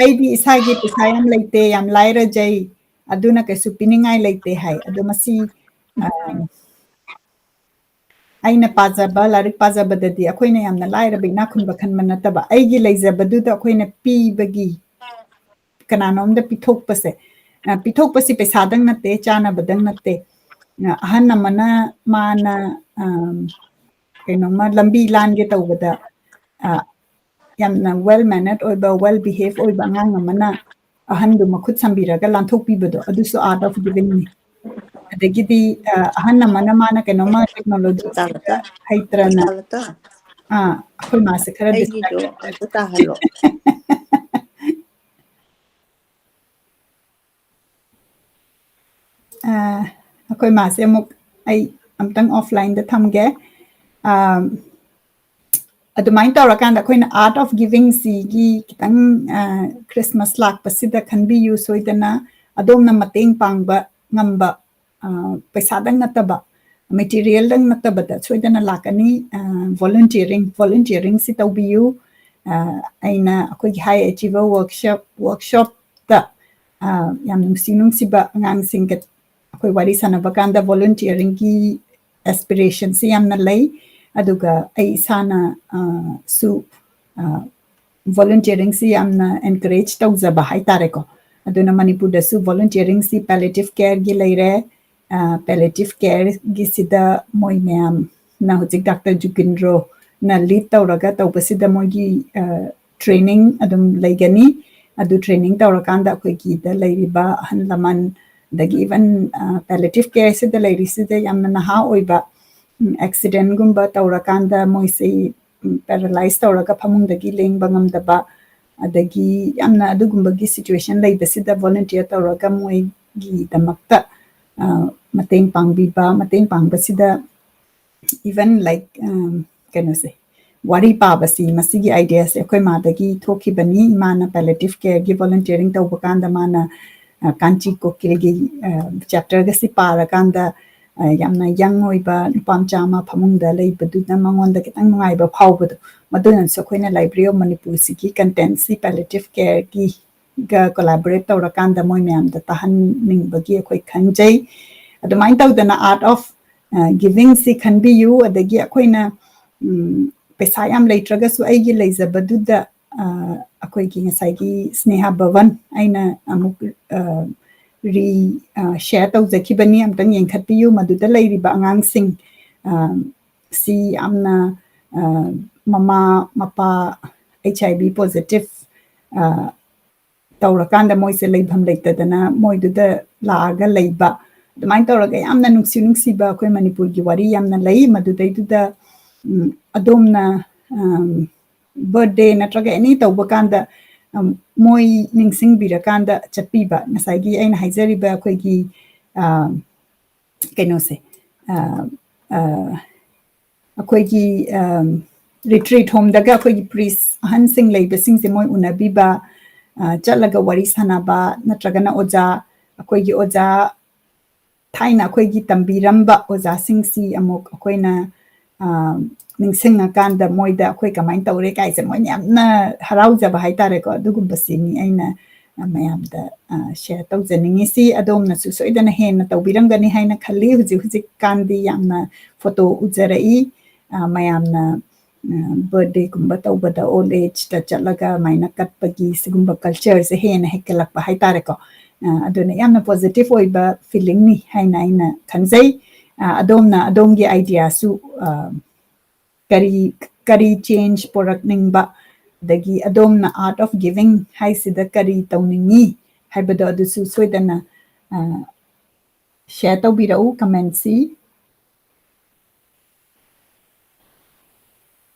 "ꯑꯩꯗꯤ ꯏꯁꯥꯒꯤ ꯄꯩꯁꯥ ꯌꯥꯝ ꯂꯩꯇꯦ, ꯌꯥꯝ ꯂꯥꯏꯔꯖꯩ, ꯑꯗꯨꯅ ꯀꯩꯁꯨ ꯄꯤꯅꯤꯡꯉꯥꯏ ꯂꯩꯇꯦ" ꯍꯥꯏ꯫ ꯑꯗꯣ ꯃꯁꯤ, ꯑ, ꯑꯩꯅ ꯄꯥꯖꯕ, ꯂꯥꯏꯔꯤꯛ ꯄꯥꯖꯕꯗꯗꯤ ꯑꯩꯈꯣꯏꯅ ꯌꯥꯝꯅ ꯂꯥꯏꯔꯕ ꯏꯅꯥꯛ ꯈꯨꯟꯕ ꯈꯟꯕ ꯅꯠꯇꯕ, ꯑꯩꯒꯤ ꯂꯩꯖꯕꯗꯨꯗ ꯑꯩꯈꯣꯏꯅ ꯄꯤꯕꯒꯤ, ꯀꯅꯥꯅꯣꯝꯗ ꯄꯤꯊꯣꯛꯄꯁꯦ, ꯑ, ꯄꯤꯊꯣꯛꯄꯁꯤ ꯄꯩꯁꯥꯗꯪ ꯅꯠꯇꯦ, ꯆꯥꯅꯕꯗꯪ ꯅꯠꯇꯦ꯫ ꯑ, ꯑꯍꯟ ꯑꯃꯅ ꯃꯥꯅ, ꯑꯝ, ꯀꯩꯅꯣꯝꯃ ꯂꯝꯕꯤ ꯂꯥꯟꯒꯦ ꯇꯧꯕꯗ, ꯑ, ꯌꯥꯝꯅ well mannered ꯑꯣꯏꯕ, well behave ꯑꯣꯏꯕ ꯑꯉꯥꯡ ꯑꯃꯅ ꯑꯍꯟꯗꯨ ꯃꯈꯨꯠ ꯁꯝꯕꯤꯔꯒ ꯂꯥꯟꯊꯣꯛꯄꯤꯕꯗꯣ, ꯑꯗꯨꯁꯨ art of givingꯅꯤ꯫ ꯑꯗꯒꯤꯗꯤ, ꯑ, ꯑꯍꯟ ꯑꯃꯅ ꯃꯥꯅ ꯀꯩꯅꯣꯝꯃ technology ꯇꯥꯕꯗ ꯍꯩꯇ꯭ꯔꯅ, ꯇꯥꯕꯗ ꯑ, ꯑꯩꯈꯣꯏ ꯃꯥꯁꯦ ꯈꯔ ꯑꯩꯒꯤꯗꯣ distracted. ꯑꯝꯇ ꯇꯥꯍꯜꯂꯣ꯫ ꯑ, ꯑꯩꯈꯣꯏ ꯃꯥꯁꯦ ꯑꯃꯨꯛ ꯑꯩ ꯑꯝꯇꯪ offlineꯗ ꯊꯝꯒꯦ꯫ ꯑ, ꯑꯗꯨꯃꯥꯏꯅ ꯇꯧꯔꯀꯥꯟꯗ ꯑꯩꯈꯣꯏꯅ art of givingꯁꯤꯒꯤ ꯈꯤꯇꯪ, ꯑ, Christmas ꯂꯥꯛꯄꯁꯤꯗ ꯈꯟꯕꯤꯌꯨ ꯁꯣꯏꯗꯅ꯫ ꯑꯗꯣꯝꯅ ꯃꯇꯦꯡ ꯄꯥꯡꯕ ꯉꯝꯕ, ꯑ, ꯄꯩꯁꯥꯗꯪ ꯅꯠꯇꯕ, materialꯗꯪ ꯅꯠꯇꯕꯗ ꯁꯣꯏꯗꯅ ꯂꯥꯛꯀꯅꯤ꯫ ꯑ, volunteering, volunteeringꯁꯤ ꯇꯧꯕꯤꯌꯨ꯫ ꯑ, ꯑꯩꯅ ꯑꯩꯈꯣꯏꯒꯤ High Achiever Workshop, workshopꯇ, ꯑ, ꯌꯥꯝ ꯅꯨꯡꯁꯤ ꯅꯨꯡꯁꯤꯕ ꯑꯉꯥꯡꯁꯤꯡꯒ ꯑꯩꯈꯣꯏ ꯋꯥꯔꯤ ꯁꯥꯟꯅꯕ ꯀꯥꯟꯗ volunteeringꯒꯤ ꯑꯦꯁꯄꯤꯔꯦꯁꯟꯁꯤ ꯌꯥꯝꯅ ꯂꯩ꯫ ꯑꯗꯨꯒ ꯑꯩ ꯏꯁꯥꯅ ꯑ, ꯁꯨ ꯚꯣꯂꯨꯟꯇꯤꯌꯔꯤꯡꯁꯤ ꯌꯥꯝꯅ ꯑꯦꯟꯀꯔꯦꯖ ꯇꯧꯖꯕ ꯍꯥꯏꯇꯥꯔꯦꯀꯣ꯫ ꯑꯗꯨꯅ ꯃꯅꯤꯄꯨꯔꯗꯁꯨ ꯚꯣꯂꯨꯟꯇꯤꯌꯔꯤꯡꯁꯤ ꯄꯦꯂꯦꯇꯤꯚ ꯀꯦꯌꯔꯒꯤ ꯂꯩꯔꯦ꯫ ꯄꯦꯂꯦꯇꯤꯚ ꯀꯦꯌꯔꯒꯤꯁꯤꯗ ꯃꯣꯏ ꯃꯌꯥꯝꯅ ꯍꯧꯖꯤꯛ ꯗꯥꯛꯇꯔ ꯖꯨꯒꯤꯟꯗ꯭ꯔꯣꯅ ꯂꯤꯗ ꯇꯧꯔꯒ ꯇꯧꯕꯁꯤꯗ ꯃꯣꯏꯒꯤ ꯇ꯭ꯔꯦꯅꯤꯡ ꯑꯗꯨꯝ ꯂꯩꯒꯅꯤ꯫ ꯑꯗꯨ ꯇ꯭ꯔꯦꯅꯤꯡ ꯇꯧꯔꯀꯥꯟꯗ ꯑꯩꯈꯣꯏꯒꯤꯗ ꯂꯩꯔꯤꯕ ꯑꯍꯜ ꯂꯃꯟ, ꯑꯗꯒꯤ ꯏꯚꯟ ꯄꯦꯂꯦꯇꯤꯚ ꯀꯦꯌꯔꯁꯤꯗ ꯂꯩꯔꯤꯁꯤꯗ ꯌꯥꯝꯅ ꯅꯍꯥ ꯑꯣꯏꯕ, ꯑꯦꯛꯁꯤꯗꯦꯟꯒꯨꯝꯕ ꯇꯧꯔꯀꯥꯟꯗ ꯃꯣꯏꯁꯦ ꯄꯦꯔꯥꯂꯥꯏꯁ ꯇꯧꯔꯒ ꯐꯃꯨꯡꯗꯒꯤ ꯂꯦꯡꯕ ꯉꯝꯗꯕ, ꯑꯗꯒꯤ ꯌꯥꯝꯅ ꯑꯗꯨꯒꯨꯝꯕꯒꯤ ꯁꯤꯆꯨꯋꯦꯁꯟ ꯂꯩꯕꯁꯤꯗ ꯚꯣꯂꯨꯟꯇꯤꯌꯔ ꯇꯧꯔꯒ ꯃꯣꯏꯒꯤꯗꯃꯛꯇ ꯑ, ꯃꯇꯦꯡ ꯄꯥꯡꯕꯤꯕ, ꯃꯇꯦꯡ ꯄꯥꯡꯕꯁꯤꯗ ꯏꯚꯟ ꯂꯥꯏꯛ ꯀꯩꯅꯣꯁꯦ, ꯋꯥꯔꯤ ꯄꯥꯕꯁꯤ, ꯃꯁꯤꯒꯤ ꯑꯥꯏꯗꯤꯌꯥꯁꯦ ꯑꯩꯈꯣꯏ ꯃꯥꯗꯒꯤ ꯊꯣꯛꯈꯤꯕꯅꯤ꯫ ꯏꯃꯥꯅ ꯄꯦꯂꯦꯇꯤꯚ ꯀꯦꯌꯔꯒꯤ ꯚꯣꯂꯨꯟꯇꯤꯌꯔꯤꯡ ꯇꯧꯕ ꯀꯥꯟꯗ ꯃꯥꯅ ꯑ, ꯀꯥꯟꯆꯤ ꯀꯣꯀꯤꯜꯒꯤ ꯆꯦꯞꯇꯔꯒꯁꯤ ꯄꯥꯔꯀꯥꯟꯗ ꯑ, ꯌꯥꯝꯅ ꯌꯪ ꯑꯣꯏꯕ ꯅꯨꯄꯥ ꯃꯆꯥ ꯑꯃ ꯐꯃꯨꯡꯗ ꯂꯩꯕꯗꯨꯅ ꯃꯉꯣꯟꯗ ꯈꯤꯇꯪ ꯅꯨꯡꯉꯥꯏꯕ ꯐꯥꯎꯕꯗꯣ, ꯃꯗꯨꯅꯁꯨ ꯑꯩꯈꯣꯏꯅ ꯂꯥꯏꯕ꯭ꯔꯦꯔꯤ ꯑꯣꯐ ꯃꯅꯤꯄꯨꯔꯁꯤꯒꯤ ꯀꯟꯇꯦꯟꯁꯤ ꯄꯦꯂꯦꯇꯤꯚ ꯀꯦꯌꯔꯒꯤ ꯒ ꯀꯣꯂꯥꯕꯣꯔꯦꯠ ꯇꯧꯔꯀꯥꯟꯗ ꯃꯣꯏ ꯃꯌꯥꯝꯗ ꯇꯥꯍꯟꯅꯤꯡꯕꯒꯤ ꯑꯩꯈꯣꯏ ꯈꯟꯖꯩ꯫ ꯑꯗꯨꯃꯥꯏꯅ ꯇꯧꯗꯅ ꯑꯥꯔꯠ ꯑꯣꯐ ꯒꯤꯚꯤꯡꯁꯤ ꯈꯟꯕꯤꯌꯨ꯫ ꯑꯗꯒꯤ ꯑꯩꯈꯣꯏꯅ ꯎꯝ, ꯄꯩꯁꯥ ꯌꯥꯝ ꯂꯩꯇ꯭ꯔꯒꯁꯨ ꯑꯩꯒꯤ ꯂꯩꯖꯕꯗꯨꯗ ꯑ, ꯑꯩꯈꯣꯏꯒꯤ ꯉꯁꯥꯏꯒꯤ ꯁ꯭ꯅꯦꯍꯥ ꯚꯋꯟ ꯑꯩꯅ ꯑꯃꯨꯛ ꯑ, ꯔꯤ ꯑ, ꯁꯤꯌꯔ ꯇꯧꯖꯈꯤꯕꯅꯤ, ꯑꯝꯇꯪ ꯌꯦꯡꯈꯠꯄꯤꯌꯨ꯫ ꯃꯗꯨꯗ ꯂꯩꯔꯤꯕ ꯑꯉꯥꯡꯁꯤꯡ ꯑ, ꯁꯤ ꯌꯥꯝꯅ ꯑ, ꯃꯃꯥ ꯃꯄꯥ ꯑꯩꯆ ꯑꯥꯏ ꯚꯤ ꯄꯣꯖꯤꯇꯤꯚ ꯑ, ꯇꯧꯔꯀꯥꯟꯗ ꯃꯣꯏꯁꯦ ꯂꯩꯐꯝ ꯂꯩꯇꯗꯅ ꯃꯣꯏꯗꯨꯗ ꯂꯥꯛꯑꯒ ꯂꯩꯕ, ꯑꯗꯨꯃꯥꯏꯅ ꯇꯧꯔꯒ ꯌꯥꯝꯅ ꯅꯨꯡꯁꯤ ꯅꯨꯡꯁꯤꯕ ꯑꯩꯈꯣꯏ ꯃꯅꯤꯄꯨꯔꯒꯤ ꯋꯥꯔꯤ ꯌꯥꯝꯅ ꯂꯩ꯫ ꯃꯗꯨꯗꯩꯗꯨꯗ ꯎꯝ, ꯑꯗꯣꯝꯅ ꯕꯔꯗꯦ ꯅꯠꯇ꯭ꯔꯒ ꯑꯦꯅꯤ ꯇꯧꯕ ꯀꯥꯟꯗ ꯎꯝ, ꯃꯣꯏ ꯅꯤꯡꯁꯤꯡꯕꯤꯔꯀꯥꯟꯗ ꯆꯠꯄꯤꯕ, ꯉꯁꯥꯏꯒꯤ ꯑꯩꯅ ꯍꯥꯏꯖꯔꯤꯕ ꯑꯩꯈꯣꯏꯒꯤ ꯑ, ꯀꯩꯅꯣꯁꯦ ꯑ, ꯑ, ꯑꯩꯈꯣꯏꯒꯤ ꯔꯤꯇ꯭ꯔꯤꯠ ꯍꯣꯝꯗꯒ ꯑꯩꯈꯣꯏꯒꯤ ꯄ꯭ꯔꯤꯁ ꯑꯍꯟꯁꯤꯡ ꯂꯩꯕꯁꯤꯡꯁꯦ ꯃꯣꯏ ꯎꯅꯕꯤꯕ, ꯑ, ꯆꯠꯂꯒ ꯋꯥꯔꯤ ꯁꯥꯟꯅꯕ, ꯅꯠꯇ꯭ꯔꯒꯅ ꯑꯣꯖꯥ, ꯑꯩꯈꯣꯏꯒꯤ ꯑꯣꯖꯥ, ꯊꯥꯏꯅ ꯑꯩꯈꯣꯏꯒꯤ ꯇꯝꯕꯤꯔꯝꯕ ꯑꯣꯖꯥꯁꯤꯡꯁꯤ ꯑꯃꯨꯛ ꯑꯩꯈꯣꯏꯅ ꯑ, ꯅꯤꯡꯁꯤꯡꯉꯀꯥꯟꯗ ꯃꯣꯏꯗ ꯑꯩꯈꯣꯏ ꯀꯃꯥꯏꯅ ꯇꯧꯔꯦ ꯀꯥꯏꯁꯦ ꯃꯣꯏꯅ ꯌꯥꯝꯅ ꯍꯔꯥꯎꯖꯕ ꯍꯥꯏꯇꯥꯔꯦꯀꯣ꯫ ꯑꯗꯨꯒꯨꯝꯕꯁꯤꯅꯤ ꯑꯩꯅ ꯑ, ꯃꯌꯥꯝꯗ, ꯑ, share ꯇꯧꯖꯅꯤꯡꯉꯤꯁꯤ꯫ ꯑꯗꯣꯝꯅꯁꯨ ꯁꯣꯏꯗꯅ ꯍꯦꯟꯅ ꯇꯧꯕꯤꯔꯝꯒꯅꯤ ꯍꯥꯏꯅ ꯈꯜꯂꯤ꯫ ꯍꯧꯖꯤꯛ ꯍꯧꯖꯤꯛꯀꯥꯟꯗꯤ ꯌꯥꯝꯅ photo ꯎꯖꯔꯛꯏ꯫ ꯑ, ꯃꯌꯥꯝꯅ, ꯑ, birthdayꯒꯨꯝꯕ ꯇꯧꯕꯗ old ageꯇ ꯆꯠꯂꯒ ꯑꯗꯨꯃꯥꯏꯅ ꯀꯠꯄꯒꯤ ꯁꯤꯒꯨꯝꯕ cultureꯁꯦ ꯍꯦꯟꯅ ꯍꯦꯟꯒꯠꯂꯛꯄ ꯍꯥꯏꯇꯥꯔꯦꯀꯣ꯫ ꯑ, ꯑꯗꯨꯅ ꯌꯥꯝꯅ positive ꯑꯣꯏꯕ feelingꯅꯤ ꯍꯥꯏꯅ ꯑꯩꯅ ꯈꯟꯖꯩ꯫ ꯑ, ꯑꯗꯣꯝꯅ ꯑꯗꯣꯝꯒꯤ ideaꯁꯨ, ꯑ, ꯀꯔꯤ, ꯀꯔꯤ change ꯄꯨꯔꯛꯅꯤꯡꯕ, ꯑꯗꯒꯤ ꯑꯗꯣꯝꯅ Art of Giving ꯍꯥꯏꯁꯤꯗ ꯀꯔꯤ ꯇꯧꯅꯤꯡꯉꯤ ꯍꯥꯏꯕꯗꯣ ꯑꯗꯨꯁꯨ ꯁꯣꯏꯗꯅ, ꯑ, share ꯇꯧꯕꯤꯔꯛꯎ commentꯁꯤ꯫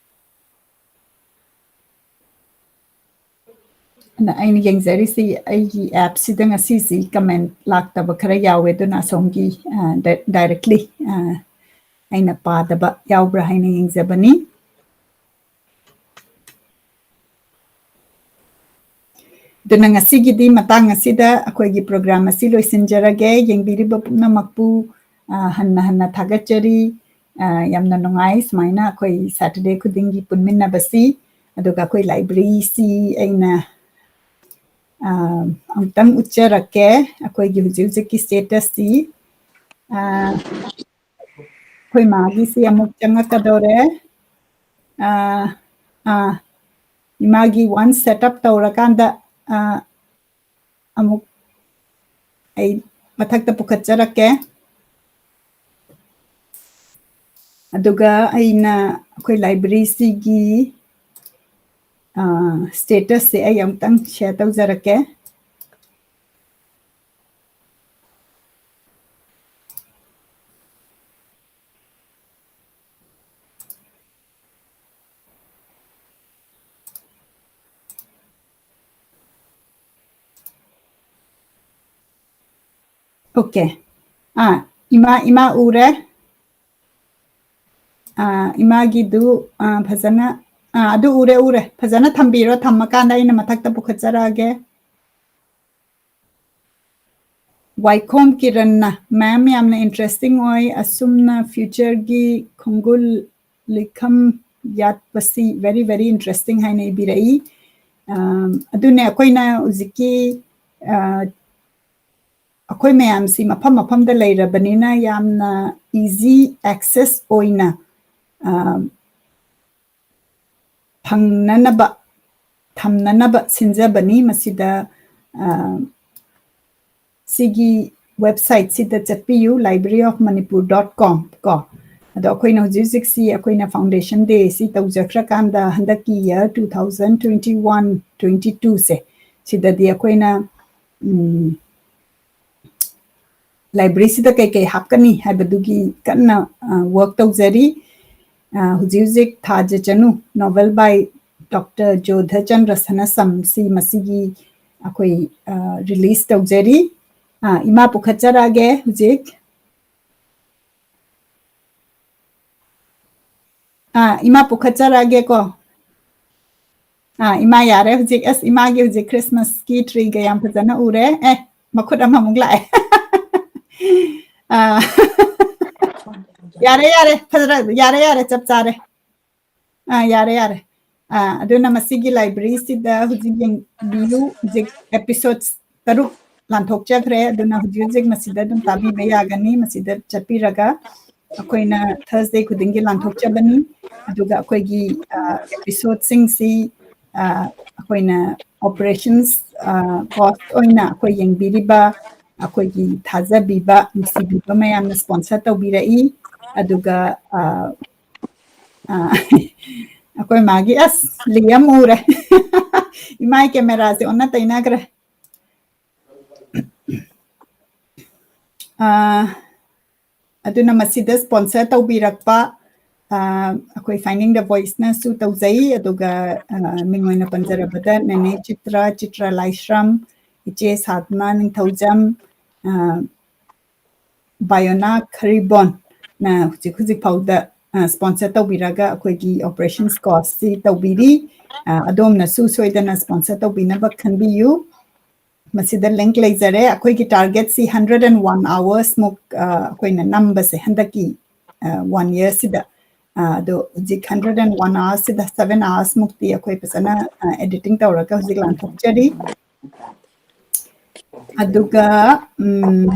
ꯑꯗ ꯑꯩꯅ ꯌꯦꯡꯖꯔꯤꯁꯤ ꯑꯩꯒꯤ appꯁꯤꯗ ꯉꯁꯤꯁꯤ comment ꯂꯥꯛꯇꯕ ꯈꯔ ꯌꯥꯎꯋꯦ, ꯑꯗꯨꯅ ꯑꯁꯣꯝꯒꯤ, ꯑ, di-, directly, ꯑ, ꯑꯩꯅ ꯄꯥꯗꯕ ꯌꯥꯎꯕ꯭ꯔꯥ ꯍꯥꯏꯅ ꯌꯦꯡꯖꯕꯅꯤ꯫ ꯑꯗꯨꯅ ꯉꯁꯤꯒꯤꯗꯤ ꯃꯇꯥꯡ ꯑꯁꯤꯗ ꯑꯩꯈꯣꯏꯒꯤ program ꯑꯁꯤ ꯂꯣꯏꯁꯤꯟꯖꯔꯒꯦ꯫ ꯌꯦꯡꯕꯤꯔꯤꯕ ꯄꯨꯝꯅꯃꯛꯄꯨ, ꯑ, ꯍꯟꯅ ꯍꯟꯅ ꯊꯥꯒꯠꯆꯔꯤ꯫ ꯑ, ꯌꯥꯝꯅ ꯅꯨꯡꯉꯥꯏ ꯁꯨꯃꯥꯏꯅ ꯑꯩꯈꯣꯏ Saturday ꯈꯨꯗꯤꯡꯒꯤ ꯄꯨꯟꯃꯤꯟꯅꯕꯁꯤ꯫ ꯑꯗꯨꯒ ꯑꯩꯈꯣꯏ libraryꯁꯤ ꯑꯩꯅ, ꯑ, ꯑꯃꯨꯛꯇꯪ ꯎꯠꯆꯔꯛꯀꯦ꯫ ꯑꯩꯈꯣꯏꯒꯤ ꯍꯧꯖꯤꯛ ꯍꯧꯖꯤꯛꯀꯤ statusꯁꯤ꯫ ꯑ, ꯑꯩꯈꯣꯏ ꯃꯥꯒꯤꯁꯤ ꯑꯃꯨꯛ ꯆꯪꯉꯛꯀꯗꯧꯔꯦ꯫ ꯑ, ꯑ, ꯏꯃꯥꯒꯤ once set up ꯇꯧꯔꯀꯥꯟꯗ, ꯑ, ꯑꯃꯨꯛ ꯑꯩ ꯃꯊꯛꯇ ꯄꯨꯈꯠꯆꯔꯛꯀꯦ꯫ ꯑꯗꯨꯒ ꯑꯩꯅ ꯑꯩꯈꯣꯏ libraryꯁꯤꯒꯤ, ꯑ, statusꯁꯦ ꯑꯩ ꯑꯃꯨꯛꯇꯪ share ꯇꯧꯖꯔꯛꯀꯦ꯫ Okay. ꯑꯥ, ꯏꯃꯥ, ꯏꯃꯥ ꯎꯔꯦ꯫ ꯑꯥ, ꯏꯃꯥꯒꯤꯗꯨ, ꯑꯥ, ꯐꯖꯅ, ꯑꯥ, ꯑꯗꯨ ꯎꯔꯦ, ꯎꯔꯦ꯫ ꯐꯖꯅ ꯊꯝꯕꯤꯔꯣ, ꯊꯝꯃꯀꯥꯟꯗ ꯑꯩꯅ ꯃꯊꯛꯇ ꯄꯨꯈꯠꯆꯔꯛꯑꯒꯦ꯫ ꯋꯥꯏꯈꯣꯝ ꯀꯤꯔꯟꯅ, "Ma'am, ꯌꯥꯝꯅ interesting ꯑꯣꯏ꯫ ꯑꯁꯨꯝꯅ futureꯒꯤ ꯈꯣꯡꯒꯨꯜ ꯂꯤꯛꯈꯝ ꯌꯥꯠꯄꯁꯤ very, very interesting" ꯍꯥꯏꯅ ꯏꯕꯤꯔꯛꯏ꯫ ꯑꯝ, ꯑꯗꯨꯅꯦ ꯑꯩꯈꯣꯏꯅ ꯍꯧꯖꯤꯛꯀꯤ, ꯑ, ꯑꯩꯈꯣꯏ ꯃꯌꯥꯝꯁꯤ ꯃꯐꯝ ꯃꯐꯝꯗ ꯂꯩꯔꯕꯅꯤꯅ ꯌꯥꯝꯅ easy access ꯑꯣꯏꯅ, ꯑ, ꯐꯪꯅꯅꯕ, ꯊꯝꯅꯅꯕ ꯁꯤꯟꯖꯕꯅꯤ꯫ ꯃꯁꯤꯗ, ꯑ, ꯁꯤꯒꯤ website ꯁꯤꯗ ꯆꯠꯄꯤꯌꯨ, library of manipur dot com ꯀꯣ꯫ ꯑꯗꯣ ꯑꯩꯈꯣꯏꯅ ꯍꯧꯖꯤꯛ ꯍꯧꯖꯤꯛꯁꯤ ꯑꯩꯈꯣꯏꯅ Foundation Day ꯁꯤ ꯇꯧꯖꯈ꯭ꯔꯀꯥꯟꯗ ꯍꯟꯗꯛꯀꯤ year two thousand twenty one twenty two ꯁꯦ, ꯁꯤꯗꯗꯤ ꯑꯩꯈꯣꯏꯅ, ꯎꯝ, library ꯁꯤꯗ ꯀꯩꯀꯩ ꯍꯥꯞꯀꯅꯤ ꯍꯥꯏꯕꯗꯨꯒꯤ ꯀꯟꯅ, ꯑ, work ꯇꯧꯖꯔꯤ꯫ ꯑ, ꯍꯧꯖꯤꯛ ꯍꯧꯖꯤꯛ ꯊꯥꯖ ꯆꯅꯨ, novel by Doctor ꯖꯣꯙꯆꯟꯗ꯭ꯔ ꯁꯅꯥꯁꯝ ꯁꯤ ꯃꯁꯤꯒꯤ ꯑꯩꯈꯣꯏ, ꯑ, release ꯇꯧꯖꯔꯤ꯫ ꯑ, ꯏꯃꯥ ꯄꯨꯈꯠꯆꯔꯛꯑꯒꯦ ꯍꯧꯖꯤꯛ꯫ ꯑ, ꯏꯃꯥ ꯄꯨꯈꯠꯆꯔꯛꯑꯒꯦꯀꯣ꯫ ꯑ, ꯏꯃꯥ ꯌꯥꯔꯦ ꯍꯧꯖꯤꯛ꯫ ꯑꯁ, ꯏꯃꯥꯒꯤ ꯍꯧꯖꯤꯛ Christmas ꯀꯤ tree ꯒ ꯌꯥꯝ ꯐꯖꯅ ꯎꯔꯦ꯫ ꯑꯦ, ꯃꯈꯨꯠ ꯑꯃꯃꯨꯛ ꯂꯥꯛꯑꯦ꯫ ꯑ, ꯌꯥꯔꯦ, ꯌꯥꯔꯦ, ꯐꯖꯔꯦ, ꯌꯥꯔꯦ, ꯌꯥꯔꯦ, ꯆꯞ ꯆꯥꯔꯦ꯫ ꯑ, ꯌꯥꯔꯦ, ꯌꯥꯔꯦ꯫ ꯑ, ꯑꯗꯨꯅ ꯃꯁꯤꯒꯤ library ꯁꯤꯗ ꯍꯧꯖꯤꯛ ꯌꯦꯡꯕꯤꯌꯨ꯫ ꯍꯧꯖꯤꯛ episodes ꯇꯔꯨꯛ ꯂꯥꯟꯊꯣꯛꯆꯈ꯭ꯔꯦ꯫ ꯑꯗꯨꯅ ꯍꯧꯖꯤꯛ ꯍꯧꯖꯤꯛ ꯃꯁꯤꯗ ꯑꯗꯨꯝ ꯇꯥꯕꯤꯕ ꯌꯥꯒꯅꯤ꯫ ꯃꯁꯤꯗ ꯆꯠꯄꯤꯔꯒ ꯑꯩꯈꯣꯏꯅ Thursday ꯈꯨꯗꯤꯡꯒꯤ ꯂꯥꯟꯊꯣꯛꯆꯕꯅꯤ꯫ ꯑꯗꯨꯒ ꯑꯩꯈꯣꯏꯒꯤ, ꯑ, episode ꯁꯤꯡꯁꯤ, ꯑ, ꯑꯩꯈꯣꯏꯅ operations, ꯑ, cost ꯑꯣꯏꯅ ꯑꯩꯈꯣꯏ ꯌꯦꯡꯕꯤꯔꯤꯕ, ꯑꯩꯈꯣꯏꯒꯤ ꯊꯥꯖꯕꯤꯕ, ꯅꯨꯡꯁꯤꯕꯤꯕ ꯃꯌꯥꯝꯅ sponsor ꯇꯧꯕꯤꯔꯛꯏ꯫ ꯑꯗꯨꯒ, ꯑ, ꯑ, ꯑꯩꯈꯣꯏ ꯃꯥꯒꯤ, ꯑꯁ, ꯂꯤ ꯑꯃ ꯎꯔꯦ꯫ ꯏꯃꯥꯏ camera ꯁꯦ ꯑꯣꯟꯅ ꯇꯩꯅꯈ꯭ꯔꯦ꯫ ꯑ, ꯑꯗꯨꯅ ꯃꯁꯤꯗ sponsor ꯇꯧꯕꯤꯔꯛꯄ, ꯑ, ꯑꯩꯈꯣꯏ Finding the Voice ꯅꯁꯨ ꯇꯧꯖꯩ, ꯑꯗꯨꯒ, ꯑ, ꯃꯤꯡ ꯑꯣꯏꯅ ꯄꯟꯖꯔꯕꯗ ꯅꯦꯅꯦ ꯆꯤꯇ꯭ꯔ, ꯆꯤꯇ꯭ꯔ ꯂꯥꯏꯁ꯭ꯔꯝ, ꯏꯆꯦ ꯁꯥꯗꯅ ꯅꯤꯡꯊꯧꯖꯝ, ꯑ, ꯕꯥꯌꯣꯅꯥ ꯈꯔꯤꯕꯣꯟꯅ ꯍꯧꯖꯤꯛ ꯍꯧꯖꯤꯛ ꯐꯥꯎꯗ, ꯑ, sponsor ꯇꯧꯕꯤꯔꯒ ꯑꯩꯈꯣꯏꯒꯤ operations cost ꯁꯤ ꯇꯧꯕꯤꯔꯤ꯫ ꯑ, ꯑꯗꯣꯝꯅꯁꯨ ꯁꯣꯏꯗꯅ sponsor ꯇꯧꯕꯤꯅꯕ ꯈꯟꯕꯤꯌꯨ꯫ ꯃꯁꯤꯗ link ꯂꯩꯖꯔꯦ꯫ ꯑꯩꯈꯣꯏꯒꯤ target ꯁꯤ hundred and one hours ꯃꯨꯛ, ꯑ, ꯑꯩꯈꯣꯏꯅ ꯅꯝꯕꯁꯦ ꯍꯟꯗꯛꯀꯤ, ꯑ, one year ꯁꯤꯗ꯫ ꯑꯗꯣ ꯍꯧꯖꯤꯛ hundred and one hours ꯁꯤꯗ seven hours ꯃꯨꯛꯇꯤ ꯑꯩꯈꯣꯏ ꯐꯖꯅ editing ꯇꯧꯔꯒ ꯍꯧꯖꯤꯛ ꯂꯥꯟꯊꯣꯛꯆꯔꯤ꯫ ꯑꯗꯨꯒ ꯎꯝ,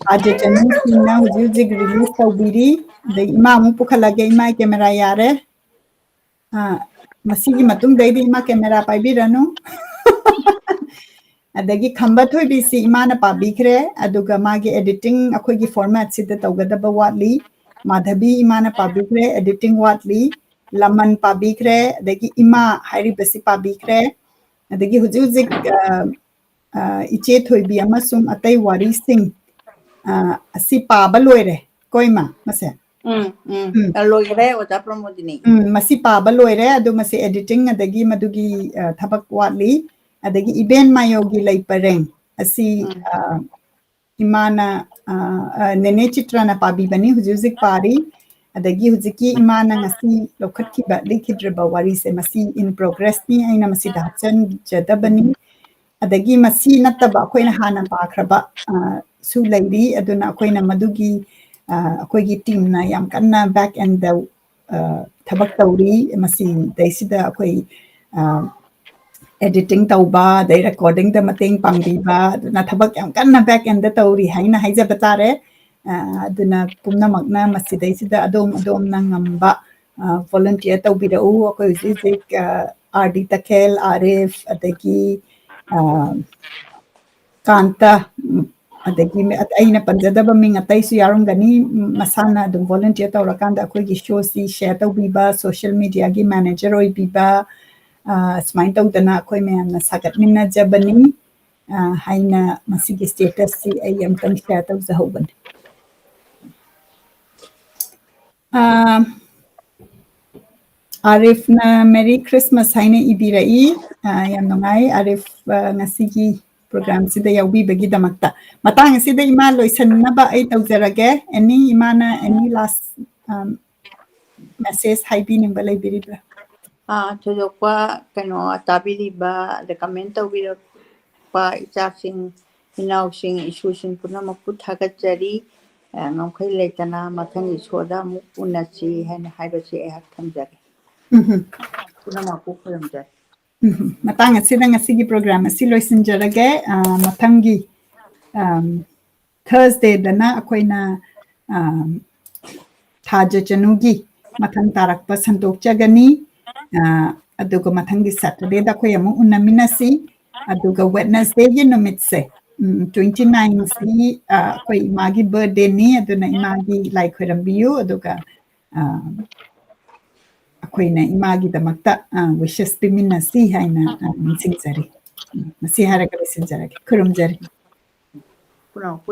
ꯑꯥꯔꯖꯦ ꯆꯅꯨꯁꯤꯡꯅ ꯍꯧꯖꯤꯛ ꯍꯧꯖꯤꯛ release ꯇꯧꯕꯤꯔꯤ꯫ ꯑꯗꯩ ꯏꯃꯥ ꯑꯃꯨꯛ ꯄꯨꯈꯠꯂꯒꯦ, ꯏꯃꯥ camera ꯌꯥꯔꯦ꯫ ꯑꯥ, ꯃꯁꯤꯒꯤ ꯃꯇꯨꯡꯗꯩꯗꯤ ꯏꯃꯥ camera ꯄꯥꯏꯕꯤꯔꯅꯨ꯫ ꯑꯗꯒꯤ ꯈꯝꯕ ꯊꯣꯏꯕꯤꯁꯤ ꯏꯃꯥꯅ ꯄꯥꯕꯤꯈ꯭ꯔꯦ, ꯑꯗꯨꯒ ꯃꯥꯒꯤ editing ꯑꯩꯈꯣꯏꯒꯤ format ꯁꯤꯗ ꯇꯧꯒꯗꯕ ꯋꯥꯠꯂꯤ꯫ ꯃꯥꯙꯕꯤ ꯏꯃꯥꯅ ꯄꯥꯕꯤꯈ꯭ꯔꯦ, editing ꯋꯥꯠꯂꯤ꯫ ꯂꯃꯟ ꯄꯥꯕꯤꯈ꯭ꯔꯦ, ꯑꯗꯒꯤ ꯏꯃꯥ ꯍꯥꯏꯔꯤꯕꯁꯤ ꯄꯥꯕꯤꯈ꯭ꯔꯦ꯫ ꯑꯗꯒꯤ ꯍꯧꯖꯤꯛ ꯍꯧꯖꯤꯛ ꯑ, ꯑ, ꯏꯆꯦ ꯊꯣꯏꯕꯤ ꯑꯃꯁꯨꯡ ꯑꯇꯩ ꯋꯥꯔꯤꯁꯤꯡ, ꯑ, ꯑꯁꯤ ꯄꯥꯕ ꯂꯣꯏꯔꯦ꯫ ꯀꯣꯏꯃ ꯃꯁꯦ꯫ ꯎꯝ, ꯎꯝ꯫ ꯎꯝ꯫ ꯑ, ꯂꯣꯏꯈꯔꯦ, ꯑꯣꯖꯥ ꯄ꯭ꯔꯃꯣꯗꯤꯅꯤ꯫ ꯎꯝ, ꯃꯁꯤ ꯄꯥꯕ ꯂꯣꯏꯔꯦ꯫ ꯑꯗꯨ ꯃꯁꯤ editing ꯑꯗꯒꯤ ꯃꯗꯨꯒꯤ, ꯑ, ꯊꯕꯛ ꯋꯥꯠꯂꯤ꯫ ꯑꯗꯒꯤ ꯏꯕꯦꯟ ꯃꯥꯌꯣꯒꯤ ꯂꯩ ꯄꯔꯦꯡ ꯑꯁꯤ, ꯎꯝ꯫ ꯑ, ꯏꯃꯥꯅ, ꯑ, ꯑ, ꯅꯦꯅꯦ ꯆꯤꯇ꯭ꯔꯅ ꯄꯥꯕꯤꯕꯅꯤ, ꯍꯧꯖꯤꯛ ꯍꯧꯖꯤꯛ ꯄꯥꯔꯤ꯫ ꯑꯗꯒꯤ ꯍꯧꯖꯤꯛꯀꯤ ꯏꯃꯥꯅ ꯉꯁꯤ ꯂꯧꯈꯠꯈꯤꯕ, ꯂꯤꯈꯤꯗ꯭ꯔꯕ ꯋꯥꯔꯤꯁꯦ, ꯃꯁꯤ in progress ꯅꯤ, ꯑꯩꯅ ꯃꯁꯤꯗ ꯍꯥꯞꯆꯤꯟꯖꯗꯕꯅꯤ꯫ ꯑꯗꯒꯤ ꯃꯁꯤ ꯅꯠꯇꯕ ꯑꯩꯈꯣꯏꯅ ꯍꯥꯟꯅ ꯄꯥꯈ꯭ꯔꯕ, ꯑ, ꯁꯨ ꯂꯩꯔꯤ꯫ ꯑꯗꯨꯅ ꯑꯩꯈꯣꯏꯅ ꯃꯗꯨꯒꯤ, ꯑ, ꯑꯩꯈꯣꯏꯒꯤ team ꯅ ꯌꯥꯝ ꯀꯟꯅ back end ꯗ, ꯑ, ꯊꯕꯛ ꯇꯧꯔꯤ꯫ ꯃꯁꯤꯗꯩꯁꯤꯗ ꯑꯩꯈꯣꯏ, ꯑ, editing ꯇꯧꯕ, ꯑꯗꯩ recording ꯗ ꯃꯇꯦꯡ ꯄꯥꯡꯕꯤꯕ, ꯑꯗꯨꯅ ꯊꯕꯛ ꯌꯥꯝ ꯀꯟꯅ back end ꯗ ꯇꯧꯔꯤ ꯍꯥꯏꯅ ꯍꯥꯏꯖꯕ ꯇꯥꯔꯦ꯫ ꯑ, ꯑꯗꯨꯅ ꯄꯨꯝꯅꯃꯛꯅ ꯃꯁꯤꯗꯩꯁꯤꯗ ꯑꯗꯣꯝ ꯑꯗꯣꯝꯅ ꯉꯝꯕ, ꯑ, volunteer ꯇꯧꯕꯤꯔꯛꯎ꯫ ꯑꯩꯈꯣꯏ ꯍꯧꯖꯤꯛ ꯍꯧꯖꯤꯛ, ꯑ, ꯑꯥꯔ ꯗꯤ ꯇꯈꯦꯜ, ꯑꯥꯔꯤꯐ, ꯑꯗꯒꯤ, ꯑ, ꯀꯥꯟꯇ, ꯎꯝ, ꯑꯗꯒꯤ ꯃꯤ-, ꯑꯩꯅ ꯄꯟꯖꯗꯕ ꯃꯤꯡ ꯑꯇꯩꯁꯨ ꯌꯥꯎꯔꯝꯒꯅꯤ꯫ ꯎꯝ, ꯃꯁꯥꯅ ꯑꯗꯨꯝ volunteer ꯇꯧꯔꯀꯥꯟꯗ ꯑꯩꯈꯣꯏꯒꯤ show ꯁꯤ share ꯇꯧꯕꯤꯕ, social media ꯒꯤ manager ꯑꯣꯏꯕꯤꯕ, ꯑ, ꯁꯨꯃꯥꯏꯅ ꯇꯧꯗꯅ ꯑꯩꯈꯣꯏ ꯃꯌꯥꯝꯅ ꯁꯥꯒꯠꯃꯤꯟꯅꯖꯕꯅꯤ, ꯑ, ꯍꯥꯏꯅ ꯃꯁꯤꯒꯤ status ꯁꯤ ꯑꯩ ꯑꯃꯨꯛꯇꯪ share ꯇꯧꯖꯍꯧꯕꯅꯤ꯫ ꯑ, ꯑꯥꯔꯤꯐꯅ "Merry Christmas" ꯍꯥꯏꯅ ꯏꯕꯤꯔꯛꯏ꯫ ꯑ, ꯌꯥꯝ ꯅꯨꯡꯉꯥꯏ ꯑꯥꯔꯤꯐ, ꯑ, ꯉꯁꯤꯒꯤ program ꯁꯤꯗ ꯌꯥꯎꯕꯤꯕꯒꯤꯗꯃꯛꯇ꯫ ꯃꯇꯥꯡ ꯑꯁꯤꯗ ꯏꯃꯥ ꯂꯣꯏꯁꯤꯟꯅꯕ ꯑꯩ ꯇꯧꯖꯔꯒꯦ꯫ Any, ꯏꯃꯥꯅ any last, um, message ꯍꯥꯏꯕꯤꯅꯤꯡꯕ ꯂꯩꯕꯤꯔꯤꯕ꯭ꯔꯥ? ꯑꯥ, ꯊꯣꯏꯗꯣꯛꯄ ꯀꯩꯅꯣ ꯇꯥꯕꯤꯔꯤꯕ, ꯑꯗ comment ꯇꯧꯕꯤꯔꯛꯄ ꯏꯆꯥꯁꯤꯡ, ꯏꯅꯥꯎꯁꯤꯡ, ꯏꯁꯨꯁꯤꯡ ꯄꯨꯝꯅꯃꯛꯄꯨ ꯊꯥꯒꯠꯆꯔꯤ꯫ ꯑ, ꯉꯝꯈꯩ ꯂꯩꯇꯅ ꯃꯊꯪꯒꯤ ꯁꯣꯗ ꯑꯃꯨꯛ ꯎꯅꯁꯤ ꯍꯥꯏꯅ ꯍꯥꯏꯕꯁꯤ ꯑꯩꯍꯥꯛ ꯊꯝꯖꯒꯦ꯫ ꯎꯝ ꯄꯨꯝꯅꯃꯛꯄꯨ ꯈꯨꯔꯨꯝꯖꯔꯤ꯫ ꯎꯝ ꯃꯇꯥꯡ ꯑꯁꯤꯗ ꯉꯁꯤꯒꯤ ꯄ꯭ꯔꯣꯒ꯭ꯔꯥꯝ ꯑꯁꯤ ꯂꯣꯏꯁꯤꯟꯖꯔꯒꯦ꯫ ꯑ, ꯃꯊꯪꯒꯤ ꯊꯔꯁꯗꯦꯗꯅ ꯑꯩꯈꯣꯏꯅ ꯑ, ꯊꯥꯖ ꯆꯅꯨꯒꯤ ꯃꯊꯪ ꯇꯥꯔꯛꯄ ꯁꯟꯗꯣꯛꯆꯒꯅꯤ꯫ ꯑ, ꯑꯗꯨꯒ ꯃꯊꯪꯒꯤ ꯁꯦꯇꯔꯗꯦꯗ ꯑꯩꯈꯣꯏ ꯑꯃꯨꯛ ꯎꯅꯃꯤꯟꯅꯁꯤ꯫ ꯑꯗꯨꯒ ꯋꯦꯠꯅꯁꯗꯦꯒꯤ ꯅꯨꯃꯤꯠꯁꯦ, ꯎꯝ, ꯇ꯭ꯋꯦꯟꯇꯤ ꯅꯥꯏꯟꯁꯤ, ꯑ, ꯑꯩꯈꯣꯏ ꯏꯃꯥꯒꯤ ꯕꯥꯔꯊꯗꯦꯅꯤ꯫ ꯑꯗꯨꯅ ꯏꯃꯥꯒꯤ ꯂꯥꯏ ꯈꯣꯏꯔꯝꯕꯤꯌꯨ꯫ ꯑꯗꯨꯒ ꯑ, ꯑꯩꯈꯣꯏꯅ ꯏꯃꯥꯒꯤꯗꯃꯛꯇ ꯋꯤꯁꯦꯁ ꯄꯤꯃꯤꯟꯅꯁꯤ ꯍꯥꯏꯅ ꯑ, ꯅꯤꯡꯁꯤꯡꯖꯔꯤ꯫ ꯎꯝ, ꯃꯁꯤ ꯍꯥꯏꯔꯒ ꯂꯣꯏꯁꯤꯟꯖꯔꯒꯦ꯫ ꯈꯨꯔꯨꯝꯖꯔꯤ꯫ ꯄꯨꯝꯅꯃꯛꯄꯨ